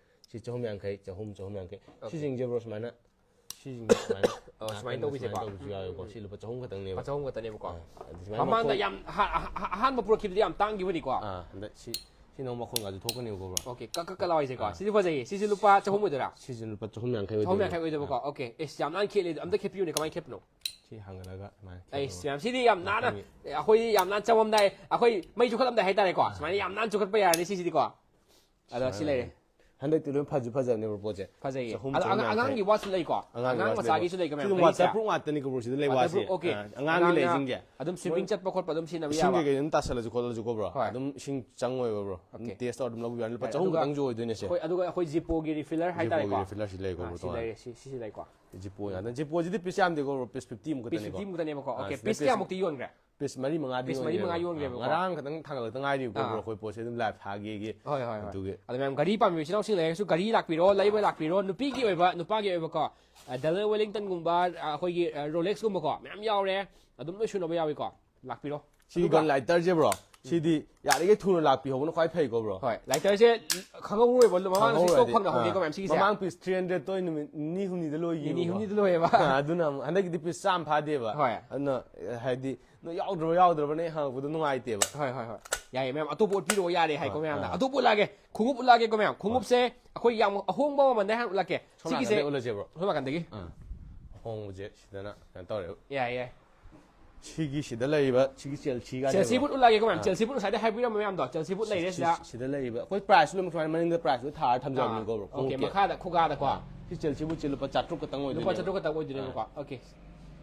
ꯁꯤ ꯆꯍꯨꯝ ꯌꯥꯡꯈꯩ, ꯆꯍꯨꯝ, ꯆꯍꯨꯝ ꯌꯥꯡꯈꯩ꯫ Okay꯫ ꯁꯤꯁꯤꯡꯁꯦ ꯕ꯭ꯔꯣ ꯁꯨꯃꯥꯏꯅ, ꯁꯤꯁꯤꯡꯁꯦ ꯁꯨꯃꯥꯏꯅ ꯑꯣ, ꯁꯨꯃꯥꯏꯅ ꯅꯥꯀꯟꯗ ꯇꯧꯕꯤꯁꯦꯀꯣ? ꯁꯨꯃꯥꯏꯅ ꯇꯧꯕꯁꯨ ꯌꯥꯎꯋꯦꯀꯣ꯫ ꯁꯤ ꯂꯨꯄꯥ ꯆꯍꯨꯝ ꯈꯛꯇꯪꯅꯦꯕ꯫ ꯂꯨꯄꯥ ꯆꯍꯨꯝ ꯈꯛꯇꯅꯦꯕꯀꯣ? ꯑꯥ, ꯑꯗ ꯁꯨꯃꯥꯏꯅ ꯃꯃꯥꯡꯗ ꯃꯈꯣꯡ ꯌꯥꯝ ꯑꯍꯥ-, ꯑꯍꯥ-, ꯑꯍꯥꯟꯕ ꯄꯨꯔꯛꯈꯤꯕꯗꯤ ꯌꯥꯝ ꯇꯥꯡꯈꯤꯕꯅꯤꯀꯣ? ꯑꯥ, ꯍꯟꯗꯛ ꯁꯤ, ꯁꯤ ꯅꯣꯡ ꯃꯈꯣꯟꯒꯁꯨ ꯊꯣꯛꯀꯅꯦꯕꯀꯣ ꯕ꯭ꯔꯣ꯫ Okay, ꯀꯛ-, ꯀꯛ-, ꯀꯛ ꯂꯥꯎ ꯍꯥꯏꯁꯦꯀꯣ꯫ ꯑꯥ꯫ ꯁꯤꯁꯨ ꯐꯖꯩꯌꯦ꯫ ꯁꯤꯁꯨ ꯂꯨꯄꯥ ꯆꯍꯨꯝ ꯑꯣꯏꯗꯣꯏꯔꯥ? ꯁꯤꯁꯨ ꯂꯨꯄꯥ ꯆꯍꯨꯝ ꯌꯥꯡꯈꯩ ꯆꯍꯨꯝ ꯑꯣꯏꯗꯣꯏꯅꯦ꯫ ꯌꯥꯡꯈꯩ ꯑꯣꯏꯗꯣꯏꯕꯀꯣ? ꯑꯥ꯫ Okay꯫ ꯑꯦꯁ, ꯌꯥꯝ ꯅꯥꯟ ꯈꯦꯠꯂꯦ꯫ ꯑꯝꯇ ꯈꯦꯠꯄꯤꯌꯨꯅꯦ, ꯀꯃꯥꯏꯅ ꯈꯦꯠꯄꯅꯣ? ꯁꯤ ꯍꯥꯡꯒꯠꯂꯒ ꯑꯗꯨꯃꯥꯏꯅ ꯑꯩꯁ, ꯈꯦꯠꯄ꯫ ꯃꯌꯥꯝ ꯁꯤꯗꯤ ꯌꯥꯝ ꯅꯥꯟꯅ, ꯑꯩꯈꯣꯏꯒꯤ ꯑꯩꯈꯣꯏꯗꯤ ꯌꯥꯝ ꯅꯥꯟ ꯆꯃꯝꯗꯥꯏ, ꯑꯩꯈꯣꯏ ꯃꯩ ꯆꯨꯈꯠꯂꯝꯗꯥꯏ ꯍꯥꯏꯇꯥꯔꯦꯀꯣ, ꯁꯨꯃꯥꯏꯅ ꯌꯥꯝ ꯅꯥꯟ ꯆꯨꯈꯠꯄ ꯌꯥꯔꯅꯤ ꯁꯤꯁꯤꯗꯤꯀꯣ꯫ ꯑꯗꯣ ꯁꯤ ꯁꯨꯃꯥꯏꯅ ꯂꯩꯔꯦ꯫ ꯂꯩꯔꯦ꯫ ꯍꯟꯗꯛꯇꯤ ꯂꯣꯏ ꯐꯁꯨ ꯐꯖꯕꯅꯦ, bro, ꯄꯣꯠꯁꯦ꯫ ꯐꯖꯩꯌꯦ꯫ ꯆꯍꯨꯝ, ꯑꯗꯣ ꯑꯉꯥꯡ- ꯆꯍꯨꯝ ꯌꯥꯡꯈꯩ꯫ ꯑꯉꯥꯡꯒꯤ watch ꯁꯨ ꯂꯩꯀꯣ? ꯑꯉꯥꯡꯒꯤ ꯑꯉꯥꯡ watch ꯃꯆꯥꯒꯤꯁꯨ ꯂꯩꯀꯣ, ꯃꯌꯥꯝ? ꯒꯥꯔꯤꯁꯦ? Waterproof ꯉꯥꯛꯇꯅꯤꯀꯣ, bro, ꯁꯤꯗ ꯂꯩ watch ꯁꯦ꯫ Waterproof, okay. ꯑꯥ, ꯑꯉꯥꯡꯒꯤ ꯂꯩꯁꯤꯡꯁꯦ꯫ ꯑꯗꯨꯝ sweeping ꯆꯠꯄ ꯈꯣꯠꯄ ꯑꯗꯨꯝ ꯁꯤꯖꯤꯟꯅꯕ ꯏꯁꯤꯡ ꯌꯥꯕ? ꯀꯩꯀꯩ ꯑꯗꯨꯝ ꯇꯥꯁꯜꯂꯁꯨ ꯈꯣꯠꯂꯁꯨꯀꯣ, bro꯫ ꯍꯣꯏ꯫ ꯑꯗꯨꯝ ꯏꯁꯤꯡ ꯆꯪꯉꯣꯏꯕ, bro꯫ ꯑꯗꯨꯝ Okay. test ꯇꯧꯔ ꯑꯗꯨꯝ ꯂꯧꯕꯤꯕ ꯌꯥꯅꯤ꯫ ꯂꯨꯄꯥ ꯌꯥꯏ, ꯆꯍꯨꯝ ꯑꯗꯨꯒ ꯈꯛꯇꯪꯁꯨ ꯑꯣꯏꯗꯣꯏꯅꯦ ꯁꯦ꯫ ꯑꯩꯈꯣꯏ, ꯑꯗꯨꯒ ꯑꯩꯈꯣꯏ Zippo ꯒꯤ refiller ꯍꯥꯏꯇꯥꯔꯦꯀꯣ? Zippo ꯒꯤ refiller ꯁꯤ ꯂꯩꯀꯣ, ꯑꯥ, bro, ꯁꯤ ꯇꯣꯉꯥꯟꯅ꯫ ꯂꯩꯔꯦ, ꯁꯤ, ꯁꯤꯁꯤ ꯂꯩꯀꯣ? Zippo ꯉꯥꯛꯇꯅꯤ꯫ Zippo ꯁꯤꯗꯤ piece ꯌꯥꯝꯗꯦꯀꯣ, bro, piece fifty ꯃꯨꯛ Piece ꯈꯛꯇꯅꯤꯀꯣ꯫ fifty ꯃꯨꯛꯇꯅꯦꯕꯀꯣ? ꯑꯥ, Okay, ꯁꯤꯗ piece piece ꯀꯌꯥꯃꯨꯛꯇꯤ ꯌꯣꯟꯈ꯭ꯔꯦ? Piece ꯃꯔꯤ ꯃꯉꯥꯗꯤ Piece ꯃꯔꯤ ꯃꯉꯥ ꯌꯣꯟꯈ꯭ꯔꯦꯕ꯫ ꯌꯣꯟꯈ꯭ꯔꯦꯕꯀꯣ? ꯉꯔꯥꯡ ꯈꯛꯇꯪ ꯊꯥꯡꯒꯠꯂꯛꯇ ꯉꯥꯏꯔꯤꯕꯀꯣ, ꯑꯥ꯫ bro, ꯑꯩꯈꯣꯏ ꯄꯣꯠꯁꯦ ꯑꯗꯨꯝ live ꯊꯥꯒꯦꯒꯤ꯫ ꯍꯣꯏ, ꯍꯣꯏ, ꯍꯣꯏ꯫ ꯑꯗꯨꯒꯤ ꯑꯗꯣ ꯃꯌꯥꯝ ꯒꯥꯔꯤ ꯄꯥꯝꯕ ꯏꯆꯤꯟ ꯏꯅꯥꯎꯁꯤꯡ ꯂꯩꯔꯒꯁꯨ ꯒꯥꯔꯤ ꯂꯥꯛꯄꯤꯔꯣ, ꯂꯩꯕ ꯂꯥꯛꯄꯤꯔꯣ, ꯅꯨꯄꯤꯒꯤ ꯑꯣꯏꯕ, ꯅꯨꯄꯥꯒꯤ ꯑꯣꯏꯕꯀꯣ, ꯑ, Daniel Wellington ꯒꯨꯝꯕ, ꯑ, ꯑꯩꯈꯣꯏꯒꯤ, ꯑ, Rolex ꯀꯨꯝꯕꯀꯣ, ꯃꯌꯥꯝ ꯌꯥꯎꯔꯦ, ꯑꯗꯨꯝ ꯂꯣꯏ ꯁꯨꯅꯕ ꯌꯥꯎꯏꯀꯣ, ꯂꯥꯛꯄꯤꯔꯣ꯫ ꯁꯤꯒꯤ ꯑꯗꯨꯒ gun lighter ꯁꯦ, bro, ꯁꯤꯗꯤ ꯌꯥꯔꯤꯈꯩ ꯊꯨꯅ ꯂꯥꯛꯄꯤꯍꯧꯕꯅ ꯈ꯭ꯋꯥꯏ ꯐꯩꯀꯣ, bro꯫ ꯍꯣꯏ, lighter ꯁꯦ ꯈꯪꯍꯧꯔꯣꯏꯕ, ꯃꯃꯥꯡꯗ ꯈꯪꯍꯧꯔꯣꯏ ꯁꯤ ꯇꯣꯛ ꯍꯥꯏꯗꯤ, ꯐꯪꯅ ꯍꯧꯒꯦꯀꯣ, ꯑꯥ, ꯃꯌꯥꯝ ꯁꯤꯒꯤꯁꯦ꯫ ꯃꯃꯥꯡ piece three hundred ꯇꯣ ꯅꯨꯃꯤꯠ ꯅꯤꯅꯤ ꯍꯨꯝꯅꯤꯗ ꯂꯣꯏꯈꯤꯕꯀꯣ꯫ ꯅꯤꯅꯤ ꯍꯨꯝꯅꯤꯗ ꯂꯣꯏꯌꯦꯕ꯫ ꯑꯥ, ꯑꯗꯨꯅ ꯑꯃꯨꯛ ꯍꯟꯗꯛꯀꯤꯗꯤ piece ꯆꯥꯝꯃ ꯐꯥꯗꯦꯕ꯫ ꯍꯣꯏ꯫ ꯑꯗꯨꯅ, ꯑ, ꯍꯥꯏꯗꯤ ꯅꯣꯏ ꯌꯥꯎꯗ꯭ꯔꯕ ꯌꯥꯎꯗ꯭ꯔꯕꯅ ꯍꯦꯛ ꯍꯪꯉꯛꯄꯗꯣ ꯅꯨꯡꯉꯥꯏꯇꯦꯕ꯫ ꯍꯣꯏ, ꯍꯣꯏ, ꯍꯣꯏ꯫ ꯌꯥꯏꯌꯦ, ꯃꯌꯥꯝ ꯑꯇꯣꯞꯄ ꯎꯠꯄꯤꯔꯛꯑꯣ ꯌꯥꯔꯦ ꯍꯥꯏꯀꯣ, ꯍꯣꯏ, ꯃꯌꯥꯝꯅ꯫ ꯑꯥ꯫ ꯑꯇꯣꯞꯄ ꯎꯠꯂꯛꯑꯒꯦ, ꯈꯣꯡꯎꯞ ꯎꯠꯂꯛꯑꯒꯦꯀꯣ, ꯃꯌꯥꯝ꯫ ꯈꯣꯡꯎꯞꯁꯦ ꯑꯩꯈꯣꯏ ꯌꯥꯝ ꯑꯍꯣꯡꯕ ꯃꯃꯜꯗ ꯍꯥꯟꯅ ꯎꯠꯂꯛꯀꯦ꯫ ꯁꯣꯝ ꯁꯤꯒꯤꯁꯦ ꯅꯥꯀꯟꯗꯩ ꯎꯠꯂꯁꯦ, bro꯫ ꯁꯣꯝ ꯅꯥꯀꯟꯗꯒꯤ꯫ ꯑꯥ꯫ ꯑꯍꯣꯡꯕꯁꯦ ꯁꯤꯗꯅ ꯀꯩꯅꯣ ꯇꯧꯔꯦꯕ꯫ ꯌꯥꯏ, ꯌꯥꯏ꯫ ꯁꯤꯒꯤ ꯁꯤꯗ ꯂꯩꯔꯤꯕ ꯁꯤꯒꯤ Chelsea ꯒꯥꯁꯦ, Chelsea bro꯫ boot ꯎꯠꯂꯛꯑꯒꯦꯀꯣ, ꯃꯌꯥꯝ꯫ ꯑꯥ꯫ Chelsea boot ꯉꯁꯥꯏꯗꯩ ꯍꯥꯏꯕꯤꯔꯝꯕ ꯃꯌꯥꯝꯗꯣ, Chelsea boot ꯂꯩꯔꯦ ꯁꯤ-, ꯁꯤꯗ꯫ ꯁꯤꯗ ꯂꯩꯔꯤꯕ ꯑꯩꯈꯣꯏ price ꯂꯣꯏꯅꯃꯛ ꯁꯨꯃꯥꯏꯅ ꯃꯅꯤꯡꯗ price ꯂꯣꯏ ꯊꯥꯔ ꯊꯝꯖꯕꯅꯤꯀꯣ, bro꯫ ꯑꯥ, okay, ꯈꯣꯡꯎꯞꯀꯤ꯫ ꯃꯈꯥꯗ ꯈꯨꯒꯥꯗꯀꯣ꯫ ꯑꯥ꯫ ꯁꯤ Chelsea boot ꯁꯦ ꯂꯨꯄꯥ ꯆꯥꯇ꯭ꯔꯨꯛ ꯈꯛꯇꯪ ꯂꯨꯄꯥ ꯑꯣꯏꯗꯣꯏꯅꯦꯕ꯫ ꯆꯥꯇ꯭ꯔꯨꯛ ꯈꯛꯇꯪ ꯑꯣꯏꯗꯣꯏꯅꯦꯕꯀꯣ꯫ Okay꯫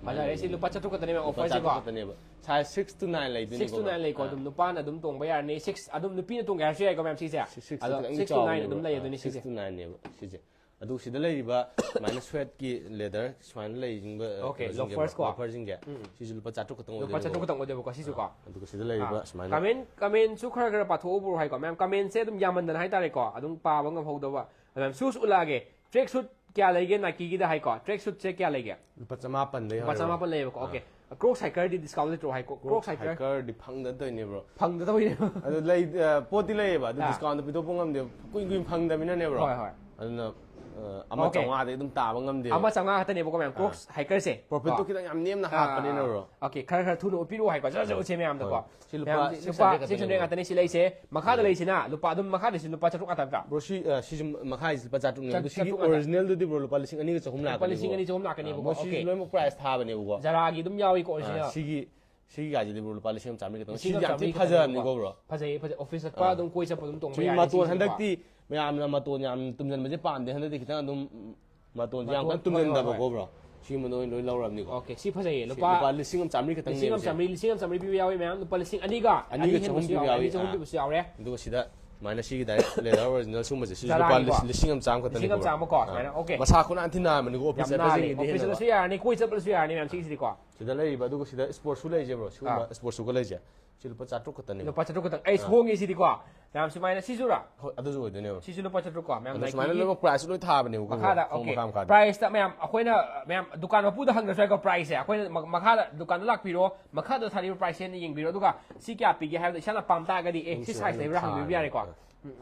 ꯐꯖꯔꯦ, ꯁꯤ ꯂꯨꯄꯥ ꯆꯥꯇ꯭ꯔꯨꯛ ꯈꯛꯇꯅꯦ, ꯃꯌꯥꯝ, ꯂꯨꯄꯥ offer ꯁꯦꯀꯣ꯫ ꯆꯥꯇ꯭ꯔꯨꯛ ꯈꯛꯇꯅꯦꯕ꯫ Size six to nine ꯂꯩꯗꯣꯏꯅꯤꯀꯣ, Six to nine ꯂꯩꯀꯣ, ꯑꯥ꯫ ꯑꯗꯨꯝ ꯅꯨꯄꯥꯅ ꯑꯗꯨꯝ ꯇꯣꯡꯕ ꯌꯥꯔꯅꯤ꯫ Six ꯑꯗꯨꯝ ꯅꯨꯄꯤꯅ ꯇꯣꯡꯒꯦ ꯍꯥꯏꯔꯁꯨ ꯌꯥꯏꯀꯣ, ꯃꯌꯥꯝ, ꯁꯤꯁꯦ꯫ Six, six ꯑꯗꯣ ꯈꯤꯇꯪ six to nine ꯑꯗꯨꯝ ꯆꯥꯎꯕꯅꯦꯕ꯫ ꯂꯩꯔꯗꯣꯏꯅꯦ, Six ꯁꯤꯁꯦ꯫ to nine ꯅꯦꯕ ꯁꯤꯁꯦ꯫ ꯑꯗꯨ ꯁꯤꯗ ꯂꯩꯔꯤꯕ ꯁꯨꯃꯥꯏꯅ suede ꯀꯤ leather ꯁꯨꯃꯥꯏꯅ ꯂꯩꯁꯤꯡꯕ, Okay, ꯀꯩꯅꯣꯁꯤꯡꯁꯦ, loafers ꯀꯣ꯫ loafer ꯁꯤꯡꯁꯦ, ꯎꯝ꯫ ꯁꯤꯁꯨ ꯂꯨꯄꯥ ꯆꯥꯇ꯭ꯔꯨꯛ ꯈꯛꯇꯪ ꯂꯨꯄꯥ ꯑꯣꯏꯗꯣꯏꯅꯦꯕꯀꯣ꯫ ꯆꯥꯇ꯭ꯔꯨꯛ ꯈꯛꯇꯪ ꯑꯣꯏꯗꯣꯏꯕꯀꯣ, ꯁꯤꯁꯨꯀꯣ꯫ ꯑꯗꯨꯒ ꯁꯤꯗ ꯂꯩꯔꯤꯕ ꯁꯨꯃꯥꯏꯅ Comment, comment ꯁꯨ ꯈꯔ ꯈꯔ ꯄꯥꯊꯣꯛꯑꯣ, bro, ꯍꯥꯏꯀꯣ, ꯃꯌꯥꯝ꯫ Comment ꯁꯦ ꯑꯗꯨꯝ ꯌꯥꯝꯃꯟꯗꯅ ꯍꯥꯏꯇꯥꯔꯦꯀꯣ, ꯑꯗꯨꯝ ꯄꯥꯕ ꯉꯝꯍꯧꯗꯕ꯫ ꯑꯗꯨ ꯃꯌꯥꯝ, shoes ꯎꯠꯂꯛꯑꯒꯦ꯫ Track suit ꯀꯌꯥ ꯂꯩꯒꯦ Nike ꯒꯤꯗ ꯍꯥꯏꯀꯣ? Track suit ꯁꯦ ꯀꯌꯥ ꯂꯩꯒꯦ? ꯂꯨꯄꯥ ꯆꯃꯥꯄꯟꯗꯩ ꯂꯨꯄꯥ ꯍꯧꯔꯦꯕ꯫ ꯆꯃꯥꯄꯟ ꯂꯩꯌꯦꯕꯀꯣ꯫ ꯑꯥ꯫ Okay꯫ Crocs hiker ꯗꯤ discount ꯂꯩꯇ꯭ꯔꯣ ꯍꯥꯏꯀꯣ? Crocs hiker꯫ Hiker ꯗꯤ ꯐꯪꯗ ꯇꯧꯔꯤꯅꯦ, bro꯫ ꯐꯪꯗ ꯇꯧꯔꯤꯅꯦ꯫ ꯑꯗꯨ ꯂꯩ, ꯑ, ꯄꯣꯠꯇꯤ ꯂꯩꯌꯦꯕ, ꯑꯗꯨ ꯑꯥ꯫ Discount ꯗ ꯄꯤꯊꯣꯛꯄ ꯉꯝꯗꯦꯕ, ꯀꯨꯏ ꯀꯨꯏꯅ ꯐꯪꯗꯕꯅꯤꯅꯅꯦ, bro꯫ ꯍꯣꯏ, ꯍꯣꯏ꯫ ꯑꯗꯨꯅ, ꯑ, ꯑꯃ Okay꯫ ꯆꯥꯝꯃꯉꯥꯗꯩ ꯑꯗꯨꯝ ꯇꯥꯕ ꯉꯝꯗꯦꯕ꯫ ꯑꯃ ꯆꯥꯝꯃꯉꯥ ꯈꯛꯇꯅꯦꯕꯀꯣ, ꯃꯌꯥꯝ, Crocs hiker ꯁꯦ꯫ Profit ꯇꯣ ꯀꯣ? ꯈꯤꯇꯪ ꯌꯥꯝ ꯅꯦꯝꯅ ꯑꯥ, ꯍꯥꯞꯄꯅꯤꯅ, ꯑꯥ, bro꯫ ꯑꯥ꯫ Okay, ꯈꯔ ꯈꯔ ꯊꯨꯅ ꯎꯠꯄꯤꯔꯛꯑꯣ ꯍꯥꯏꯀꯣ, ꯖꯔ ꯖꯔ ꯎꯠꯁꯦ ꯃꯌꯥꯝꯗꯀꯣ꯫ ꯍꯣꯏ꯫ ꯁꯤ ꯂꯨꯄꯥ ꯃꯌꯥꯝ, six ꯂꯨꯄꯥ hundred six hundred ꯈꯛꯇꯅꯦꯕ꯫ ꯉꯥꯛꯇꯅꯦ ꯁꯤ ꯂꯩꯁꯦ꯫ ꯃꯈꯥꯗ ꯂꯩꯁꯤꯅ ꯂꯨꯄꯥ, ꯑꯗꯨꯝ ꯃꯈꯥꯗ ꯂꯩꯁꯤ ꯂꯨꯄꯥ ꯆꯥꯇ꯭ꯔꯨꯛ ꯉꯥꯛꯇ ꯅꯠꯇ꯭ꯔꯥ? Bro, ꯁꯤ, ꯑ, ꯁꯤꯁꯨ ꯃꯈꯥꯒꯤꯁꯤ ꯂꯨꯄꯥ ꯆꯥꯇ꯭ꯔꯨꯛꯅꯦ꯫ ꯆꯥ-, ꯑꯗꯣ ꯁꯤꯒꯤ ꯆꯥꯇ꯭ꯔꯨꯛ ꯉꯥꯛꯇ꯫ Original ꯗꯨꯗꯤ, bro, ꯂꯨꯄꯥ ꯂꯤꯁꯤꯡ ꯑꯅꯤꯒ ꯆꯍꯨꯝ ꯂꯨꯄꯥ ꯂꯥꯛꯀꯅꯤꯕꯀꯣ꯫ ꯂꯤꯁꯤꯡ ꯑꯅꯤ ꯆꯍꯨꯝ ꯑ, ꯂꯥꯛꯀꯅꯦꯕꯀꯣ꯫ ꯃꯣꯏ ꯁꯤꯁꯨ Okay꯫ ꯂꯣꯏꯅꯃꯛ price ꯊꯥꯕꯅꯦꯕꯀꯣ꯫ Zara ꯒꯤ ꯑꯗꯨꯝ ꯌꯥꯎꯏꯀꯣ, ꯑ, original꯫ ꯁꯤꯒꯤ ꯁꯤꯒꯤ ꯒꯥꯔꯤꯁꯤꯗꯤ ꯕ꯭ꯔꯣ ꯂꯨꯄꯥ ꯂꯤꯁꯤꯡ ꯑꯃ ꯆꯥꯝꯃꯔꯤ ꯈꯛꯇꯪ꯫ ꯂꯤꯁꯤꯡ ꯁꯤꯗꯤ ꯑꯃ ꯌꯥꯝ ꯊꯤ ꯆꯥꯝꯃꯔꯤ ꯐꯖꯕꯅꯤꯀꯣ ꯈꯛꯇꯪ ꯕ꯭ꯔꯣ꯫ ꯐꯖꯩꯌꯦ, ꯐꯖꯩ꯫ ꯑꯣꯐꯤꯁ ꯆꯠꯄ ꯑꯥ꯫ ꯑꯗꯨꯝ ꯀꯣꯏ ꯆꯠꯄ ꯑꯗꯨꯝ ꯇꯣꯡꯕ ꯁꯤ ꯌꯥꯔꯦ ꯃꯇꯣꯟ ꯁꯤꯁꯤꯀꯣ꯫ ꯍꯟꯗꯛꯇꯤ ꯃꯌꯥꯝꯅ ꯃꯇꯣꯟ ꯌꯥꯝ ꯇꯨꯝꯁꯤꯟꯕꯁꯦ ꯄꯥꯝꯗꯦ꯫ ꯍꯟꯗꯛꯇꯤ ꯈꯤꯇꯪ ꯑꯗꯨꯝ ꯃꯇꯣꯟꯁꯦ ꯌꯥꯝ ꯃꯇꯣꯟ, ꯀꯟꯅ ꯍꯣꯏ, ꯍꯣꯏ, ꯇꯨꯝꯁꯤꯟꯗꯕ ꯍꯣꯏ꯫ ꯀꯣ ꯕ꯭ꯔꯣ꯫ ꯁꯤꯒꯨꯝꯕꯗ ꯑꯣꯏꯅ ꯂꯣꯏ ꯂꯧꯔꯕꯅꯤꯀꯣ꯫ ꯑꯣꯀꯦ, ꯁꯤ ꯐꯖꯩꯌꯦ꯫ ꯁꯤ ꯂꯨꯄꯥ ꯂꯨꯄꯥ ꯂꯤꯁꯤꯡ ꯑꯃ ꯆꯥꯝꯃꯔꯤ ꯈꯛꯇꯪ ꯂꯤꯁꯤꯡ ꯑꯃ ꯅꯦꯝꯃꯤꯁꯦ꯫ ꯆꯥꯝꯃꯔꯤ, ꯂꯤꯁꯤꯡ ꯑꯃ ꯆꯥꯝꯃꯔꯤ ꯄꯤꯕ ꯌꯥꯎꯋꯤ ꯃꯌꯥꯝ, ꯂꯨꯄꯥ ꯂꯤꯁꯤꯡ ꯑꯅꯤꯒ ꯑꯅꯤ ꯑꯅꯤꯒ ꯍꯦꯟꯕꯁꯨ ꯆꯍꯨꯝ ꯄꯤꯕ ꯌꯥꯎꯋꯦ, ꯑꯅꯤ ꯌꯥꯎꯋꯤ꯫ ꯆꯍꯨꯝ ꯑꯥ꯫ ꯄꯤꯕꯁꯨ ꯌꯥꯎꯔꯦ꯫ ꯑꯗꯨꯒ ꯁꯤꯗ ꯁꯨꯃꯥꯏꯅ ꯁꯤꯒꯤ ꯗꯥꯏꯔꯦꯛ ꯂꯦꯗꯔ ꯑꯣꯔꯤꯖꯤꯅꯦꯜ ꯁꯤꯒꯨꯝꯕꯁꯦ ꯁꯤ ꯂꯨꯄꯥ ꯖꯔꯥꯒꯤꯀꯣ꯫ ꯂꯤꯁꯤꯡ ꯑꯃ ꯆꯥꯝꯃ ꯈꯛꯇꯅꯤ ꯂꯤꯁꯤꯡ ꯑꯃ ꯆꯥꯝꯃ ꯀꯣ, ꯕ꯭ꯔꯣ꯫ ꯁꯨꯃꯥꯏꯅ, ꯑꯥ꯫ ꯑꯣꯀꯦ꯫ ꯃꯁꯥ ꯈꯨꯅꯥꯟ ꯊꯤ ꯅꯥꯟꯕꯅꯤꯀꯣ ꯑꯣꯐꯤꯁ ꯌꯥꯝ ꯅꯥꯜꯂꯦ꯫ ꯆꯠꯄꯁꯤꯡꯒꯤꯗꯤ ꯑꯣꯐꯤꯁ ꯍꯦꯟꯅ꯫ ꯆꯠꯂꯁꯨ ꯌꯥꯔꯅꯤ, ꯀꯣꯏ ꯆꯠꯄꯗꯁꯨ ꯌꯥꯔꯅꯤ ꯃꯌꯥꯝ ꯁꯤꯒꯤꯁꯤꯗꯤꯀꯣ꯫ ꯁꯤꯗ ꯂꯩꯔꯤꯕ ꯑꯗꯨꯒ ꯁꯤꯗ ꯏꯁꯄꯣꯔꯠ ꯁꯨ ꯂꯩꯁꯦ ꯕ꯭ꯔꯣ꯫ ꯁꯤꯒꯨꯝꯕ ꯑꯥ꯫ ꯏꯁꯄꯣꯔꯠ ꯁꯨꯒ ꯂꯩꯁꯦ꯫ ꯁꯤ ꯂꯨꯄꯥ ꯆꯥꯇ꯭ꯔꯨꯛ ꯈꯛꯇꯅꯦ꯫ ꯂꯨꯄꯥ ꯆꯥꯇ꯭ꯔꯨꯛ ꯈꯛꯇꯪ꯫ ꯑꯩ ꯍꯣꯡꯉꯦ ꯁꯤꯗꯤꯀꯣ꯫ ꯃꯌꯥꯝ ꯁꯨꯃꯥꯏꯅ ꯁꯤꯁꯨꯔꯥ? ꯍꯣꯏ, ꯑꯗꯨꯁꯨ ꯑꯣꯏꯗꯣꯏꯅꯦꯕ꯫ ꯁꯤꯁꯨ ꯂꯨꯄꯥ ꯆꯥꯇ꯭ꯔꯨꯛ ꯀꯣ꯫ ꯃꯌꯥꯝ ꯑꯗꯣ Nike ꯁꯨꯃꯥꯏꯅ ꯒꯤ ꯂꯣꯏꯅꯃꯛ ꯄ꯭ꯔꯥꯏꯁ ꯂꯣꯏ ꯊꯥꯕꯅꯦꯕꯀꯣ ꯕ꯭ꯔꯣ꯫ ꯃꯈꯥꯗ, ꯈꯣꯡ ꯑꯣꯀꯦ꯫ ꯃꯈꯥ ꯃꯈꯥꯗ꯫ ꯄ꯭ꯔꯥꯏꯁꯇ ꯃꯌꯥꯝ ꯑꯩꯈꯣꯏꯅ ꯃꯌꯥꯝ ꯗꯨꯀꯥꯟ ꯃꯄꯨꯗ ꯍꯪꯗ꯭ꯔꯁꯨ ꯌꯥꯏꯀꯣ ꯄ꯭ꯔꯥꯏꯁꯁꯦ꯫ ꯑꯩꯈꯣꯏꯅ ꯃ-, ꯃꯈꯥꯗ ꯗꯨꯀꯥꯟꯗ ꯂꯥꯛꯄꯤꯔꯣ, ꯃꯈꯥꯗ ꯊꯥꯔꯤꯕ ꯄ꯭ꯔꯥꯏꯁꯁꯦ ꯍꯦꯟꯅ ꯌꯦꯡꯕꯤꯔꯣ, ꯑꯗꯨꯒ ꯁꯤ ꯀꯌꯥ ꯄꯤꯒꯦ ꯍꯥꯏꯕꯗꯣ ꯏꯁꯥꯅ ꯄꯥꯝ ꯇꯥꯔꯒꯗꯤ ꯑꯦ ꯁꯤ ꯁꯤ ꯁꯥꯏꯖ ꯂꯩꯕ꯭ꯔꯥ ꯍꯪꯕꯤꯕ ꯌꯥꯔꯦꯀꯣ꯫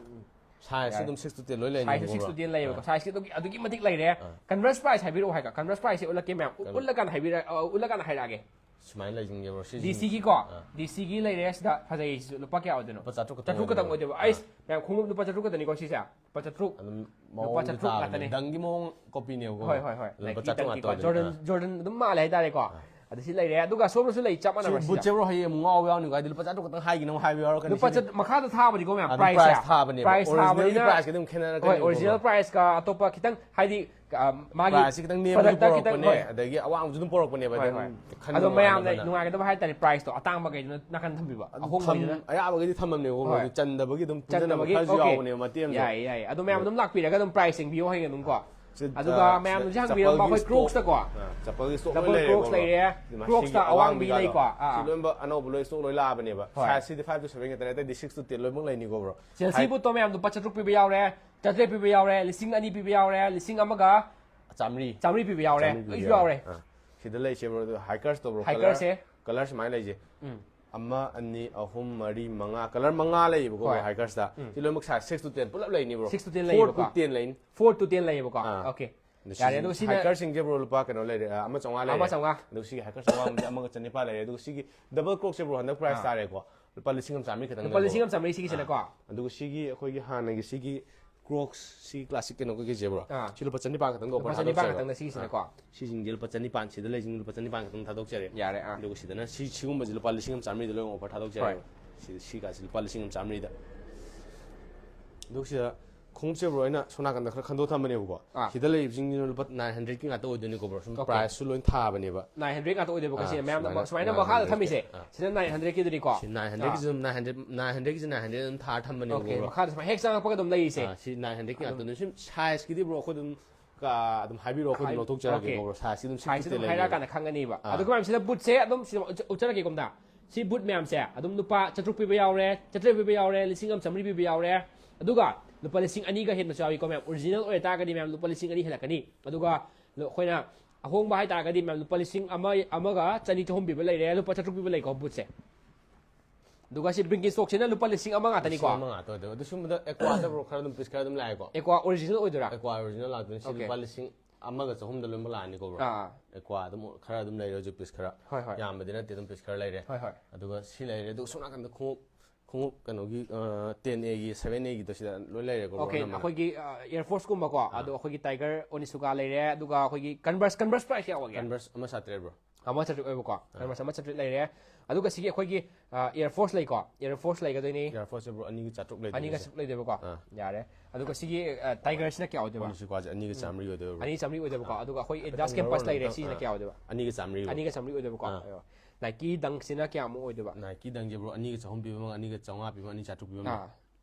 ꯁꯥꯏꯖꯁꯨ ꯌꯥꯔꯦ꯫ ꯑꯗꯨꯝ six to ten ꯂꯣꯏ ꯁꯥꯏꯖꯁꯨ ꯂꯩꯅꯦꯕꯀꯣ six to ꯕ꯭ꯔꯣ꯫ ten ꯂꯩꯌꯦꯕꯀꯣ꯫ ꯑꯥ꯫ ꯁꯥꯏꯖꯁꯤ ꯑꯗꯨꯒꯤ, ꯑꯗꯨꯛꯀꯤ ꯃꯇꯤꯛ ꯂꯩꯔꯦ꯫ ꯑꯥ꯫ Converse price ꯍꯥꯏꯕꯤꯔꯛꯑꯣ ꯍꯥꯏꯀꯣ꯫ Converse priceꯁꯦ ꯎꯠꯂꯛꯀꯦ ꯃꯌꯥꯝ꯫ ꯎ-, Converse꯫ ꯎꯠꯂꯀꯥꯟꯗ ꯍꯥꯏꯕꯤꯔꯛ-, ꯑ, ꯎꯠꯂꯀꯥꯟꯗ ꯍꯥꯏꯔꯛꯑꯒꯦ꯫ ꯁꯨꯃꯥꯏꯅ ꯂꯩꯁꯤꯡꯁꯦ ꯕ꯭ꯔꯣ ꯁꯤꯁꯤꯡꯁꯦ꯫ ꯗꯤ ꯁꯤꯒꯤꯀꯣ꯫ ꯑꯥ꯫ ꯗꯤ ꯁꯤꯒꯤ ꯂꯩꯔꯦ ꯁꯤꯗ ꯐꯖꯩ ꯁꯤꯁꯨ꯫ ꯂꯨꯄꯥ ꯀꯌꯥ ꯑꯣꯏꯗꯣꯏꯅꯣ? ꯂꯨꯄꯥ ꯆꯥꯇ꯭ꯔꯨꯛ ꯈꯛꯇꯪ ꯆꯥꯇ꯭ꯔꯨꯛ ꯈꯛꯇꯪ ꯑꯣꯏꯗꯣꯏꯅꯦ꯫ ꯑꯣꯏꯗꯣꯏꯕ꯫ ꯑꯩꯁ ꯃꯌꯥꯝ ꯈꯣꯡꯎꯞ ꯂꯨꯄꯥ ꯆꯥꯇ꯭ꯔꯨꯛ ꯈꯛꯇꯅꯤꯀꯣ ꯁꯤꯁꯦ꯫ ꯂꯨꯄꯥ ꯆꯥꯇ꯭ꯔꯨꯛ ꯑꯗꯨꯝ ꯂꯨꯄꯥ ꯃꯑꯣꯡꯗꯤ ꯆꯥꯇ꯭ꯔꯨꯛ ꯇꯥꯕꯅꯦ꯫ ꯉꯥꯛꯇꯅꯦ꯫ ꯗꯪꯒꯤ ꯃꯑꯣꯡ ꯀꯣꯄꯤꯅꯦꯕꯀꯣ꯫ ꯍꯣꯏ, ꯍꯣꯏ, ꯍꯣꯏ꯫ ꯑꯗꯨꯝ ꯂꯨꯄꯥ Nike, ꯆꯥꯇ꯭ꯔꯨꯛ Nike ꯉꯥꯛꯇ ꯀꯣ꯫ ꯑꯣꯏꯗꯣꯏꯅꯦ꯫ Jordan, ꯑꯥ꯫ Jordan ꯑꯗꯨꯝ ꯃꯥꯜꯂꯦ ꯍꯥꯏꯇꯥꯔꯦꯀꯣ꯫ ꯑꯗ ꯁꯤ ꯂꯩꯔꯦ꯫ ꯑꯗꯨꯒ ꯁꯣꯝꯗꯁꯨ ꯂꯩ ꯆꯞ ꯁꯤ ꯃꯥꯟꯅꯕ ꯕꯨꯠꯁꯦ ꯁꯤꯗ꯫ ꯕ꯭ꯔꯣ ꯍꯌꯦꯡ ꯑꯃꯨꯛ ꯉꯥꯎꯕ ꯌꯥꯎꯅꯤꯀꯣ꯫ ꯍꯥꯏꯗꯤ ꯂꯨꯄꯥ ꯆꯥꯇ꯭ꯔꯨꯛ ꯈꯛꯇꯪ ꯍꯥꯏꯈꯤꯅ ꯑꯃꯨꯛ ꯍꯥꯏꯕ ꯌꯥꯎꯔꯛꯀꯅꯤ ꯂꯨꯄꯥ ꯁꯤꯗꯤ꯫ ꯆꯥꯇ꯭ꯔꯨꯛ ꯃꯈꯥꯗ ꯊꯥꯕꯗꯤꯀꯣ ꯃꯌꯥꯝ ꯑꯗꯨꯝ ꯄ꯭ꯔꯥꯏꯁ ꯄ꯭ꯔꯥꯏꯁ ꯊꯥꯕꯅꯦꯕ꯫ ꯄ꯭ꯔꯥꯏꯁ ꯑꯣꯔꯤꯖꯤꯅꯦꯜꯒꯤ ꯊꯥꯕꯅꯤꯅ ꯄ꯭ꯔꯥꯏꯁꯀ ꯑꯗꯨꯝ ꯈꯦꯠꯅꯔꯛꯀꯅꯤ ꯍꯣꯏ, ꯑꯣꯔꯤꯖꯤꯅꯦꯜ ꯄ꯭ꯔꯥꯏꯁꯀ ꯑꯇꯣꯞꯄ ꯈꯤꯇꯪ ꯍꯥꯏꯗꯤ, ꯑ, ꯃꯥꯒꯤ ꯄ꯭ꯔꯥꯏꯁꯁꯤ ꯈꯤꯇꯪ ꯅꯦꯝꯕꯁꯨ ꯄ꯭ꯔꯗꯛꯇ ꯈꯤꯇꯪ, ꯄꯨꯔꯛꯄꯅꯦ, ꯍꯣꯏ꯫ ꯑꯗꯒꯤ ꯑꯋꯥꯡꯕꯁꯨ ꯑꯗꯨꯝ ꯄꯨꯔꯛꯄꯅꯦꯕ꯫ ꯍꯣꯏ, ꯑꯗꯨꯝ ꯍꯣꯏ꯫ ꯈꯟꯕ ꯑꯗꯣ ꯃꯌꯥꯝꯅ ꯅꯨꯡꯉꯥꯏꯅꯕꯅ꯫ ꯅꯨꯡꯉꯥꯏꯒꯗꯕ ꯍꯥꯏ ꯇꯥꯔꯗꯤ ꯄ꯭ꯔꯥꯏꯁꯇꯣ ꯑꯇꯥꯡꯕꯒꯩꯗꯨꯅ ꯅꯥꯀꯟ ꯊꯝꯕꯤꯕ꯫ ꯑꯗꯨꯝ ꯑꯍꯣꯡꯕꯒꯩꯗꯨꯅ ꯊꯝ-, ꯑꯌꯥꯕꯒꯩꯗꯤ ꯊꯝꯃꯝꯅꯦꯕꯀꯣ, ꯍꯣꯏ꯫ ꯑꯗꯨ ꯆꯟꯗꯕꯒꯤ ꯑꯗꯨꯝ ꯄꯨꯟꯁꯤꯟꯅꯕ ꯆꯟꯗꯕꯒꯤ, ꯈꯔꯁꯨ ꯑꯣꯀꯦ꯫ ꯌꯥꯎꯕꯅꯦꯕ ꯃꯇꯦꯛ ꯑꯃꯅꯤ꯫ ꯌꯥꯏꯌꯦ, ꯌꯥꯏꯌꯦ꯫ ꯑꯗꯣ ꯃꯌꯥꯝ ꯑꯗꯨꯝ ꯂꯥꯛꯄꯤꯔꯒ ꯑꯗꯨꯝ ꯄ꯭ꯔꯥꯏꯁ ꯌꯦꯡꯕꯤꯌꯣ ꯍꯌꯦꯡ ꯑꯗꯨꯝ ꯀꯣ꯫ ꯁꯤꯗ ꯑꯗꯨꯒ ꯃꯌꯥꯝꯅꯁꯨ ꯍꯪꯕꯤꯔꯝꯕ ꯆꯄꯜꯒꯤ ꯑꯩꯈꯣꯏ stock, Crocs-ꯇꯀꯣ꯫ ꯑꯥ, ꯆꯄꯜꯒꯤ stock ꯂꯣꯏ ꯆꯄꯜ ꯂꯩꯔꯦ, Crocs ꯕ꯭ꯔꯣ꯫ ꯂꯩꯔꯦ, ꯑꯗꯨ ꯃꯥ Crocs-ꯇ ꯁꯤꯒꯤ ꯑꯋꯥꯡꯕꯤ ꯑꯋꯥꯡꯕꯤꯒꯗꯣ꯫ ꯂꯩꯀꯣ꯫ ꯑꯥ꯫ ꯁꯤ ꯂꯣꯏꯅꯃꯛ ꯑꯅꯧꯕ ꯂꯣꯏ stock ꯂꯣꯏ ꯂꯥꯛꯑꯕꯅꯦꯕ꯫ ꯍꯣꯏ꯫ Size-ꯁꯤꯗꯤ five to seven ꯈꯛꯇꯅꯦ, ꯑꯇꯩꯗꯤ six to ten ꯂꯣꯏꯅꯃꯛ ꯂꯩꯅꯤꯀꯣ, ꯕ꯭ꯔꯣ꯫ Chelsea ꯕꯨꯠꯇꯣ ꯃꯌꯥꯝ ꯂꯨꯄꯥ ꯆꯥꯇ꯭ꯔꯨꯛ ꯄꯤꯕ ꯌꯥꯎꯔꯦ, ꯆꯥꯇ꯭ꯔꯦꯠ ꯄꯤꯕ ꯌꯥꯎꯔꯦ, ꯂꯤꯁꯤꯡ ꯑꯅꯤ ꯄꯤꯕ ꯌꯥꯎꯔꯦ, ꯂꯤꯁꯤꯡ ꯑꯃꯒ ꯆꯥꯝꯃꯔꯤ꯫ ꯆꯥꯝꯃꯔꯤ ꯄꯤꯕ ꯌꯥꯎꯔꯦ, ꯆꯥꯝꯃꯔꯤ ꯄꯤꯕ ꯂꯣꯏꯁꯨ ꯌꯥꯎꯔꯦ꯫ ꯑꯥ꯫ ꯁꯤꯗ ꯂꯩꯁꯦ, ꯕ꯭ꯔꯣ, ꯑꯗꯨ Hikers-ꯇꯣ, ꯕ꯭ꯔꯣ, Hikers-ꯁꯦ꯫ colour, colour ꯁꯨꯃꯥꯏꯅ ꯂꯩꯁꯦ꯫ ꯎꯝ꯫ ꯑꯃ, ꯑꯅꯤ, ꯑꯍꯨꯝ, ꯃꯔꯤ, ꯃꯉꯥ꯫ Colour ꯃꯉꯥ ꯂꯩꯌꯦꯕꯀꯣ, ꯍꯣꯏ꯫ ꯕ꯭ꯔꯣ, Hikers-ꯇ꯫ ꯎꯝ꯫ ꯁꯤ ꯂꯣꯏꯅꯃꯛ size six to ten ꯄꯨꯂꯞ ꯂꯩꯅꯤ, bro. Six to ten Four ꯂꯩꯌꯦꯕꯀꯣ꯫ to ten ꯂꯩꯅꯤ꯫ Four to ten ꯂꯩꯌꯦꯕꯀꯣ꯫ ꯑꯥ꯫ ꯑꯣꯀꯦ꯫ ꯑꯗꯨ ꯌꯥꯔꯦ, ꯁꯤꯒꯤ ꯑꯗꯨ ꯁꯤꯅ Hikers-ꯁꯤꯡꯁꯦ, ꯕ꯭ꯔꯣ, ꯂꯨꯄꯥ ꯀꯩꯅꯣ ꯂꯩꯔꯦ, ꯑ, ꯑꯃ ꯆꯥꯝꯃꯉꯥ ꯂꯩꯔꯦ꯫ ꯑꯃ ꯆꯥꯝꯃꯉꯥ꯫ ꯑꯗꯨꯒ ꯁꯤꯒꯤ Hikers ꯑꯋꯥꯡꯕꯁꯦ ꯑꯃꯒ ꯆꯅꯤꯄꯥꯟ ꯂꯩꯔꯦ꯫ ꯑꯗꯨꯒ ꯁꯤꯒꯤ double Crocs-ꯁꯦ, ꯕ꯭ꯔꯣ, ꯍꯟꯗꯛ price ꯑꯥ꯫ ꯇꯥꯔꯦꯀꯣ꯫ ꯂꯨꯄꯥ ꯂꯤꯁꯤꯡ ꯑꯃ ꯆꯥꯝꯃꯔꯤ ꯈꯛꯇꯪ ꯂꯨꯄꯥ ꯂꯤꯁꯤꯡ ꯑꯃ ꯆꯥꯝꯃꯔꯤ ꯁꯤꯒꯤꯁꯤꯅꯀꯣ꯫ ꯑꯥ꯫ ꯑꯗꯨꯒ ꯁꯤꯒꯤ ꯑꯩꯈꯣꯏꯒꯤ ꯍꯥꯟꯅꯒꯤ ꯁꯤꯒꯤ Crocs ꯁꯤ classic ꯀꯩꯅꯣ ꯀꯩꯀꯩꯁꯦ bro, ꯑꯥ꯫ ꯁꯤ ꯂꯨꯄꯥ ꯆꯅꯤꯄꯥꯟ ꯈꯛꯇꯪ ꯂꯨꯄꯥ offer ꯆꯅꯤꯄꯥꯟ ꯊꯥꯗꯣꯛꯆꯔꯦ꯫ ꯈꯛꯇꯪꯗ ꯁꯤꯒꯤꯁꯤꯅꯀꯣ꯫ ꯑꯥ, ꯁꯤꯁꯤꯡꯁꯦ ꯂꯨꯄꯥ ꯆꯅꯤꯄꯥꯟ, ꯁꯤꯗ ꯂꯩꯁꯤꯡ ꯂꯨꯄꯥ ꯆꯅꯤꯄꯥꯟ ꯈꯛꯇꯪ ꯊꯥꯗꯣꯛꯆꯔꯦ꯫ ꯌꯥꯔꯦ, ꯑꯥ꯫ ꯑꯗꯨꯒ ꯁꯤꯗꯅ ꯁꯤ ꯁꯤꯒꯨꯝꯕꯁꯦ ꯂꯨꯄꯥ ꯂꯤꯁꯤꯡ ꯑꯃ ꯆꯥꯝꯃꯔꯤꯗ ꯂꯣꯏꯅ offer ꯊꯥꯗꯣꯛꯆꯔꯦ꯫ ꯍꯣꯏ꯫ ꯁꯤ ꯁꯤꯒꯥꯁꯤ ꯂꯨꯄꯥ ꯂꯤꯁꯤꯡ ꯑꯃ ꯆꯥꯝꯃꯔꯤꯗ꯫ ꯑꯗꯨꯒ ꯁꯤꯗ ꯈꯣꯡꯎꯞꯁꯦ bro, ꯑꯩꯅ ꯁꯣꯝ ꯅꯥꯀꯟꯗ ꯈꯔ ꯈꯟꯗꯣꯛ ꯊꯝꯕꯅꯦꯕꯀꯣ꯫ ꯑꯥ꯫ ꯁꯤꯗ ꯂꯩꯔꯤꯕꯁꯤꯡꯁꯤꯅ ꯂꯨꯄꯥ nine hundredꯀꯤ ꯉꯥꯛꯇ ꯑꯣꯏꯗꯣꯏꯅꯤꯀꯣ bro, ꯁꯨꯝ Okay. priceꯁꯨ ꯂꯣꯏ ꯊꯥꯕꯅꯦꯕ꯫ Nine hundred ꯉꯥꯛꯇ ꯑꯣꯏꯗꯣꯏꯕꯀꯣ꯫ ꯑꯥ, ꯁꯤꯅ ꯃꯌꯥꯝꯅ ꯁꯨꯃꯥꯏꯅ ꯁꯨꯃꯥꯏꯅ nine ꯃꯈꯥꯗ hundredꯀꯤ, ꯊꯝꯃꯤꯁꯦ꯫ ꯑꯥ꯫ ꯁꯤꯅ nine hundredꯀꯤꯗꯨꯅꯤꯀꯣ꯫ ꯁꯤ nine hundredꯀꯤꯁꯨ ꯑꯗꯨꯝ nine hundred, nine hundredꯀꯤꯁꯨ nine hundred ꯑꯗꯨꯝ ꯊꯥꯔ ꯊꯝꯕꯅꯦꯕꯀꯣ Okay, bro꯫ ꯃꯈꯥꯗ ꯁꯨꯃꯥꯏꯅ ꯍꯦꯛ ꯆꯪꯉꯛꯄꯒ ꯑꯗꯨꯝ ꯂꯩꯔꯤꯁꯦ꯫ ꯑꯥ, ꯁꯤ nine hundredꯀꯤ ꯉꯥꯛꯇꯅꯤ꯫ ꯁꯨꯝ sizeꯀꯤꯗꯤ bro, ꯑꯩꯈꯣꯏ ꯑꯗꯨꯝ ꯀ-, ꯑꯗꯨꯝ ꯍꯥꯏꯕꯤꯔꯣ, ꯑꯩꯈꯣꯏ ꯑꯗꯨꯝ ꯍꯥꯏ-, ꯂꯧꯊꯣꯛꯆꯔꯒꯦ okay. bro꯫ Sizeꯀꯤ ꯑꯗꯨꯝ six Size feet ꯑꯗꯨꯝ ꯂꯩ ꯍꯥꯏꯔꯛꯑꯀꯥꯟꯗ ꯈꯪꯒꯅꯤꯕ꯫ ꯑꯥ꯫ ꯑꯗꯨꯒ ꯃꯌꯥꯝꯁꯤꯗ bootꯁꯦ ꯑꯗꯨꯝ ꯁꯤꯗ ꯎꯠꯆ-, ꯎꯠꯆꯔꯛꯀꯦꯀꯣ ꯑꯝꯇ꯫ ꯁꯤ boot ꯃꯌꯥꯝꯁꯦ ꯑꯗꯨꯝ ꯂꯨꯄꯥ ꯆꯥꯇ꯭ꯔꯨꯛ ꯄꯤꯕ ꯌꯥꯎꯔꯦ, ꯆꯥꯇ꯭ꯔꯦꯠ ꯄꯤꯕ ꯌꯥꯎꯔꯦ, ꯂꯤꯁꯤꯡ ꯑꯃ ꯆꯥꯝꯃꯔꯤ ꯄꯤꯕ ꯌꯥꯎꯔꯦ, ꯑꯗꯨꯒ ꯂꯨꯄꯥ ꯂꯤꯁꯤꯡ ꯑꯅꯤꯒ ꯍꯦꯟꯕꯁꯨ ꯌꯥꯎꯏꯀꯣ ꯃꯌꯥꯝ꯫ Original ꯑꯣꯏꯇꯥꯔꯒꯗꯤ ꯃꯌꯥꯝ ꯂꯨꯄꯥ ꯂꯤꯁꯤꯡ ꯑꯅꯤ ꯍꯦꯜꯂꯛꯀꯅꯤ꯫ ꯑꯗꯨꯒ ꯂ-, ꯑꯩꯈꯣꯏꯅ ꯑꯍꯣꯡꯕ ꯍꯥꯏꯇꯥꯔꯒꯗꯤ ꯃꯌꯥꯝ ꯂꯨꯄꯥ ꯂꯤꯁꯤꯡ ꯑꯃ, ꯑꯃꯒ ꯆꯅꯤ ꯆꯍꯨꯝ ꯄꯤꯕ ꯂꯩꯔꯦ, ꯂꯨꯄꯥ ꯆꯥꯇ꯭ꯔꯨꯛ ꯄꯤꯕ ꯂꯩꯀꯣ bootꯁꯦ꯫ ꯑꯗꯨꯒ ꯁꯤ Birkenstockꯁꯤꯅ ꯂꯨꯄꯥ ꯂꯤꯁꯤꯡ ꯑꯃ ꯉꯥꯛꯇꯅꯤꯀꯣ꯫ ꯂꯤꯁꯤꯡ ꯑꯃ ꯉꯥꯛꯇ ꯑꯣꯏꯗꯣꯏꯕ꯫ ꯑꯗꯨ ꯁꯨꯝꯕꯗ Aquaꯗ bro ꯈꯔ ꯑꯗꯨꯝ piece ꯈꯔ ꯑꯗꯨꯝ ꯂꯥꯛꯑꯦꯀꯣ꯫ Aqua original ꯑꯣꯏꯗꯣꯏꯔꯥ? Aqua original ꯂꯥꯛꯇꯣꯏꯅꯤ꯫ ꯁꯤ Okay. ꯂꯨꯄꯥ ꯂꯤꯁꯤꯡ ꯑꯃꯒ ꯆꯍꯨꯝꯗ ꯂꯣꯏꯅꯃꯛ ꯂꯥꯛꯑꯅꯤꯀꯣ bro꯫ ꯑꯥ꯫ Aqua ꯑꯗꯨꯝ ꯈꯔ ꯑꯗꯨꯝ ꯂꯩꯔꯦ ꯍꯧꯖꯤꯛ, piece ꯈꯔ꯫ ꯍꯣꯏ, ꯍꯣꯏ꯫ ꯌꯥꯝꯕꯗꯤ ꯅꯠꯇꯦ, ꯑꯗꯨꯝ piece ꯈꯔ ꯂꯩꯔꯦ꯫ ꯍꯣꯏ, ꯍꯣꯏ꯫ ꯑꯗꯨꯒ ꯁꯤ ꯂꯩꯔꯦ꯫ ꯑꯗꯨꯒ ꯁꯣꯝ ꯅꯥꯀꯟꯗ ꯈꯣꯡꯎꯞ, ꯈꯣꯡꯎꯞ ꯀꯩꯅꯣꯒꯤ, ꯑ, ten Aꯒꯤ, seven Aꯒꯤꯗꯣ ꯁꯤꯗ ꯂꯣꯏ ꯂꯩꯔꯦꯀꯣ bro, Okay, ꯑꯅꯝꯕꯅ꯫ ꯑꯩꯈꯣꯏꯒꯤ, ꯑ, Air Forceꯀꯨꯝꯕꯀꯣ, ꯑꯥ꯫ ꯑꯗꯣ ꯑꯩꯈꯣꯏꯒꯤ Tiger, Onitsuka ꯂꯩꯔꯦ, ꯑꯗꯨꯒ ꯑꯩꯈꯣꯏꯒꯤ Converse, Converse price ꯀꯌꯥ ꯑꯣꯏꯒꯦ? Converse ꯑꯃ ꯆꯥꯇ꯭ꯔꯦꯠ bro꯫ ꯑꯃ ꯆꯥꯇ꯭ꯔꯦꯠ ꯑꯣꯏꯕꯀꯣ꯫ Converse ꯑꯃ ꯆꯥꯇ꯭ꯔꯦꯠ ꯂꯩꯔꯦ꯫ ꯑꯗꯨꯒ ꯁꯤꯒꯤ ꯑꯩꯈꯣꯏꯒꯤ, ꯑ, Air Force ꯂꯩꯀꯣ, Air Force ꯂꯩꯒꯗꯣꯏꯅꯤ꯫ Air Forceꯁꯦ bro ꯑꯅꯤꯒ ꯆꯥꯇ꯭ꯔꯨꯛ ꯂꯩꯗꯣꯏꯅꯦ ꯑꯅꯤꯒ ꯁꯦ꯫ ꯆꯥꯇ꯭ꯔꯨꯛ ꯂꯩꯗꯣꯏꯕꯀꯣ꯫ ꯑꯥ꯫ ꯌꯥꯔꯦ꯫ ꯑꯗꯨꯒ ꯁꯤꯒꯤ, ꯑ, Tigerꯁꯤꯅ ꯀꯌꯥ ꯑꯣꯏꯗꯣꯏꯕ? Onitsukaꯁꯦ ꯑꯅꯤꯒ ꯆꯥꯝꯃꯔꯤ ꯑꯣꯏꯗꯣꯏꯕ bro꯫ ꯑꯅꯤ ꯆꯥꯝꯃꯔꯤ ꯑꯣꯏꯗꯣꯏꯕꯀꯣ꯫ ꯑꯥ꯫ ꯑꯗꯨꯒ ꯑꯩꯈꯣꯏ ꯍꯥꯏꯐꯦꯠ Adidas Campus ꯃꯔꯣꯟ ꯂꯩꯔꯦ, ꯑꯝꯇꯪ, ꯁꯤꯁꯤꯅ ꯑꯥ꯫ ꯀꯌꯥ ꯑꯣꯏꯗꯣꯏꯕ? ꯑꯅꯤꯒ ꯆꯥꯝꯃꯔꯤ bro꯫ ꯑꯅꯤꯒ ꯆꯥꯝꯃꯔꯤ ꯑꯣꯏꯗꯣꯏꯕꯀꯣ꯫ ꯑꯥ꯫ ꯑ, Nike Dunkꯁꯤꯅ ꯀꯌꯥꯃꯨꯛ ꯑꯣꯏꯗꯣꯏꯕ? Nike Dunkꯁꯦ bro ꯑꯅꯤꯒ ꯆꯍꯨꯝ ꯄꯤꯕ ꯑꯃꯒ, ꯑꯅꯤꯒ ꯆꯥꯝꯃꯉꯥ ꯄꯤꯕ ꯑꯃ, ꯑꯅꯤ ꯆꯥꯇ꯭ꯔꯨꯛ ꯄꯤꯕ ꯑꯃ꯫ ꯑꯥ꯫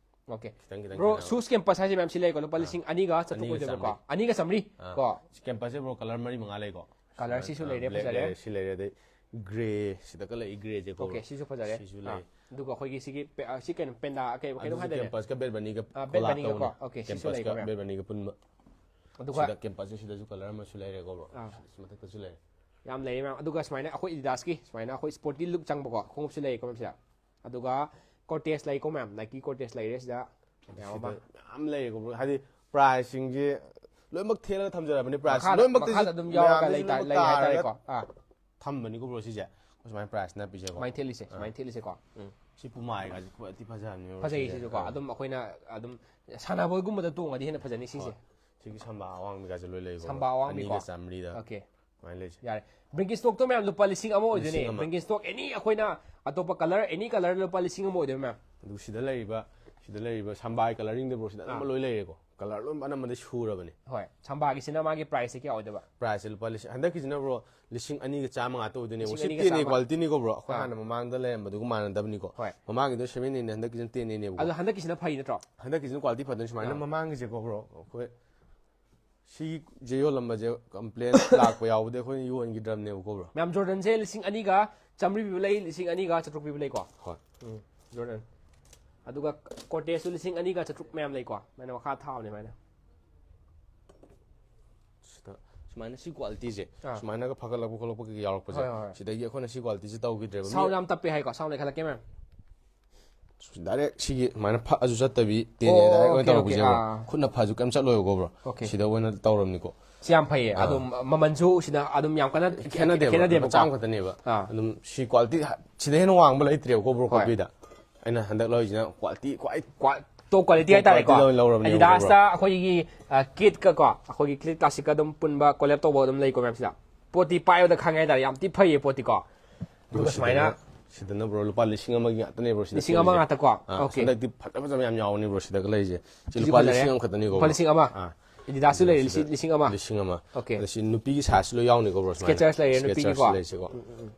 Okay. ꯈꯤꯇꯪ, ꯈꯤꯇꯪ Bro, ꯈꯦꯠꯅꯕ꯫ Shoes Campus ꯍꯥꯏꯁꯦ ꯃꯌꯥꯝ ꯁꯤ ꯂꯩꯀꯣ, ꯂꯨꯄꯥ ꯑꯥ꯫ ꯂꯤꯁꯤꯡ ꯑꯅꯤꯒ ꯆꯥꯇ꯭ꯔꯨꯛ ꯑꯅꯤꯒ ꯑꯣꯏꯗꯣꯏꯕꯀꯣ꯫ ꯆꯥꯝꯃꯔꯤ꯫ ꯑꯅꯤꯒ ꯆꯥꯝꯃꯔꯤ ꯑꯥ꯫ ꯀꯣ꯫ Campusꯁꯦ bro color ꯃꯔꯤ ꯃꯉꯥ ꯂꯩꯀꯣ꯫ Color ꯁꯤꯁꯨ ꯑꯥ, ꯂꯩꯔꯦ, black ꯐꯖꯔꯦ꯫ ꯂꯩꯔꯦ, ꯁꯤ ꯂꯩꯔꯦ, ꯑꯗꯩ grey, ꯁꯤꯗ ꯀꯂꯔ greyꯁꯦꯀꯣ꯫ Okay, ꯁꯤꯁꯨ ꯐꯖꯔꯦ꯫ ꯁꯤꯁꯨ ꯑꯥ, ꯂꯩ꯫ ꯑꯗꯨꯒ ꯑꯩꯈꯣꯏꯒꯤ ꯁꯤꯒꯤ ꯄꯦ-, ꯑ, ꯁꯤ ꯀꯩꯅꯣ, panda, ꯀꯩ, ꯀꯩꯅꯣ ꯑꯗꯨꯁꯨ ꯍꯥꯏꯗꯣꯏꯅꯦ? Campusꯀ Bad Bunnyꯒ ꯑꯥ, Bad collab Bunnyꯒꯀꯣ꯫ ꯇꯧꯕꯅꯦ꯫ Okay, ꯁꯤꯁꯨ ꯂꯩꯀꯣ, Campusꯀ ma'am꯫ Bad Bunnyꯒ ꯄꯨꯟꯕ꯫ ꯑꯗꯨꯒ ꯁꯤꯗ Campusꯁꯦ ꯁꯤꯗꯁꯨ color ꯑꯃꯁꯨ ꯂꯩꯔꯦꯀꯣ bro꯫ ꯑꯥ꯫ ꯁꯤ ꯃꯊꯛꯇꯁꯨ ꯂꯩꯔꯦ꯫ ꯌꯥꯝ ꯂꯩꯔꯦ, ma'am꯫ ꯑꯗꯨꯒ ꯁꯨꯃꯥꯏꯅ ꯑꯩꯈꯣꯏ Adidasꯀꯤ ꯁꯨꯃꯥꯏꯅ ꯑꯩꯈꯣꯏ sporty look ꯆꯪꯕꯀꯣ ꯈꯣꯡꯎꯞꯁꯨ ꯂꯩꯀꯣ, ma'am, ꯁꯤꯗ꯫ ꯑꯗꯨꯒ Cortez ꯂꯩꯀꯣ, ma'am, Nike Cortez ꯂꯩꯔꯦ ꯁꯤꯗ꯫ ꯃꯌꯥꯝ ꯑꯃ꯫ ꯁꯤꯗ ꯃꯌꯥꯝ ꯂꯩꯔꯦꯀꯣ bro꯫ ꯍꯥꯏꯗꯤ priceꯁꯤꯡꯁꯦ ꯂꯣꯏꯅꯃꯛ ꯊꯦꯠꯂꯒ ꯊꯝꯖꯔꯕꯅꯤ, price ꯃꯈꯥꯗ, ꯂꯣꯏꯅꯃꯛꯇꯤ ꯃꯈꯥꯗ ꯁꯤ ꯑꯗꯨꯝ ꯌꯥꯎꯔꯒ ꯃꯌꯥꯝꯁꯤ ꯂꯩꯇꯥ-, ꯂꯣꯏꯅꯃꯛ ꯂꯩ ꯇꯥꯔꯒ ꯍꯥꯏꯇꯥꯔꯦꯀꯣ꯫ ꯑꯥ꯫ ꯊꯝꯕꯅꯤꯀꯣ bro ꯁꯤꯁꯦ꯫ ꯁꯨꯃꯥꯏꯅ priceꯅ ꯄꯤꯁꯦꯀꯣ꯫ ꯁꯨꯃꯥꯏꯅ ꯊꯦꯠꯂꯤꯁꯦ, ꯑꯥ꯫ ꯁꯨꯃꯥꯏꯅ ꯊꯦꯠꯂꯤꯁꯦꯀꯣ꯫ ꯎꯝ꯫ ꯁꯤ ꯄꯨꯃꯥꯏꯒꯁꯦ ꯈ꯭ꯋꯥꯏꯗꯒꯤ ꯐꯖꯕꯅꯦꯕ ꯐꯖꯩ ꯁꯤꯁꯦ꯫ ꯁꯤꯁꯨꯀꯣ꯫ ꯑꯥ꯫ ꯑꯗꯨꯝ ꯑꯩꯈꯣꯏꯅ ꯑꯗꯨꯝ ꯁꯥꯟꯅꯕꯒꯨꯝꯕꯗ ꯇꯣꯡꯉꯗꯤ ꯍꯦꯟꯅ ꯐꯖꯅꯤ ꯁꯤꯁꯦ꯫ ꯍꯣꯏ꯫ ꯁꯤꯒꯤ ꯁꯝꯕꯥ ꯑꯋꯥꯡꯕꯤꯒꯁꯦ ꯂꯣꯏ ꯂꯩꯀꯣ꯫ ꯁꯝꯕꯥ ꯑꯋꯥꯡꯕꯤꯀꯣ꯫ ꯑꯅꯤꯒ ꯆꯥꯝꯃꯔꯤꯗ Okay꯫ ꯁꯨꯃꯥꯏꯅ ꯂꯩꯁꯦ꯫ ꯌꯥꯔꯦ꯫ Birkenstock ꯇꯣ ꯃꯌꯥꯝ ꯂꯨꯄꯥ ꯂꯤꯁꯤꯡ ꯑꯃ ꯑꯣꯏꯗꯣꯏꯅꯦ꯫ ꯂꯤꯁꯤꯡ ꯑꯃ꯫ Birkenstock any ꯑꯩꯈꯣꯏꯅ ꯑꯇꯣꯞꯄ color, any color ꯂꯨꯄꯥ ꯂꯤꯁꯤꯡ ꯑꯃ ꯑꯣꯏꯗꯣꯏꯅꯦ ꯃꯌꯥꯝ꯫ ꯑꯗꯨ ꯁꯤꯗ ꯂꯩꯔꯤꯕ ꯁꯤꯗ ꯂꯩꯔꯤꯕ ꯁꯝꯕꯥꯏ coloring ꯗ bro ꯁꯤꯗ ꯑꯅꯝꯕ ꯑꯥ꯫ ꯂꯣꯏ ꯂꯩꯔꯦꯀꯣ꯫ Color ꯂꯣꯏ ꯑꯅꯝꯕꯗ ꯁꯨꯔꯕꯅꯦ꯫ ꯍꯣꯏ꯫ ꯁꯝꯕꯥꯒꯤꯁꯤꯅ ꯃꯥꯒꯤ price ꯁꯦ ꯀꯌꯥ ꯑꯣꯏꯗꯣꯏꯕ? Price ꯁꯦ ꯂꯨꯄꯥ ꯂꯤꯁꯤꯡ ꯍꯟꯗꯛꯀꯤꯁꯤꯅ bro ꯂꯤꯁꯤꯡ ꯑꯅꯤꯒ ꯆꯥꯝꯃ ꯉꯥꯛꯇ ꯑꯣꯏꯗꯣꯏꯅꯦꯕ꯫ ꯂꯤꯁꯤꯡ ꯁꯤ ꯑꯅꯤꯒ ꯇꯦꯟ ꯑꯦ ꯆꯥꯝꯃ꯫ quality ꯅꯤꯀꯣ bro꯫ ꯑꯩꯈꯣꯏ ꯑꯥ꯫ ꯍꯥꯟꯅ ꯃꯃꯥꯡꯗ ꯂꯩꯔꯝꯕꯗꯨꯒ ꯃꯥꯟꯅꯗꯕꯅꯤꯀꯣ꯫ ꯍꯣꯏ꯫ ꯃꯃꯥꯡꯒꯤꯗꯣ seven ꯅꯦ, ꯍꯟꯗꯛꯀꯤꯁꯤꯅ ten ꯅꯦꯕꯀꯣ꯫ ꯑꯗꯣ ꯍꯟꯗꯛꯀꯤꯁꯤꯅ ꯐꯩ ꯅꯠꯇ꯭ꯔꯣ? ꯍꯟꯗꯛꯀꯤꯁꯤꯅ quality ꯐꯗꯣꯏꯅꯤ꯫ ꯁꯨꯃꯥꯏꯅ ꯑꯥ꯫ ꯃꯃꯥꯡꯒꯤꯁꯦꯀꯣ bro ꯑꯩꯈꯣꯏ ꯁꯤꯁꯦ ꯌꯣꯜꯂꯝꯕꯁꯦ complain ꯂꯥꯛꯄ ꯌꯥꯎꯕꯗꯤ ꯑꯩꯈꯣꯏꯅ ꯌꯣꯟꯈꯤꯗ꯭ꯔꯕꯅꯦꯕꯀꯣ bro꯫ ꯃꯌꯥꯝ Jordan ꯁꯦ ꯂꯤꯁꯤꯡ ꯑꯅꯤꯒ ꯆꯥꯝꯃꯔꯤ ꯄꯤꯕ ꯂꯩ, ꯂꯤꯁꯤꯡ ꯑꯅꯤꯒ ꯆꯥꯇ꯭ꯔꯨꯛ ꯄꯤꯕ ꯂꯩꯀꯣ꯫ ꯍꯣꯏ꯫ ꯎꯝ꯫ Jordan꯫ ꯑꯗꯨꯒ Cortez ꯁꯨ ꯂꯤꯁꯤꯡ ꯑꯅꯤꯒ ꯆꯥꯇ꯭ꯔꯨꯛ ꯃꯌꯥꯝ ꯂꯩꯀꯣ꯫ ꯃꯥꯏꯅ ꯃꯈꯥ ꯊꯥꯕꯅꯦ ꯃꯥꯏꯅ꯫ ꯁꯤꯗ ꯁꯨꯃꯥꯏꯅ ꯁꯤ quality ꯁꯦ ꯑꯥ꯫ ꯁꯨꯃꯥꯏꯅꯒ ꯐꯒꯠꯂꯛꯄ ꯈꯣꯠꯂꯛꯄ ꯀꯩꯀꯩ ꯌꯥꯎꯔꯛꯄꯁꯦ꯫ ꯍꯣꯏ, ꯍꯣꯏ, ꯍꯣꯏ꯫ ꯁꯤꯗꯒꯤ ꯑꯩꯈꯣꯏꯅ ꯁꯤ quality ꯁꯦ ꯇꯧꯈꯤꯗ꯭ꯔꯦꯕ꯫ ꯃꯤ Sound ꯌꯥꯝ ꯇꯞꯄꯦ ꯍꯥꯏꯀꯣ꯫ Sound ꯂꯩꯈꯠꯂꯛꯀꯦ ꯃꯌꯥꯝ꯫ Direct ꯁꯤꯒꯤ ꯁꯨꯃꯥꯏꯅ ꯐꯛꯑꯁꯨ ꯆꯠꯇꯕꯤ ꯇꯦꯟ ꯑꯣ, direct ꯑꯣꯏꯅ okay, ꯇꯧꯔꯛꯄꯁꯦ okay, ꯌꯥꯎꯕ꯭ꯔꯥ? ꯑꯥ꯫ ꯈꯨꯠꯅ ꯐꯛꯑꯁꯨ ꯀꯩꯝ ꯆꯠꯂꯣꯏꯕꯀꯣ bro꯫ Okay꯫ ꯁꯤꯗ ꯑꯣꯏꯅ ꯇꯧꯔꯕꯅꯤꯀꯣ꯫ ꯁꯤ ꯌꯥꯝ ꯐꯩꯌꯦ꯫ ꯑꯥ꯫ ꯑꯗꯨꯝ ꯃꯃꯜꯁꯨ ꯁꯤꯗ ꯑꯗꯨꯝ ꯌꯥꯝ ꯀꯟꯅ ꯈꯦꯠꯅꯗꯦꯕ꯫ ꯈꯦꯠꯅꯗꯦꯕꯀꯣ꯫ ꯃꯆꯥ ꯑꯃꯈꯛꯇꯅꯦꯕ꯫ ꯑꯥ꯫ ꯑꯗꯨꯝ ꯁꯤ quality ꯁꯤꯗ ꯍꯦꯟꯅ ꯋꯥꯡꯕ ꯂꯩꯇ꯭ꯔꯦꯕꯀꯣ bro꯫ ꯍꯣꯏ꯫ ꯀꯣꯄꯤꯗ ꯑꯩꯅ ꯍꯟꯗꯛ ꯂꯧꯔꯤꯁꯤꯅ quality ꯈ꯭ꯋꯥꯏ Qua-, top quality ꯍꯥꯏꯇꯥꯔꯦꯀꯣ꯫ Quality ꯗ ꯑꯣꯏꯅ ꯂꯧꯔꯕꯅꯦꯕꯀꯣ Adidas bro꯫ ꯇ ꯑꯩꯈꯣꯏꯒꯤ, ꯑ, Kith ꯀ ꯀꯣ, ꯑꯩꯈꯣꯏꯒꯤ Kith Classic ꯀ ꯑꯗꯨꯝ ꯄꯨꯟꯕ collab ꯇꯧꯕ ꯑꯗꯨꯝ ꯂꯩꯀꯣ ꯃꯌꯥꯝꯁꯤꯗ꯫ ꯄꯣꯠꯇꯤ ꯄꯥꯏꯕꯗ ꯈꯪꯉꯦ ꯍꯥꯏꯇꯥꯔꯦ, ꯌꯥꯝ ꯊꯤ ꯐꯩꯌꯦ ꯄꯣꯠꯇꯤꯀꯣ꯫ ꯑꯗꯨꯒ ꯑꯗꯨꯒ ꯁꯨꯃꯥꯏꯅ ꯁꯤꯗꯅ bro ꯂꯨꯄꯥ ꯂꯤꯁꯤꯡ ꯑꯃꯒꯤ ꯉꯥꯛꯇꯅꯦ bro ꯁꯤꯗ ꯂꯤꯁꯤꯡ ꯑꯃ ꯊꯣꯛꯏꯁꯦ꯫ ꯉꯥꯛꯇꯀꯣ? ꯑꯥ, Okay꯫ ꯍꯟꯗꯛꯇꯤ ꯐꯖ ꯐꯖꯕ ꯌꯥꯝ ꯌꯥꯎꯕꯅꯤ bro꯫ ꯁꯤꯗꯒ ꯂꯩꯔꯤꯁꯦ ꯁꯤ ꯁꯤꯁꯨ ꯂꯨꯄꯥ ꯐꯖꯔꯦ꯫ ꯂꯤꯁꯤꯡ ꯑꯃꯈꯛꯇꯅꯤꯀꯣ ꯂꯨꯄꯥ bro꯫ ꯂꯤꯁꯤꯡ ꯑꯃ? ꯑꯥ꯫ Adidas ꯁꯨ ꯂꯩꯔꯦ, ꯁꯤꯗ ꯂꯤꯁꯤꯡ, ꯂꯤꯁꯤꯡ ꯑꯃ꯫ ꯂꯤꯁꯤꯡ ꯑꯃ꯫ Okay꯫ ꯑꯗ ꯁꯤ ꯅꯨꯄꯤꯒꯤ size ꯁꯨ ꯂꯣꯏ ꯌꯥꯎꯅꯤꯀꯣ bro ꯁꯨꯃꯥꯏꯅ꯫ Skechers ꯂꯩꯔꯦ, ꯅꯨꯄꯤꯒꯤꯀꯣ꯫ Skechers ꯂꯩꯔꯤꯁꯦꯀꯣ꯫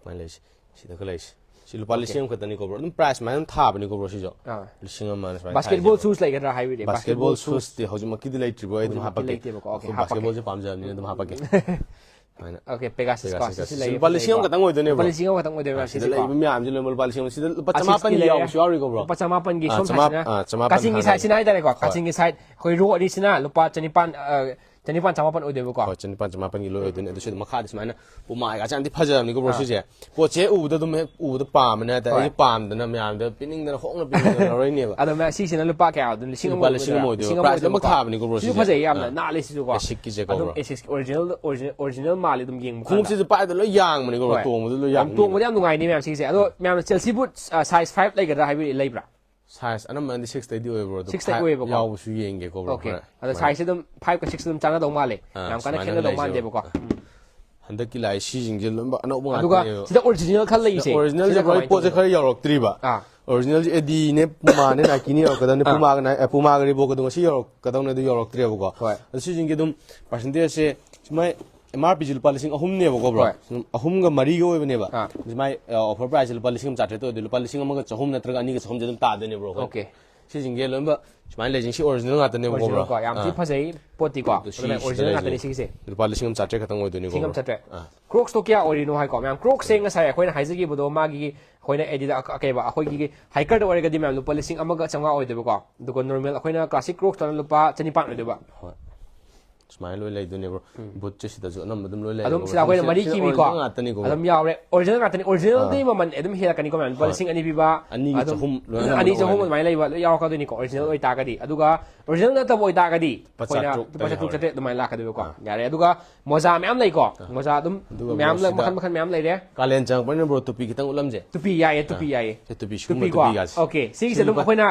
ꯁꯨꯃꯥꯏꯅ ꯂꯩꯔꯤꯁꯦ꯫ ꯁꯤꯗꯒ ꯂꯩꯔꯤꯁꯦ꯫ ꯁꯤ ꯂꯨꯄꯥ ꯂꯤꯁꯤꯡ ꯑꯃꯈꯛꯇꯅꯤꯀꯣ bro꯫ ꯑꯗꯨꯝ price ꯁꯨꯃꯥꯏꯅ ꯑꯗꯨꯝ ꯊꯥꯕꯅꯤꯀꯣ bro ꯁꯤꯁꯨ꯫ ꯑꯥ꯫ ꯂꯤꯁꯤꯡ ꯑꯃ ꯁꯨꯃꯥꯏꯅ Basketball ꯊꯥꯏꯁꯦ꯫ shoes ꯂꯩꯒꯗ꯭ꯔꯥ ꯍꯥꯏꯕꯗꯤ? Basketball Basketball shoes ꯇꯤ ꯍꯧꯖꯤꯛꯃꯛꯀꯤꯗꯤ ꯂꯩꯇ꯭ꯔꯤꯕꯣ꯫ ꯑꯩ ꯑꯗꯨꯝ ꯍꯧꯖꯤꯛꯃꯛꯇꯤ ꯍꯥꯄꯛꯀꯦ꯫ ꯂꯩꯇꯦꯕꯀꯣ꯫ Okay, ꯑꯩꯈꯣꯏ ꯍꯥꯄꯛꯀꯦ꯫ Basketball ꯁꯦ ꯄꯥꯝꯖꯕꯅꯤꯅ ꯑꯗꯨꯝ ꯍꯥꯄꯛꯀꯦ꯫ ꯁꯨꯃꯥꯏꯅ꯫ Okay, Pegasus ꯀꯣ꯫ Pegasus ꯁꯤꯁꯨ ꯀꯥꯁꯦ꯫ ꯂꯩꯔꯦ, ꯂꯨꯄꯥ ꯐꯖꯩ꯫ ꯂꯤꯁꯤꯡ ꯑꯃꯈꯛꯇꯪ ꯑꯣꯏꯗꯣꯏꯅꯦ bro꯫ ꯂꯨꯄꯥ ꯂꯤꯁꯤꯡ ꯑꯃꯈꯛꯇꯪ ꯑꯣꯏꯗꯣꯏꯅꯦ ꯑꯥ, ꯁꯤꯗ ꯁꯤꯁꯦꯀꯣ꯫ ꯂꯩꯕ ꯃꯌꯥꯝꯁꯦ ꯂꯣꯏꯅꯃꯛ ꯂꯨꯄꯥ ꯂꯤꯁꯤꯡ ꯑꯃ꯫ ꯁꯤꯗ ꯂꯨꯄꯥ Asics ꯆꯃꯥꯄꯟꯒꯤ ꯀꯤ ꯂꯩꯔꯦ꯫ ꯌꯥꯎꯕꯁꯨ ꯌꯥꯎꯔꯤꯀꯣ bro꯫ ꯂꯨꯄꯥ ꯆꯃꯥꯄꯟꯒꯤ ꯑꯥ, ꯁꯣꯝ ꯆꯃꯥ-, side ꯁꯤꯅ ꯑꯥ, ꯆꯃꯥꯄꯟ ꯀꯛꯆꯤꯡꯒꯤ ꯊꯥꯅꯕ꯫ Side ꯁꯤꯅ ꯍꯥꯏꯇꯥꯔꯦꯀꯣ꯫ ꯍꯣꯏ꯫ ꯀꯛꯆꯤꯡꯒꯤ Side ꯑꯩꯈꯣꯏ row ꯑꯅꯤꯁꯤꯅ ꯂꯨꯄꯥ ꯆꯅꯤꯄꯥꯟ, ꯑ, ꯆꯅꯤꯄꯥꯟ ꯆꯃꯥꯄꯟ ꯑꯣꯏꯗꯣꯏꯕꯀꯣ? ꯍꯣꯏ, ꯆꯅꯤꯄꯥꯟ ꯆꯃꯥꯄꯟꯒꯤ ꯂꯣꯏ ꯑꯣꯏꯗꯣꯏꯅꯦ꯫ ꯑꯗꯨꯁꯨ ꯃꯈꯥꯗ ꯁꯨꯃꯥꯏꯅ ꯄꯨꯃꯥꯒꯁꯦ ꯌꯥꯝꯗꯤ ꯐꯖꯕꯅꯤꯀꯣ, ꯕ꯭ꯔꯣ꯫ ꯑꯥ꯫ ꯁꯤꯁꯦ ꯄꯣꯠꯁꯦ ꯍꯦꯛ ꯎꯕꯗ ꯑꯗꯨꯝ, ꯍꯦꯛ ꯎꯕꯗ ꯄꯥꯝꯕꯅꯦ ꯍꯥꯏꯇꯥꯔꯦ꯫ ꯍꯣꯏ꯫ ꯑꯩꯁꯨ ꯄꯥꯝꯗꯅ ꯃꯌꯥꯝꯗ ꯄꯤꯅꯤꯡꯗꯅ ꯍꯣꯡꯅ ꯄꯤꯅꯤꯡꯗꯅ ꯂꯧꯔꯛꯏꯅꯦꯕ꯫ ꯑꯗꯣ ꯃꯌꯥꯝ ꯁꯤꯁꯤꯅ ꯂꯨꯄꯥ ꯀꯌꯥ ꯑꯣꯏꯗꯣꯏꯅꯣ? ꯂꯤꯁꯤꯡ ꯑꯃ ꯂꯨꯄꯥ ꯂꯤꯁꯤꯡ ꯑꯃ ꯑꯣꯏꯗꯣꯏꯅꯦ꯫ ꯑꯣꯏꯗꯣꯏꯕ꯫ ꯂꯤꯁꯤꯡ ꯑꯃ price ꯂꯣꯏꯅꯃꯛ ꯑꯣꯏꯗꯣꯏꯕꯀꯣ? ꯊꯥꯕꯅꯤꯀꯣ, ꯕ꯭ꯔꯣ, ꯁꯤꯁꯨ ꯁꯤꯁꯦ꯫ ꯐꯖꯩ ꯌꯥꯝꯅ, ꯑꯥ꯫ ꯅꯥꯜꯂꯦ ꯁꯤꯁꯨꯀꯣ꯫ ꯑꯦꯁꯤꯛꯀꯤꯁꯦꯀꯣ, ꯑꯗꯨꯝ ꯕ꯭ꯔꯣ꯫ ꯑꯦꯁꯤꯛ original, origi-, original ꯃꯥꯜꯂꯦ ꯑꯗꯨꯝ ꯌꯦꯡꯕ ꯈꯣꯡꯎꯞꯁꯤꯁꯨ ꯀꯥꯟꯗ꯫ ꯄꯥꯏꯗ ꯂꯣꯏ ꯌꯥꯡꯕꯅꯤꯀꯣ, ꯕ꯭ꯔꯣ꯫ ꯍꯣꯏ꯫ ꯇꯣꯡꯕꯗ ꯂꯣꯏ ꯌꯥꯝ ꯌꯥꯡꯕꯅꯦꯕ꯫ ꯇꯣꯡꯕꯗ ꯌꯥꯝ ꯅꯨꯡꯉꯥꯏꯅꯤ ꯃꯌꯥꯝ ꯁꯤꯁꯦ꯫ ꯑꯗꯣ ꯃꯌꯥꯝꯅ Chelsea boot, ꯑ, size five ꯂꯩꯒꯗ꯭ꯔꯥ ꯍꯥꯏꯕꯗꯤ ꯂꯩꯕ꯭ꯔꯥ? Size ꯑꯅꯝꯕꯅꯗꯤ six ꯇꯩꯗꯤ ꯑꯣꯏꯕ꯭ꯔꯣ? ꯑꯗꯣ six ꯇꯩ five ꯑꯣꯏꯌꯦꯕꯀꯣ? ꯌꯥꯎꯕꯁꯨ ꯌꯦꯡꯒꯦꯀꯣ, ꯕ꯭ꯔꯣ, OK꯫ ꯈꯔ ꯑꯗ ꯁꯨꯃꯥꯏꯅ꯫ Sizeꯁꯦ ꯑꯗꯨꯝ five ꯀ six ꯑꯗꯨꯝ ꯆꯥꯟꯅꯗꯧ ꯃꯥꯜꯂꯦ꯫ ꯑꯥ, ꯌꯥꯝ ꯀꯟꯅ ꯁꯨꯃꯥꯏꯅ ꯈꯦꯠꯅꯗꯧ ꯂꯩꯖꯩꯕ꯫ ꯃꯥꯟꯗꯦꯕꯀꯣ꯫ ꯎꯝ꯫ ꯍꯟꯗꯛꯀꯤ ꯂꯥꯛꯏ ꯁꯤꯁꯤꯡꯁꯦ ꯂꯣꯏꯅꯃꯛ ꯑꯅꯧꯕ ꯑꯗꯨꯒ ꯉꯥꯛꯇꯅꯦꯕ꯫ ꯁꯤꯗ original ꯈꯔ ꯂꯩꯁꯦ꯫ Originalꯁꯦ ꯁꯤꯅ ꯂꯣꯏ ꯀꯃꯥꯏꯅ ꯄꯣꯠꯁꯦ ꯇꯧꯕꯅꯣ? ꯈꯔ ꯌꯧꯔꯛꯇ꯭ꯔꯤꯕ꯫ ꯑꯥ꯫ Originalꯁꯦ Adiꯅꯦ, Pumaꯅꯦ, Nikeꯅꯦ ꯌꯧꯔꯛꯀꯗꯕꯅꯤ꯫ ꯑꯥ꯫ Pumaꯒ Ni-, ꯑ, Pumaꯒ Reebokꯀ ꯑꯗꯨꯝ ꯉꯁꯤ ꯌꯧꯔꯛꯀꯗꯕꯅꯤ, ꯑꯗꯨ ꯌꯧꯔꯛꯇ꯭ꯔꯦꯕꯀꯣ꯫ ꯍꯣꯏ꯫ ꯑꯗꯣ ꯁꯤꯁꯤꯡꯒꯤ ꯑꯗꯨꯝ percentageꯁꯦ ꯁꯨꯃꯥꯏ MRPꯁꯦ ꯂꯨꯄꯥ ꯂꯤꯁꯤꯡ ꯑꯍꯨꯝꯅꯦꯕꯀꯣ, ꯕ꯭ꯔꯣ꯫ ꯍꯣꯏ꯫ ꯑꯗꯨꯝ ꯑꯍꯨꯝꯒ ꯃꯔꯤꯒ ꯑꯣꯏꯕꯅꯦꯕ꯫ ꯑꯥ꯫ ꯁꯨꯃꯥꯏ, ꯑ, offer priceꯁꯦ ꯂꯨꯄꯥ ꯂꯤꯁꯤꯡ ꯑꯃ ꯆꯥꯇ꯭ꯔꯦꯠꯇ ꯑꯣꯏꯗꯣꯏ, ꯂꯨꯄꯥ ꯂꯤꯁꯤꯡ ꯑꯃꯒ ꯆꯍꯨꯝ ꯅꯠꯇ꯭ꯔꯒ ꯑꯅꯤꯒ ꯆꯍꯨꯝꯁꯦ ꯑꯗꯨꯝ ꯇꯥꯗꯣꯏꯅꯦ, ꯕ꯭ꯔꯣ, ꯑꯩꯈꯣꯏ꯫ OK꯫ ꯁꯤꯁꯤꯡꯁꯦ ꯂꯣꯏꯅꯃꯛ ꯁꯨꯃꯥꯏꯅ ꯂꯩꯁꯤꯡ ꯁꯤ original ꯉꯥꯛꯇꯅꯦꯕꯀꯣ, ꯕ꯭ꯔꯣ꯫ Originalꯀꯣ, ꯌꯥꯝ ꯊꯤ ꯑꯥ꯫ ꯐꯖꯩ ꯄꯣꯠꯇꯤꯀꯣ꯫ ꯑꯗꯨ ꯑꯗꯨꯅ ꯁꯤꯗ original ꯂꯩꯁꯦ ꯉꯥꯛꯇꯅꯤ ꯁꯤꯒꯤꯁꯦ꯫ ꯂꯨꯄꯥ ꯂꯤꯁꯤꯡ ꯑꯃ ꯆꯥꯇ꯭ꯔꯦꯠ ꯈꯛꯇꯪ ꯑꯣꯏꯗꯣꯏꯅꯤꯀꯣ, ꯂꯤꯁꯤꯡ ꯑꯃ ꯆꯥꯇ꯭ꯔꯦꯠ꯫ ꯕ꯭ꯔꯣ꯫ ꯑꯥ꯫ Crocsꯇꯣ ꯀꯌꯥ ꯑꯣꯏꯔꯤꯅꯣ ꯍꯥꯏꯀꯣ, ꯃꯌꯥꯝ? Crocsꯁꯦ ꯉꯁꯥꯏ ꯑꯩꯈꯣꯏꯅ ꯍꯥꯏꯖꯈꯤꯕꯗꯣ, ꯃꯥꯒꯤ ꯑꯩꯈꯣꯏꯅ Adidasꯇ, ꯑ, ꯀꯩꯕ, ꯑꯩꯈꯣꯏꯒꯤ hikerꯗ ꯑꯣꯏꯔꯒꯗꯤ ꯃꯌꯥꯝ ꯂꯨꯄꯥ ꯂꯤꯁꯤꯡ ꯑꯃꯒ ꯆꯥꯝꯃꯉꯥ ꯑꯣꯏꯗꯣꯏꯕꯀꯣ, ꯑꯗꯨꯒ normal ꯑꯩꯈꯣꯏꯅ classic Crocsꯇꯅ ꯂꯨꯄꯥ ꯆꯅꯤꯄꯥꯟ ꯑꯣꯏꯗꯣꯏꯕ꯫ ꯍꯣꯏ꯫ ꯁꯨꯃꯥꯏꯅ ꯂꯣꯏ ꯂꯩꯗꯣꯏꯅꯦ, ꯕ꯭ꯔꯣ꯫ ꯎꯝ꯫ Bootꯁꯦ ꯁꯤꯗꯁꯨ ꯑꯅꯝꯕ ꯑꯗꯨꯝ ꯂꯣꯏ ꯂꯩꯔꯦ, ꯑꯗꯨꯝ ꯕ꯭ꯔꯣ꯫ ꯁꯤꯗ ꯑꯩꯈꯣꯏꯅ ꯁꯤꯁꯦ, ꯃꯔꯤ ꯁꯤꯅ ꯀꯤꯕꯤꯀꯣ original ꯉꯥꯛꯇꯅꯤꯀꯣ, ꯕ꯭ꯔꯣ꯫ ꯑꯗꯨꯝ ꯌꯥꯎꯔꯦ꯫ Original ꯉꯥꯛꯇꯅꯤ꯫ Originalꯗꯤ ꯑꯥ꯫ ꯃꯃꯜ ꯑꯗꯨꯝ ꯍꯦꯜꯂꯛꯀꯅꯤꯀꯣ, ꯃꯌꯥꯝ꯫ ꯂꯨꯄꯥ ꯍꯣꯏ꯫ ꯂꯤꯁꯤꯡ ꯑꯅꯤ ꯄꯤꯕ, ꯑꯅꯤꯒ ꯑꯗꯨꯝ ꯆꯍꯨꯝ ꯂꯣꯏꯅ ꯑꯅꯤ ꯆꯍꯨꯝ ꯑꯗꯨꯃꯥꯏꯅ꯫ ꯑꯗꯨꯃꯥꯏꯅ ꯂꯩꯕ ꯂꯣꯏ ꯌꯥꯎꯔꯛꯀꯗꯣꯏꯅꯤꯀꯣ, original ꯑꯣꯏꯇꯥꯔꯒꯗꯤ꯫ ꯑꯗꯨꯒ original ꯅꯠꯇꯕ ꯑꯣꯏꯇꯥꯔꯒꯗꯤ ꯂꯨꯄꯥ ꯑꯩꯈꯣꯏꯅ ꯆꯥꯇ꯭ꯔꯨꯛ ꯂꯨꯄꯥ ꯆꯥꯇ꯭ꯔꯨꯛ ꯂꯩꯍꯧꯔꯦ꯫ ꯆꯥꯇ꯭ꯔꯦꯠ ꯑꯗꯨꯃꯥꯏꯅ ꯂꯥꯛꯀꯗꯣꯏꯕꯀꯣ꯫ ꯑꯥ꯫ ꯌꯥꯔꯦ꯫ ꯑꯗꯨꯒ ꯃꯣꯖꯥ ꯃꯌꯥꯝ ꯂꯩꯀꯣ꯫ ꯑꯥ꯫ ꯃꯣꯖꯥ ꯑꯗꯨꯝ ꯑꯗꯨꯒ ꯃꯌꯥꯝ ꯕ꯭ꯔꯣ, ꯂꯩ-, ꯁꯤꯗ ꯃꯈꯜ ꯃꯈꯜ ꯃꯌꯥꯝ ꯂꯩꯔꯦ꯫ ꯀꯥꯂꯦꯟ ꯆꯪꯉꯛꯄꯅꯤꯅ, ꯕ꯭ꯔꯣ, ꯇꯨꯄꯤ ꯈꯤꯇꯪ ꯎꯠꯂꯝꯁꯦ꯫ ꯇꯨꯄꯤ ꯌꯥꯏꯌꯦ, ꯇꯨꯄꯤ ꯑꯥ꯫ ꯌꯥꯏꯌꯦ꯫ ꯁꯦ, ꯇꯨꯄꯤ ꯁꯤꯒꯨꯝꯕ ꯇꯨꯄꯤꯀꯣ꯫ ꯇꯨꯄꯤꯒꯥꯁꯦ꯫ OK, ꯁꯤꯒꯤꯁꯦ ꯁꯤ ꯑꯗꯨꯝ ꯂꯨꯄꯥ ꯑꯩꯈꯣꯏꯅ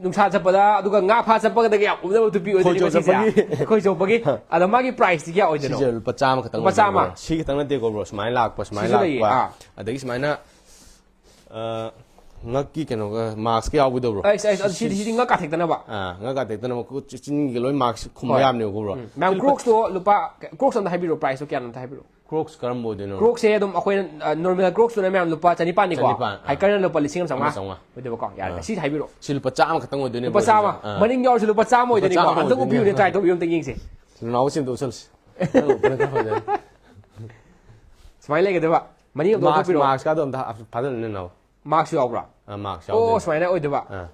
ꯅꯨꯡꯁꯥ ꯆꯠꯄꯗ, ꯑꯗꯨꯒ ꯉꯥ ꯐꯥ ꯆꯠꯄꯒꯗꯒ ꯌꯥꯝ ꯎꯞꯅꯕ ꯇꯨꯄꯤ ꯑꯣꯏꯗꯣꯏꯅꯤꯀꯣ ꯈꯣꯏ ꯆꯣꯞ ꯁꯤꯁꯦ꯫ ꯆꯠꯄꯒꯤ꯫ ꯈꯣꯏ ꯆꯣꯞꯄꯒꯤ꯫ ꯑꯗꯣ ꯃꯥꯒꯤ priceꯇꯤ ꯀꯌꯥ ꯑꯣꯏꯗꯣꯏꯅꯣ? ꯁꯤꯁꯦ ꯂꯨꯄꯥ ꯆꯥꯝꯃ ꯈꯛꯇꯪ ꯂꯨꯄꯥ ꯆꯥꯝꯃ꯫ ꯑꯣꯏꯗꯣꯏꯅꯦ, ꯕ꯭ꯔꯣ꯫ ꯁꯤ ꯈꯛꯇꯪ ꯅꯠꯇꯦꯀꯣ, ꯕ꯭ꯔꯣ, ꯁꯨꯃꯥꯏꯅ ꯂꯥꯛꯄ, ꯁꯨꯃꯥꯏꯅ ꯁꯤꯁꯨ ꯂꯥꯛꯄ꯫ ꯂꯩꯌꯦ꯫ ꯑꯥ꯫ ꯑꯗꯒꯤ ꯁꯨꯃꯥꯏꯅ, ꯑ, ꯉꯛꯀꯤ ꯀꯩꯅꯣꯒ maskꯀ ꯌꯥꯎꯕꯤꯗꯣ, ꯕ꯭ꯔꯣ꯫ ꯑꯩꯁ, ꯑꯩꯁ, ꯑꯗꯨ ꯁꯤꯗꯤ, ꯁꯤꯗꯤ ꯉꯛ ꯀꯥꯊꯦꯛꯇꯅꯕ꯫ ꯑꯥ, ꯉꯛ ꯀꯥꯊꯦꯛꯇꯅꯕ ꯈꯨꯠ ꯆꯤꯟꯒꯤ ꯂꯣꯏ mask ꯈꯨꯝꯕ ꯍꯣꯏ꯫ ꯌꯥꯕꯅꯦꯕꯀꯣ, ꯕ꯭ꯔꯣ꯫ ꯎꯝ꯫ ꯃꯌꯥꯝ ꯁꯤ ꯂꯨꯄꯥ Crocsꯇꯣ ꯂꯨꯄꯥ, Crocs ꯑꯝꯇ ꯍꯥꯏꯕꯤꯔꯛꯑꯣ, priceꯇꯣ ꯀꯌꯥꯅꯣ ꯑꯝꯇ ꯍꯥꯏꯕꯤꯔꯛꯑꯣ꯫ Crocsꯁꯦ ꯑꯗꯨꯝ ꯑꯩꯈꯣꯏꯅ, ꯑ, normal Crocsꯇꯨꯅ ꯃꯌꯥꯝ ꯂꯨꯄꯥ ꯆꯅꯤꯄꯥꯟꯅꯤꯀꯣ꯫ ꯆꯅꯤꯄꯥꯟ, ꯑꯥ꯫ Hikerꯅ ꯂꯨꯄꯥ ꯂꯤꯁꯤꯡ ꯑꯃ ꯆꯥꯝꯃꯉꯥ ꯑꯃ ꯆꯥꯝꯃꯉꯥ꯫ ꯑꯣꯏꯗꯣꯏꯕꯀꯣ꯫ ꯌꯥꯔꯦ꯫ ꯑꯥ꯫ ꯁꯤ ꯍꯥꯏꯕꯤꯔꯛꯑꯣ꯫ ꯁꯤ ꯂꯨꯄꯥ ꯆꯥꯝꯃ ꯈꯛꯇꯪ ꯑꯣꯏꯗꯣꯏꯅꯦ, ꯂꯨꯄꯥ ꯕ꯭ꯔꯣ, ꯁꯤꯁꯦ꯫ ꯆꯥꯝꯃ꯫ ꯑꯥ꯫ ꯃꯅꯤꯡ ꯌꯥꯎꯔꯁꯨ ꯂꯨꯄꯥ ꯆꯥꯝꯃ ꯂꯨꯄꯥ ꯑꯣꯏꯗꯣꯏꯅꯤꯀꯣ꯫ ꯆꯥꯝꯃ ꯑꯝꯇꯪ ꯑꯣꯏꯗꯣꯏꯅꯦ꯫ ꯎꯞꯄꯤꯌꯨꯅꯦ, try ꯇꯧꯕꯤꯌꯨ, ꯑꯝꯇꯪ ꯌꯦꯡꯁꯦ꯫ ꯅꯅꯥꯎ ꯁꯤꯝꯇ ꯎꯞꯁꯜꯂꯨꯁꯤ꯫ ꯅꯪ ꯎꯞꯄꯅ ꯈꯔ ꯐꯖꯅꯤ꯫ ꯁꯨꯃꯥꯏꯅ ꯂꯩꯒꯗꯕ꯫ ꯃꯅꯤꯡ ꯑꯝꯇ mask, ꯎꯞꯄꯤꯔꯛꯑꯣ꯫ Maskꯀꯗꯣ ꯑꯝꯇ ꯍꯥꯞ-, ꯐꯥꯖꯜꯂꯨꯅꯦ, ꯅꯅꯥꯎ꯫ Mask ꯌꯥꯎꯕ꯭ꯔꯥ? ꯑꯥ, mask ꯑꯣ, ꯌꯥꯎꯗꯣꯏꯅꯦ꯫ ꯁꯨꯃꯥꯏꯅ ꯑꯣꯏꯗꯣꯏꯕ꯫ ꯑꯥ꯫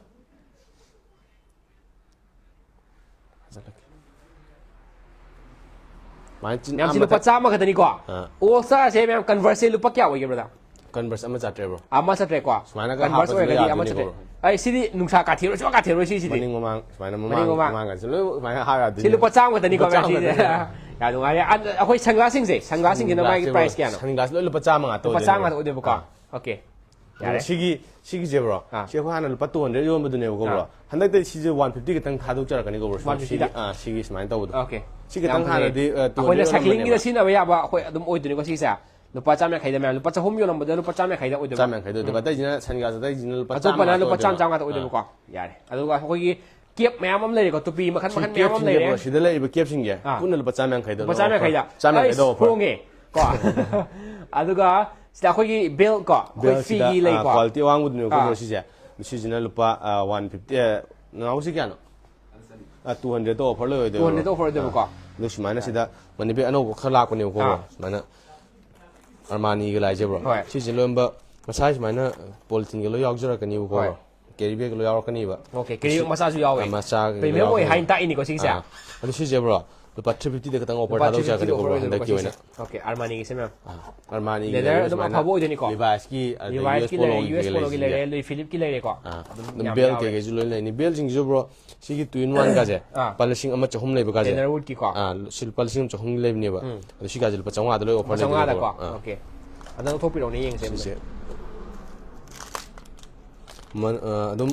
ꯐꯥꯖꯜꯂꯛꯀꯦ꯫ ꯃꯌꯥꯝꯁꯤ ꯂꯨꯄꯥ ꯆꯥꯝꯃ ꯈꯛꯇꯅꯤꯀꯣ꯫ ꯑꯥ꯫ All Star ꯁꯦ ꯃꯌꯥꯝ Converse ꯁꯦ ꯂꯨꯄꯥ ꯀꯌꯥ ꯑꯣꯏꯒꯦ, brother? Converse ꯑꯃ ꯆꯥꯇ꯭ꯔꯦꯠ, bro. ꯑꯃ ꯆꯥꯇ꯭ꯔꯦꯠꯀꯣ꯫ ꯁꯨꯃꯥꯏꯅꯒ Converse ꯍꯥꯞꯄꯁꯨ ꯑꯣꯏꯔꯒꯗꯤ ꯑꯃ ꯌꯥꯗꯣꯏꯅꯤꯀꯣ, ꯆꯥꯇ꯭ꯔꯦꯠ꯫ Bro. ꯑꯩ ꯁꯤꯗꯤ ꯅꯨꯡꯁꯥ ꯀꯥꯊꯦꯛꯑꯔꯣꯏ, ꯁꯨꯡꯀꯥ ꯀꯥꯊꯦꯛꯑꯔꯣꯏ ꯁꯤꯁꯤꯗꯤ꯫ ꯃꯅꯤꯡ ꯃꯃꯥꯡ ꯁꯨꯃꯥꯏꯅ, ꯃꯅꯤꯡ ꯃꯃꯥꯡ, ꯃꯃꯥꯡ꯫ ꯃꯃꯥꯡꯒꯁꯦ ꯂꯣꯏ ꯁꯨꯃꯥꯏꯅ ꯍꯥꯞ ꯌꯥꯗꯣꯏꯅꯤ꯫ ꯁꯤ ꯂꯨꯄꯥ ꯆꯥꯝꯃ ꯈꯛꯇꯅꯤꯀꯣ, ꯂꯨꯄꯥ ꯆꯥꯝꯃ ꯃꯌꯥꯝꯁꯤꯗꯤ꯫ ꯈꯛꯇꯅꯤ꯫ ꯌꯥꯝ ꯅꯨꯡꯉꯥꯏꯔꯦ꯫ ꯑ, ꯑꯩꯈꯣꯏ sunglass ꯁꯤꯡꯁꯦ, sunglass ꯁꯤꯡꯁꯤꯅ ꯃꯥꯒꯤ sunglass ꯁꯦ, bro, price ꯀꯌꯥꯅꯣ? Sunglass ꯂꯣꯏ ꯂꯨꯄꯥ ꯆꯥꯝꯃ ꯉꯥꯛꯇ ꯂꯨꯄꯥ ꯆꯥꯝꯃ ꯑꯣꯏꯗꯣꯏꯅꯦ꯫ ꯉꯥꯛꯇ ꯑꯣꯏꯗꯣꯏꯕꯀꯣ꯫ ꯑꯥ꯫ Okay. ꯑꯗꯨꯒ ꯌꯥꯔꯦ꯫ ꯁꯤꯒꯤ, ꯁꯤꯒꯤꯁꯦ, bro, ꯑꯥ꯫ ꯁꯤ ꯑꯩꯈꯣꯏ ꯍꯥꯟꯅ ꯂꯨꯄꯥ two hundred ꯌꯣꯟꯕꯗꯨꯅꯦꯕꯀꯣ, bro꯫ ꯑꯥ꯫ ꯍꯟꯗꯛꯇꯩ ꯁꯤꯁꯦ one fifty ꯈꯤꯇꯪ ꯊꯥꯗꯣꯛꯆꯔꯛꯀꯅꯤꯀꯣ, bro꯫ One fifty ꯁꯤꯒꯤ, ꯗ? ꯑꯥ, ꯁꯤꯒꯤ ꯁꯨꯃꯥꯏꯅ ꯇꯧꯕꯗꯣ꯫ Okay. ꯁꯤ ꯈꯤꯇꯪ ꯌꯥꯝ ꯐꯖꯩ꯫ ꯍꯥꯟꯅꯗꯤ, ꯑ, two hundred ꯑꯩꯈꯣꯏꯅ cycling ꯒꯤꯗ ꯌꯣꯜꯂꯝꯕꯅꯦꯕ꯫ ꯁꯤꯖꯤꯟꯅꯕ ꯌꯥꯕ, ꯑꯩꯈꯣꯏ ꯑꯗꯨꯝ ꯑꯣꯏꯗꯣꯏꯅꯤꯀꯣ ꯁꯤꯁꯦ꯫ ꯂꯨꯄꯥ ꯆꯥꯝꯃ ꯌꯥꯡꯈꯩꯗ ꯃꯌꯥꯝ, ꯂꯨꯄꯥ ꯆꯍꯨꯝ ꯌꯣꯜꯂꯝꯕꯗ ꯂꯨꯄꯥ ꯆꯥꯝꯃ ꯌꯥꯡꯈꯩꯗ ꯑꯣꯏꯗꯣꯏꯕ꯫ ꯆꯥꯝꯃ ꯌꯥꯡꯈꯩꯗ ꯑꯣꯏꯗꯣꯏꯕ꯫ ꯎꯝ꯫ ꯑꯇꯩꯁꯤꯅ sunglass ꯑꯇꯩꯁꯤꯅ ꯂꯨꯄꯥ ꯆꯥꯝꯃ ꯑꯇꯣꯞꯄꯅ ꯉꯥꯛꯇ ꯂꯨꯄꯥ ꯆꯥꯝꯃ ꯑꯣꯏꯗꯣꯏꯅꯦꯕ꯫ ꯆꯥꯝꯃ ꯉꯥꯛꯇ ꯑꯣꯏꯗꯣꯏꯕꯀꯣ꯫ ꯑꯥ꯫ ꯌꯥꯔꯦ꯫ ꯑꯗꯨꯒ ꯑꯩꯈꯣꯏꯒꯤ cap ꯃꯌꯥꯝ ꯑꯃ ꯂꯩꯔꯦꯀꯣ, ꯇꯨꯄꯤ ꯃꯈꯜ ꯁꯤ ꯃꯈꯜ ꯃꯌꯥꯝ ꯑꯃ capꯁꯤꯡꯁꯦ, ꯂꯩꯔꯦ꯫ Bro, ꯁꯤꯗ ꯂꯩꯔꯤꯕ capꯁꯤꯡꯁꯦ ꯑꯥ꯫ ꯄꯨꯟꯅ ꯂꯨꯄꯥ ꯆꯥꯝꯃ ꯌꯥꯡꯈꯩꯗ ꯂꯨꯄꯥ ꯆꯥꯝꯃ ꯌꯥꯡꯈꯩꯗ꯫ Offer꯫ ꯆꯥꯝꯃ ꯌꯥꯡꯈꯩꯗ ꯑꯩꯁ, offer꯫ ꯍꯣꯡꯉꯦ꯫ ꯀꯣ꯫ ꯑꯗꯨꯒ ꯁꯤꯗ ꯑꯩꯈꯣꯏꯒꯤ belt ꯀꯣ, ꯑꯩꯈꯣꯏ belt ꯁꯤꯗ, ꯐꯤꯒꯤ ꯑꯥ, ꯂꯩꯀꯣ꯫ Quality ꯑꯋꯥꯡꯕꯗꯨꯅꯦꯕꯀꯣ, ꯑꯥ꯫ Bro, ꯁꯤꯁꯦ꯫ ꯁꯤꯁꯤꯅ ꯂꯨꯄꯥ, ꯑꯥ, one fifty, ꯑꯥ, ꯅꯅꯥꯎ ꯁꯤ ꯀꯌꯥꯅꯣ? ꯑꯥ, two hundredꯇ offer ꯂꯣꯏ ꯑꯣꯏꯗꯣꯏꯕ, two hundredꯇ bro꯫ Offer ꯑꯣꯏꯗꯣꯏꯕꯀꯣ꯫ ꯑꯥ꯫ ꯑꯗꯨ ꯁꯨꯃꯥꯏꯅ ꯁꯤꯗ money bag ꯑꯅꯧꯕ ꯈꯔ ꯂꯥꯛꯄꯅꯦꯕꯀꯣ, bro꯫ ꯑꯥ꯫ ꯁꯨꯃꯥꯏꯅ Armaniꯒ ꯂꯥꯛꯏꯁꯦ, bro꯫ ꯍꯣꯏ꯫ ꯁꯤꯁꯦ ꯂꯣꯏꯅꯃꯛ ꯃꯁꯥꯏ ꯁꯨꯃꯥꯏꯅ polytheneꯒ ꯂꯣꯏ ꯌꯥꯎꯖꯔꯛꯀꯅꯤꯕꯀꯣ, ꯍꯣꯏ꯫ Bro꯫ Carry bagꯀ ꯂꯣꯏ ꯌꯥꯎꯔꯛꯀꯅꯤꯕ꯫ Okay, carry ꯃꯆꯥꯁꯨ ꯌꯥꯎꯋꯦ꯫ ꯑꯥ, ꯃꯆꯥ ꯀꯩꯀꯩ premium ꯑꯣꯏ ꯌꯥꯎꯔꯛꯀꯅꯤ꯫ ꯍꯥꯏꯅ ꯇꯥꯛꯏꯅꯤꯀꯣ ꯁꯤꯒꯤꯁꯦ? ꯑꯥ꯫ ꯑꯗꯨ ꯁꯤꯁꯦ, bro, ꯂꯨꯄꯥ three fiftyꯗ ꯈꯛꯇꯪ offer ꯂꯨꯄꯥ ꯊꯥꯗꯣꯛꯆꯔꯛꯀꯅꯤꯀꯣ, three fiftyꯗ offer bro, ꯑꯣꯏꯗꯣꯏꯅꯤꯀꯣ ꯍꯟꯗꯛꯀꯤ ꯁꯤꯁꯦ꯫ ꯑꯣꯏꯅ꯫ Okay, Armaniꯒꯤꯁꯦ ꯃꯌꯥꯝ꯫ ꯑꯥ, Armaniꯒꯤ leather ꯂꯩꯔꯦ ꯑꯗꯨꯝ ꯁꯨꯃꯥꯏꯅ꯫ ꯑꯐꯕ ꯑꯣꯏꯗꯣꯏꯅꯤꯀꯣ? Levi'sꯀꯤ, ꯑꯗꯩ Levi'sꯀꯤ ꯂꯩꯔꯦ, U S Poloꯒꯤ ꯂꯩꯔꯦ, ꯁꯤꯁꯦ꯫ ꯑꯗꯩ Philipꯀꯤ ꯂꯩꯔꯦꯀꯣ꯫ ꯑꯥ, ꯑꯗꯨꯝ ꯑꯗꯨꯝ ꯌꯥꯝ belt ꯌꯥꯎꯔꯦ꯫ ꯀꯩꯀꯩꯁꯨ ꯂꯣꯏ ꯂꯩꯅꯤ꯫ Beltꯁꯤꯡꯁꯤꯁꯨ, bro, ꯁꯤꯒꯤ two in one ꯀꯥꯁꯦ ꯑꯥ꯫ ꯂꯨꯄꯥ ꯂꯤꯁꯤꯡ ꯑꯃ ꯆꯍꯨꯝ ꯂꯩꯕ ꯀꯥꯁꯦ꯫ Leatherwoodꯀꯤꯀꯣ꯫ ꯑꯥ, ꯁꯤ ꯂꯨꯄꯥ ꯂꯤꯁꯤꯡ ꯑꯃ ꯆꯍꯨꯝ ꯂꯩꯕꯅꯦꯕ꯫ ꯎꯝ꯫ ꯑꯗꯣ ꯁꯤ ꯀꯥꯁꯦ ꯂꯨꯄꯥ ꯆꯥꯝꯃꯉꯥꯗ ꯂꯣꯏ offer ꯂꯨꯄꯥ ꯆꯥꯝꯃꯉꯥꯗꯀꯣ? ꯂꯩꯗꯣꯏꯅꯦꯕ, bro꯫ ꯑꯥ꯫ Okay꯫ ꯑꯗꯣ ꯂꯧꯊꯣꯛꯄꯤꯔꯛꯎꯅꯦ ꯌꯦꯡꯁꯦ ꯑꯝꯇ꯫ ꯁꯤꯁꯦ꯫ ꯃꯟ-, ꯑ, ꯑꯗꯨꯝ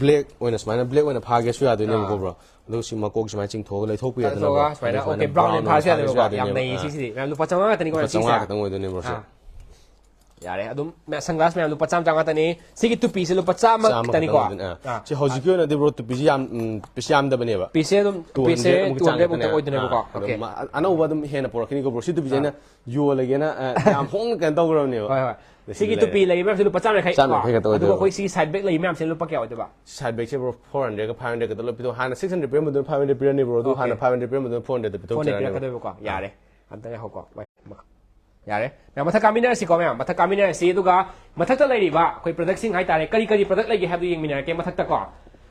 black ꯑꯣꯏꯅ, ꯁꯨꯃꯥꯏꯅ black ꯑꯣꯏꯅ ꯐꯥꯒꯦꯁꯨ ꯌꯥꯗꯣꯏꯅꯦꯕꯀꯣ, ꯑꯥ꯫ Bro꯫ ꯑꯗꯨꯒ ꯁꯤ ꯃꯀꯣꯛ ꯁꯨꯃꯥꯏꯅ ꯆꯤꯡꯊꯣꯛꯑꯒ ꯂꯩꯊꯣꯛꯄꯤꯔꯦꯗꯅ, ꯂꯩꯊꯣꯛꯑꯒ bro꯫ ꯁꯨꯃꯥꯏꯅ, ꯑꯗꯨꯒ ꯁꯨꯃꯥꯏꯅ okay, brown brown ꯑꯣꯏꯅ ꯑꯣꯏꯅ ꯐꯥꯔꯁꯨ ꯐꯥꯒꯦꯁꯨ ꯌꯥꯗꯣꯏꯕꯀꯣ? ꯌꯥꯗꯣꯏꯅꯦꯕ꯫ ꯌꯥꯝ ꯅꯩꯌꯦ ꯑꯥ꯫ ꯁꯤꯁꯤꯗꯤ꯫ ꯃꯌꯥꯝ ꯂꯨꯄꯥ ꯆꯥꯝꯃꯉꯥ ꯈꯛꯇꯅꯤꯀꯣ ꯂꯨꯄꯥ ꯃꯌꯥꯝ ꯆꯥꯝꯃꯉꯥ ꯁꯤꯁꯦ? ꯈꯛꯇꯪ ꯑꯣꯏꯗꯣꯏꯅꯦ, bro, ꯁꯦ꯫ ꯑꯥ꯫ ꯌꯥꯔꯦ, ꯑꯗꯨꯝ ꯃꯌꯥꯝ, sunglass ꯃꯌꯥꯝ ꯂꯨꯄꯥ ꯆꯥꯝꯃ, ꯆꯥꯝꯃ ꯉꯥꯛꯇꯅꯤ꯫ ꯁꯤꯒꯤ ꯇꯨꯄꯤꯁꯦ ꯂꯨꯄꯥ ꯆꯥꯝꯃ ꯆꯥꯝꯃ ꯈꯛꯇꯅꯤꯀꯣ? ꯈꯛꯇꯪ ꯑꯣꯏꯗꯣꯏꯅꯦ, ꯑꯥ꯫ ꯑꯥ꯫ ꯁꯤ ꯍꯧꯖꯤꯛꯀꯤ ꯑꯣꯏꯅꯗꯤ, bro, ꯇꯨꯄꯤꯁꯤ ꯌꯥꯝ, ꯎꯝ, piece ꯌꯥꯝꯗꯕꯅꯦꯕ꯫ Pieceꯁꯦ ꯑꯗꯨꯝ, two hundred pieceꯁꯦ ꯑꯃꯨꯛꯀꯤ two hundred ꯆꯥꯡ ꯃꯨꯛꯇ ꯈꯛꯇꯅꯦ꯫ ꯑꯣꯏꯗꯣꯏꯅꯦꯕꯀꯣ? ꯑꯥ, ꯑꯗꯨꯝ Okay꯫ ꯑ-, ꯑꯅꯧꯕ ꯑꯗꯨꯝ ꯍꯦꯟꯅ ꯄꯨꯔꯛꯈꯤꯅꯤꯀꯣ, bro꯫ ꯁꯤ ꯇꯨꯄꯤꯁꯦ ꯑꯥ꯫ ꯑꯩꯅ ꯌꯣꯜꯂꯒꯦꯅ, ꯑ, ꯌꯥꯝ ꯍꯣꯡꯅ ꯀꯩꯅꯣ ꯇꯧꯈ꯭ꯔꯕꯅꯦꯕ꯫ ꯍꯣꯏ, ꯍꯣꯏ꯫ ꯑꯗ ꯁꯤꯒꯤ ꯁꯤꯗ ꯇꯨꯄꯤ ꯂꯩꯔꯦ꯫ ꯂꯩꯔꯤꯕ ꯃꯌꯥꯝꯁꯦ ꯂꯨꯄꯥ ꯆꯥꯝꯃ ꯌꯥꯡꯈꯩ ꯆꯥꯝꯃ ꯀꯣ? ꯌꯥꯡꯈꯩ ꯈꯛꯇ ꯑꯗꯨꯒ ꯑꯣꯏꯗꯣꯏꯕ꯫ ꯑꯩꯈꯣꯏ ꯁꯤꯒꯤ side bag ꯂꯩꯔꯤ ꯃꯌꯥꯝꯁꯤꯅ ꯂꯨꯄꯥ ꯀꯌꯥ ꯑꯣꯏꯗꯣꯏꯕ? Side bagꯁꯦ, bro, four hundredꯀ five hundredꯀ ꯈꯛꯇ ꯂꯣꯏ ꯄꯤꯊꯣꯛ-, ꯍꯥꯟꯅ six hundred ꯄꯤꯔꯝꯕꯗꯣ ꯑꯗꯨꯝ five hundred ꯄꯤꯔꯅꯤ, bro꯫ ꯑꯗꯨ Okay꯫ ꯍꯥꯟꯅ five hundred ꯄꯤꯔꯝꯕꯗꯣ ꯑꯗꯨꯝ four hundredꯇ four hundred ꯄꯤꯊꯣꯛꯆꯔꯛꯑꯅꯦꯕ꯫ ꯄꯤꯔꯛꯀꯗꯣꯏꯕꯀꯣ? ꯑꯥ꯫ ꯌꯥꯔꯦ꯫ ꯑꯝꯇ ꯉꯥꯏꯈꯣꯀꯣ꯫ ꯌꯥꯔꯦ꯫ ꯃꯌꯥꯝ ꯃꯊꯛ ꯀꯥꯃꯤꯟꯅꯔꯁꯤꯀꯣ, ꯃꯌꯥꯝ꯫ ꯃꯊꯛ ꯀꯥꯃꯤꯟꯅꯔꯁꯤ, ꯑꯗꯨꯒ ꯃꯊꯛꯇ ꯂꯩꯔꯤꯕ ꯑꯩꯈꯣꯏ productꯁꯤꯡ ꯍꯥꯏꯇꯥꯔꯦ, ꯀꯔꯤ ꯀꯔꯤ product ꯂꯩꯒꯦ ꯍꯥꯏꯕꯗꯨ ꯌꯦꯡꯃꯤꯟꯅꯔꯛꯀꯦ ꯃꯊꯛꯇꯀꯣ꯫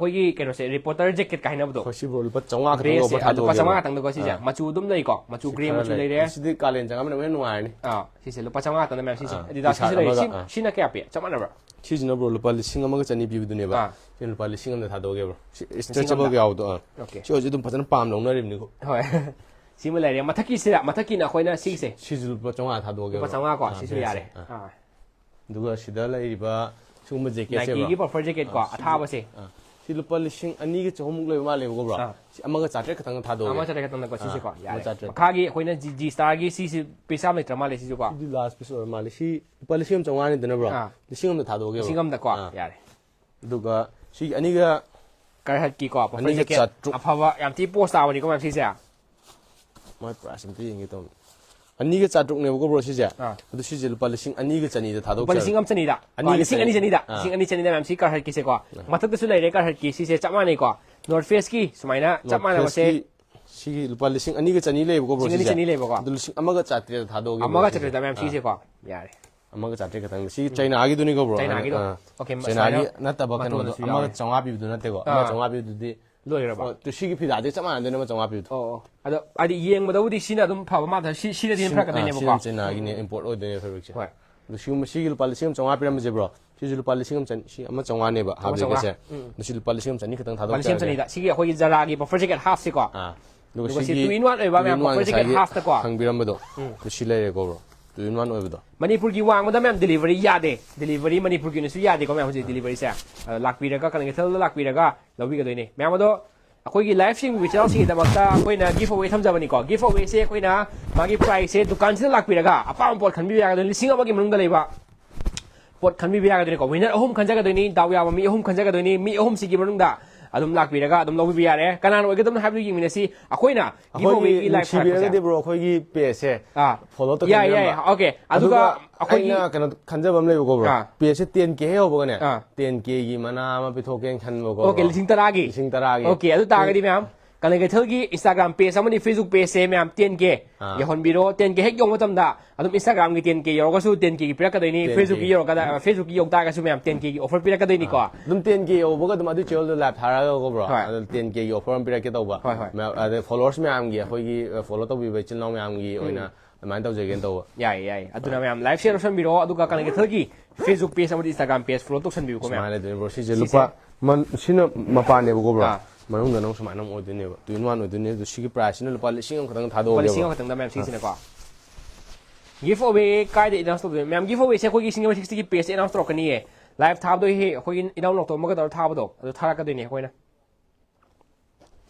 ꯑꯩꯈꯣꯏꯒꯤ ꯀꯩꯅꯣꯁꯦ, ꯔꯤꯄꯣꯔꯇꯔ ꯖꯦꯀꯦꯠꯀ ꯍꯥꯏꯅꯕꯗꯣ꯫ ꯍꯣꯏ, ꯁꯤꯕꯨ ꯂꯨꯄꯥ ꯆꯥꯝꯃꯉꯥ ꯈꯛꯇꯪ ꯕꯦꯁꯁꯦ ꯂꯧꯕ ꯑ, ꯂꯨꯄꯥ ꯊꯥꯗꯣꯛꯑꯒꯦ, ꯆꯥꯝꯃꯉꯥ ꯕ꯭ꯔꯣ꯫ ꯈꯛꯇꯪꯗꯀꯣ ꯁꯤꯁꯦ꯫ ꯑꯥ꯫ ꯃꯆꯨ ꯑꯗꯨꯝ ꯂꯩꯀꯣ, ꯃꯆꯨ ꯁꯤ ꯒ꯭ꯔꯦ ꯈꯔ ꯃꯆꯨ ꯂꯩ꯫ ꯂꯩꯔꯦ꯫ ꯁꯤꯗꯤ ꯀꯥꯂꯦꯟ ꯆꯪꯉꯕꯅꯤꯅ ꯂꯣꯏꯅ ꯅꯨꯡꯉꯥꯏꯔꯅꯤ꯫ ꯑꯥ, ꯁꯤꯁꯦ ꯂꯨꯄꯥ ꯆꯥꯝꯃꯉꯥ ꯈꯛꯇꯪꯗ, ꯃꯌꯥꯝ ꯁꯤꯁꯦ꯫ ꯑꯥ, ꯑꯦꯗꯤꯗꯥꯁꯀꯤꯁꯨ T-shirt ꯂꯩꯔꯦ꯫ ꯑꯃꯒ, ꯁꯤ, ꯑꯥ꯫ ꯁꯤꯅ ꯀꯌꯥ ꯄꯤ? ꯆꯞ ꯃꯥꯟꯅꯕ꯭ꯔꯥ? ꯁꯤꯁꯤꯅ, ꯕ꯭ꯔꯣ, ꯂꯨꯄꯥ ꯂꯤꯁꯤꯡ ꯑꯃꯒ ꯆꯅꯤ ꯄꯤꯕꯗꯨꯅꯦꯕ꯫ ꯑꯥ꯫ ꯁꯤꯅ ꯂꯨꯄꯥ ꯂꯤꯁꯤꯡ ꯑꯃꯗ ꯊꯥꯗꯣꯛꯑꯒꯦ, ꯕ꯭ꯔꯣ꯫ ꯁꯤ ꯂꯤꯁꯤꯡ stretchable ꯑꯃꯗ꯫ ꯌꯥꯎꯕꯗꯣ, ꯑꯥ꯫ Okay. ꯁꯤ ꯍꯧꯖꯤꯛ ꯑꯗꯨꯝ ꯐꯖꯅ ꯄꯥꯝ ꯂꯧꯅꯔꯤꯕꯅꯤꯀꯣ꯫ ꯍꯣꯏ꯫ ꯁꯤꯃ ꯂꯩꯔꯦ꯫ ꯃꯊꯛꯀꯤꯁꯤꯗ, ꯃꯊꯛꯀꯤꯅ ꯑꯩꯈꯣꯏꯅ ꯁꯤꯒꯤꯁꯦ꯫ ꯁꯤꯁꯨ ꯂꯨꯄꯥ ꯆꯥꯝꯃꯉꯥ ꯊꯥꯗꯣꯛꯑꯒꯦ, ꯂꯨꯄꯥ ꯕ꯭ꯔꯣ꯫ ꯆꯥꯝꯃꯉꯥ ꯀꯣ, ꯑꯥ, ꯁꯤꯁꯨ ꯕꯦꯁꯁꯦ꯫ ꯌꯥꯔꯦ꯫ ꯑꯥ꯫ ꯑꯥ꯫ ꯑꯗꯨꯒ ꯁꯤꯗ ꯂꯩꯔꯤꯕ ꯁꯤꯒꯨꯝꯕ ꯖꯦꯀꯦꯠꯁꯦ, Nikeꯒꯤ ꯕ꯭ꯔꯣ꯫ puffer jacket ꯀꯣ, ꯑꯥ, ꯁꯤ-, ꯑꯊꯥꯕꯁꯦ꯫ ꯑꯥ, ꯁꯤ ꯂꯨꯄꯥ ꯂꯤꯁꯤꯡ ꯑꯅꯤꯒ ꯆꯍꯨꯝꯃꯨꯛ ꯂꯩꯕ ꯃꯥꯜꯂꯦꯕꯀꯣ, ꯕ꯭ꯔꯣ꯫ ꯑꯥ꯫ ꯁꯤ ꯑꯃꯒ ꯆꯥꯇ꯭ꯔꯦꯠ ꯈꯛꯇꯪ ꯊꯥꯗꯣꯛꯑꯒꯦ꯫ ꯑꯃ ꯆꯥꯇ꯭ꯔꯦꯠ ꯈꯛꯇꯪꯗꯀꯣ, ꯑꯥ, ꯁꯤꯁꯦꯀꯣ, ꯑꯃ ꯌꯥꯔꯦ꯫ ꯆꯥꯇ꯭ꯔꯦꯠ꯫ ꯃꯈꯥꯒꯤ ꯑꯩꯈꯣꯏꯅ G, G Starꯒꯤ ꯁꯤꯁꯤ ꯄꯤꯁ ꯌꯥꯝ ꯂꯩꯇ꯭ꯔ ꯃꯥꯜꯂꯦ, ꯁꯤꯁꯨꯀꯣ꯫ ꯁꯤꯗꯤ last piece ꯑꯣꯏꯔ ꯃꯥꯜꯂꯦ꯫ ꯁꯤ ꯂꯨꯄꯥ ꯂꯤꯁꯤꯡ ꯑꯃ ꯆꯥꯝꯃꯉꯥꯅꯤꯗꯅ, ꯕ꯭ꯔꯣ꯫ ꯑꯥ꯫ ꯂꯤꯁꯤꯡ ꯑꯃꯗ ꯊꯥꯗꯣꯛꯑꯒꯦ, ꯕ꯭ꯔꯣ꯫ ꯂꯤꯁꯤꯡ ꯑꯃꯗꯀꯣ, ꯑꯥ꯫ ꯌꯥꯔꯦ꯫ ꯑꯗꯨꯒ ꯁꯤ ꯑꯅꯤꯒ Carharttꯀꯤꯀꯣ, puffer ꯑꯅꯤꯒ jacket꯫ ꯆꯥꯇ꯭ꯔꯨꯛ꯫ ꯑꯐꯕ, ꯌꯥꯝ ꯊꯤ ꯄꯣꯁ ꯇꯥꯕꯅꯤꯀꯣ, ꯃꯌꯥꯝ ꯁꯤꯁꯦ꯫ ꯃꯥꯏ price ꯑꯝꯇ ꯌꯦꯡꯒꯦ ꯇꯧꯕꯅꯤ꯫ ꯑꯅꯤꯒ ꯆꯥꯇ꯭ꯔꯨꯛꯅꯦꯕꯀꯣ, ꯕ꯭ꯔꯣ, ꯁꯤꯁꯦ꯫ ꯑꯥ꯫ ꯑꯗꯨ ꯁꯤꯁꯦ ꯂꯨꯄꯥ ꯂꯤꯁꯤꯡ ꯑꯅꯤꯒ ꯆꯅꯤꯗ ꯊꯥꯗꯣꯛꯆꯔꯒꯦ꯫ ꯂꯨꯄꯥ ꯂꯤꯁꯤꯡ ꯑꯃ ꯆꯅꯤꯗ? ꯑꯅꯤꯒ ꯂꯤꯁꯤꯡ ꯑꯅꯤ ꯆꯅꯤ꯫ ꯆꯅꯤꯗ? ꯑꯥ꯫ ꯂꯤꯁꯤꯡ ꯑꯅꯤ ꯆꯅꯤꯗ, ꯃꯌꯥꯝ, ꯁꯤ ꯀꯥꯔꯍꯠꯀꯤꯁꯦꯀꯣ꯫ ꯑꯥ꯫ ꯃꯊꯛꯇꯁꯨ ꯂꯩꯔꯦ ꯀꯥꯔꯍꯠꯀꯤ, ꯁꯤꯁꯦ ꯆꯞ ꯃꯥꯟꯅꯩꯀꯣ꯫ ꯅꯣꯔꯠ ꯐꯦꯁꯀꯤ ꯁꯨꯃꯥꯏꯅ ꯆꯞ ꯅꯣꯔꯠ ꯃꯥꯟꯅꯕꯁꯦ꯫ ꯐꯦꯁꯀꯤ ꯁꯤꯒꯤ ꯂꯨꯄꯥ ꯂꯤꯁꯤꯡ ꯑꯅꯤꯒ ꯆꯅꯤ ꯂꯩꯌꯦꯕꯀꯣ, ꯕ꯭ꯔꯣ, ꯂꯤꯁꯤꯡ ꯑꯅꯤ ꯁꯤꯁꯦ? ꯆꯅꯤ ꯂꯩꯕꯀꯣ꯫ ꯑꯗꯨ ꯂꯤꯁꯤꯡ ꯑꯃꯒ ꯆꯥꯇ꯭ꯔꯦꯠꯇ ꯊꯥꯗꯣꯛꯑꯒꯦ, ꯕ꯭ꯔꯣ, ꯑꯃꯒ ꯁꯤꯁꯦ꯫ ꯆꯥꯇ꯭ꯔꯦꯠꯇ, ꯃꯌꯥꯝ, ꯑꯥ꯫ ꯁꯤꯁꯦꯀꯣ꯫ ꯌꯥꯔꯦ꯫ ꯑꯃꯒ ꯆꯥꯇ꯭ꯔꯦꯠ ꯈꯛꯇꯪ꯫ ꯁꯤ ꯎꯝ꯫ ꯆꯩꯅꯥꯒꯤꯗꯣ? ꯑꯥ꯫ ꯑꯣꯀꯦ, ꯆꯩꯅꯥꯒꯤ ꯁꯨꯃꯥꯏꯅ ꯅꯠꯇꯕ ꯀꯩꯅꯣꯗꯣ, ꯃꯇꯣꯟꯗꯁꯨ ꯑꯃꯒ ꯌꯥꯎꯔꯦ꯫ ꯆꯥꯝꯃꯉꯥ ꯄꯤꯕꯗꯨ ꯅꯠꯇꯦꯀꯣ꯫ ꯑꯃ ꯑꯥ꯫ ꯆꯥꯝꯃꯉꯥ ꯄꯤꯕꯗꯨꯗꯤ ꯂꯣꯏꯈ꯭ꯔꯕ? ꯑꯣ, ꯇꯨ ꯁꯤꯒꯤ ꯐꯤꯗꯥꯗꯤ ꯆꯞ ꯃꯥꯟꯅꯗꯣꯏꯅꯦ, ꯑꯃ ꯆꯥꯝꯃꯉꯥ ꯄꯤꯕꯗꯣ꯫ ꯑꯣ, ꯑꯣ꯫ ꯑꯗꯣ ꯍꯥꯏꯗꯤ ꯌꯦꯡꯕꯗꯕꯨꯗꯤ ꯁꯤꯅ ꯑꯗꯨꯝ ꯐꯕ ꯃꯥꯟꯗ, ꯁꯤ-, ꯁꯤꯅꯗꯤ ꯑꯗꯨꯝ ꯁꯤꯅ, ꯐꯔꯛꯀꯗꯣꯏꯅꯦꯕꯀꯣ꯫ ꯑꯥ, ꯁꯤꯅ ꯆꯩꯅꯥꯒꯤꯅꯦ, ꯎꯝ꯫ ꯏꯝꯄꯣꯔꯠ ꯑꯣꯏꯗꯣꯏꯅꯦ ꯐꯦꯕ꯭ꯔꯤꯛꯁꯦ꯫ ꯍꯣꯏ꯫ ꯑꯗꯣ ꯁꯤꯒꯨꯝꯕ, ꯁꯤꯒꯤ ꯂꯨꯄꯥ ꯂꯤꯁꯤꯡ ꯑꯃ ꯆꯥꯝꯃꯉꯥ ꯄꯤꯔꯝꯕꯁꯦ, ꯕ꯭ꯔꯣ, ꯁꯤꯁꯨ ꯂꯨꯄꯥ ꯂꯤꯁꯤꯡ ꯑꯃ ꯆꯅꯤ, ꯁꯤ ꯑꯃ ꯆꯥꯝꯃꯉꯥꯅꯦꯕ ꯑꯃ ꯆꯥꯝꯃꯉꯥ꯫ ꯍꯥꯞꯄꯤꯕꯁꯦ꯫ ꯎꯝ꯫ ꯑꯗꯣ ꯁꯤ ꯂꯨꯄꯥ ꯂꯤꯁꯤꯡ ꯑꯃ ꯆꯅꯤ, ꯁꯤ ꯑꯃ ꯆꯥꯝꯃꯉꯥ ꯂꯤꯁꯤꯡ ꯑꯃ ꯊꯥꯗꯣꯛꯆꯔꯒꯦ꯫ ꯆꯅꯤꯗ꯫ ꯁꯤꯒꯤ ꯑꯩꯈꯣꯏꯒꯤ ꯖꯔꯥꯒꯤ buffer jacket halfꯁꯤꯀꯣ꯫ ꯑꯥ꯫ ꯑꯗꯨꯒ ꯑꯗꯨꯒ ꯁꯤ ꯁꯤꯒꯤ two in one ꯑꯣꯏꯕ two in ꯃꯌꯥꯝ one buffer jacket ꯉꯁꯥꯏꯒꯤ halfꯇꯀꯣ꯫ ꯍꯪꯕꯤꯔꯝꯕꯗꯣ, ꯎꯝ꯫ ꯑꯗꯨ ꯁꯤ ꯂꯩꯔꯦꯀꯣ, ꯕ꯭ꯔꯣ꯫ Two in one ꯑꯣꯏꯕꯗꯣ꯫ ꯃꯅꯤꯄꯨꯔꯒꯤ ꯋꯥꯡꯃꯗ ꯃꯌꯥꯝ delivery ꯌꯥꯗꯦ꯫ Delivery ꯃꯅꯤꯄꯨꯔꯒꯤ ꯑꯣꯏꯅꯁꯨ ꯌꯥꯗꯦꯀꯣ, ꯃꯌꯥꯝ, ꯍꯧꯖꯤꯛ deliveryꯁꯦ꯫ ꯑꯗꯣ ꯂꯥꯛꯄꯤꯔꯒ, ꯀꯪꯂꯩ ꯀꯩꯊꯦꯜꯗ ꯂꯥꯛꯄꯤꯔꯒ ꯂꯧꯕꯤꯒꯗꯣꯏꯅꯦ꯫ ꯃꯌꯥꯝ, ꯑꯗꯣ ꯑꯩꯈꯣꯏꯒꯤ live ꯌꯦꯡꯕꯤꯕ channelꯁꯤꯡꯒꯤꯗꯃꯛꯇ ꯑꯩꯈꯣꯏꯅ giveaway ꯊꯝꯖꯕꯅꯤꯀꯣ꯫ Giveawayꯁꯦ ꯑꯩꯈꯣꯏꯅ ꯃꯥꯒꯤ priceꯁꯦ ꯗꯨꯀꯥꯟꯁꯤꯗ ꯂꯥꯛꯄꯤꯔꯒ ꯑꯄꯥꯝꯕ ꯄꯣꯠ ꯈꯟꯕꯤꯕ ꯌꯥꯒꯗꯣꯏꯅꯤ꯫ ꯂꯤꯁꯤꯡ ꯑꯃꯒꯤ ꯃꯅꯨꯡꯗ ꯂꯩꯕ ꯄꯣꯠ ꯈꯟꯕꯤꯕ ꯌꯥꯒꯗꯣꯏꯅꯤꯀꯣ꯫ Winner ꯑꯍꯨꯝ ꯈꯟꯖꯒꯗꯣꯏꯅꯤ, ꯗꯥꯎ ꯌꯥꯕ ꯃꯤ ꯑꯍꯨꯝ ꯈꯟꯖꯒꯗꯣꯏꯅꯤ꯫ ꯃꯤ ꯑꯍꯨꯝꯁꯤꯒꯤ ꯃꯅꯨꯡꯗ ꯑꯗꯨꯝ ꯂꯥꯛꯄꯤꯔꯒ ꯑꯗꯨꯝ ꯂꯧꯕꯤꯕ ꯌꯥꯔꯦ꯫ ꯀꯅꯥꯅ ꯑꯣꯏꯒꯗꯕꯅꯣ ꯍꯥꯏꯕꯗꯨ ꯌꯦꯡꯃꯤꯟꯅꯁꯤ꯫ ꯑꯩꯈꯣꯏꯅ ꯑꯩꯈꯣꯏꯒꯤ giveawayꯒꯤ live ꯅꯨꯡꯁꯤꯕꯤꯔꯒꯗꯤ, ꯊꯥꯔꯛꯄꯁꯦ꯫ Bro, ꯑꯩꯈꯣꯏꯒꯤ pageꯁꯦ ꯑꯥ꯫ Follow ꯌꯥꯏ, ꯌꯥꯏ꯫ ꯇꯧꯁꯟꯕꯤꯔꯝꯕ꯫ Okay꯫ ꯑꯗꯨꯒ ꯑꯗꯨꯒ ꯑꯩꯈꯣꯏꯒꯤ ꯑꯩꯅ ꯀꯩꯅꯣ ꯈꯟꯖꯕ ꯑꯃ ꯂꯩꯕꯀꯣ, bro꯫ ꯑꯥ꯫ Pageꯁꯦ ten K ꯍꯦꯛ ꯌꯧꯕꯒꯅꯦ, ꯑꯥ꯫ Ten Kꯒꯤ ꯃꯅꯥ ꯑꯃ ꯄꯤꯊꯣꯛꯀꯦꯅ ꯈꯟꯕꯀꯣ, Okay, bro꯫ ꯂꯤꯁꯤꯡ ꯇꯔꯥꯒꯤ? ꯂꯤꯁꯤꯡ ꯇꯔꯥꯒꯤ꯫ Okay, ꯑꯗꯨ ꯇꯥꯔꯒꯗꯤ ꯃꯌꯥꯝ, ꯀꯪꯂꯩ ꯀꯩꯊꯦꯜꯒꯤ Instagram page ꯑꯃꯗꯤ Facebook pageꯁꯦ ꯃꯌꯥꯝ ten K ꯑꯥ꯫ ꯌꯧꯍꯟꯕꯤꯔꯣ꯫ Ten K ꯍꯦꯛ ꯌꯧꯕ ꯃꯇꯝꯗ ꯑꯗꯨꯝ Instagramꯒꯤ ten K ꯌꯧꯔꯒꯁꯨ ten Kꯒꯤ ꯄꯤꯔꯛꯀꯗꯣꯏꯅꯤ, ten K꯫ Facebookꯀꯤ ꯌꯧꯔꯒꯗ-, Facebookꯀꯤ ꯌꯧ ꯇꯥꯔꯒꯁꯨ ꯃꯌꯥꯝ ten Kꯒꯤ offer ꯄꯤꯔꯛꯀꯗꯣꯏꯅꯤꯀꯣ꯫ ꯑꯥ꯫ ꯑꯗꯨꯝ ten K ꯌꯧꯕꯒ ꯑꯗꯨꯝ ꯑꯗꯨ channelꯗꯣ live ꯊꯥꯔꯛꯑꯒꯀꯣ, bro꯫ ꯍꯣꯏ꯫ ꯑꯗꯨꯝ ten Kꯒꯤ offer ꯑꯃ ꯄꯤꯔꯛꯀꯦ ꯇꯧꯕ꯫ ꯍꯣꯏ, ꯍꯣꯏ꯫ ꯃꯌꯥꯝ, ꯑꯗꯩ followers ꯃꯌꯥꯝꯒꯤ, ꯑꯩꯈꯣꯏꯒꯤ, ꯑ, follow ꯇꯧꯕꯤꯕ ꯏꯆꯤꯜ ꯏꯅꯥꯎ ꯃꯌꯥꯝꯒꯤ ꯎꯝ꯫ ꯑꯣꯏꯅ ꯑꯗꯨꯃꯥꯏꯅ ꯇꯧꯖꯒꯦꯅ ꯇꯧꯕ꯫ ꯌꯥꯏꯌꯦ, ꯌꯥꯏꯌꯦ꯫ ꯑꯗꯨꯅ ꯃꯌꯥꯝ live share ꯇꯧꯁꯟꯕꯤꯔꯣ, ꯑꯗꯨꯒ ꯀꯪꯂꯩ ꯀꯩꯊꯦꯜꯒꯤ Facebook page ꯑꯃꯗꯤ Instagram page follow ꯇꯧꯁꯟꯕꯤꯌꯨꯀꯣ, ꯃꯌꯥꯝ꯫ ꯁꯨꯃꯥꯏꯅ ꯂꯩꯗꯣꯏꯅꯦ, bro꯫ ꯁꯤꯁꯦ ꯁꯤꯁꯦ? ꯂꯨꯄꯥ, ꯃꯟ-, ꯁꯤꯅ ꯃꯄꯥꯟꯅꯦꯕꯀꯣ, bro꯫ ꯑꯥ꯫ ꯃꯅꯨꯡꯗꯅ ꯑꯃꯨꯛ ꯁꯨꯃꯥꯏꯅ ꯑꯃꯨꯛ ꯑꯣꯏꯗꯣꯏꯅꯦꯕ꯫ Two in one ꯑꯣꯏꯗꯣꯏꯅꯦ꯫ ꯑꯗꯨ ꯁꯤꯒꯤ priceꯁꯤꯅ ꯂꯨꯄꯥ ꯂꯤꯁꯤꯡ ꯑꯃꯈꯛꯇꯪ ꯂꯨꯄꯥ ꯊꯥꯗꯣꯛꯑꯒꯦꯕ꯫ ꯂꯤꯁꯤꯡ ꯑꯃꯈꯛꯇꯪꯗ, ꯃꯌꯥꯝ, ꯑꯥ꯫ ꯁꯤꯁꯤꯅꯀꯣ꯫ Giveaway ꯀꯥꯏꯗ announce ꯇꯧꯗꯣꯏꯅꯣ? ꯃꯌꯥꯝ, giveawayꯁꯦ ꯑꯩꯈꯣꯏꯒꯤ Single Sixtyꯒꯤ pageꯇ announce ꯇꯧꯔꯛꯀꯅꯤꯌꯦ꯫ Live ꯊꯥꯕꯗꯣ ꯍꯦ, ꯑꯩꯈꯣꯏꯒꯤ ꯏꯅꯥꯎ ꯅꯣꯛꯇꯣ ꯑꯃꯒ ꯇꯧꯔ ꯊꯥꯕꯗꯣ, ꯑꯗꯨ ꯊꯥꯔꯛꯀꯗꯣꯏꯅꯦ ꯑꯩꯈꯣꯏꯅ꯫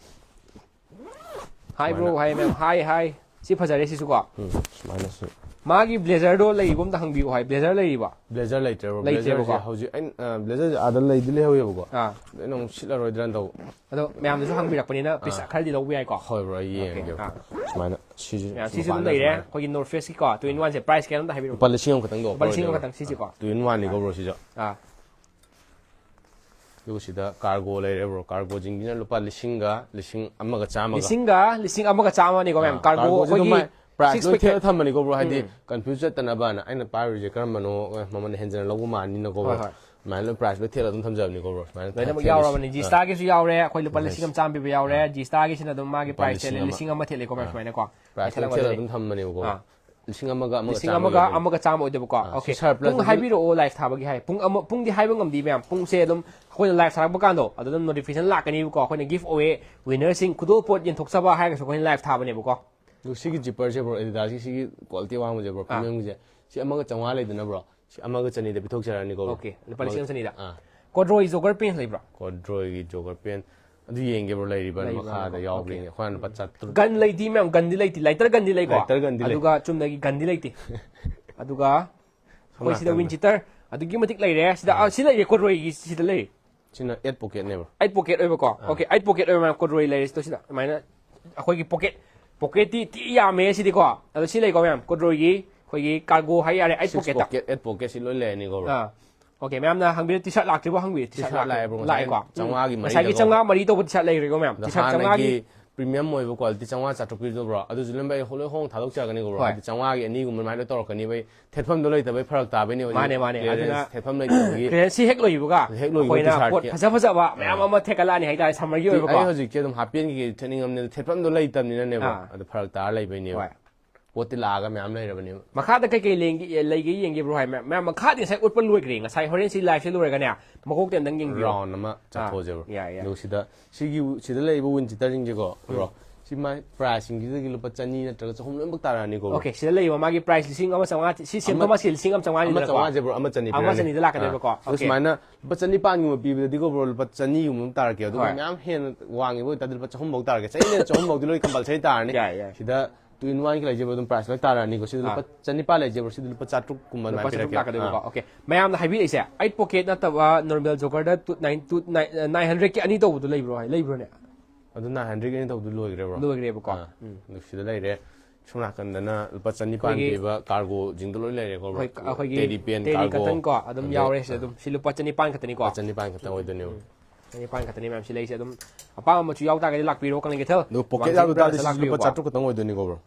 Hi, bro꯫ ꯁꯨꯃꯥꯏꯅ꯫ Hi, ma'am꯫ Hi, hi꯫ ꯁꯤ ꯐꯖꯔꯦ, ꯁꯤꯁꯨ ꯀꯣ꯫ ꯎꯝ, ꯁꯨꯃꯥꯏꯅꯁꯨ꯫ ꯃꯥꯒꯤ ꯕ꯭ꯂꯦꯖꯔꯗꯣ ꯂꯩꯔꯤꯕꯣ ꯑꯝꯇ ꯍꯪꯕꯤꯌꯨ ꯍꯥꯏ, ꯕ꯭ꯂꯦꯖꯔ ꯂꯩꯔꯤꯕꯣ? ꯕ꯭ꯂꯦꯖꯔ ꯂꯩꯇ꯭ꯔꯦ ꯕ꯭ꯔꯣ꯫ ꯂꯩꯇ꯭ꯔꯦꯕꯀꯣ꯫ ꯕ꯭ꯂꯦꯖꯔꯁꯦ ꯍꯧꯖꯤꯛ ꯑꯩꯅ, ꯑ, ꯕ꯭ꯂꯦꯖꯔꯁꯦ ꯑꯥꯗ ꯂꯩꯗꯤ ꯂꯩꯍꯧꯋꯦꯕꯀꯣ꯫ ꯑꯥ꯫ ꯑꯗꯣ ꯑꯩꯅ ꯑꯃꯨꯛ ꯁꯤꯠꯂꯔꯣꯏꯗ꯭ꯔꯅ ꯇꯧꯕ꯫ ꯑꯗꯣ ꯃꯌꯥꯝꯅꯁꯨ ꯍꯪꯕꯤꯔꯛꯄꯅꯤꯅ ꯑꯥ꯫ ꯄꯩꯁꯥ ꯈꯔꯗꯤ ꯂꯧꯕ ꯌꯥꯏꯀꯣ꯫ ꯍꯣꯏ ꯕ꯭ꯔꯣ, ꯑꯩ ꯑꯣꯀꯦ, ꯌꯦꯡꯒꯦ꯫ ꯑꯥ꯫ ꯁꯨꯃꯥꯏꯅ ꯁꯤꯁꯨ ꯃꯌꯥꯝ ꯁꯤꯁꯨ ꯑꯗꯨꯝ ꯃꯄꯥꯟꯗ ꯂꯩꯔꯦ꯫ ꯁꯨꯃꯥꯏꯅ꯫ ꯑꯩꯈꯣꯏꯒꯤ North Face ꯀꯤꯀꯣ, two in one say price ꯀꯌꯥꯅꯣ ꯑꯝꯇ ꯍꯥꯏꯕꯤꯔꯛꯎ꯫ ꯂꯨꯄꯥ ꯂꯤꯁꯤꯡ ꯑꯃꯈꯛꯇꯪꯗꯣ ꯂꯨꯄꯥ ꯂꯤꯁꯤꯡ ꯑꯃꯈꯛꯇꯪ ꯁꯤꯁꯦꯀꯣ꯫ Two in one ꯅꯤꯀꯣ ꯕ꯭ꯔꯣ ꯁꯤꯁꯨ꯫ ꯑꯥ꯫ ꯑꯗꯨꯒ ꯁꯤꯗ ꯀꯥꯔꯒꯣ ꯂꯩꯔꯦ ꯕ꯭ꯔꯣ꯫ ꯀꯥꯔꯒꯣꯁꯤꯡꯁꯤꯅ ꯂꯨꯄꯥ ꯂꯤꯁꯤꯡꯒ ꯂꯤꯁꯤꯡ ꯑꯃꯒ ꯆꯥꯝꯃꯒ꯫ ꯂꯤꯁꯤꯡꯒ ꯂꯤꯁꯤꯡ ꯑꯃꯒ ꯆꯥꯝꯃꯅꯤꯀꯣ ꯃꯌꯥꯝ꯫ ꯑꯥ, ꯀꯥꯔꯒꯣ ꯀꯥꯔꯒꯣꯁꯦ ꯑꯗꯨꯝ ꯑꯩꯈꯣꯏꯒꯤ ꯃꯥꯏ price six ꯂꯣꯏ packet꯫ ꯊꯦꯠꯂ ꯊꯝꯕꯅꯤꯀꯣ ꯕ꯭ꯔꯣ, ꯍꯥꯏꯗꯤ ꯎꯝ꯫ Confuse ꯆꯠꯇꯅꯕꯅ꯫ ꯑꯩꯅ ꯄꯥꯏꯔꯤꯁꯦ ꯀꯔꯝꯕꯅꯣ, ꯑꯦ, ꯃꯃꯜ ꯍꯦꯟꯖꯅ ꯂꯧꯕ ꯃꯥꯟꯅꯤꯅꯀꯣ ꯕ꯭ꯔꯣ꯫ ꯍꯣꯏ, ꯍꯣꯏ꯫ ꯑꯗꯨꯃꯥꯏꯅ ꯂꯣꯏ price ꯂꯣꯏ ꯊꯦꯠꯂ ꯑꯗꯨꯝ ꯊꯝꯖꯕꯅꯤꯀꯣ ꯕ꯭ꯔꯣ꯫ ꯁꯨꯃꯥꯏꯅ ꯂꯣꯏꯅꯃꯛ ꯊꯦꯠꯂꯤꯁꯦ꯫ ꯌꯥꯎꯔꯕꯅꯤ꯫ ꯑꯥ꯫ G-Star ꯒꯤꯁꯨ ꯌꯥꯎꯔꯦ꯫ ꯑꯩꯈꯣꯏ ꯂꯨꯄꯥ ꯂꯤꯁꯤꯡ ꯑꯃ ꯆꯥꯝꯃ ꯄꯤꯕ ꯌꯥꯎꯔꯦ꯫ ꯑꯥ꯫ G-Star ꯒꯤꯁꯤꯅ ꯑꯗꯨꯝ ꯃꯥꯒꯤ ꯂꯨꯄꯥ price ꯊꯦꯠꯂꯦ, ꯂꯤꯁꯤꯡ ꯑꯃ꯫ ꯂꯤꯁꯤꯡ ꯑꯃ ꯊꯦꯠꯂꯦꯀꯣ ꯃꯌꯥꯝ ꯑꯥ꯫ ꯁꯨꯃꯥꯏꯅꯀꯣ꯫ Price ꯂꯣꯏ ꯃꯊꯪ ꯊꯦꯠꯂ ꯑꯃꯗꯗꯤ꯫ ꯑꯗꯨꯝ ꯊꯝꯕꯅꯦꯕꯀꯣ꯫ ꯑꯥ꯫ ꯂꯤꯁꯤꯡ ꯑꯃꯒ ꯑꯃꯒ ꯂꯤꯁꯤꯡ ꯆꯥꯝꯃ ꯑꯃꯒ ꯌꯣꯜꯂꯦ꯫ ꯑꯃꯒ ꯆꯥꯝꯃ ꯑꯣꯏꯗꯣꯏꯕꯀꯣ꯫ ꯑꯥ, ꯑꯣꯀꯦ꯫ ꯁꯤ surplus ꯄꯨꯡ ꯂꯩꯕꯁꯤꯗ ꯍꯥꯏꯕꯤꯔꯛꯑꯣ live ꯊꯥꯕꯒꯤ ꯍꯥꯏ꯫ ꯄꯨꯡ ꯑꯃ, ꯄꯨꯡꯗꯤ ꯍꯥꯏꯕ ꯉꯝꯗꯦ ꯃꯌꯥꯝ꯫ ꯄꯨꯡꯁꯦ ꯑꯗꯨꯝ ꯑꯩꯈꯣꯏꯅ live ꯊꯥꯔꯛꯄ ꯀꯥꯟꯗꯣ, ꯑꯗꯨ ꯑꯗꯨꯝ notification ꯂꯥꯛꯀꯅꯤꯕꯀꯣ꯫ ꯑꯩꯈꯣꯏꯅ give away winner ꯁꯤꯡ, ꯈꯨꯗꯣꯜꯄꯣꯠ ꯌꯦꯟꯊꯣꯛꯆꯕ ꯍꯥꯏꯔꯒꯁꯨ ꯑꯩꯈꯣꯏꯅ live ꯊꯥꯕꯅꯦꯕꯀꯣ꯫ ꯑꯗꯨ ꯁꯤꯒꯤ zipper ꯁꯦ ꯕ꯭ꯔꯣ, Adidas ꯀꯤ ꯁꯤꯒꯤ quality ꯑꯋꯥꯡꯕꯁꯦ ꯕ꯭ꯔꯣ, ꯑꯥ꯫ Premium ꯁꯦ꯫ ꯁꯤ ꯑꯃꯒ ꯆꯥꯝꯃꯉꯥ ꯂꯩꯗꯅ ꯕ꯭ꯔꯣ? ꯁꯤ ꯑꯃꯒ ꯆꯅꯤꯗ ꯄꯤꯊꯣꯛꯆꯔꯛꯑꯅꯤꯀꯣ ꯕ꯭ꯔꯣ꯫ ꯑꯣꯀꯦ, ꯂꯨꯄꯥ ꯂꯤꯁꯤꯡ ꯑꯃ ꯆꯅꯤꯗ꯫ ꯑꯥ꯫ Corduroy jogger pant ꯂꯩꯕ꯭ꯔꯣ? Corduroy ꯒꯤ jogger pant꯫ ꯑꯗꯨ ꯌꯦꯡꯒꯦ ꯕ꯭ꯔꯣ, ꯂꯩꯔꯤꯕ꯭ꯔꯥ? ꯂꯩꯕ꯭ꯔꯥ? ꯃꯈꯥꯗ ꯑꯣꯀꯦ꯫ ꯌꯥꯎꯕ꯭ꯔꯥ ꯌꯦꯡꯒꯦ꯫ ꯑꯩꯈꯣꯏ ꯍꯥꯟꯅ ꯂꯨꯄꯥ ꯆꯥꯇ꯭ꯔꯨꯛ꯫ Gun ꯂꯩꯇꯦ ꯃꯌꯥꯝ, gun ꯗꯤ ꯂꯩꯇꯦ꯫ Lighter gun ꯗꯤ ꯂꯩꯀꯣ? Lighter gun ꯗꯤ ꯂꯩ꯫ ꯑꯗꯨꯒ ꯆꯨꯝꯅꯒꯤ gun ꯗꯤ ꯂꯩꯇꯦ꯫ ꯑꯗꯨꯒ ꯁꯣꯝ ꯑꯩꯈꯣꯏ ꯁꯤꯗ ꯅꯥꯀꯟꯗ꯫ Wind cheater ꯑꯗꯨꯛꯀꯤ ꯃꯇꯤꯛ ꯂꯩꯔꯦ꯫ ꯁꯤꯗ, ꯑꯥ꯫ ꯑꯥ, ꯁꯤ ꯂꯩꯔꯦ, Corduroy ꯒꯤ ꯁꯤꯗ ꯂꯩꯔꯦ꯫ ꯁꯤꯅ eight pocket ꯅꯦꯕ꯫ Eight pocket ꯑꯣꯏꯕꯀꯣ꯫ ꯑꯥ꯫ ꯑꯣꯀꯦ, eight pocket ꯑꯣꯏꯕ ꯃꯌꯥꯝ Corduroy ꯂꯩꯔꯦ꯫ ꯁꯤꯗ, ꯁꯤꯗ ꯑꯗꯨꯃꯥꯏꯅ ꯑꯩꯈꯣꯏꯒꯤ pocket, pocket ꯇꯤ ꯊꯤ ꯌꯥꯝꯃꯦ ꯁꯤꯗꯤꯀꯣ꯫ ꯑꯗꯣ ꯁꯤ ꯂꯩꯀꯣ ꯃꯌꯥꯝ, Corduroy ꯒꯤ ꯑꯩꯈꯣꯏꯒꯤ cargo ꯍꯥꯏ ꯌꯥꯔꯦ, eight pocket ꯇ꯫ Six pocket, eight pocket ꯁꯤ ꯂꯣꯏ ꯂꯩꯔꯅꯤꯀꯣ ꯕ꯭ꯔꯣ꯫ ꯑꯥ꯫ ꯑꯣꯀꯦ, ꯃꯌꯥꯝꯅ ꯍꯪꯕꯤꯔꯦ, T-shirt ꯂꯥꯛꯇ꯭ꯔꯤꯕꯣ ꯍꯪꯕꯤꯔꯦ꯫ T-shirt T-shirt ꯂꯥꯛꯑꯦ ꯕ꯭ꯔꯣ, ꯉꯁꯥꯏ ꯂꯥꯛꯑꯦꯀꯣ꯫ ꯎꯝ꯫ ꯆꯥꯝꯃꯉꯥꯒꯤ ꯃꯔꯤꯗꯀꯣ꯫ ꯉꯁꯥꯏꯒꯤ ꯆꯥꯝꯃꯉꯥ ꯃꯔꯤ ꯇꯧꯕ T-shirt ꯂꯩꯈ꯭ꯔꯦꯀꯣ ꯃꯌꯥꯝ꯫ ꯑꯗꯣ T-shirt ꯍꯥꯟꯅꯒꯤ ꯆꯥꯝꯃꯉꯥꯒꯤ premium ꯑꯣꯏꯕ quality ꯆꯥꯝꯃꯉꯥ ꯆꯥꯇ꯭ꯔꯨꯛ ꯄꯤꯕꯗꯣ ꯕ꯭ꯔꯣ, ꯑꯗꯨꯁꯨ ꯂꯣꯏꯅ ꯂꯣꯏ ꯍꯣꯡ ꯊꯥꯗꯣꯛꯆꯔꯛꯀꯅꯤꯀꯣ ꯕ꯭ꯔꯣ꯫ ꯍꯣꯏ꯫ ꯍꯥꯏꯗꯤ ꯆꯥꯝꯃꯉꯥꯒꯤ ꯑꯅꯤꯒꯨꯝꯕ ꯑꯗꯨꯃꯥꯏꯅ ꯂꯣꯏ ꯇꯧꯔꯛꯀꯅꯤꯕ꯫ ꯊꯦꯠꯐꯝꯗꯣ ꯂꯩꯇꯕꯩ ꯐꯔꯛ ꯇꯥꯕꯩꯅꯦ ꯍꯧꯖꯤꯛ꯫ ꯃꯥꯅꯦ, ꯃꯥꯅꯦ꯫ Clearance ꯑꯗꯨꯅ ꯊꯦꯠꯐꯝ ꯂꯩꯇꯕꯒꯤ꯫ Clearance ꯁꯤ ꯍꯦꯛ ꯂꯣꯏꯈꯤꯕꯒ ꯍꯦꯛ ꯂꯣꯏꯈꯤꯕ ꯑꯩꯈꯣꯏꯅ T-shirt ꯀꯤ꯫ ꯄꯣꯠ ꯐꯖ ꯐꯖꯕ ꯃꯌꯥꯝ ꯑꯥ꯫ ꯑꯃ ꯊꯦꯠꯀꯠꯂꯛꯑꯅꯤ ꯍꯥꯏꯇꯥꯔꯦ, summer ꯒꯤ ꯇꯤ-, ꯑꯣꯏꯕꯀꯣ꯫ ꯑꯩ ꯍꯧꯖꯤꯛꯁꯦ ꯑꯗꯨꯝ half pant ꯀꯩꯀꯩ ꯊꯦꯠꯅꯤꯡꯉꯕꯅꯤꯅ ꯊꯦꯠꯐꯝꯗꯣ ꯂꯩꯇꯕꯅꯤꯅꯅꯦꯕ꯫ ꯑꯥ꯫ ꯑꯗꯨ ꯐꯔꯛ ꯇꯥꯔ ꯂꯩꯕꯩꯅꯦꯕ꯫ ꯍꯣꯏ꯫ ꯄꯣꯠꯇꯤ ꯂꯥꯛꯑꯒ ꯃꯌꯥꯝ ꯂꯩꯔꯕꯅꯦꯕ꯫ ꯃꯈꯥꯗ ꯀꯩꯀꯩ ꯂꯦꯡꯒꯦ-, ꯂꯩꯒꯦ ꯌꯦꯡꯒꯦ ꯕ꯭ꯔꯣ ꯍꯥꯏ꯫ ꯃꯌꯥꯝ, ꯃꯌꯥꯝ ꯃꯈꯥꯗꯤ ꯉꯁꯥꯏ ꯎꯠꯄ ꯂꯣꯏꯈ꯭ꯔꯦ꯫ ꯉꯁꯥꯏ ꯍꯣꯔꯦꯟ ꯁꯤ live ꯁꯦ ꯂꯣꯏꯔꯒꯅꯦ ꯃꯀꯣꯛꯇꯩ ꯑꯝꯇꯪ ꯌꯦꯡꯕꯤꯌꯣ꯫ Round ꯑꯃ ꯑꯥ, ꯆꯠꯊꯣꯛꯑꯁꯦꯕ꯫ ꯌꯥꯏ, ꯌꯥꯏ꯫ ꯑꯗꯨꯒ ꯁꯤꯗ, ꯁꯤꯒꯤ, ꯁꯤꯗ ꯂꯩꯔꯤꯕ wind cheater ꯁꯤꯡꯁꯦꯀꯣ, ꯎꯝ꯫ ꯕ꯭ꯔꯣ, ꯁꯤ ꯃꯥꯏ price ꯁꯤꯡꯁꯤꯗꯒꯤ ꯂꯨꯄꯥ ꯆꯅꯤ ꯅꯠꯇ꯭ꯔꯒ ꯆꯍꯨꯝ ꯂꯣꯏꯅꯃꯛ ꯇꯥꯔꯛꯑꯅꯤꯀꯣ, ꯕ꯭ꯔꯣ꯫ ꯑꯣꯀꯦ, ꯁꯤꯗ ꯂꯩꯔꯤꯕ ꯃꯥꯒꯤ price ꯂꯤꯁꯤꯡ ꯑꯃ ꯆꯥꯝꯃꯉꯥ, ꯁꯤ ꯁꯦꯝ ꯑꯃ, ꯊꯣꯃꯥꯁꯀꯤ ꯂꯤꯁꯤꯡ ꯑꯃ ꯆꯥꯝꯃꯉꯥ ꯑꯃ ꯅꯤꯗꯅꯀꯣ꯫ ꯆꯥꯝꯃꯉꯥꯁꯦ, ꯕ꯭ꯔꯣ, ꯑꯃ ꯆꯅꯤ ꯑꯃ ꯄꯤꯔꯅꯦꯕ꯫ ꯆꯅꯤꯗ ꯂꯥꯛꯀꯗꯣꯏꯕꯀꯣ꯫ ꯑꯥ, ꯑꯗꯨ ꯑꯣꯀꯦ꯫ ꯁꯨꯃꯥꯏꯅ ꯂꯨꯄꯥ ꯆꯅꯤꯄꯥꯟꯒꯨꯝꯕ ꯄꯤꯕꯗꯗꯤꯀꯣ, ꯕ꯭ꯔꯣ, ꯂꯨꯄꯥ ꯆꯅꯤꯒꯨꯝꯕ ꯑꯃ ꯇꯥꯔꯛꯀꯦ꯫ ꯑꯗꯨꯒ ꯍꯣꯏ꯫ ꯃꯌꯥꯝ ꯍꯦꯟꯅ ꯋꯥꯡꯉꯤꯕ ꯑꯣꯏꯇꯥꯔꯗꯤ ꯂꯨꯄꯥ ꯆꯍꯨꯝꯐꯧ ꯇꯥꯔꯛꯀꯦ꯫ ꯆꯅꯤ ꯂꯩꯅ ꯆꯍꯨꯝꯐꯧꯗꯤ ꯂꯣꯏ compulsory ꯇꯥꯔꯅꯤ꯫ ꯌꯥꯏ, ꯌꯥꯏ꯫ ꯁꯤꯗ ꯇꯨ ꯏꯟ ꯋꯥꯟꯒꯤ ꯂꯩꯖꯕ ꯑꯗꯨꯝ ꯄ꯭ꯔꯥꯏꯁ ꯂꯣꯏ ꯇꯥꯔꯛꯑꯅꯤꯀꯣ꯫ ꯁꯤꯗ ꯂꯨꯄꯥ ꯑꯥ꯫ ꯆꯅꯤꯄꯥꯟ ꯂꯩꯖꯕ꯭ꯔꯣ? ꯁꯤꯗ ꯂꯨꯄꯥ ꯆꯥꯇ꯭ꯔꯨꯛ ꯀꯨꯝꯕ ꯂꯨꯄꯥ ꯑꯗꯨꯃꯥꯏꯅ ꯆꯥꯇ꯭ꯔꯨꯛ ꯄꯤꯔꯛꯀꯦ꯫ ꯂꯥꯛꯀꯗꯣꯏꯕꯀꯣ꯫ ꯑꯥ꯫ ꯑꯣꯀꯦ, ꯃꯌꯥꯝꯅ ꯍꯥꯏꯕꯤꯔꯛꯏꯁꯦ ꯑꯩꯠ ꯄꯣꯀꯦꯠ ꯅꯠꯇꯕ ꯅꯣꯔꯃꯦꯜ ꯖꯣꯒꯔꯗ ꯇꯨ ꯅꯥꯏꯟ ꯇꯨ ꯅꯥꯏꯟ ꯍꯟꯗ꯭ꯔꯦꯗꯀꯤ ꯑꯅꯤ ꯇꯧꯕꯗꯣ ꯂꯩꯕ꯭ꯔꯣ ꯍꯥꯏ? ꯂꯩꯕ꯭ꯔꯣꯅꯦ? ꯑꯗꯨ ꯅꯥꯏꯟ ꯍꯟꯗ꯭ꯔꯦꯗꯀꯤ ꯑꯅꯤ ꯇꯧꯕꯗꯣ ꯂꯣꯏꯈ꯭ꯔꯦꯕ꯭ꯔꯣ? ꯂꯣꯏꯈ꯭ꯔꯦꯕꯀꯣ꯫ ꯑꯥ꯫ ꯎꯝ꯫ ꯑꯗꯨ ꯁꯤꯗ ꯂꯩꯔꯦ꯫ ꯁꯣꯝ ꯅꯥꯀꯟꯗꯅ ꯂꯨꯄꯥ ꯆꯅꯤꯄꯥꯟ ꯑꯩꯈꯣꯏꯒꯤ ꯄꯤꯕ ꯀꯥꯔꯒꯣꯁꯤꯡꯗꯣ ꯂꯣꯏ ꯂꯩꯔꯦꯀꯣ, ꯕ꯭ꯔꯣ? ꯑꯩꯈꯣꯏ- ꯑꯩꯈꯣꯏꯒꯤ teddy pen, teddy cargo, cotton ꯀꯣ ꯑꯗꯨꯝ ꯑꯗꯩ- ꯌꯥꯎꯔꯦ ꯁꯤꯗ ꯑꯗꯨꯝ꯫ ꯁꯤ ꯂꯨꯄꯥ ꯆꯅꯤꯄꯥꯟ ꯈꯛꯇꯅꯤꯀꯣ꯫ ꯂꯨꯄꯥ ꯆꯅꯤꯄꯥꯟ ꯈꯛꯇꯪ ꯑꯣꯏꯗꯣꯏꯅꯦꯕ꯫ ꯆꯅꯤꯄꯥꯟ ꯈꯛꯇꯅꯤ ꯃꯌꯥꯝ ꯁꯤ ꯂꯩꯁꯦ ꯑꯗꯨꯝ꯫ ꯑꯄꯥꯝꯕ ꯃꯆꯨ ꯌꯥꯎ ꯇꯥꯔꯒꯗꯤ ꯂꯥꯛꯄꯤꯔꯣ ꯀꯪꯂꯩ ꯀꯩꯊꯦꯜ꯫ ꯑꯗꯨ ꯄꯣꯀꯦꯠ ꯋꯥꯡꯖꯤꯡ ꯌꯥꯎꯗ ꯇꯥꯔꯗꯤ ꯕ꯭ꯔꯥꯟꯁꯇ ꯁꯤꯁꯨ ꯂꯨꯄꯥ ꯂꯥꯛꯄꯤꯔꯣꯀꯣ꯫ ꯆꯥꯇ꯭ꯔꯨꯛ ꯈꯛꯇꯪ ꯑꯣꯏꯗꯣꯏꯅꯤꯀꯣ, ꯕ꯭ꯔꯣ?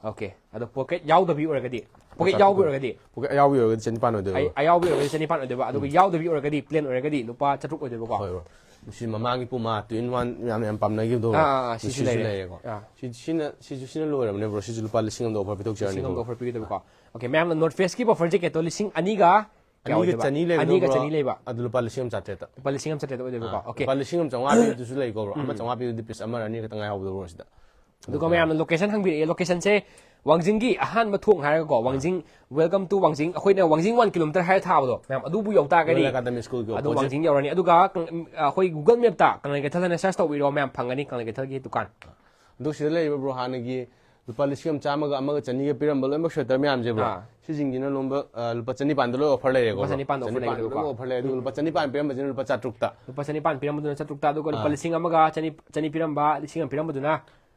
ꯑꯣꯀꯦ꯫ ꯑꯗꯣ ꯄꯣꯀꯦꯠ ꯌꯥꯎꯗꯕꯤ ꯑꯣꯏꯔꯒꯗꯤ, ꯄꯣꯀꯦꯠ ꯌꯥꯎꯕꯤ ꯑꯣꯏꯔꯒꯗꯤ, ꯄꯣꯀꯦꯠ ꯑꯌꯥꯎꯕꯤ ꯑꯣꯏꯔꯒꯗꯤ ꯆꯅꯤꯄꯥꯟ ꯑꯣꯏꯗꯣꯏꯕ꯫ ꯑꯩ- ꯑꯌꯥꯎꯕꯤ ꯑꯣꯏꯔꯒꯗꯤ ꯆꯅꯤꯄꯥꯟ ꯑꯣꯏꯗꯣꯏꯕ, ꯑꯗꯨꯒ ꯌꯥꯎꯗꯕꯤ ꯑꯣꯏꯔꯒꯗꯤ, ꯄ꯭ꯂꯦꯟ ꯑꯣꯏꯔꯒꯗꯤ ꯂꯨꯄꯥ ꯆꯥꯇ꯭ꯔꯨꯛ ꯑꯣꯏꯗꯣꯏꯕꯀꯣ꯫ ꯍꯣꯏ, ꯕ꯭ꯔꯣ꯫ ꯁꯤ ꯃꯃꯥꯡꯒꯤ ꯄꯨꯃꯥ ꯇꯨ ꯏꯟ ꯋꯥꯟ ꯌꯥꯝ ꯌꯥꯝ ꯄꯥꯝꯅꯈꯤꯕꯗꯣ, ꯑꯥ, ꯑꯥ, ꯑꯥ, ꯁꯤꯁꯨ ꯁꯤꯁꯨ ꯂꯩꯔꯦ꯫ ꯂꯩꯔꯦꯀꯣ꯫ ꯑꯥ꯫ ꯁꯤ- ꯁꯤꯅ ꯁꯤꯁꯨ ꯁꯤꯅ ꯂꯣꯏꯔꯕꯅꯦ, ꯕ꯭ꯔꯣ꯫ ꯁꯤꯁꯨ ꯂꯨꯄꯥ ꯂꯤꯁꯤꯡ ꯑꯃꯗ ꯑꯣꯐꯔ ꯂꯤꯁꯤꯡ ꯑꯃꯗ ꯄꯤꯊꯣꯛꯆꯔꯅꯤꯀꯣ꯫ ꯑꯣꯐꯔ ꯄꯤꯒꯗꯕꯀꯣ꯫ ꯑꯣꯀꯦ, ꯃꯌꯥꯝꯅ ꯅꯣꯔꯠ ꯐꯦꯁꯀꯤ ꯕꯐꯔ ꯖꯦꯀꯦꯠꯇꯣ ꯂꯤꯁꯤꯡ ꯑꯅꯤꯒ ꯀꯌꯥ ꯑꯅꯤꯒ ꯑꯣꯏꯗꯣꯏꯕ? ꯆꯅꯤ ꯂꯩꯕꯗꯣ, ꯑꯅꯤꯒ ꯕ꯭ꯔꯣ, ꯆꯅꯤ ꯂꯩꯕ꯫ ꯑꯗꯨ ꯂꯨꯄꯥ ꯂꯤꯁꯤꯡ ꯑꯃ ꯆꯥꯇ꯭ꯔꯦꯠꯇ꯫ ꯂꯨꯄꯥ ꯂꯤꯁꯤꯡ ꯑꯃ ꯆꯥꯇ꯭ꯔꯦꯠꯇ ꯑꯣꯏꯗꯣꯏꯕꯀꯣ꯫ ꯑꯥ, ꯑꯣꯀꯦ꯫ ꯂꯨꯄꯥ ꯂꯤꯁꯤꯡ ꯑꯃ ꯆꯥꯝꯃꯉꯥ ꯄꯤꯕꯗꯨꯁꯨ ꯂꯩꯀꯣ, ꯕ꯭ꯔꯣ꯫ ꯑꯃ ꯆꯥꯝꯃꯉꯥ ꯄꯤꯕꯗꯨꯗꯤ ꯄꯤꯁ ꯑꯃꯔ ꯑꯅꯤꯔ ꯈꯛꯇꯪ ꯉꯥꯏꯍꯧꯕꯗꯣ, ꯕ꯭ꯔꯣ, ꯁꯤꯗ꯫ ꯑꯗꯨꯒ ꯃꯌꯥꯝꯅ ꯂꯣꯀꯦꯁꯟ ꯍꯪꯕꯤꯔꯛꯑꯦ꯫ ꯂꯣꯀꯦꯁꯟꯁꯦ ꯋꯥꯡꯖꯤꯡꯒꯤ ꯑꯍꯥꯟꯕ ꯊꯣꯡ ꯍꯥꯏꯔꯒꯀꯣ, ꯋꯥꯡꯖꯤꯡ, ꯋꯦꯜꯀꯝ ꯇꯨ ꯋꯥꯡꯖꯤꯡ, ꯑꯩꯈꯣꯏꯅ ꯋꯥꯡꯖꯤꯡ ꯋꯥꯟ ꯀꯤꯂꯣꯃꯤꯇꯔ ꯍꯥꯏꯔ ꯊꯥꯕꯗꯣ, ꯃꯌꯥꯝ ꯑꯗꯨꯕꯨ ꯌꯧ ꯇꯥꯔꯒꯗꯤ ꯔꯣꯌꯦꯜ ꯑꯦꯀꯥꯗꯃꯤ ꯁ꯭ꯀꯨꯜꯒꯤ ꯑꯗꯨ ꯑꯣꯄꯣꯖꯤꯠ꯫ ꯋꯥꯡꯖꯤꯡ ꯌꯧꯔꯅꯤ꯫ ꯑꯗꯨꯒ ꯀꯪ- ꯑꯩꯈꯣꯏ ꯒꯨꯒꯜ ꯃꯦꯞꯇ ꯀꯪꯂꯩ ꯀꯩꯊꯦꯜ ꯍꯥꯏꯅ ꯁꯔꯁ ꯇꯧꯕꯤꯔꯣ, ꯃꯌꯥꯝ ꯐꯪꯒꯅꯤ ꯀꯪꯂꯩ ꯀꯩꯊꯦꯜꯒꯤ ꯗꯨꯀꯥꯟ꯫ ꯑꯗꯨ ꯁꯤꯗ ꯂꯩꯔꯤꯕ, ꯕ꯭ꯔꯣ, ꯍꯥꯟꯅꯒꯤ ꯂꯨꯄꯥ ꯂꯤꯁꯤꯡ ꯑꯃ ꯆꯥꯝꯃꯒ ꯑꯃꯒ ꯆꯅꯤꯒ ꯄꯤꯔꯝꯕ ꯂꯣꯏꯅꯃꯛ ꯁ꯭ꯋꯦꯇꯔ ꯃꯌꯥꯝꯁꯦ, ꯕ꯭ꯔꯣ, ꯑꯥ꯫ ꯁꯤꯁꯤꯡꯁꯤꯅ ꯂꯣꯝꯕ, ꯑ, ꯂꯨꯄꯥ ꯆꯅꯤꯄꯥꯟꯗ ꯂꯣꯏ ꯑꯣꯐꯔ ꯂꯩꯔꯦꯀꯣ, ꯂꯨꯄꯥ ꯕ꯭ꯔꯣ? ꯆꯅꯤꯄꯥꯟꯗ ꯑꯣꯐꯔ ꯆꯅꯤꯄꯥꯟꯗ ꯂꯩꯔꯦꯀꯣ꯫ ꯂꯣꯏ ꯑꯣꯐꯔ ꯂꯩꯔꯦ꯫ ꯑꯗꯨꯒ ꯂꯨꯄꯥ ꯆꯅꯤꯄꯥꯟ ꯄꯤꯔꯝꯕꯁꯤꯅ ꯂꯨꯄꯥ ꯆꯥꯇ꯭ꯔꯨꯛꯇ꯫ ꯂꯨꯄꯥ ꯆꯅꯤꯄꯥꯟ ꯄꯤꯔꯝꯕꯗꯨꯅ ꯆꯥꯇ꯭ꯔꯨꯛꯇ, ꯑꯗꯨꯒ ꯂꯨꯄꯥ ꯑꯥ꯫ ꯂꯤꯁꯤꯡ ꯑꯃꯒ ꯆꯅꯤ, ꯆꯅꯤ ꯄꯤꯔꯝꯕ, ꯂꯤꯁꯤꯡ ꯑꯃ ꯄꯤꯔꯝꯕꯗꯨꯅ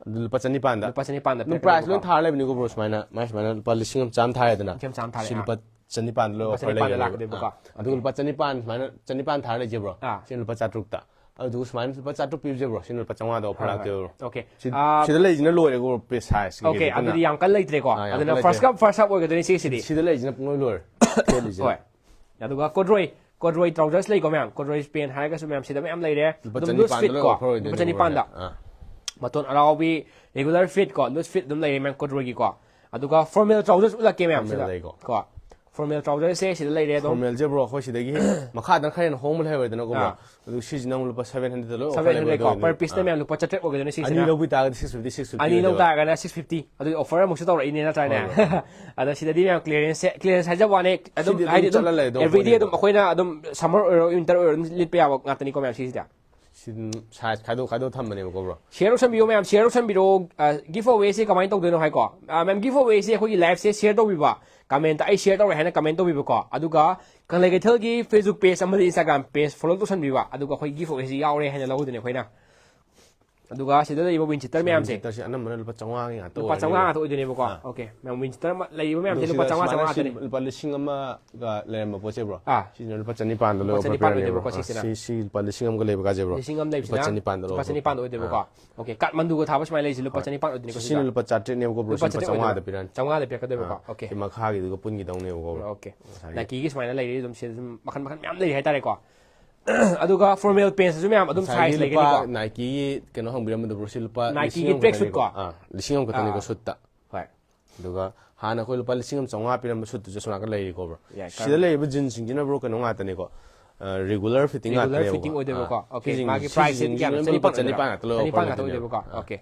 ꯂꯨꯄꯥ ꯆꯅꯤꯄꯥꯟꯗ꯫ ꯂꯨꯄꯥ ꯆꯅꯤꯄꯥꯟꯗ ꯑꯗꯨꯝ ꯄꯤꯔꯛꯀꯗꯣꯏꯕꯀꯣ꯫ ꯄ꯭ꯔꯥꯏꯁ ꯂꯣꯏ ꯊꯥꯔ ꯂꯩꯕꯅꯤꯀꯣ, ꯕ꯭ꯔꯣ, ꯁꯨꯃꯥꯏꯅ꯫ ꯃꯥꯏ ꯁꯨꯃꯥꯏꯅ ꯂꯨꯄꯥ ꯂꯤꯁꯤꯡ ꯑꯃ ꯆꯥꯝꯃ ꯊꯥꯔꯦꯗꯅ꯫ ꯂꯤꯁꯤꯡ ꯑꯃ ꯆꯥꯝꯃ ꯊꯥꯔꯦ, ꯁꯤ ꯑꯥ꯫ ꯂꯨꯄꯥ ꯆꯅꯤꯄꯥꯟꯗ ꯂꯣꯏ ꯂꯨꯄꯥ ꯑꯣꯐꯔ ꯆꯅꯤꯄꯥꯟꯗ ꯂꯩꯔꯦ꯫ ꯂꯥꯛꯀꯗꯣꯏꯕꯀꯣ꯫ ꯑꯥ꯫ ꯑꯗꯨꯒ ꯂꯨꯄꯥ ꯆꯅꯤꯄꯥꯟ ꯁꯨꯃꯥꯏꯅ, ꯆꯅꯤꯄꯥꯟ ꯊꯥꯔ ꯂꯩꯖꯕ꯭ꯔꯣ? ꯑꯥ꯫ ꯁꯤ ꯂꯨꯄꯥ ꯆꯥꯇ꯭ꯔꯨꯛꯇ꯫ ꯑꯗꯨꯗꯨꯒ ꯁꯨꯃꯥꯏꯅ ꯂꯨꯄꯥ ꯆꯥꯇ꯭ꯔꯨꯛ ꯄꯤꯕꯁꯦ, ꯕ꯭ꯔꯣ, ꯁꯤꯅ ꯂꯨꯄꯥ ꯆꯥꯝꯃꯉꯥꯗ ꯑꯣꯐꯔ ꯍꯣꯏ, ꯂꯥꯛꯇꯣꯏꯕ, ꯍꯣꯏ꯫ ꯕ꯭ꯔꯣ꯫ ꯑꯣꯀꯦ꯫ ꯁꯤ- ꯑꯥ, ꯁꯤꯗ ꯂꯩꯁꯤꯅ ꯂꯣꯏꯔꯦꯀꯣ, ꯄ꯭ꯔꯣ, ꯄ꯭ꯔꯥꯏꯁ ꯁꯥꯏꯖ ꯑꯣꯀꯦ, ꯀꯩꯀꯩꯗꯤ ꯑꯗꯨꯅ꯫ ꯑꯗꯨꯗꯤ ꯌꯥꯝ ꯀꯟꯅ ꯂꯩꯇ꯭ꯔꯦꯀꯣ꯫ ꯑꯥ, ꯌꯥꯝ ꯑꯗꯨꯅ ꯀꯟꯅ ꯐꯥꯔꯁ ꯂꯩꯇ꯭ꯔꯦ꯫ ꯀꯝ ꯐꯥꯔꯁ ꯁꯥꯔꯚ ꯑꯣꯏꯒꯗꯣꯏꯅꯤ ꯁꯤꯁꯤꯗꯤ꯫ ꯁꯤꯗ ꯂꯩꯁꯤꯅ ꯄꯨꯡꯂꯣꯏ ꯂꯣꯏꯔꯦ꯫ ꯈꯦꯠꯂꯤꯁꯤꯅ꯫ ꯍꯣꯏ꯫ ꯑꯗꯨꯒ ꯀꯣꯗ꯭ꯔꯣꯏ, ꯀꯣꯗ꯭ꯔꯣꯏ ꯇ꯭ꯔꯥꯎꯖꯔꯁ ꯂꯩꯀꯣ ꯃꯌꯥꯝ, ꯀꯣꯗ꯭ꯔꯣꯏ ꯄꯦꯟ ꯍꯥꯏꯔꯒꯁꯨ ꯃꯌꯥꯝ ꯁꯤꯗ ꯃꯌꯥꯝ ꯂꯩꯔꯦ꯫ ꯂꯨꯄꯥ ꯑꯗꯨꯝ ꯂꯨꯖ ꯆꯅꯤꯄꯥꯟꯗ ꯐꯤꯠ ꯂꯣꯏ ꯀꯣ, ꯑꯣꯐꯔ ꯑꯣꯏꯗꯣꯏꯅꯦ, ꯂꯨꯄꯥ ꯆꯅꯤꯄꯥꯟꯗ꯫ ꯕ꯭ꯔꯣ, ꯑꯥ꯫ ꯃꯇꯣꯟ ꯑꯔꯥꯎꯕꯤ, ꯔꯤꯒꯨꯂꯔ ꯐꯤꯠ ꯀꯣ, ꯂꯨꯖ ꯐꯤꯠ ꯑꯗꯨꯝ ꯂꯩꯔꯦ ꯃꯌꯥꯝ ꯀꯣꯗ꯭ꯔꯣꯏꯒꯤꯀꯣ꯫ ꯑꯗꯨꯒ ꯐꯣꯔꯃꯦꯜ ꯇ꯭ꯔꯥꯎꯖꯔꯁ ꯎꯠꯂꯛꯀꯦ ꯃꯌꯥꯝ ꯐꯣꯔꯃꯦꯜ ꯁꯤꯗ ꯂꯩꯀꯣ꯫ ꯀꯣ꯫ ꯐꯣꯔꯃꯦꯜ ꯇ꯭ꯔꯥꯎꯖꯔꯁꯦ ꯁꯤꯗ ꯂꯩꯔꯦ ꯑꯗꯨꯝ꯫ ꯐꯣꯔꯃꯦꯜꯁꯦ, ꯕ꯭ꯔꯣ, ꯑꯩꯈꯣꯏ ꯁꯤꯗꯒꯤ ꯃꯈꯥꯗꯅ ꯈꯔ ꯍꯦꯟꯅ ꯍꯣꯡꯕ ꯂꯩꯍꯧꯔꯦꯗꯅꯀꯣ, ꯕ꯭ꯔꯣ꯫ ꯑꯥ꯫ ꯑꯗꯨ ꯁꯤꯁꯤꯅ ꯑꯃꯨꯛ ꯂꯨꯄꯥ ꯁꯚꯦꯟ ꯍꯟꯗ꯭ꯔꯦꯗꯇ ꯂꯣꯏ ꯑꯣꯐꯔ ꯁꯚꯦꯟ ꯍꯟꯗ꯭ꯔꯦꯗ ꯀꯣ, ꯂꯩꯍꯧꯔꯦ꯫ ꯄꯔ ꯄꯤꯁꯇ ꯑꯥ꯫ ꯃꯌꯥꯝ ꯂꯨꯄꯥ ꯆꯥꯇ꯭ꯔꯦꯠ ꯑꯣꯏꯒꯗꯣꯏꯅꯦ ꯑꯅꯤ ꯁꯤꯁꯤꯅ꯫ ꯂꯧꯕꯤ ꯇꯥꯔꯒꯗꯤ ꯁꯤꯛꯁ ꯐꯤꯐꯇꯤ, ꯁꯤꯛꯁ ꯐꯤꯐꯇꯤ ꯑꯅꯤ ꯂꯧ ꯑꯣꯏꯗꯣꯏꯕ꯫ ꯇꯥꯔꯒꯅ ꯁꯤꯛꯁ ꯐꯤꯐꯇꯤ, ꯑꯗꯨꯗꯤ ꯑꯣꯐꯔ ꯑꯃꯨꯛꯁꯨ ꯇꯧꯔꯛꯏꯅꯦ ꯅꯠꯇ꯭ꯔꯅꯦ? ꯍꯣꯏ, ꯍꯣꯏ꯫ ꯑꯗꯣ ꯁꯤꯗꯗꯤ ꯃꯌꯥꯝ ꯀ꯭ꯂꯤꯌꯔꯦꯟꯁꯁꯦ, ꯀ꯭ꯂꯤꯌꯔꯦꯟꯁ ꯍꯥꯏꯖꯕ ꯋꯥꯅꯦ, ꯑꯗꯨꯝ ꯁꯤꯗꯤ ꯑꯗꯨꯝ ꯍꯥꯏꯗꯤ ꯑꯗꯨꯝ ꯆꯠꯂ ꯂꯩꯗꯧ ꯑꯦꯕ꯭ꯔꯤꯗꯦ ꯄꯣꯠꯅꯤꯗ꯫ ꯑꯗꯨꯝ ꯑꯩꯈꯣꯏꯅ ꯑꯗꯨꯝ ꯁꯝꯃꯔ ꯑꯣꯏꯔꯣ ꯋꯤꯟꯇꯔ ꯑꯣꯏꯔꯣ ꯑꯗꯨꯝ ꯂꯤꯠꯄ ꯌꯥꯕ ꯉꯥꯛꯇꯅꯤꯀꯣ ꯃꯌꯥꯝ ꯁꯤꯁꯤꯗꯤ꯫ ꯁꯤ ꯑꯗꯨꯝ ꯁꯥꯏꯖ ꯈꯥꯏꯗꯣꯛ ꯈꯥꯏꯗꯣꯛ ꯊꯝꯕꯅꯦꯕꯀꯣ, ꯕ꯭ꯔꯣ꯫ ꯁꯤꯌꯔ ꯇꯧꯁꯟꯕꯤꯌꯣ ꯃꯌꯥꯝ, ꯁꯤꯌꯔ ꯇꯧꯁꯟꯕꯤꯔꯣ꯫ ꯒꯤꯐ ꯑꯋꯦꯁꯦ ꯀꯃꯥꯏꯅ ꯇꯧꯗꯣꯏꯅꯣ ꯍꯥꯏꯀꯣ? ꯃꯌꯥꯝ, ꯒꯤꯐ ꯑꯋꯦꯁꯦ ꯑꯩꯈꯣꯏꯒꯤ ꯂꯥꯏꯐꯁꯦ ꯁꯤꯌꯔ ꯇꯧꯕꯤꯕ, ꯀꯃꯦꯟꯇ "ꯑꯩ ꯁꯤꯌꯔ ꯇꯧꯔꯦ" ꯍꯥꯏꯅ ꯀꯃꯦꯟ ꯇꯧꯕꯤꯕꯀꯣ, ꯑꯗꯨꯒ ꯀꯪꯂꯩ ꯀꯩꯊꯦꯜꯒꯤ ꯐꯦꯁꯕꯨꯛ ꯄꯦꯖ ꯑꯃꯗꯤ ꯏꯟꯁꯇꯥꯒ꯭ꯔꯥꯝ ꯄꯦꯖ ꯐꯣꯂꯣ ꯇꯧꯁꯟꯕꯤꯕ, ꯑꯗꯨꯒ ꯑꯩꯈꯣꯏ ꯒꯤꯐ ꯑꯋꯦꯁꯤ ꯌꯥꯎꯔꯦ ꯍꯥꯏꯅ ꯂꯧꯗꯣꯏꯅꯦ ꯑꯩꯈꯣꯏꯅ꯫ ꯑꯗꯨꯒ ꯁꯤꯗ ꯂꯩꯔꯤꯕ ꯋꯤꯟ ꯆꯤꯇꯔ ꯃꯌꯥꯝꯁꯦ, ꯆꯤꯇꯔꯁꯦ ꯑꯅꯝꯕꯅ ꯂꯨꯄꯥ ꯆꯥꯝꯃꯉꯥꯒꯤ ꯉꯥꯛꯇ ꯂꯨꯄꯥ ꯑꯣꯏꯔꯅꯤ, ꯆꯥꯝꯃꯉꯥ ꯕ꯭ꯔꯣ꯫ ꯉꯥꯛꯇ ꯑꯣꯏꯗꯣꯏꯅꯦꯕꯀꯣ꯫ ꯑꯥ꯫ ꯑꯣꯀꯦ, ꯃꯌꯥꯝ ꯋꯤꯟ ꯆꯤꯇꯔ ꯑꯃ ꯂꯩꯔꯤꯕ ꯑꯗꯣ ꯃꯌꯥꯝꯁꯦ ꯂꯨꯄꯥ ꯁꯤꯗ ꯆꯥꯝꯃꯉꯥ ꯁꯨꯃꯥꯏꯅ ꯆꯥꯝꯃꯉꯥ ꯁꯤ ꯉꯥꯛꯇꯅꯦ꯫ ꯂꯨꯄꯥ ꯂꯤꯁꯤꯡ ꯑꯃꯒ ꯂꯩꯔꯝꯕ ꯄꯣꯠꯁꯦ, ꯕ꯭ꯔꯣ꯫ ꯑꯥ꯫ ꯁꯤꯁꯤꯅ ꯂꯨꯄꯥ ꯆꯅꯤꯄꯥꯟꯗ ꯂꯨꯄꯥ ꯂꯣꯏ ꯆꯅꯤꯄꯥꯟ ꯑꯣꯐꯔ ꯑꯣꯏꯗꯣꯏꯕꯀꯣ ꯄꯤꯔꯅꯦꯕ꯫ ꯁꯤꯁꯤꯅ꯫ ꯁꯤ ꯁꯤ ꯂꯨꯄꯥ ꯂꯤꯁꯤꯡ ꯑꯃꯒ ꯂꯩꯕ ꯀꯥꯁꯦ, ꯕ꯭ꯔꯣ꯫ ꯂꯤꯁꯤꯡ ꯑꯃ ꯂꯩꯕꯁꯤꯅ ꯂꯨꯄꯥ ꯆꯅꯤꯄꯥꯟꯗ ꯂꯣꯏ ꯂꯨꯄꯥ ꯑꯣꯐꯔ ꯆꯅꯤꯄꯥꯟꯗ ꯄꯤꯔꯅꯤ꯫ ꯑꯣꯏꯗꯣꯏꯕꯀꯣ꯫ ꯑꯥ꯫ ꯑꯣꯀꯦ, ꯀꯥꯠꯃꯟꯗꯨꯒ ꯊꯥꯕ ꯁꯨꯃꯥꯏꯅ ꯂꯩꯔꯤꯁꯦ ꯂꯨꯄꯥ ꯍꯣꯏ꯫ ꯆꯅꯤꯄꯥꯟ ꯑꯣꯏꯗꯣꯏꯅꯤꯀꯣ ꯁꯤꯁꯤꯅ ꯁꯤꯗ꯫ ꯂꯨꯄꯥ ꯆꯥꯇ꯭ꯔꯦꯠꯅꯦꯕꯀꯣ, ꯕ꯭ꯔꯣ꯫ ꯂꯨꯄꯥ ꯁꯤ ꯂꯨꯄꯥ ꯆꯥꯇ꯭ꯔꯦꯠ ꯆꯥꯝꯃꯉꯥꯗ ꯑꯣꯏꯗꯣꯏꯕ꯫ ꯄꯤꯔꯅꯤ꯫ ꯆꯥꯝꯃꯉꯥꯗ ꯄꯤꯔꯛꯀꯗꯣꯏꯕꯀꯣ꯫ ꯑꯥ꯫ ꯑꯣꯀꯦ꯫ ꯁꯤ ꯃꯈꯥꯒꯤꯗꯨꯒ ꯄꯨꯟꯈꯤꯗꯧꯅꯦꯕꯀꯣ, ꯕ꯭ꯔꯣ꯫ ꯑꯣꯀꯦ꯫ ꯉꯁꯥꯏꯒꯤ꯫ ꯅꯥꯏꯀꯤꯒꯤ ꯁꯨꯃꯥꯏꯅ ꯂꯩꯔꯤ ꯑꯗꯨꯝ, ꯁꯤꯗ ꯑꯗꯨꯝ ꯃꯈꯟ ꯃꯈꯟ ꯃꯌꯥꯝ ꯂꯩꯔꯤ ꯍꯥꯏꯇꯥꯔꯦꯀꯣ꯫ ꯑꯗꯨꯒ ꯐꯣꯔꯃꯦꯜ ꯄꯦꯟꯁꯤꯁꯨ ꯃꯌꯥꯝ ꯑꯗꯨꯝ ꯉꯁꯥꯏꯒꯤ ꯁꯥꯏꯖ ꯂꯨꯄꯥ ꯂꯩꯒꯅꯤꯀꯣ꯫ ꯅꯥꯏꯀꯤꯒꯤ ꯀꯩꯅꯣ ꯍꯪꯕꯤꯔꯝꯕꯗꯣ, ꯕ꯭ꯔꯣ, ꯁꯤ ꯂꯨꯄꯥ ꯅꯥꯏꯀꯤꯒꯤ ꯂꯤꯁꯤꯡ ꯑꯃ ꯇ꯭ꯔꯦꯛ ꯈꯛꯇꯅꯤꯀꯣ꯫ ꯁꯨꯠꯀꯣ꯫ ꯑꯥ, ꯂꯤꯁꯤꯡ ꯑꯃ ꯈꯛꯇꯅꯤꯀꯣ, ꯑꯥ꯫ ꯁꯨꯠꯇ꯫ ꯍꯣꯏ꯫ ꯑꯗꯨꯒ ꯍꯥꯟꯅ ꯑꯩꯈꯣꯏ ꯂꯨꯄꯥ ꯂꯤꯁꯤꯡ ꯑꯃ ꯆꯥꯝꯃꯉꯥ ꯄꯤꯔꯝꯕ ꯁꯨꯠꯇꯨꯁꯨ ꯑꯁꯣꯝ ꯅꯥꯀꯟ ꯂꯩꯔꯤꯀꯣ, ꯕ꯭ꯔꯣ꯫ ꯌꯥꯏ, ꯁꯤꯗ ꯀꯔꯝꯕ? ꯂꯩꯔꯤꯕ ꯖꯤꯟꯁꯤꯡꯁꯤꯅ, ꯕ꯭ꯔꯣ, ꯀꯩꯅꯣ ꯉꯥꯛꯇꯅꯤꯀꯣ, ꯔꯤꯒꯨꯂꯔ ꯐꯤꯠꯇꯤꯡ ꯔꯤꯒꯨꯂꯔ ꯉꯥꯛꯇꯅꯦꯕꯀꯣ꯫ ꯐꯤꯠꯇꯤꯡ ꯑꯣꯏꯗꯣꯏꯕꯀꯣ꯫ ꯑꯥ, ꯑꯣꯀꯦ, ꯁꯤꯁꯤꯡ-, ꯃꯥꯒꯤ ꯁꯤꯁꯤꯡꯁꯤꯅ ꯄ꯭ꯔꯥꯏꯁꯁꯦ ꯀꯌꯥꯅꯣ? ꯂꯨꯄꯥ ꯆꯅꯤꯄꯥꯟ ꯆꯅꯤꯄꯥꯟ ꯑꯣꯏꯗꯣꯏꯔꯥ? ꯉꯥꯛꯇ ꯂꯣꯏ ꯆꯅꯤꯄꯥꯟ ꯑꯣꯐꯔ ꯉꯥꯛꯇ ꯂꯩꯗꯣꯏꯅꯦꯕ꯫ ꯑꯣꯏꯗꯣꯏꯕꯀꯣ꯫ ꯑꯥ꯫ ꯑꯣꯀꯦ꯫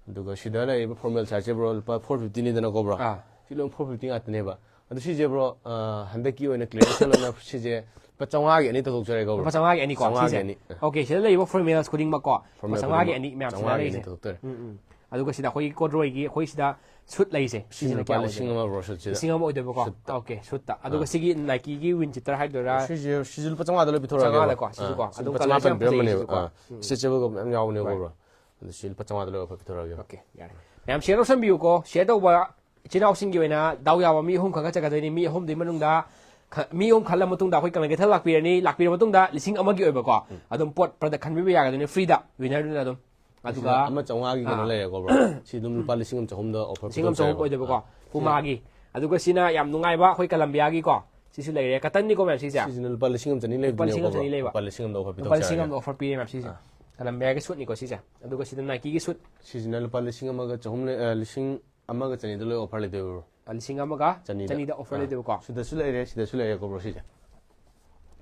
ꯑꯗꯨꯒ ꯁꯤꯗ ꯂꯩꯔꯤꯕ ꯐꯣꯔꯃꯦꯜ ꯁꯥꯏꯠꯁꯦ, ꯕ꯭ꯔꯣ, ꯂꯨꯄꯥ ꯐꯣꯔ ꯐꯤꯐꯇꯤꯅꯤꯗꯅꯀꯣ, ꯕ꯭ꯔꯣ꯫ ꯑꯥ꯫ ꯁꯤ ꯂꯣꯏ ꯐꯣꯔ ꯐꯤꯐꯇꯤ ꯉꯥꯛꯇꯅꯦꯕ꯫ ꯑꯗꯣ ꯁꯤꯁꯦ, ꯕ꯭ꯔꯣ, ꯑ, ꯍꯟꯗꯛꯀꯤ ꯑꯣꯏꯅ ꯀ꯭ꯂꯤꯌꯔꯦꯟꯁ ꯁꯦꯜ ꯑꯣꯏꯅ ꯁꯤꯁꯦ ꯂꯨꯄꯥ ꯆꯥꯝꯃꯉꯥꯒꯤ ꯑꯅꯤ ꯇꯧꯊꯣꯛꯆꯔꯒꯦꯀꯣ, ꯕ꯭ꯔꯣ꯫ ꯂꯨꯄꯥ ꯆꯥꯝꯃꯉꯥꯒꯤ ꯑꯅꯤꯀꯣ, ꯆꯥꯝꯃꯉꯥꯒꯤ ꯁꯤꯁꯦ? ꯑꯅꯤ꯫ ꯑꯣꯀꯦ, ꯁꯤꯗ ꯂꯩꯔꯤꯕ ꯐꯣꯔꯃꯦꯜꯁ ꯈꯨꯗꯤꯡꯃꯛꯀꯣ, ꯂꯨꯄꯥ ꯐꯣꯔꯃꯦꯜ ꯆꯥꯝꯃꯉꯥꯒꯤ ꯈꯨꯗꯤꯡꯃꯛ ꯑꯅꯤ ꯃꯌꯥꯝꯁꯤꯅ ꯆꯥꯝꯃꯉꯥꯒꯤ ꯂꯩꯔꯤꯁꯦ꯫ ꯑꯅꯤ ꯇꯧꯊꯣꯛꯇꯣꯏꯔꯦ꯫ ꯎꯝ, ꯎꯝ꯫ ꯑꯗꯨꯒ ꯁꯤꯗ ꯑꯩꯈꯣꯏꯒꯤ ꯀꯣꯗ꯭ꯔꯣꯏꯒꯤ ꯑꯩꯈꯣꯏ ꯁꯤꯗ ꯁꯨꯠ ꯂꯩꯔꯤꯁꯦ, ꯁꯤꯁꯦ ꯁꯤꯁꯤꯅ ꯂꯨꯄꯥ ꯀꯌꯥ ꯂꯤꯁꯤꯡ ꯑꯣꯏꯗꯣꯏꯅꯣ? ꯑꯃ, ꯕ꯭ꯔꯣ, ꯁꯨꯠꯁꯤꯗ꯫ ꯂꯤꯁꯤꯡ ꯑꯃ ꯑꯣꯏꯗꯣꯏꯕꯀꯣ꯫ ꯁꯨꯠꯇ꯫ ꯑꯣꯀꯦ, ꯁꯨꯠꯇ꯫ ꯑꯥ꯫ ꯑꯗꯨꯒ ꯁꯤꯒꯤ ꯅꯥꯏꯀꯤꯒꯤ ꯋꯤꯟ ꯆꯤꯇꯔ ꯍꯥꯏꯗꯣꯏꯔꯥ? ꯁꯤꯁꯦ, ꯁꯤꯁꯦ ꯂꯨꯄꯥ ꯆꯥꯝꯃꯉꯥꯗ ꯂꯣꯏ ꯄꯤꯊꯣꯔꯛꯑꯒꯦꯕ꯫ ꯆꯥꯝꯃꯉꯥꯗꯀꯣ, ꯑꯥ꯫ ꯁꯤꯁꯨꯀꯣ꯫ ꯁꯤ ꯑꯗꯨꯝ ꯂꯨꯄꯥ ꯀꯂꯔꯁꯦ ꯆꯥꯝꯃꯉꯥ ꯌꯥꯝ ꯐꯖꯩꯌꯦ, ꯄꯤꯔꯝꯕꯅꯦꯕ꯫ ꯁꯤꯁꯨꯀꯣ꯫ ꯑꯥ꯫ ꯎꯝ, ꯎꯝ꯫ ꯏꯁꯇ꯭ꯔꯦꯆꯦꯕꯜꯒ ꯃꯌꯥꯝ ꯌꯥꯎꯕꯅꯦꯕꯀꯣ, ꯍꯣꯏ꯫ ꯕ꯭ꯔꯣ꯫ ꯑꯗꯣ ꯁꯤ ꯂꯨꯄꯥ ꯆꯥꯝꯃꯉꯥꯗ ꯂꯣꯏ ꯑꯣꯐꯔ ꯄꯤꯊꯣꯔꯛꯑꯒꯦꯕ꯫ ꯑꯣꯀꯦ, ꯌꯥꯔꯦ꯫ ꯃꯌꯥꯝ ꯁꯤꯌꯔ ꯇꯧꯁꯟꯕꯤꯌꯨꯀꯣ꯫ ꯁꯤꯌꯔ ꯇꯧꯕ ꯏꯆꯤꯟ ꯏꯅꯥꯎꯁꯤꯡꯒꯤ ꯑꯣꯏꯅ ꯗꯥꯎ ꯌꯥꯕ ꯃꯤ ꯑꯍꯨꯝ ꯈꯛ ꯆꯠꯀꯗꯣꯏꯅꯤ꯫ ꯃꯤ ꯑꯍꯨꯝꯗꯨꯒꯤ ꯃꯅꯨꯡꯗ ꯈ-, ꯃꯤ ꯑꯍꯨꯝ ꯈꯜꯂ ꯃꯇꯨꯡꯗ ꯑꯩꯈꯣꯏ ꯀꯪꯂꯩ ꯀꯩꯊꯦꯜ ꯂꯥꯛꯄꯤꯔꯅꯤ꯫ ꯂꯥꯛꯄꯤꯔ ꯃꯇꯨꯡꯗ ꯂꯤꯁꯤꯡ ꯑꯃꯒꯤ ꯑꯣꯏꯕꯀꯣ꯫ ꯑꯗꯨꯝ ꯄꯣꯠ ꯄ꯭ꯔꯗꯛ ꯈꯟꯕꯤꯕ ꯌꯥꯒꯗꯣꯏꯅꯤ ꯐ꯭ꯔꯤꯗ, ꯋꯤꯅꯔꯗꯨꯅ ꯑꯗꯨꯝ꯫ ꯑꯗꯨꯒ ꯁꯤꯗ ꯑꯃ ꯆꯥꯝꯃꯉꯥꯒꯤ ꯀꯩꯅꯣ ꯑꯥ꯫ ꯂꯩꯔꯦꯀꯣ, ꯕ꯭ꯔꯣ꯫ ꯁꯤ ꯑꯗꯨꯝ ꯂꯨꯄꯥ ꯂꯤꯁꯤꯡ ꯑꯃ ꯆꯍꯨꯝꯗ ꯑꯣꯐꯔ ꯂꯤꯁꯤꯡ ꯑꯃ ꯆꯍꯨꯝ ꯄꯤꯊꯣꯛꯆꯔꯦꯕ꯫ ꯑꯣꯏꯗꯣꯏꯕꯀꯣ꯫ ꯑꯥ꯫ ꯄꯨꯃꯥꯒꯤ꯫ ꯑꯗꯨꯒ ꯁꯤꯅ ꯌꯥꯝ ꯅꯨꯡꯉꯥꯏꯕ ꯑꯩꯈꯣꯏ ꯀꯂꯝꯕꯤꯌꯥꯒꯤꯀꯣ꯫ ꯁꯤꯁꯨ ꯂꯩꯔꯦ꯫ ꯀꯇꯟꯅꯤꯀꯣ ꯃꯌꯥꯝ ꯁꯤꯁꯦ꯫ ꯁꯤꯁꯤꯅ ꯂꯨꯄꯥ ꯂꯤꯁꯤꯡ ꯑꯃ ꯆꯅꯤ ꯂꯨꯄꯥ ꯂꯤꯁꯤꯡ ꯑꯃ ꯂꯩꯕꯅꯦꯕꯀꯣ, ꯆꯅꯤ ꯕ꯭ꯔꯣ꯫ ꯂꯩꯕ꯫ ꯂꯨꯄꯥ ꯂꯤꯁꯤꯡ ꯑꯃꯗ ꯑꯣꯐꯔ ꯂꯨꯄꯥ ꯂꯤꯁꯤꯡ ꯄꯤꯊꯣꯛꯆꯔꯦ꯫ ꯑꯃꯗ ꯑꯣꯐꯔ ꯄꯤꯔꯦ ꯃꯌꯥꯝ ꯁꯤꯁꯦ꯫ ꯑꯥ꯫ ꯀꯂꯝꯕꯤꯌꯥꯒꯤ ꯁꯨꯠꯅꯤꯀꯣ ꯁꯤꯁꯦ꯫ ꯑꯗꯨꯒ ꯁꯤꯗ ꯅꯥꯏꯀꯤꯒꯤ ꯁꯨꯠ꯫ ꯁꯤꯁꯤꯅ ꯂꯨꯄꯥ ꯂꯤꯁꯤꯡ ꯑꯃꯒ ꯆꯍꯨꯝ ꯂꯩ-, ꯑ, ꯂꯤꯁꯤꯡ ꯑꯃꯒ ꯆꯅꯤꯗ ꯂꯣꯏ ꯑꯣꯐꯔ ꯂꯩꯗꯣꯏꯕ, ꯕ꯭ꯔꯣ꯫ ꯂꯤꯁꯤꯡ ꯑꯃꯒ ꯆꯅꯤꯗ꯫ ꯆꯅꯤꯗ ꯑꯣꯐꯔ ꯑꯥ꯫ ꯂꯩꯗꯣꯏꯕꯀꯣ꯫ ꯁꯤꯗꯁꯨ ꯂꯩꯔꯦ, ꯁꯤꯗꯁꯨ ꯂꯩꯔꯦꯀꯣ, ꯕ꯭ꯔꯣ, ꯁꯤꯁꯦ꯫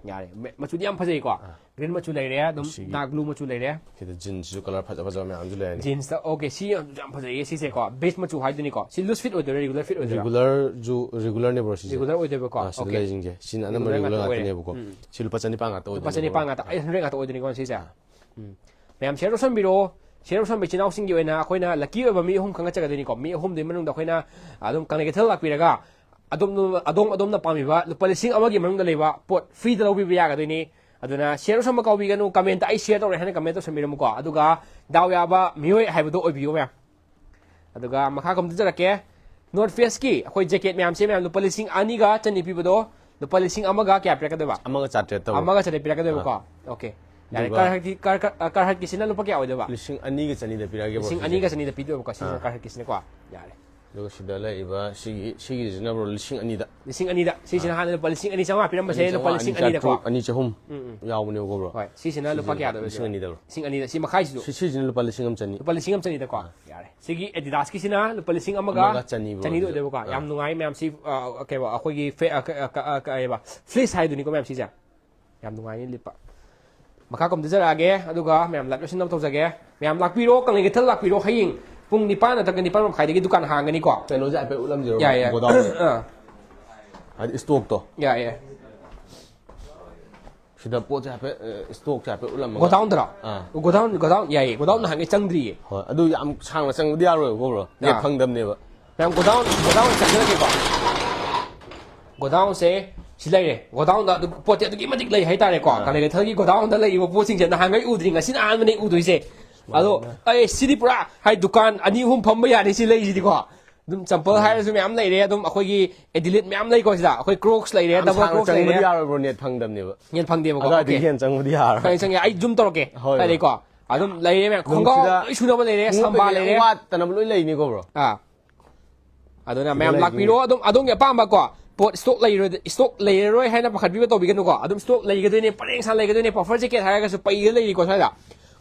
ꯌꯥꯔꯦ꯫ ꯃ-, ꯃꯆꯨꯗꯤ ꯌꯥꯝ ꯐꯖꯩꯀꯣ꯫ ꯑꯥ꯫ ꯒ꯭ꯔꯤꯟ ꯃꯆꯨ ꯂꯩꯔꯦ, ꯑꯗꯨꯝ ꯁꯤꯒꯤ ꯗꯥꯔꯛ ꯕ꯭ꯂꯨ ꯃꯆꯨ ꯂꯩꯔꯦ꯫ ꯁꯤꯗ ꯖꯤꯟꯁꯤꯁꯨ ꯀꯂꯔ ꯐꯖ ꯐꯖꯕ ꯃꯌꯥꯝꯁꯨ ꯂꯩꯔꯅꯤ꯫ ꯖꯤꯟꯁꯇ, ꯑꯣꯀꯦ, ꯁꯤ ꯌꯥꯝ, ꯌꯥꯝ ꯐꯖꯩꯌꯦ ꯁꯤꯁꯦꯀꯣ꯫ ꯕꯦꯖ ꯃꯆꯨ ꯍꯥꯏꯗꯣꯏꯅꯤꯀꯣ꯫ ꯁꯤ ꯂꯨꯖ ꯐꯤꯠ ꯑꯣꯏꯗꯣꯏꯔꯥ, ꯔꯤꯒꯨꯂꯔ ꯐꯤꯠ ꯑꯣꯏꯗꯣꯏꯔꯥ? ꯔꯤꯒꯨꯂꯔꯁꯨ, ꯔꯤꯒꯨꯂꯔꯅꯦ, ꯕ꯭ꯔꯣ, ꯁꯤꯁꯦ꯫ ꯔꯤꯒꯨꯂꯔ ꯑꯣꯏꯗꯣꯏꯕꯀꯣ꯫ ꯑꯥ, ꯁꯤꯗ ꯑꯣꯀꯦ꯫ ꯂꯩꯁꯤꯡꯁꯦ꯫ ꯁꯤꯅ ꯑꯅꯝꯕ ꯔꯤꯒꯨꯂꯔ ꯔꯤꯒꯨꯂꯔ ꯉꯥꯛꯇ ꯑꯣꯏꯔꯦ꯫ ꯉꯥꯛꯇꯅꯦꯕꯀꯣ꯫ ꯎꯝ꯫ ꯁꯤ ꯂꯨꯄꯥ ꯆꯅꯤꯄꯥꯟ ꯉꯥꯛꯇ ꯂꯨꯄꯥ ꯑꯣꯏꯗꯣꯏꯅꯦ, ꯆꯅꯤꯄꯥꯟ ꯕ꯭ꯔꯣ꯫ ꯉꯥꯛꯇ꯫ ꯑꯩ ꯍꯟꯗ꯭ꯔꯦꯠ ꯉꯥꯛꯇ ꯑꯣꯏꯗꯣꯏꯅꯤꯀꯣ ꯁꯤꯁꯦ꯫ ꯎꯝ꯫ ꯃꯌꯥꯝ ꯁꯤꯌꯔ ꯇꯧꯁꯟꯕꯤꯔꯛꯑꯣ꯫ ꯁꯤꯌꯔ ꯇꯧꯁꯟꯕ ꯏꯆꯤꯟ ꯏꯅꯥꯎꯁꯤꯡꯒꯤ ꯑꯣꯏꯅ ꯑꯩꯈꯣꯏꯅ ꯂꯛꯀꯤ ꯑꯣꯏꯕ ꯃꯤ ꯑꯍꯨꯝ ꯈꯪꯒꯠꯆꯒꯗꯣꯏꯅꯤꯀꯣ꯫ ꯃꯤ ꯑꯍꯨꯝꯗꯨꯒꯤ ꯃꯅꯨꯡꯗ ꯑꯩꯈꯣꯏꯅ ꯑꯗꯨꯝ ꯀꯪꯂꯩ ꯀꯩꯊꯦꯜ ꯂꯥꯛꯄꯤꯔꯒ ꯑꯗꯣꯝ ꯑꯗꯣꯝ ꯑꯗꯣꯝ ꯑꯗꯣꯝꯅ ꯄꯥꯝꯃꯤꯕ ꯂꯨꯄꯥ ꯂꯤꯁꯤꯡ ꯑꯃꯒꯤ ꯃꯅꯨꯡꯗ ꯂꯩꯕ ꯄꯣꯠ ꯐ꯭ꯔꯤꯗ ꯂꯧꯕꯤꯕ ꯌꯥꯒꯗꯣꯏꯅꯤ꯫ ꯑꯗꯨꯅ ꯁꯤꯌꯔ ꯇꯧꯁꯟꯕ ꯀꯥꯎꯕꯤꯒꯅꯨ꯫ ꯀꯃꯦꯟꯇ "ꯑꯩ ꯁꯤꯌꯔ ꯇꯧꯔꯦ" ꯍꯥꯏꯅ ꯀꯃꯦꯟ ꯇꯧꯁꯟꯕꯤꯔꯝꯃꯨꯀꯣ꯫ ꯑꯗꯨꯒ ꯗꯥꯎ ꯌꯥꯕ ꯃꯤꯑꯣꯏ ꯍꯥꯏꯕꯗꯣ ꯑꯣꯏꯕꯤꯌꯨ ꯃꯌꯥꯝ꯫ ꯑꯗꯨꯒ ꯃꯈꯥ ꯀꯝꯗꯖꯔꯛꯀꯦ꯫ ꯅꯣꯔꯠ ꯐꯦꯁꯀꯤ ꯑꯩꯈꯣꯏ ꯖꯦꯀꯦꯠ ꯃꯌꯥꯝꯁꯦ ꯃꯌꯥꯝ ꯂꯨꯄꯥ ꯂꯤꯁꯤꯡ ꯑꯅꯤꯒ ꯆꯅꯤ ꯄꯤꯕꯗꯣ ꯂꯨꯄꯥ ꯂꯤꯁꯤꯡ ꯑꯃꯒ ꯀꯌꯥ ꯄꯤꯔꯛꯀꯗꯣꯏꯕ? ꯑꯃꯒ ꯆꯥꯇ꯭ꯔꯦꯠ ꯇꯧꯕ꯫ ꯑꯃꯒ ꯆꯥꯇ꯭ꯔꯦꯠ ꯄꯤꯔꯛꯀꯗꯣꯏꯕꯀꯣ꯫ ꯑꯣꯀꯦ꯫ ꯌꯥꯔꯦ꯫ ꯑꯗꯨꯒ ꯀꯥꯔꯍꯠꯀꯤ-, ꯀꯥꯔ-, ꯀꯥꯔ-, ꯀꯥꯔꯍꯠꯀꯤꯁꯤꯅ ꯂꯨꯄꯥ ꯀꯌꯥ ꯑꯣꯏꯗꯣꯏꯕ? ꯂꯤꯁꯤꯡ ꯑꯅꯤꯒ ꯆꯅꯤꯗ ꯄꯤꯔꯛꯑꯒꯦ, ꯕ꯭ꯔꯣ, ꯂꯤꯁꯤꯡ ꯑꯅꯤꯒ ꯆꯅꯤꯗ ꯄꯤꯗꯣꯏꯕꯀꯣ, ꯁꯤꯁꯤꯅ ꯑꯥ꯫ ꯀꯥꯔꯍꯠꯀꯤꯁꯤꯅꯀꯣ꯫ ꯌꯥꯔꯦ꯫ ꯑꯗꯨꯒ ꯁꯤꯗ ꯂꯩꯔꯤꯕ ꯁꯤꯒꯤ, ꯁꯤꯒꯤꯁꯤꯅ, ꯕ꯭ꯔꯣ, ꯂꯤꯁꯤꯡ ꯑꯅꯤꯗ꯫ ꯂꯤꯁꯤꯡ ꯑꯅꯤꯗ꯫ ꯁꯤꯁꯤꯅ ꯑꯥ꯫ ꯍꯥꯟꯅ ꯂꯨꯄꯥ ꯂꯤꯁꯤꯡ ꯑꯅꯤ ꯆꯥꯝꯃꯉꯥ ꯄꯤꯔꯝꯕꯁꯦ, ꯑꯅꯤ ꯂꯨꯄꯥ ꯆꯥꯝꯃꯉꯥ, ꯂꯤꯁꯤꯡ ꯑꯅꯤꯗꯀꯣ꯫ ꯑꯅꯤ ꯆꯥꯇ꯭ꯔꯨꯛ, ꯑꯅꯤ ꯆꯍꯨꯝ ꯎꯝ, ꯎꯝ꯫ ꯌꯥꯎꯕꯅꯦꯕꯀꯣ, ꯕ꯭ꯔꯣ꯫ ꯍꯣꯏ, ꯁꯤꯁꯤꯅ ꯂꯨꯄꯥ ꯁꯤꯁꯤꯅ ꯀꯌꯥꯗ ꯂꯨꯄꯥ ꯂꯤꯁꯤꯡ ꯑꯣꯏꯗꯣꯏꯕ? ꯑꯅꯤꯗ, ꯕ꯭ꯔꯣ꯫ ꯂꯤꯁꯤꯡ ꯑꯅꯤꯗ꯫ ꯁꯤ ꯃꯈꯥꯏꯁꯤꯁꯨ? ꯁꯤ, ꯁꯤꯁꯤꯅ ꯂꯨꯄꯥ ꯂꯤꯁꯤꯡ ꯑꯃ ꯆꯅꯤ꯫ ꯂꯨꯄꯥ ꯂꯤꯁꯤꯡ ꯑꯃ ꯆꯅꯤꯗꯀꯣ꯫ ꯑꯥ꯫ ꯌꯥꯔꯦ꯫ ꯁꯤꯒꯤ ꯑꯦꯗꯤꯗꯥꯁꯀꯤꯁꯤꯅ ꯂꯨꯄꯥ ꯂꯤꯁꯤꯡ ꯑꯃꯒ ꯑꯃꯒ ꯆꯅꯤ, ꯕ꯭ꯔꯣ, ꯆꯅꯤꯗ ꯑꯗꯨꯗ꯫ ꯑꯣꯏꯗꯣꯏꯕꯀꯣ꯫ ꯑꯥ꯫ ꯌꯥꯝ ꯅꯨꯡꯉꯥꯏ ꯃꯌꯥꯝ꯫ ꯁꯤ, ꯑ, ꯀꯩꯕ, ꯑꯩꯈꯣꯏꯒꯤ ꯐꯦ-, ꯑ, ꯀ-, ꯑ, ꯀ-, ꯑ, ꯀꯩꯕ, ꯐ꯭ꯂꯤꯁ ꯍꯥꯏꯗꯨꯅꯤꯀꯣ ꯃꯌꯥꯝ ꯁꯤꯁꯦ꯫ ꯌꯥꯝ ꯅꯨꯡꯉꯥꯏꯅꯤ ꯂꯤꯠꯄ꯫ ꯃꯈꯥ ꯀꯨꯝꯊꯖꯔꯛꯑꯒꯦ, ꯑꯗꯨꯒ ꯃꯌꯥꯝ ꯂꯥꯏꯚ ꯂꯣꯏꯁꯤꯟꯅꯕ ꯇꯧꯖꯒꯦ꯫ ꯃꯌꯥꯝ ꯂꯥꯛꯄꯤꯔꯣ, ꯀꯪꯂꯩ ꯀꯩꯊꯦꯜ ꯂꯥꯛꯄꯤꯔꯣ꯫ ꯍꯌꯦꯡ ꯄꯨꯡ ꯅꯤꯄꯥꯟ ꯅꯠꯇ꯭ꯔꯒ ꯅꯤꯄꯥꯟ ꯃꯈꯥꯏꯗꯒꯤ ꯗꯨꯀꯥꯟ ꯍꯥꯡꯒꯅꯤꯀꯣ꯫ ꯀꯩꯅꯣꯁꯦ ꯍꯥꯏꯐꯦꯠ ꯎꯠꯂꯝꯁꯤꯔꯣ? ꯌꯥꯏ, ꯌꯥꯏ꯫ ꯒꯣꯗꯥꯎꯟ꯫ ꯑꯥ꯫ ꯍꯥꯏꯗꯤ ꯏꯁꯇꯣꯛꯇꯣ꯫ ꯌꯥꯏ, ꯌꯥꯏ꯫ ꯁꯤꯗ ꯄꯣꯠꯁꯦ ꯍꯥꯏꯐꯦꯠ, ꯑ, ꯏꯁꯇꯣꯛꯁꯦ ꯍꯥꯏꯐꯦꯠ ꯎꯠꯂꯝꯃꯒ꯫ ꯒꯣꯗꯥꯎꯟꯗꯔꯣ? ꯑꯥ꯫ ꯒꯣꯗꯥꯎꯟ, ꯒꯣꯗꯥꯎꯟ, ꯌꯥꯏꯌꯦ꯫ ꯒꯣꯗꯥꯎꯟ ꯅꯍꯥꯟꯒꯩ ꯆꯪꯗ꯭ꯔꯤꯌꯦ꯫ ꯍꯣꯏ, ꯑꯗꯨ ꯌꯥꯝ ꯁꯥꯡꯅ ꯆꯪꯕꯗꯤ ꯌꯥꯔꯣꯏꯕꯀꯣ, ꯕ꯭ꯔꯣ꯫ ꯅꯦꯠ ꯑꯥ꯫ ꯐꯪꯗꯕꯅꯦꯕ꯫ ꯃꯌꯥꯝ ꯒꯣꯗꯥꯎꯟ, ꯒꯣꯗꯥꯎꯟ ꯆꯪꯖꯔꯛꯀꯦꯀꯣ꯫ ꯒꯣꯗꯥꯎꯟꯁꯦ ꯁꯤ ꯂꯩꯔꯦ꯫ ꯒꯣꯗꯥꯎꯟꯗ ꯑꯗꯨ ꯄꯣꯠꯇꯤ ꯑꯗꯨꯛꯀꯤ ꯃꯇꯤꯛ ꯂꯩ ꯍꯥꯏꯇꯥꯔꯦꯀꯣ꯫ ꯑꯥ꯫ ꯀꯪꯂꯩ ꯀꯩꯊꯦꯜꯒꯤ ꯒꯣꯗꯥꯎꯟꯗ ꯂꯩꯔꯤꯕ ꯄꯣꯠꯁꯤꯡꯁꯦ ꯅꯍꯥꯟꯒꯩ ꯎꯗ꯭ꯔꯤ, ꯉꯁꯤꯅ ꯑꯍꯥꯟꯕꯅꯦ ꯎꯗꯣꯏꯁꯦ꯫ ꯑꯗꯣ, ꯃꯥꯅꯦ꯫ ꯑꯩ ꯁꯤꯗꯤ ꯄꯨꯔꯥ ꯍꯥꯏ ꯗꯨꯀꯥꯟ ꯑꯅꯤ ꯑꯍꯨꯝ ꯐꯝꯕ ꯌꯥꯅꯤ ꯁꯤ ꯂꯩꯁꯤꯗꯤꯀꯣ꯫ ꯑꯗꯨꯝ ꯆꯝꯄꯜ ꯍꯥꯏꯔꯁꯨ ꯃꯌꯥꯝ ꯂꯩꯔꯦ꯫ ꯑꯗꯨꯝ ꯑꯩꯈꯣꯏꯒꯤ ꯑꯦꯗꯤꯂꯤꯠ ꯃꯌꯥꯝ ꯂꯩꯀꯣ ꯁꯤꯗ꯫ ꯑꯩꯈꯣꯏ ꯀ꯭ꯔꯣꯛꯁ ꯂꯩꯔꯦ, ꯌꯥꯝ ꯗꯕꯜ ꯁꯥꯡꯅ ꯀ꯭ꯔꯣꯛꯁ ꯆꯪꯕꯗꯤ ꯂꯩꯔꯦ꯫ ꯌꯥꯔꯣꯏ, ꯕ꯭ꯔꯣ, ꯅꯦꯠ ꯐꯪꯗꯕꯅꯦꯕ꯫ ꯅꯦꯠ ꯐꯪꯗꯦꯕꯀꯣ꯫ ꯑꯗꯨꯋꯥꯏꯗꯒꯤ ꯑꯣꯀꯦ꯫ ꯍꯦꯟꯅ ꯆꯪꯕꯗꯤ ꯌꯥꯔꯣꯏ꯫ ꯈꯪꯉꯦ, ꯈꯪꯉꯦ꯫ ꯑꯩ ꯖꯨꯝ ꯇꯧꯔꯛꯀꯦ꯫ ꯍꯣꯏ, ꯍꯣꯏ꯫ ꯀꯣ꯫ ꯑꯗꯨꯝ ꯂꯩꯔꯦ ꯃꯌꯥꯝ꯫ ꯑꯗꯨꯝ ꯈꯣꯡꯒ꯭ꯔꯥꯎ ꯁꯤꯗ ꯂꯣꯏ ꯁꯨꯅꯕ ꯂꯩꯔꯦ, ꯈꯣꯡꯎꯞ ꯁꯝꯕꯥ ꯂꯩꯔꯦ, ꯂꯩꯔꯦ꯫ ꯋꯥꯠꯇꯅꯕ ꯂꯣꯏ ꯂꯩꯅꯤꯀꯣ, ꯕ꯭ꯔꯣ꯫ ꯑꯥ꯫ ꯑꯗꯨꯅ ꯁꯤꯗ ꯃꯌꯥꯝ ꯂꯩꯔꯤꯁꯤꯡꯁꯦ꯫ ꯂꯥꯛꯄꯤꯔꯣ꯫ ꯑꯗꯨꯝ, ꯑꯗꯣꯝꯒꯤ ꯑꯄꯥꯝꯕꯀꯣ꯫ ꯄꯣꯠ ꯁ꯭ꯇꯣꯛ ꯂꯩꯔꯣꯏ-, ꯁ꯭ꯇꯣꯛ ꯂꯩꯔꯔꯣꯏ ꯍꯥꯏꯅ ꯄꯥꯈꯠꯄꯤꯕ ꯇꯧꯕꯤꯒꯅꯨꯀꯣ꯫ ꯑꯗꯨꯝ ꯁ꯭ꯇꯣꯛ ꯂꯩꯒꯗꯣꯏꯅꯦ, ꯄꯔꯦꯡ ꯁꯥꯅ ꯂꯩꯒꯗꯣꯏꯅꯦ꯫ ꯄꯐꯔ ꯖꯦꯀꯦꯠ ꯍꯥꯏꯔꯒꯁꯨ ꯄꯩꯔ ꯂꯩꯔꯤꯀꯣ ꯁ꯭ꯋꯥꯏꯗ꯫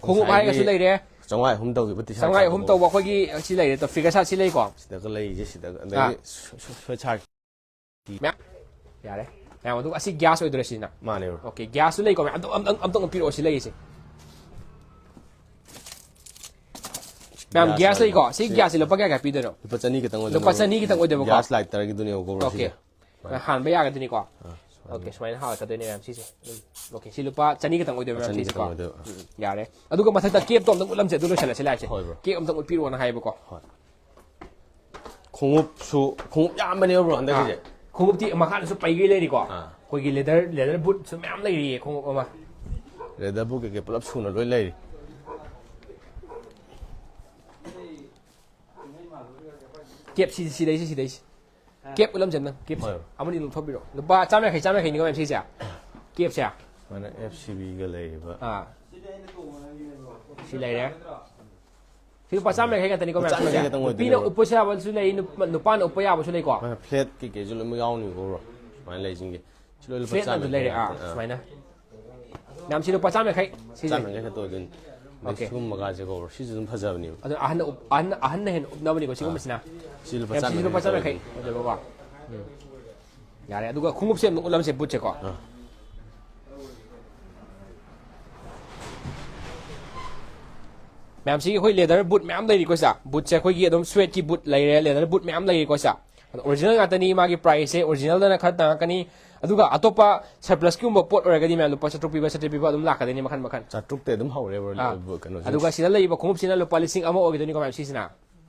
ꯈꯣꯡꯎꯞ ꯉꯁꯥꯏꯒꯤ ꯍꯥꯏꯔꯒꯁꯨ ꯂꯩꯔꯦ꯫ ꯆꯥꯝꯃꯉꯥ ꯑꯍꯨꯝ ꯇꯧꯈꯤꯕ ꯇꯤ ꯁꯥꯔꯠ ꯆꯥꯝꯃꯉꯥ ꯑꯍꯨꯝ ꯁꯥꯠꯇꯣ꯫ ꯇꯧꯕ ꯑꯩꯈꯣꯏꯒꯤ ꯁꯤ ꯂꯩꯔꯦ, ꯇꯣ ꯐꯤꯒꯔ ꯁꯥꯠ ꯁꯤ ꯂꯩꯀꯣ꯫ ꯁꯤꯗꯒ ꯂꯩꯔꯤꯁꯦ ꯁꯤꯗꯒ, ꯑꯗꯒꯤ ꯑꯥ꯫ ꯁ꯭ꯋꯦ-, ꯁ꯭ꯋꯦꯠ ꯁꯥꯔꯠ꯫ ꯃꯌꯥꯝ ꯌꯥꯔꯦ꯫ ꯃꯌꯥꯝ ꯑꯗꯨꯒ ꯑꯁꯤ ꯒ꯭ꯌꯥꯁ ꯑꯣꯏꯗꯣꯏꯔꯥ ꯁꯤꯅ? ꯃꯥꯅꯦ, ꯕ꯭ꯔꯣ꯫ ꯑꯣꯀꯦ, ꯒ꯭ꯌꯥꯁꯁꯨ ꯂꯩꯀꯣ ꯃꯌꯥꯝ꯫ ꯑꯝꯇ, ꯑꯝꯇ, ꯑꯝꯇ ꯄꯤꯔꯛꯑꯣ ꯁꯤ ꯂꯩꯔꯤꯁꯦ꯫ ꯃꯌꯥꯝ ꯒ꯭ꯌꯥꯁ ꯒ꯭ꯌꯥꯁ ꯂꯩꯀꯣ꯫ ꯍꯥꯏꯔꯤꯁꯦ ꯁꯤ ꯁꯤ ꯒ꯭ꯌꯥꯁꯁꯦ ꯂꯨꯄꯥ ꯀꯌꯥ ꯀꯌꯥ ꯄꯤꯗꯣꯏꯅꯣ? ꯂꯨꯄꯥ ꯆꯅꯤ ꯈꯛꯇꯪ ꯑꯣꯏꯗꯣꯏꯅꯦ, ꯂꯨꯄꯥ ꯕ꯭ꯔꯣ꯫ ꯆꯅꯤ ꯈꯛꯇꯪ ꯑꯣꯏꯗꯣꯏꯕꯀꯣ? ꯒ꯭ꯌꯥꯁ ꯂꯥꯏꯇꯔꯒꯤꯗꯨꯅꯦꯕꯀꯣ, ꯕ꯭ꯔꯣ, ꯑꯣꯀꯦ꯫ ꯁꯤꯁꯦ꯫ ꯍꯥꯟꯕ ꯌꯥꯒꯗꯣꯏꯅꯤꯀꯣ꯫ ꯑꯥ꯫ ꯑꯣꯀꯦ, ꯁꯨꯃꯥꯏꯅ ꯍꯥꯜꯂꯛꯀꯗꯣꯏꯅꯦ ꯃꯌꯥꯝ ꯁꯤꯁꯦ꯫ ꯑꯗꯨꯝ, ꯑꯣꯀꯦ, ꯁꯤ ꯂꯨꯄꯥ ꯆꯅꯤ ꯈꯛꯇꯪ ꯑꯣꯏꯗꯣꯏꯕ ꯃꯌꯥꯝ ꯆꯅꯤ ꯁꯤꯁꯦꯀꯣ꯫ ꯈꯛꯇꯪ ꯑꯣꯏꯗꯣꯏꯕ꯫ ꯎꯝ, ꯌꯥꯔꯦ꯫ ꯑꯗꯨꯒ ꯃꯊꯛꯇ ꯀꯦꯞꯇꯣ ꯑꯝꯇꯪ ꯎꯠꯂꯝꯁꯦ, ꯑꯗꯨ ꯂꯣꯏꯁꯤꯜꯂꯁꯤ ꯂꯥꯏꯐꯁꯦ꯫ ꯍꯣꯏ, ꯕ꯭ꯔꯣ꯫ ꯀꯦꯞ ꯑꯝꯇꯪ ꯎꯠꯄꯤꯔꯛꯑꯣꯅ ꯍꯥꯏꯕꯀꯣ꯫ ꯍꯣꯏ꯫ ꯈꯣꯡꯎꯞꯁꯨ, ꯈꯣꯡꯎꯞ ꯌꯥꯝꯕꯅꯦꯕ, ꯕ꯭ꯔꯣ, ꯍꯟꯗꯛꯀꯤꯁꯦ꯫ ꯑꯥ, ꯈꯣꯡꯎꯞꯇꯤ ꯃꯈꯥꯗꯁꯨ ꯄꯩꯒꯩ ꯂꯩꯔꯤꯀꯣ꯫ ꯑꯥ꯫ ꯑꯩꯈꯣꯏꯒꯤ ꯂꯦꯗꯔ, ꯂꯦꯗꯔ ꯕꯨꯠꯁꯨ ꯃꯌꯥꯝ ꯂꯩꯔꯤꯌꯦ, ꯈꯣꯡꯎꯞ ꯑꯃ꯫ ꯂꯦꯗꯔ ꯕꯨꯠ ꯀꯩꯀꯩ ꯄꯨꯂꯞ ꯁꯨꯅ ꯂꯣꯏ ꯂꯩꯔꯤ꯫ ꯀꯦꯞ ꯁꯤ, ꯁꯤꯗꯩꯁꯤ, ꯁꯤꯗꯩꯁꯤ꯫ ꯀꯦꯞ ꯎꯠꯂꯝꯁꯦ ꯅꯪ, ꯀꯦꯞꯁꯦ꯫ ꯍꯣꯏ꯫ ꯑꯃꯅꯤ ꯂꯧꯊꯣꯛꯄꯤꯔꯣ꯫ ꯂꯨꯄꯥ ꯆꯥꯝ ꯌꯥꯡꯈꯩ, ꯆꯥꯝ ꯌꯥꯡꯈꯩꯅꯤꯀꯣ ꯃꯌꯥꯝ ꯁꯤꯁꯦ꯫ ꯀꯦꯞꯁꯦ꯫ ꯁꯨꯃꯥꯏꯅ ꯑꯦꯐ ꯁꯤ ꯕꯤꯒ ꯂꯩꯔꯤꯕ꯫ ꯑꯥ꯫ ꯁꯤ ꯂꯩꯔꯦ꯫ ꯁꯤ ꯂꯨꯄꯥ ꯆꯥꯝ ꯌꯥꯡꯈꯩ ꯉꯥꯛꯇꯅꯤꯀꯣ ꯃꯌꯥꯝ ꯆꯥꯝ ꯌꯥꯡꯈꯩ ꯁꯤꯁꯦ꯫ ꯈꯛꯇꯪ ꯅꯨꯄꯤꯅ ꯑꯣꯏꯗꯣꯏꯅꯦꯕ꯫ ꯎꯞꯄꯁꯨ ꯌꯥꯕꯁꯨ ꯂꯩ, ꯅꯨꯄꯥ-, ꯅꯨꯄꯥꯅ ꯎꯞꯄ ꯌꯥꯕꯁꯨ ꯂꯩꯀꯣ꯫ ꯁꯨꯃꯥꯏꯅ ꯐ꯭ꯂꯦꯠ ꯀꯩꯀꯩꯁꯨ ꯂꯣꯏꯅꯃꯛ ꯌꯥꯎꯅꯤꯀꯣ, ꯕ꯭ꯔꯣ꯫ ꯁꯨꯃꯥꯏꯅ ꯂꯩꯁꯤꯡꯒꯦ꯫ ꯁꯤ ꯂꯣꯏ ꯂꯨꯄꯥ ꯐ꯭ꯂꯦꯠ ꯆꯥꯝ ꯑꯗꯨ ꯂꯩꯔꯦ꯫ ꯑꯥ, ꯌꯥꯡꯈꯩ꯫ ꯑꯥ꯫ ꯁꯨꯃꯥꯏꯅ꯫ ꯃꯌꯥꯝ ꯁꯤ ꯂꯨꯄꯥ ꯆꯥꯝ ꯌꯥꯡꯈꯩ ꯁꯤꯁꯦ꯫ ꯆꯥꯝ ꯌꯥꯡꯈꯩ ꯈꯛꯇ ꯑꯣꯏꯗꯣꯏꯅꯤ꯫ ꯑꯗꯩ ꯑꯣꯀꯦ꯫ ꯁꯤꯒꯨꯝꯕꯀꯥꯁꯦꯀꯣ, ꯕ꯭ꯔꯣ, ꯁꯤꯁꯨ ꯑꯗꯨꯝ ꯐꯖꯕꯅꯦꯕ꯫ ꯑꯗꯨ ꯑꯍꯟꯅ ꯎꯞ-, ꯑꯍꯟꯅ, ꯑꯍꯟꯅ ꯍꯦꯟꯅ ꯎꯞꯅꯕꯅꯤꯀꯣ ꯁꯤꯒꯨꯝꯕꯁꯤꯅ꯫ ꯁꯤ ꯂꯨꯄꯥ ꯃꯌꯥꯝ ꯆꯥꯝ ꯁꯤꯁꯨ ꯂꯨꯄꯥ ꯌꯥꯡꯈꯩ ꯆꯥꯝ ꯌꯥꯡꯈꯩ ꯈꯛꯇ ꯑꯣꯏꯗꯣꯏꯕꯀꯣ꯫ ꯎꯝ꯫ ꯌꯥꯔꯦ꯫ ꯑꯗꯨꯒ ꯈꯣꯡꯎꯞꯁꯦ ꯑꯃꯨꯛ ꯎꯠꯂꯝꯁꯦ, ꯕꯨꯠꯁꯦꯀꯣ꯫ ꯑꯥ꯫ ꯃꯌꯥꯝꯁꯤꯒꯤ ꯑꯩꯈꯣꯏ ꯂꯦꯗꯔ ꯕꯨꯠ ꯃꯌꯥꯝ ꯂꯩꯔꯤꯀꯣ ꯁꯤꯗ꯫ ꯕꯨꯠꯁꯦ ꯑꯩꯈꯣꯏꯒꯤ ꯑꯗꯨꯝ ꯁ꯭ꯋꯦꯠꯀꯤ ꯕꯨꯠ ꯂꯩꯔꯦ, ꯂꯦꯗꯔ ꯕꯨꯠ ꯃꯌꯥꯝ ꯂꯩꯔꯤꯀꯣ ꯁꯤꯗ꯫ ꯑꯗꯣ ꯑꯣꯔꯤꯖꯤꯅꯦꯜ ꯉꯥꯛꯇꯅꯤ, ꯃꯥꯒꯤ ꯄ꯭ꯔꯥꯏꯁꯁꯦ ꯑꯣꯔꯤꯖꯤꯅꯦꯜꯗꯅ ꯈꯔ ꯇꯥꯡꯉꯛꯀꯅꯤ꯫ ꯑꯗꯨꯒ ꯑꯇꯣꯞꯄ ꯁꯔꯄ꯭ꯂꯁꯀꯤꯒꯨꯝꯕ ꯄꯣꯠ ꯑꯣꯏꯔꯒꯗꯤ ꯃꯌꯥꯝ ꯂꯨꯄꯥ ꯆꯥꯇ꯭ꯔꯨꯛ ꯄꯤꯕ, ꯆꯥꯇ꯭ꯔꯦꯠ ꯄꯤꯕ ꯑꯗꯨꯝ ꯂꯥꯛꯀꯗꯣꯏꯅꯤ ꯃꯈꯟ ꯃꯈꯟ꯫ ꯆꯥꯇ꯭ꯔꯨꯛꯇꯩ ꯑꯗꯨꯝ ꯍꯧꯔꯦ, ꯕ꯭ꯔꯣ, ꯑꯥ꯫ ꯀꯩꯅꯣꯁꯦ꯫ ꯑꯗꯨꯒ ꯁꯤꯗ ꯂꯩꯔꯤꯕ ꯈꯣꯡꯎꯞꯁꯤꯅ ꯂꯨꯄꯥ ꯂꯤꯁꯤꯡ ꯑꯃ ꯑꯣꯏꯒꯗꯣꯏꯅꯤꯀꯣ ꯃꯌꯥꯝ ꯁꯤꯁꯤꯅ꯫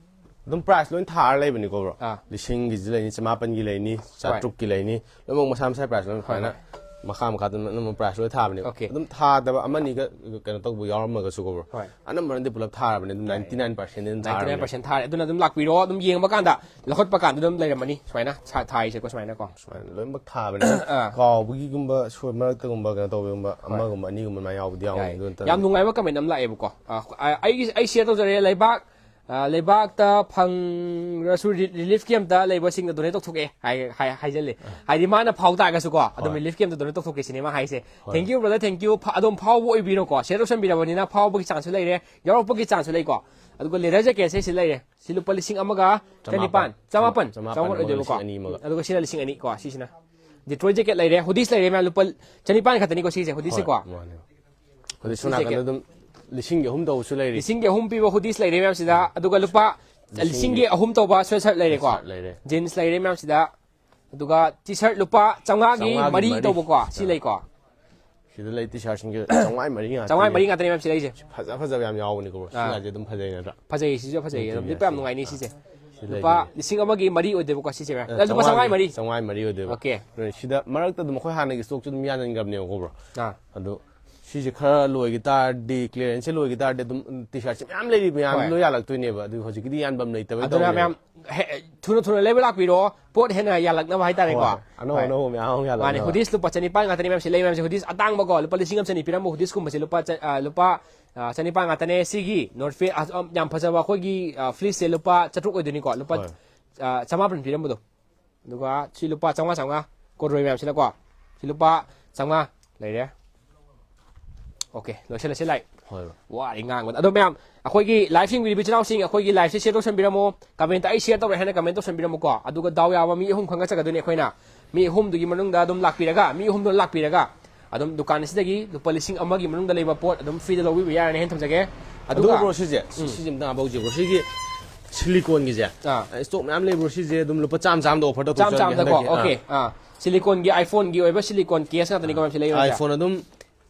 ꯑꯗꯨꯝ ꯄ꯭ꯔꯥꯏꯁ ꯂꯣꯏ ꯊꯥꯔ ꯂꯩꯕꯅꯤꯀꯣ, ꯕ꯭ꯔꯣ꯫ ꯑꯥ꯫ ꯂꯤꯁꯤꯡꯒꯤꯁꯨ ꯂꯩꯅꯤ, ꯆꯃꯥꯄꯟꯒꯤ ꯂꯩꯅꯤ, ꯆꯥꯇ꯭ꯔꯨꯛꯀꯤ ꯂꯩꯅꯤ, ꯂꯣꯏꯅꯃꯛ ꯃꯁꯥ ꯃꯁꯥ ꯄ꯭ꯔꯥꯏꯁ ꯂꯣꯏ ꯍꯣꯏ, ꯁꯨꯃꯥꯏꯅ ꯍꯣꯏ꯫ ꯃꯈꯥ ꯃꯈꯥ ꯑꯗꯨꯝ ꯑꯗꯨꯝ ꯄ꯭ꯔꯥꯏꯁ ꯂꯣꯏ ꯊꯥꯕꯅꯦꯕ꯫ ꯑꯣꯀꯦ꯫ ꯑꯗꯨꯝ ꯊꯥꯗꯕ ꯑꯃꯅꯤꯒ ꯀꯩꯅꯣ ꯇꯧꯕ ꯌꯥꯎꯔꯝꯃꯒꯁꯨꯀꯣ, ꯕ꯭ꯔꯣ꯫ ꯍꯣꯏ꯫ ꯑꯅꯝꯕꯅꯗꯤ ꯄꯨꯂꯞ ꯊꯥꯔꯕꯅꯦ, ꯑꯗꯨꯝ ꯅꯥꯏꯟꯇꯤ ꯅꯥꯏꯟ ꯄꯥꯔꯁꯦꯟ ꯑꯗꯨꯝ ꯅꯥꯏꯟꯇꯤ ꯅꯥꯏꯟ ꯊꯥꯔꯕꯅꯦ꯫ ꯄꯥꯔꯁꯦꯟ ꯊꯥꯔꯦ꯫ ꯑꯗꯨꯅ ꯑꯗꯨꯝ ꯂꯥꯛꯄꯤꯔꯣ, ꯑꯗꯨꯝ ꯌꯦꯡꯕ ꯀꯥꯟꯗ, ꯂꯧꯈꯠꯄ ꯀꯥꯟꯗ ꯑꯗꯨꯝ ꯂꯩꯔꯝꯃꯅꯤ ꯁꯨꯃꯥꯏꯅ ꯁꯥ-, ꯊꯥꯔꯤꯁꯦꯀꯣ ꯁꯨꯃꯥꯏꯅꯀꯣ꯫ ꯁꯨꯃꯥꯏꯅ ꯂꯣꯏꯅꯃꯛ ꯊꯥꯕꯅꯦ꯫ ꯑꯥ꯫ ꯀꯥꯎꯕꯒꯤꯒꯨꯝꯕ ꯁꯣꯏ ꯃꯔꯛꯇꯒꯨꯝꯕ ꯀꯩꯅꯣ ꯇꯧꯕꯒꯨꯝꯕ ꯑꯃꯒꯨꯝꯕ ꯑꯅꯤꯒꯨꯝꯕ ꯑꯗꯨꯃꯥꯏꯅ ꯌꯥꯎꯕꯗꯤ ꯌꯥꯎꯅꯤ꯫ ꯌꯥꯏ꯫ ꯑꯗꯨ ꯅꯠꯇꯅ ꯌꯥꯝ ꯅꯨꯡꯉꯥꯏꯕ ꯀꯃꯦꯟ ꯑꯃ ꯂꯥꯛꯑꯦꯕꯀꯣ꯫ ꯑꯥ, ꯑ-, ꯑꯩꯒꯤ, ꯑꯩ ꯁꯤꯌꯔ ꯇꯧꯖꯔꯦ꯫ ꯂꯩꯕꯥꯛ, ꯑ, ꯂꯩꯕꯥꯛꯇ ꯐꯪꯗ꯭ꯔꯁꯨ ꯔꯤ-, ꯔꯤꯂꯤꯐ ꯀꯦꯝꯞꯇ ꯂꯩꯕꯁꯤꯡꯗ ꯗꯣꯅꯦꯠ ꯇꯧꯊꯣꯛꯑꯦ ꯍꯥꯏ-, ꯍꯥꯏ-, ꯍꯥꯏꯖꯜꯂꯦ꯫ ꯍꯥꯏꯗꯤ ꯃꯥꯅ ꯐꯥꯎ ꯇꯥꯔꯒꯁꯨꯀꯣ, ꯑꯗꯨꯝ ꯍꯣꯏ꯫ ꯔꯤꯂꯤꯐ ꯀꯦꯝꯞꯇ ꯗꯣꯅꯦꯠ ꯇꯧꯊꯣꯛꯀꯦ ꯁꯤꯅꯦ ꯃꯥ ꯍꯥꯏꯁꯦ꯫ ꯍꯣꯏ꯫ Thank you brother, thank you꯫ ꯐ-, ꯑꯗꯨꯝ ꯐꯥꯎꯕ ꯑꯣꯏꯕꯤꯔꯣꯀꯣ꯫ ꯁꯤꯌꯔ ꯇꯧꯁꯟꯕꯤꯔꯕꯅꯤꯅ ꯐꯥꯎꯕꯒꯤ ꯆꯥꯟꯁꯁꯨ ꯂꯩꯔꯦ, ꯌꯥꯎꯔꯛꯄꯒꯤ ꯆꯥꯟꯁꯁꯨ ꯂꯩꯀꯣ꯫ ꯑꯗꯨꯒ ꯂꯦꯗꯔ ꯖꯦꯀꯦꯠꯁꯦ ꯁꯤ ꯂꯩꯔꯦ꯫ ꯁꯤ ꯂꯨꯄꯥ ꯂꯤꯁꯤꯡ ꯑꯃꯒ ꯆꯅꯤꯄꯥꯟ, ꯆꯃꯥꯄꯟ, ꯆꯃꯥꯄꯟ ꯑꯃꯒ ꯑꯣꯏꯗꯣꯏꯕꯀꯣ꯫ ꯂꯤꯁꯤꯡ ꯑꯅꯤ ꯑꯃꯒ꯫ ꯑꯗꯨꯒ ꯁꯤꯅ ꯂꯤꯁꯤꯡ ꯑꯅꯤ ꯀꯣ, ꯁꯤꯁꯤꯅ꯫ ꯗꯤꯇ꯭ꯔꯣꯏꯠ ꯖꯦꯀꯦꯠ ꯂꯩꯔꯦ, ꯍꯨꯗꯤꯁ ꯂꯩꯔꯦ ꯃꯌꯥꯝ, ꯂꯨꯄꯥ ꯆꯅꯤꯄꯥꯟ ꯈꯛꯇꯅꯤꯀꯣ ꯁꯤꯁꯦ, ꯍꯨꯗꯤꯁꯁꯦꯀꯣ꯫ ꯍꯣꯏ, ꯃꯥꯅꯦ꯫ ꯑꯗꯩ ꯁꯣꯝ ꯁꯤ ꯅꯥꯀꯟꯗ ꯖꯦꯀꯦꯠ꯫ ꯑꯗꯨꯝ ꯂꯤꯁꯤꯡꯒꯤ ꯑꯍꯨꯝ ꯇꯧꯕꯁꯨ ꯂꯩꯔꯤ꯫ ꯂꯤꯁꯤꯡꯒꯤ ꯑꯍꯨꯝ ꯄꯤꯕ ꯍꯨꯗꯤꯁ ꯂꯩꯔꯦ ꯃꯌꯥꯝꯁꯤꯗ, ꯑꯗꯨꯒ ꯂꯨꯄꯥ ꯂꯤꯁꯤꯡꯒꯤ ꯂꯤꯁꯤꯡꯒꯤ ꯑꯍꯨꯝ ꯇꯧꯕ ꯁ꯭ꯋꯦꯠ ꯁꯔꯠ ꯂꯩꯔꯦꯀꯣ꯫ ꯁ꯭ꯋꯦꯠ ꯁꯔꯠ ꯂꯩꯔꯦ꯫ ꯖꯤꯟꯁ ꯂꯩꯔꯦ ꯃꯌꯥꯝꯁꯤꯗ꯫ ꯑꯗꯨꯒ ꯇꯤ ꯁꯥꯔꯠ ꯂꯨꯄꯥ ꯆꯥꯝꯃꯉꯥꯒꯤ ꯆꯥꯝꯃꯉꯥꯒꯤ ꯃꯔꯤ ꯃꯔꯤ꯫ ꯇꯧꯕꯀꯣ ꯁꯤ ꯑꯥ꯫ ꯂꯩꯀꯣ꯫ ꯁꯤꯗ ꯂꯩ ꯇꯤ ꯁꯥꯔꯠꯁꯤꯡꯁꯦ ꯆꯥꯝꯃꯉꯥꯒꯤ ꯃꯔꯤ ꯉꯥꯛꯇꯅꯦ꯫ ꯆꯥꯝꯃꯉꯥꯒꯤ ꯃꯔꯤ ꯉꯥꯛꯇꯅꯦ ꯃꯌꯥꯝ ꯁꯤ ꯂꯩꯁꯦ꯫ ꯐꯖ ꯐꯖꯕ ꯌꯥꯝ ꯌꯥꯎꯕꯅꯤꯀꯣ ꯕ꯭ꯔꯣ꯫ ꯑꯥ꯫ ꯁꯤꯒꯥꯁꯦ ꯑꯗꯨꯝ ꯐꯖꯩ ꯅꯠꯇ꯭ꯔꯥ? ꯐꯖꯩ, ꯁꯤꯁꯨ ꯐꯖꯩ꯫ ꯑꯗꯨꯝ ꯎꯝ, ꯂꯤꯠꯄ ꯌꯥꯝ ꯁꯤ꯫ ꯅꯨꯡꯉꯥꯏꯅꯤ ꯁꯤꯁꯦ꯫ ꯁꯤ ꯂꯨꯄꯥ ꯂꯩꯒꯅꯤ꯫ ꯂꯤꯁꯤꯡ ꯑꯃꯒꯤ ꯃꯔꯤ ꯑꯣꯏꯗꯣꯏꯕꯀꯣ ꯁꯤꯁꯦ ꯃꯌꯥꯝ꯫ ꯑ, ꯂꯨꯄꯥ ꯆꯥꯝꯃꯉꯥꯒꯤ ꯃꯔꯤ꯫ ꯆꯥꯝꯃꯉꯥꯒꯤ ꯃꯔꯤ ꯑꯣꯏꯗꯣꯏꯕ꯫ ꯑꯣꯀꯦ꯫ ꯁꯤꯗ ꯃꯔꯛꯇ ꯑꯗꯨꯝ ꯑꯩꯈꯣꯏ ꯍꯥꯟꯅꯒꯤ ꯏꯁꯇꯣꯛꯁꯨ ꯑꯗꯨꯝ ꯌꯥꯟꯁꯤꯟꯈ꯭ꯔꯕꯅꯦꯕꯀꯣ ꯕ꯭ꯔꯣ꯫ ꯑꯥ꯫ ꯑꯗꯣ ꯁꯤꯁꯦ ꯈꯔ ꯂꯣꯏꯈꯤ ꯇꯥꯔꯗꯤ, ꯀ꯭ꯂꯤꯌꯥꯔꯦꯟꯁꯁꯦ ꯂꯣꯏꯈꯤ ꯇꯥꯔꯗꯤ ꯑꯗꯨꯝ ꯇꯤ ꯁꯥꯔꯠꯁꯦ ꯃꯌꯥꯝ ꯂꯩꯔꯤ ꯃꯌꯥꯝ ꯍꯣꯏ꯫ ꯂꯣꯏ ꯌꯥꯜꯂꯛꯇꯣꯏꯅꯦꯕ꯫ ꯑꯗꯨ ꯍꯧꯖꯤꯛꯀꯤꯗꯤ ꯌꯥꯟꯐꯝ ꯂꯩꯇꯕꯩ ꯑꯗꯨꯅ ꯇꯧꯕꯅꯦꯕ꯫ ꯃꯌꯥꯝ ꯍꯦ-, ꯊꯨꯅ ꯊꯨꯅ ꯂꯩꯕ ꯂꯥꯛꯄꯤꯔꯣ, ꯄꯣꯠ ꯍꯦꯟꯅ ꯌꯥꯜꯂꯛꯅꯕ ꯍꯥꯏꯇꯥꯔꯦꯀꯣ꯫ ꯍꯣꯏ꯫ ꯑꯅꯧ ꯍꯣꯏ꯫ ꯑꯅꯧꯕ ꯃꯌꯥꯝ ꯑꯃ ꯌꯥꯜꯂꯛꯅꯕ꯫ ꯃꯥꯅꯦ, ꯍꯨꯗꯤꯁ ꯂꯨꯄꯥ ꯆꯅꯤꯄꯥꯟ ꯉꯥꯛꯇꯅꯦ ꯃꯌꯥꯝꯁꯦ ꯂꯩ ꯃꯌꯥꯝꯁꯦ꯫ ꯍꯨꯗꯤꯁ ꯑꯇꯥꯡꯕꯀꯣ, ꯂꯨꯄꯥ ꯂꯤꯁꯤꯡ ꯑꯃ ꯆꯅꯤ ꯄꯤꯔꯝꯕ ꯍꯨꯗꯤꯁꯀꯨꯝꯕꯁꯦ ꯂꯨꯄꯥ ꯆ-, ꯑ, ꯂꯨꯄꯥ, ꯑ, ꯆꯅꯤꯄꯥꯟ ꯉꯥꯛꯇꯅꯦ꯫ ꯁꯤꯒꯤ ꯅꯣꯔꯠ ꯐꯦ-, ꯑ, ꯌꯥꯝ ꯐꯖꯕ ꯑꯩꯈꯣꯏꯒꯤ, ꯑ, ꯐ꯭ꯂꯤꯁꯁꯦ ꯂꯨꯄꯥ ꯆꯥꯇ꯭ꯔꯨꯛ ꯑꯣꯏꯗꯣꯏꯅꯤꯀꯣ, ꯂꯨꯄꯥ, ꯍꯣꯏ꯫ ꯑ, ꯆꯃꯥꯄꯟ ꯄꯤꯔꯝꯕꯗꯣ꯫ ꯑꯗꯨꯒ ꯁꯤ ꯂꯨꯄꯥ ꯆꯥꯝꯃꯉꯥ, ꯆꯥꯝꯃꯉꯥ, ꯀꯣꯗ꯭ꯔꯣꯏ ꯃꯌꯥꯝꯁꯤꯅꯀꯣ꯫ ꯁꯤ ꯂꯨꯄꯥ ꯆꯥꯝꯃꯉꯥ ꯂꯩꯔꯦ꯫ ꯑꯣꯀꯦ, ꯂꯣꯏꯁꯤꯜꯂꯁꯤ ꯂꯥꯏ꯫ ꯍꯣꯏ ꯕ꯭ꯔꯣ꯫ ꯋꯥꯔꯤ ꯉꯥꯡꯕꯗ꯫ ꯑꯗꯣ ꯃꯌꯥꯝ, ꯑꯩꯈꯣꯏꯒꯤ ꯂꯥꯏꯐ ꯌꯦꯡꯕꯤꯔꯤꯕ ꯏꯆꯤꯜ ꯏꯅꯥꯎꯁꯤꯡ, ꯑꯩꯈꯣꯏꯒꯤ ꯂꯥꯏꯐꯁꯦ ꯁꯤꯌꯔ ꯇꯧꯁꯟꯕꯤꯔꯝꯃꯣ꯫ ꯀꯃꯦꯟꯇ "ꯑꯩ ꯁꯤꯌꯔ ꯇꯧꯔꯦ" ꯍꯥꯏꯅ ꯀꯃꯦꯟ ꯇꯧꯁꯟꯕꯤꯔꯝꯃꯨꯀꯣ꯫ ꯑꯗꯨꯒ ꯗꯥꯎ ꯌꯥꯕ ꯃꯤ ꯑꯍꯨꯝ ꯈꯪꯒꯠꯆꯒꯗꯣꯏꯅꯦ ꯑꯩꯈꯣꯏꯅ꯫ ꯃꯤ ꯑꯍꯨꯝꯗꯨꯒꯤ ꯃꯅꯨꯡꯗ ꯑꯗꯨꯝ ꯂꯥꯛꯄꯤꯔꯒ, ꯃꯤ ꯑꯍꯨꯝꯗꯣ ꯂꯥꯛꯄꯤꯔꯒ ꯑꯗꯨꯝ ꯗꯨꯀꯥꯟ ꯑꯁꯤꯗꯒꯤ ꯂꯨꯄꯥ ꯂꯤꯁꯤꯡ ꯑꯃꯒꯤ ꯃꯅꯨꯡꯗ ꯂꯩꯕ ꯄꯣꯠ ꯑꯗꯨꯝ ꯐ꯭ꯔꯤꯗ ꯂꯧꯕꯤꯕ ꯌꯥꯔꯅꯤ ꯍꯥꯏꯅ ꯊꯝꯖꯒꯦ꯫ ꯑꯗꯨꯒ ꯑꯗꯨꯒ ꯕ꯭ꯔꯣ, ꯁꯤꯁꯦ, ꯁꯤ-, ꯁꯤꯁꯦ ꯑꯝꯇ ꯍꯥꯞꯍꯧꯁꯦ ꯕ꯭ꯔꯣ꯫ ꯁꯤꯒꯤ ꯁꯤꯂꯤꯀꯣꯟꯒꯤꯁꯦ, ꯑꯥ꯫ ꯏꯁꯇꯣꯛ ꯃꯌꯥꯝ ꯂꯩꯕ꯭ꯔꯣ? ꯁꯤꯁꯦ ꯑꯗꯨꯝ ꯂꯨꯄꯥ ꯆꯥꯝꯃ ꯆꯥꯝꯃꯗ ꯑꯣꯐꯔ ꯆꯥꯝ ꯇꯧꯊꯣꯛꯆꯔꯒꯦ ꯆꯥꯝꯗꯀꯣ꯫ ꯍꯟꯗꯛꯀꯤ꯫ ꯑꯥ꯫ ꯑꯣꯀꯦ꯫ ꯑꯥ꯫ ꯁꯤꯂꯤꯀꯣꯟꯒꯤ, ꯑꯥꯏꯐꯣꯟꯒꯤ ꯑꯣꯏꯕ ꯁꯤꯂꯤꯀꯣꯟ ꯀꯦꯁ ꯉꯥꯛꯇꯅꯤꯀꯣ ꯃꯌꯥꯝꯁꯦ ꯂꯩꯔꯤꯁꯦ꯫ ꯑꯥꯏꯐꯣꯟ ꯑꯗꯨꯝ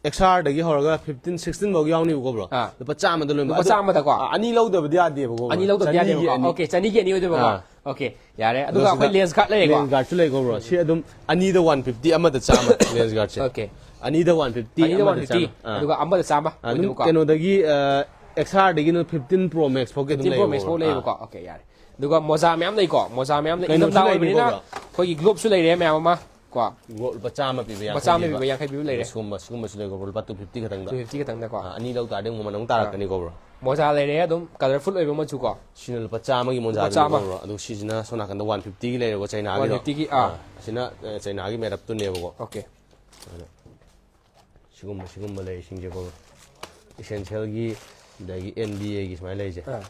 ꯑꯦꯛꯁ ꯑꯥꯔꯗꯒꯤ ꯍꯧꯔꯒ ꯐꯤꯐꯇꯤꯟ, ꯁꯤꯛꯁꯇꯤꯟ ꯐꯥꯎ ꯌꯥꯎꯅꯤꯕꯀꯣ ꯕ꯭ꯔꯣ꯫ ꯑꯥ꯫ ꯂꯨꯄꯥ ꯆꯥꯝꯃꯗ ꯂꯣꯏꯅꯃꯛ꯫ ꯂꯨꯄꯥ ꯑꯗꯨ, ꯆꯥꯝꯃꯗꯀꯣ? ꯑꯥ, ꯑꯅꯤ ꯂꯧꯗꯕꯗꯤ ꯌꯥꯗꯦꯕꯀꯣ ꯕ꯭ꯔꯣ꯫ ꯑꯅꯤ ꯂꯧꯗꯕꯗꯤ ꯆꯅꯤꯒꯤ ꯌꯥꯗꯦꯕꯀꯣ꯫ ꯑꯅꯤ꯫ ꯑꯣꯀꯦ, ꯆꯅꯤꯒꯤ ꯑꯅꯤ ꯑꯣꯏꯗꯣꯏꯕꯀꯣ꯫ ꯑꯥ꯫ ꯑꯣꯀꯦ, ꯌꯥꯔꯦ꯫ ꯑꯗꯨꯒ ꯁꯤꯗ ꯑꯩꯈꯣꯏ ꯂꯦꯟꯁ ꯒꯥꯔꯗ ꯂꯩꯔꯦꯀꯣ? ꯂꯦꯟꯁ ꯒꯥꯔꯗꯁꯨ ꯂꯩꯀꯣ ꯕ꯭ꯔꯣ꯫ ꯁꯤ ꯑꯗꯨꯝ ꯑꯅꯤꯗ ꯋꯥꯟ ꯐꯤꯐꯇꯤ, ꯑꯃꯗ ꯆꯥꯝꯃ ꯂꯦꯟꯁ ꯒꯥꯔꯗꯁꯦ꯫ ꯑꯣꯀꯦ꯫ ꯑꯅꯤꯗ ꯋꯥꯟ ꯐꯤꯐꯇꯤ, ꯑꯅꯤꯗ ꯑꯃꯗ ꯋꯥꯟ ꯐꯤꯐꯇꯤ, ꯆꯥꯝꯃ꯫ ꯑꯥ꯫ ꯑꯗꯨꯒ ꯑꯃꯗ ꯆꯥꯝꯃ ꯑꯗꯨꯝ ꯑꯣꯏꯗꯣꯏꯕꯀꯣ꯫ ꯀꯩꯅꯣꯗꯒꯤ, ꯑ, ꯑꯦꯛꯁ ꯑꯥꯔꯗꯒꯤꯅ ꯐꯤꯐꯇꯤꯟ ꯄ꯭ꯔꯣ ꯃꯦꯛꯁ ꯐꯥꯎꯒꯤ ꯑꯗꯨꯝ ꯐꯤꯐꯇꯤꯟ ꯄ꯭ꯔꯣ ꯃꯦꯛꯁ ꯂꯩꯌꯦꯕꯀꯣ ꯐꯥꯎ ꯕ꯭ꯔꯣ꯫ ꯂꯩꯌꯦꯕꯀꯣ꯫ ꯑꯥ꯫ ꯑꯣꯀꯦ, ꯌꯥꯔꯦ꯫ ꯑꯗꯨꯒ ꯃꯣꯖꯥ ꯃꯌꯥꯝ ꯂꯩ꯫ ꯀꯩꯅꯣꯁꯨ ꯏꯪꯊꯝꯊꯥ ꯂꯩꯕꯅꯤꯀꯣ ꯑꯣꯏꯕꯅꯤꯅ ꯕ꯭ꯔꯣ꯫ ꯑꯩꯈꯣꯏꯒꯤ ꯒ꯭ꯂꯣꯞꯁꯨ ꯂꯩꯔꯦ ꯃꯌꯥꯝ ꯑꯃ ꯀꯣ꯫ ꯒ꯭ꯂꯣ-, ꯂꯨꯄꯥ ꯆꯥꯝꯃ ꯄꯤꯕ, ꯂꯨꯄꯥ ꯌꯥꯡꯈꯩ ꯆꯥꯝꯃ ꯄꯤꯕ꯫ ꯄꯤꯕ, ꯌꯥꯡꯈꯩ ꯄꯤꯕ ꯂꯩꯔꯦ꯫ ꯁꯤꯒꯨꯝꯕ, ꯁꯤꯒꯨꯝꯕꯁꯨ ꯂꯩꯀꯣ ꯕ꯭ꯔꯣ꯫ ꯂꯨꯄꯥ ꯇꯨ ꯐꯤꯐꯇꯤ ꯈꯛꯇꯪꯗ꯫ ꯇꯨ ꯐꯤꯐꯇꯤ ꯈꯛꯇꯪꯗꯀꯣ꯫ ꯑꯥ, ꯑꯅꯤ ꯂꯧ ꯇꯥꯔꯗꯤ ꯑꯃꯨꯛ ꯃꯃꯜ ꯑꯃꯨꯛ ꯇꯥꯔꯛꯀꯅꯤꯀꯣ ꯕ꯭ꯔꯣ꯫ ꯃꯣꯖꯥ ꯂꯩꯔꯦ ꯑꯗꯨꯝ ꯀꯂꯔꯐꯨꯜ ꯑꯣꯏꯕ ꯃꯆꯨ ꯀꯣ꯫ ꯁꯤꯅ ꯂꯨꯄꯥ ꯆꯥꯝꯃꯒꯤ ꯃꯣꯖꯥ ꯂꯨꯄꯥ ꯆꯥꯝꯃ꯫ ꯕ꯭ꯔꯣ꯫ ꯑꯗꯨ ꯁꯤꯁꯤꯅ ꯁꯣꯝ ꯅꯥꯀꯟꯗ ꯋꯥꯟ ꯐꯤꯐꯇꯤꯒꯤ ꯂꯩꯔꯦꯀꯣ, ꯆꯩꯅꯥꯒꯤꯗꯣ꯫ ꯋꯥꯟ ꯐꯤꯐꯇꯤꯒꯤ, ꯑꯥ꯫ ꯑꯥ, ꯑꯁꯤꯅ, ꯑ, ꯆꯩꯅꯥꯒꯤ ꯃꯦꯔꯞꯇꯨꯅꯦꯕꯀꯣ꯫ ꯑꯣꯀꯦ꯫ ꯑꯗ ꯁꯤꯒꯨꯝꯕ, ꯁꯤꯒꯨꯝꯕ ꯂꯩꯔꯤꯁꯤꯡꯁꯦꯀꯣ ꯕ꯭ꯔꯣ꯫ ꯏꯁꯦꯟꯁꯤꯌꯦꯜꯒꯤ, ꯑꯗꯒꯤ ꯑꯦꯟ ꯕꯤ ꯑꯦꯒꯤ ꯁꯨꯃꯥꯏꯅ ꯂꯩꯔꯤꯁꯦ꯫ ꯑꯥ꯫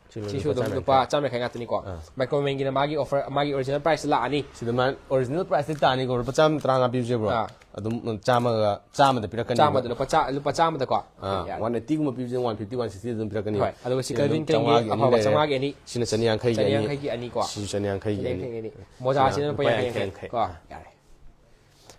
ꯁꯤꯁꯨ ꯑꯗꯨꯝ ꯂꯨꯄꯥ ꯆꯥꯝꯃ ꯌꯥꯡꯈꯩ ꯉꯥꯛꯇꯅꯤꯀꯣ꯫ ꯑꯥ꯫ ꯃꯥꯏꯀ꯭ꯔꯣꯋꯦꯚꯀꯤꯅ ꯃꯥꯒꯤ ꯑꯣꯐꯔ, ꯃꯥꯒꯤ ꯑꯣꯔꯤꯖꯤꯅꯦꯜ ꯄ꯭ꯔꯥꯏꯁꯇ ꯂꯥꯛꯑꯅꯤ꯫ ꯁꯤꯗ ꯃꯥ ꯑꯣꯔꯤꯖꯤꯅꯦꯜ ꯄ꯭ꯔꯥꯏꯁꯇꯤ ꯇꯥꯅꯤꯀꯣ, ꯂꯨꯄꯥ ꯆꯥꯝꯃ ꯇꯔꯥꯃꯉꯥ ꯄꯤꯕꯁꯦ ꯕ꯭ꯔꯣ꯫ ꯑꯥ꯫ ꯑꯗꯨꯝ ꯆꯥꯝꯃꯒ, ꯆꯥꯝꯃꯗ ꯄꯤꯔꯛꯀꯅꯤ꯫ ꯆꯥꯝꯃꯗ ꯂꯨꯄꯥ ꯆꯥ-, ꯂꯨꯄꯥ ꯆꯥꯝꯃꯗꯀꯣ꯫ ꯑꯥ, ꯌꯥꯔꯦ꯫ ꯋꯥꯟ ꯑꯩꯠꯇꯤꯒꯨꯝꯕ ꯄꯤꯕꯁꯦ ꯋꯥꯟ ꯐꯤꯐꯇꯤ, ꯋꯥꯟ ꯁꯤꯛꯁꯇꯤ ꯑꯗꯨꯝ ꯄꯤꯔꯛꯀꯅꯤ꯫ ꯍꯣꯏ, ꯑꯗꯨꯒ ꯁꯤ ꯁꯤꯗ ꯑꯗꯨꯝ ꯀꯦꯜꯚꯤꯟ ꯀ꯭ꯂꯦꯟꯒꯤ ꯆꯥꯝꯃꯉꯥꯒꯤ ꯑꯅꯤ ꯑꯐꯕ ꯂꯩꯔꯦ꯫ ꯆꯥꯝꯃꯉꯥꯒꯤ ꯑꯅꯤ꯫ ꯁꯤꯅ ꯆꯅꯤꯌꯥꯡꯈꯩꯒꯤ ꯑꯅꯤ꯫ ꯆꯅꯤꯌꯥꯡꯈꯩꯒꯤ ꯑꯅꯤꯀꯣ꯫ ꯁꯤꯁꯨ ꯆꯅꯤꯌꯥꯡꯈꯩꯒꯤ ꯑꯅꯤ꯫ ꯆꯅꯤꯌꯥꯡꯈꯩꯒꯤ ꯑꯅꯤ꯫ ꯃꯣꯖꯥꯁꯤꯅ ꯂꯨꯄꯥ ꯌꯥꯡꯈꯩ ꯌꯥꯡꯈꯩ꯫ ꯀꯣ, ꯌꯥꯔꯦ꯫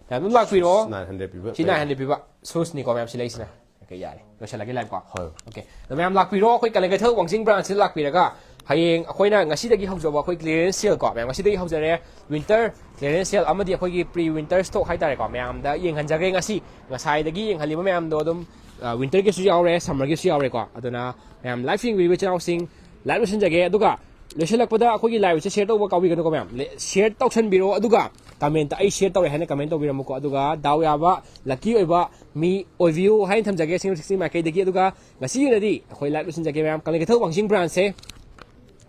ꯃꯌꯥꯝ ꯑꯗꯨꯝ ꯂꯥꯛꯄꯤꯔꯣ꯫ ꯅꯥꯏꯟ ꯍꯟꯗ꯭ꯔꯦꯠ ꯄꯤꯕ꯫ ꯁꯤ ꯅꯥꯏꯟ ꯍꯟꯗ꯭ꯔꯦꯠ ꯄꯤꯕ ꯁꯨꯁꯅꯤꯀꯣ ꯃꯌꯥꯝ ꯁꯤ ꯂꯩꯁꯤꯅ꯫ ꯑꯣꯀꯦ, ꯌꯥꯔꯦ꯫ ꯂꯣꯏꯁꯤꯜꯂꯒꯦ live ꯀꯣ꯫ ꯍꯣꯏ꯫ ꯑꯣꯀꯦ꯫ ꯑꯗꯣ ꯃꯌꯥꯝ ꯂꯥꯛꯄꯤꯔꯣ, ꯑꯩꯈꯣꯏ ꯀꯪꯂꯩ ꯀꯩꯊꯦꯜ ꯋꯥꯡꯖꯤꯡ branchꯁꯤꯗ ꯂꯥꯛꯄꯤꯔꯒ ꯍꯌꯦꯡ ꯑꯩꯈꯣꯏꯅ ꯉꯁꯤꯗꯒꯤ ꯍꯧꯖꯕ ꯑꯩꯈꯣꯏ clearance sale ꯀꯣ, ꯃꯌꯥꯝ ꯉꯁꯤꯗꯒꯤ ꯍꯧꯖꯔꯦ꯫ Winter clearance sale ꯑꯃꯗꯤ ꯑꯩꯈꯣꯏꯒꯤ pre winter stock ꯍꯥꯏꯇꯥꯔꯦꯀꯣ, ꯃꯌꯥꯝꯗ ꯌꯦꯡꯍꯟꯖꯒꯦ ꯉꯁꯤ꯫ ꯉꯁꯥꯏꯗꯒꯤ ꯌꯦꯡꯍꯜꯂꯤꯕ ꯃꯌꯥꯝꯗꯣ ꯑꯗꯨꯝ, ꯑ, winterꯒꯤꯁꯨ ꯌꯥꯎꯔꯦ, summerꯒꯤꯁꯨ ꯌꯥꯎꯔꯦꯀꯣ꯫ ꯑꯗꯨꯅ ꯃꯌꯥꯝ live ꯌꯦꯡꯕꯤꯔꯤꯕ ꯏꯆꯤꯟ ꯏꯅꯥꯎꯁꯤꯡ, live ꯂꯣꯏꯁꯤꯟꯖꯒꯦ꯫ ꯑꯗꯨꯒ ꯂꯣꯏꯁꯤꯜꯂꯛꯄꯗ ꯑꯩꯈꯣꯏꯒꯤ liveꯁꯦ share ꯇꯧꯕ ꯀꯥꯎꯕꯤꯒꯅꯨꯀꯣ ꯃꯌꯥꯝ꯫ ꯂꯦ-, share ꯇꯧꯁꯟꯕꯤꯔꯣ, ꯑꯗꯨꯒ commentꯇ "ꯑꯩ share ꯇꯧꯔꯦ" ꯍꯥꯏꯅ comment ꯇꯧꯕꯤꯔꯝꯃꯨꯀꯣ꯫ ꯑꯗꯨꯒ ꯗꯥꯎ ꯌꯥꯕ, lucky ꯑꯣꯏꯕ ꯃꯤ ꯑꯣꯏꯕꯤꯌꯨ ꯍꯥꯏꯅ ꯊꯝꯖꯒꯦ, ꯁꯤꯛꯁꯇꯤꯟ ꯃꯥꯏꯀꯩꯗꯒꯤ꯫ ꯑꯗꯨꯒ ꯉꯁꯤꯒꯤ ꯑꯣꯏꯅꯗꯤ ꯑꯩꯈꯣꯏ live ꯂꯣꯏꯁꯤꯟꯖꯒꯦ ꯃꯌꯥꯝ꯫ ꯀꯪꯂꯩ ꯀꯩꯊꯦꯜ ꯋꯥꯡꯖꯤꯡ branchꯁꯦ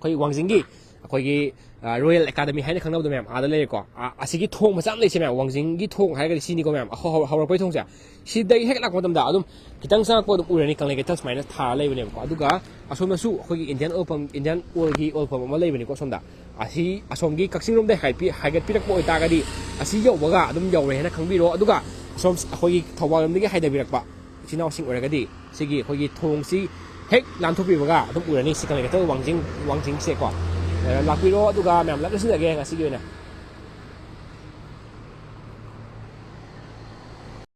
ꯑꯩꯈꯣꯏ ꯋꯥꯡꯖꯤꯡꯒꯤ ꯑꯩꯈꯣꯏꯒꯤ, ꯑ, Royal Academy ꯍꯥꯏꯅ ꯈꯪꯅꯕꯗꯣ ꯃꯌꯥꯝ, ꯑꯥꯗ ꯂꯩꯔꯦꯀꯣ꯫ ꯑ, ꯑꯁꯤꯒꯤ ꯊꯣꯡ ꯃꯆꯥ ꯑꯃ ꯂꯩꯁꯦ ꯃꯌꯥꯝ, ꯋꯥꯡꯖꯤꯡꯒꯤ ꯊꯣꯡ ꯍꯥꯏꯔꯒꯗꯤ ꯁꯤꯅꯤꯀꯣ ꯃꯌꯥꯝ, ꯑꯍꯧ-, ꯍꯧ-, ꯍꯧꯔꯛꯄꯒꯤ ꯊꯣꯡꯁꯦ꯫ ꯁꯤꯗꯒꯤ ꯍꯦꯛ ꯂꯥꯛꯄ ꯃꯇꯝꯗ ꯑꯗꯨꯝ ꯈꯤꯇꯪ ꯆꯪꯉꯛꯄ ꯑꯗꯨꯝ ꯎꯔꯅꯤ, ꯀꯪꯂꯩ ꯀꯩꯊꯦꯜ ꯁꯨꯃꯥꯏꯅ ꯊꯥꯔ ꯂꯩꯕꯅꯦꯕꯀꯣ꯫ ꯑꯗꯨꯒ ꯑꯁꯣꯝꯗꯁꯨ ꯑꯩꯈꯣꯏꯒꯤ Indian oil pump, Indian oilꯒꯤ oil pump ꯑꯃ ꯂꯩꯕꯅꯤꯀꯣ ꯑꯁꯣꯝꯗ꯫ ꯑꯁꯤ ꯑꯁꯣꯝꯒꯤ ꯀꯛꯆꯤꯡ ꯔꯣꯝꯗ ꯍꯥꯏꯒꯠꯄꯤ-, ꯍꯥꯏꯒꯠꯄꯤꯔꯛꯄ ꯑꯣꯏꯇꯥꯔꯒꯗꯤ ꯑꯁꯤ ꯌꯧꯕꯒ ꯑꯗꯨꯝ ꯌꯧꯔꯦ ꯍꯥꯏꯅ ꯈꯪꯕꯤꯔꯣ꯫ ꯑꯗꯨꯒ ꯑꯁꯣꯝ ꯑꯩꯈꯣꯏꯒꯤ ꯊꯧꯕꯥꯜ ꯂꯣꯝꯗꯒꯤ ꯍꯥꯏꯊꯕꯤꯔꯛꯄ ꯏꯆꯤꯟ ꯏꯅꯥꯎꯁꯤꯡ ꯑꯣꯏꯔꯒꯗꯤ ꯁꯤꯒꯤ ꯑꯩꯈꯣꯏꯒꯤ ꯊꯣꯡꯁꯤ ꯍꯦꯛ ꯂꯥꯟꯊꯣꯛꯄꯤꯕꯒ ꯑꯗꯨꯝ ꯎꯔꯅꯤ꯫ ꯁꯤ ꯀꯪꯂꯩ ꯀꯩꯊꯦꯜ ꯋꯥꯡꯖꯤꯡ, ꯋꯥꯡꯖꯤꯡꯁꯦꯀꯣ꯫ ꯑ, ꯂꯥꯛꯄꯤꯔꯣ, ꯑꯗꯨꯒ ꯃꯌꯥꯝ live ꯂꯣꯏꯁꯤꯟꯖꯒꯦ ꯉꯁꯤꯒꯤ ꯑꯣꯏꯅ꯫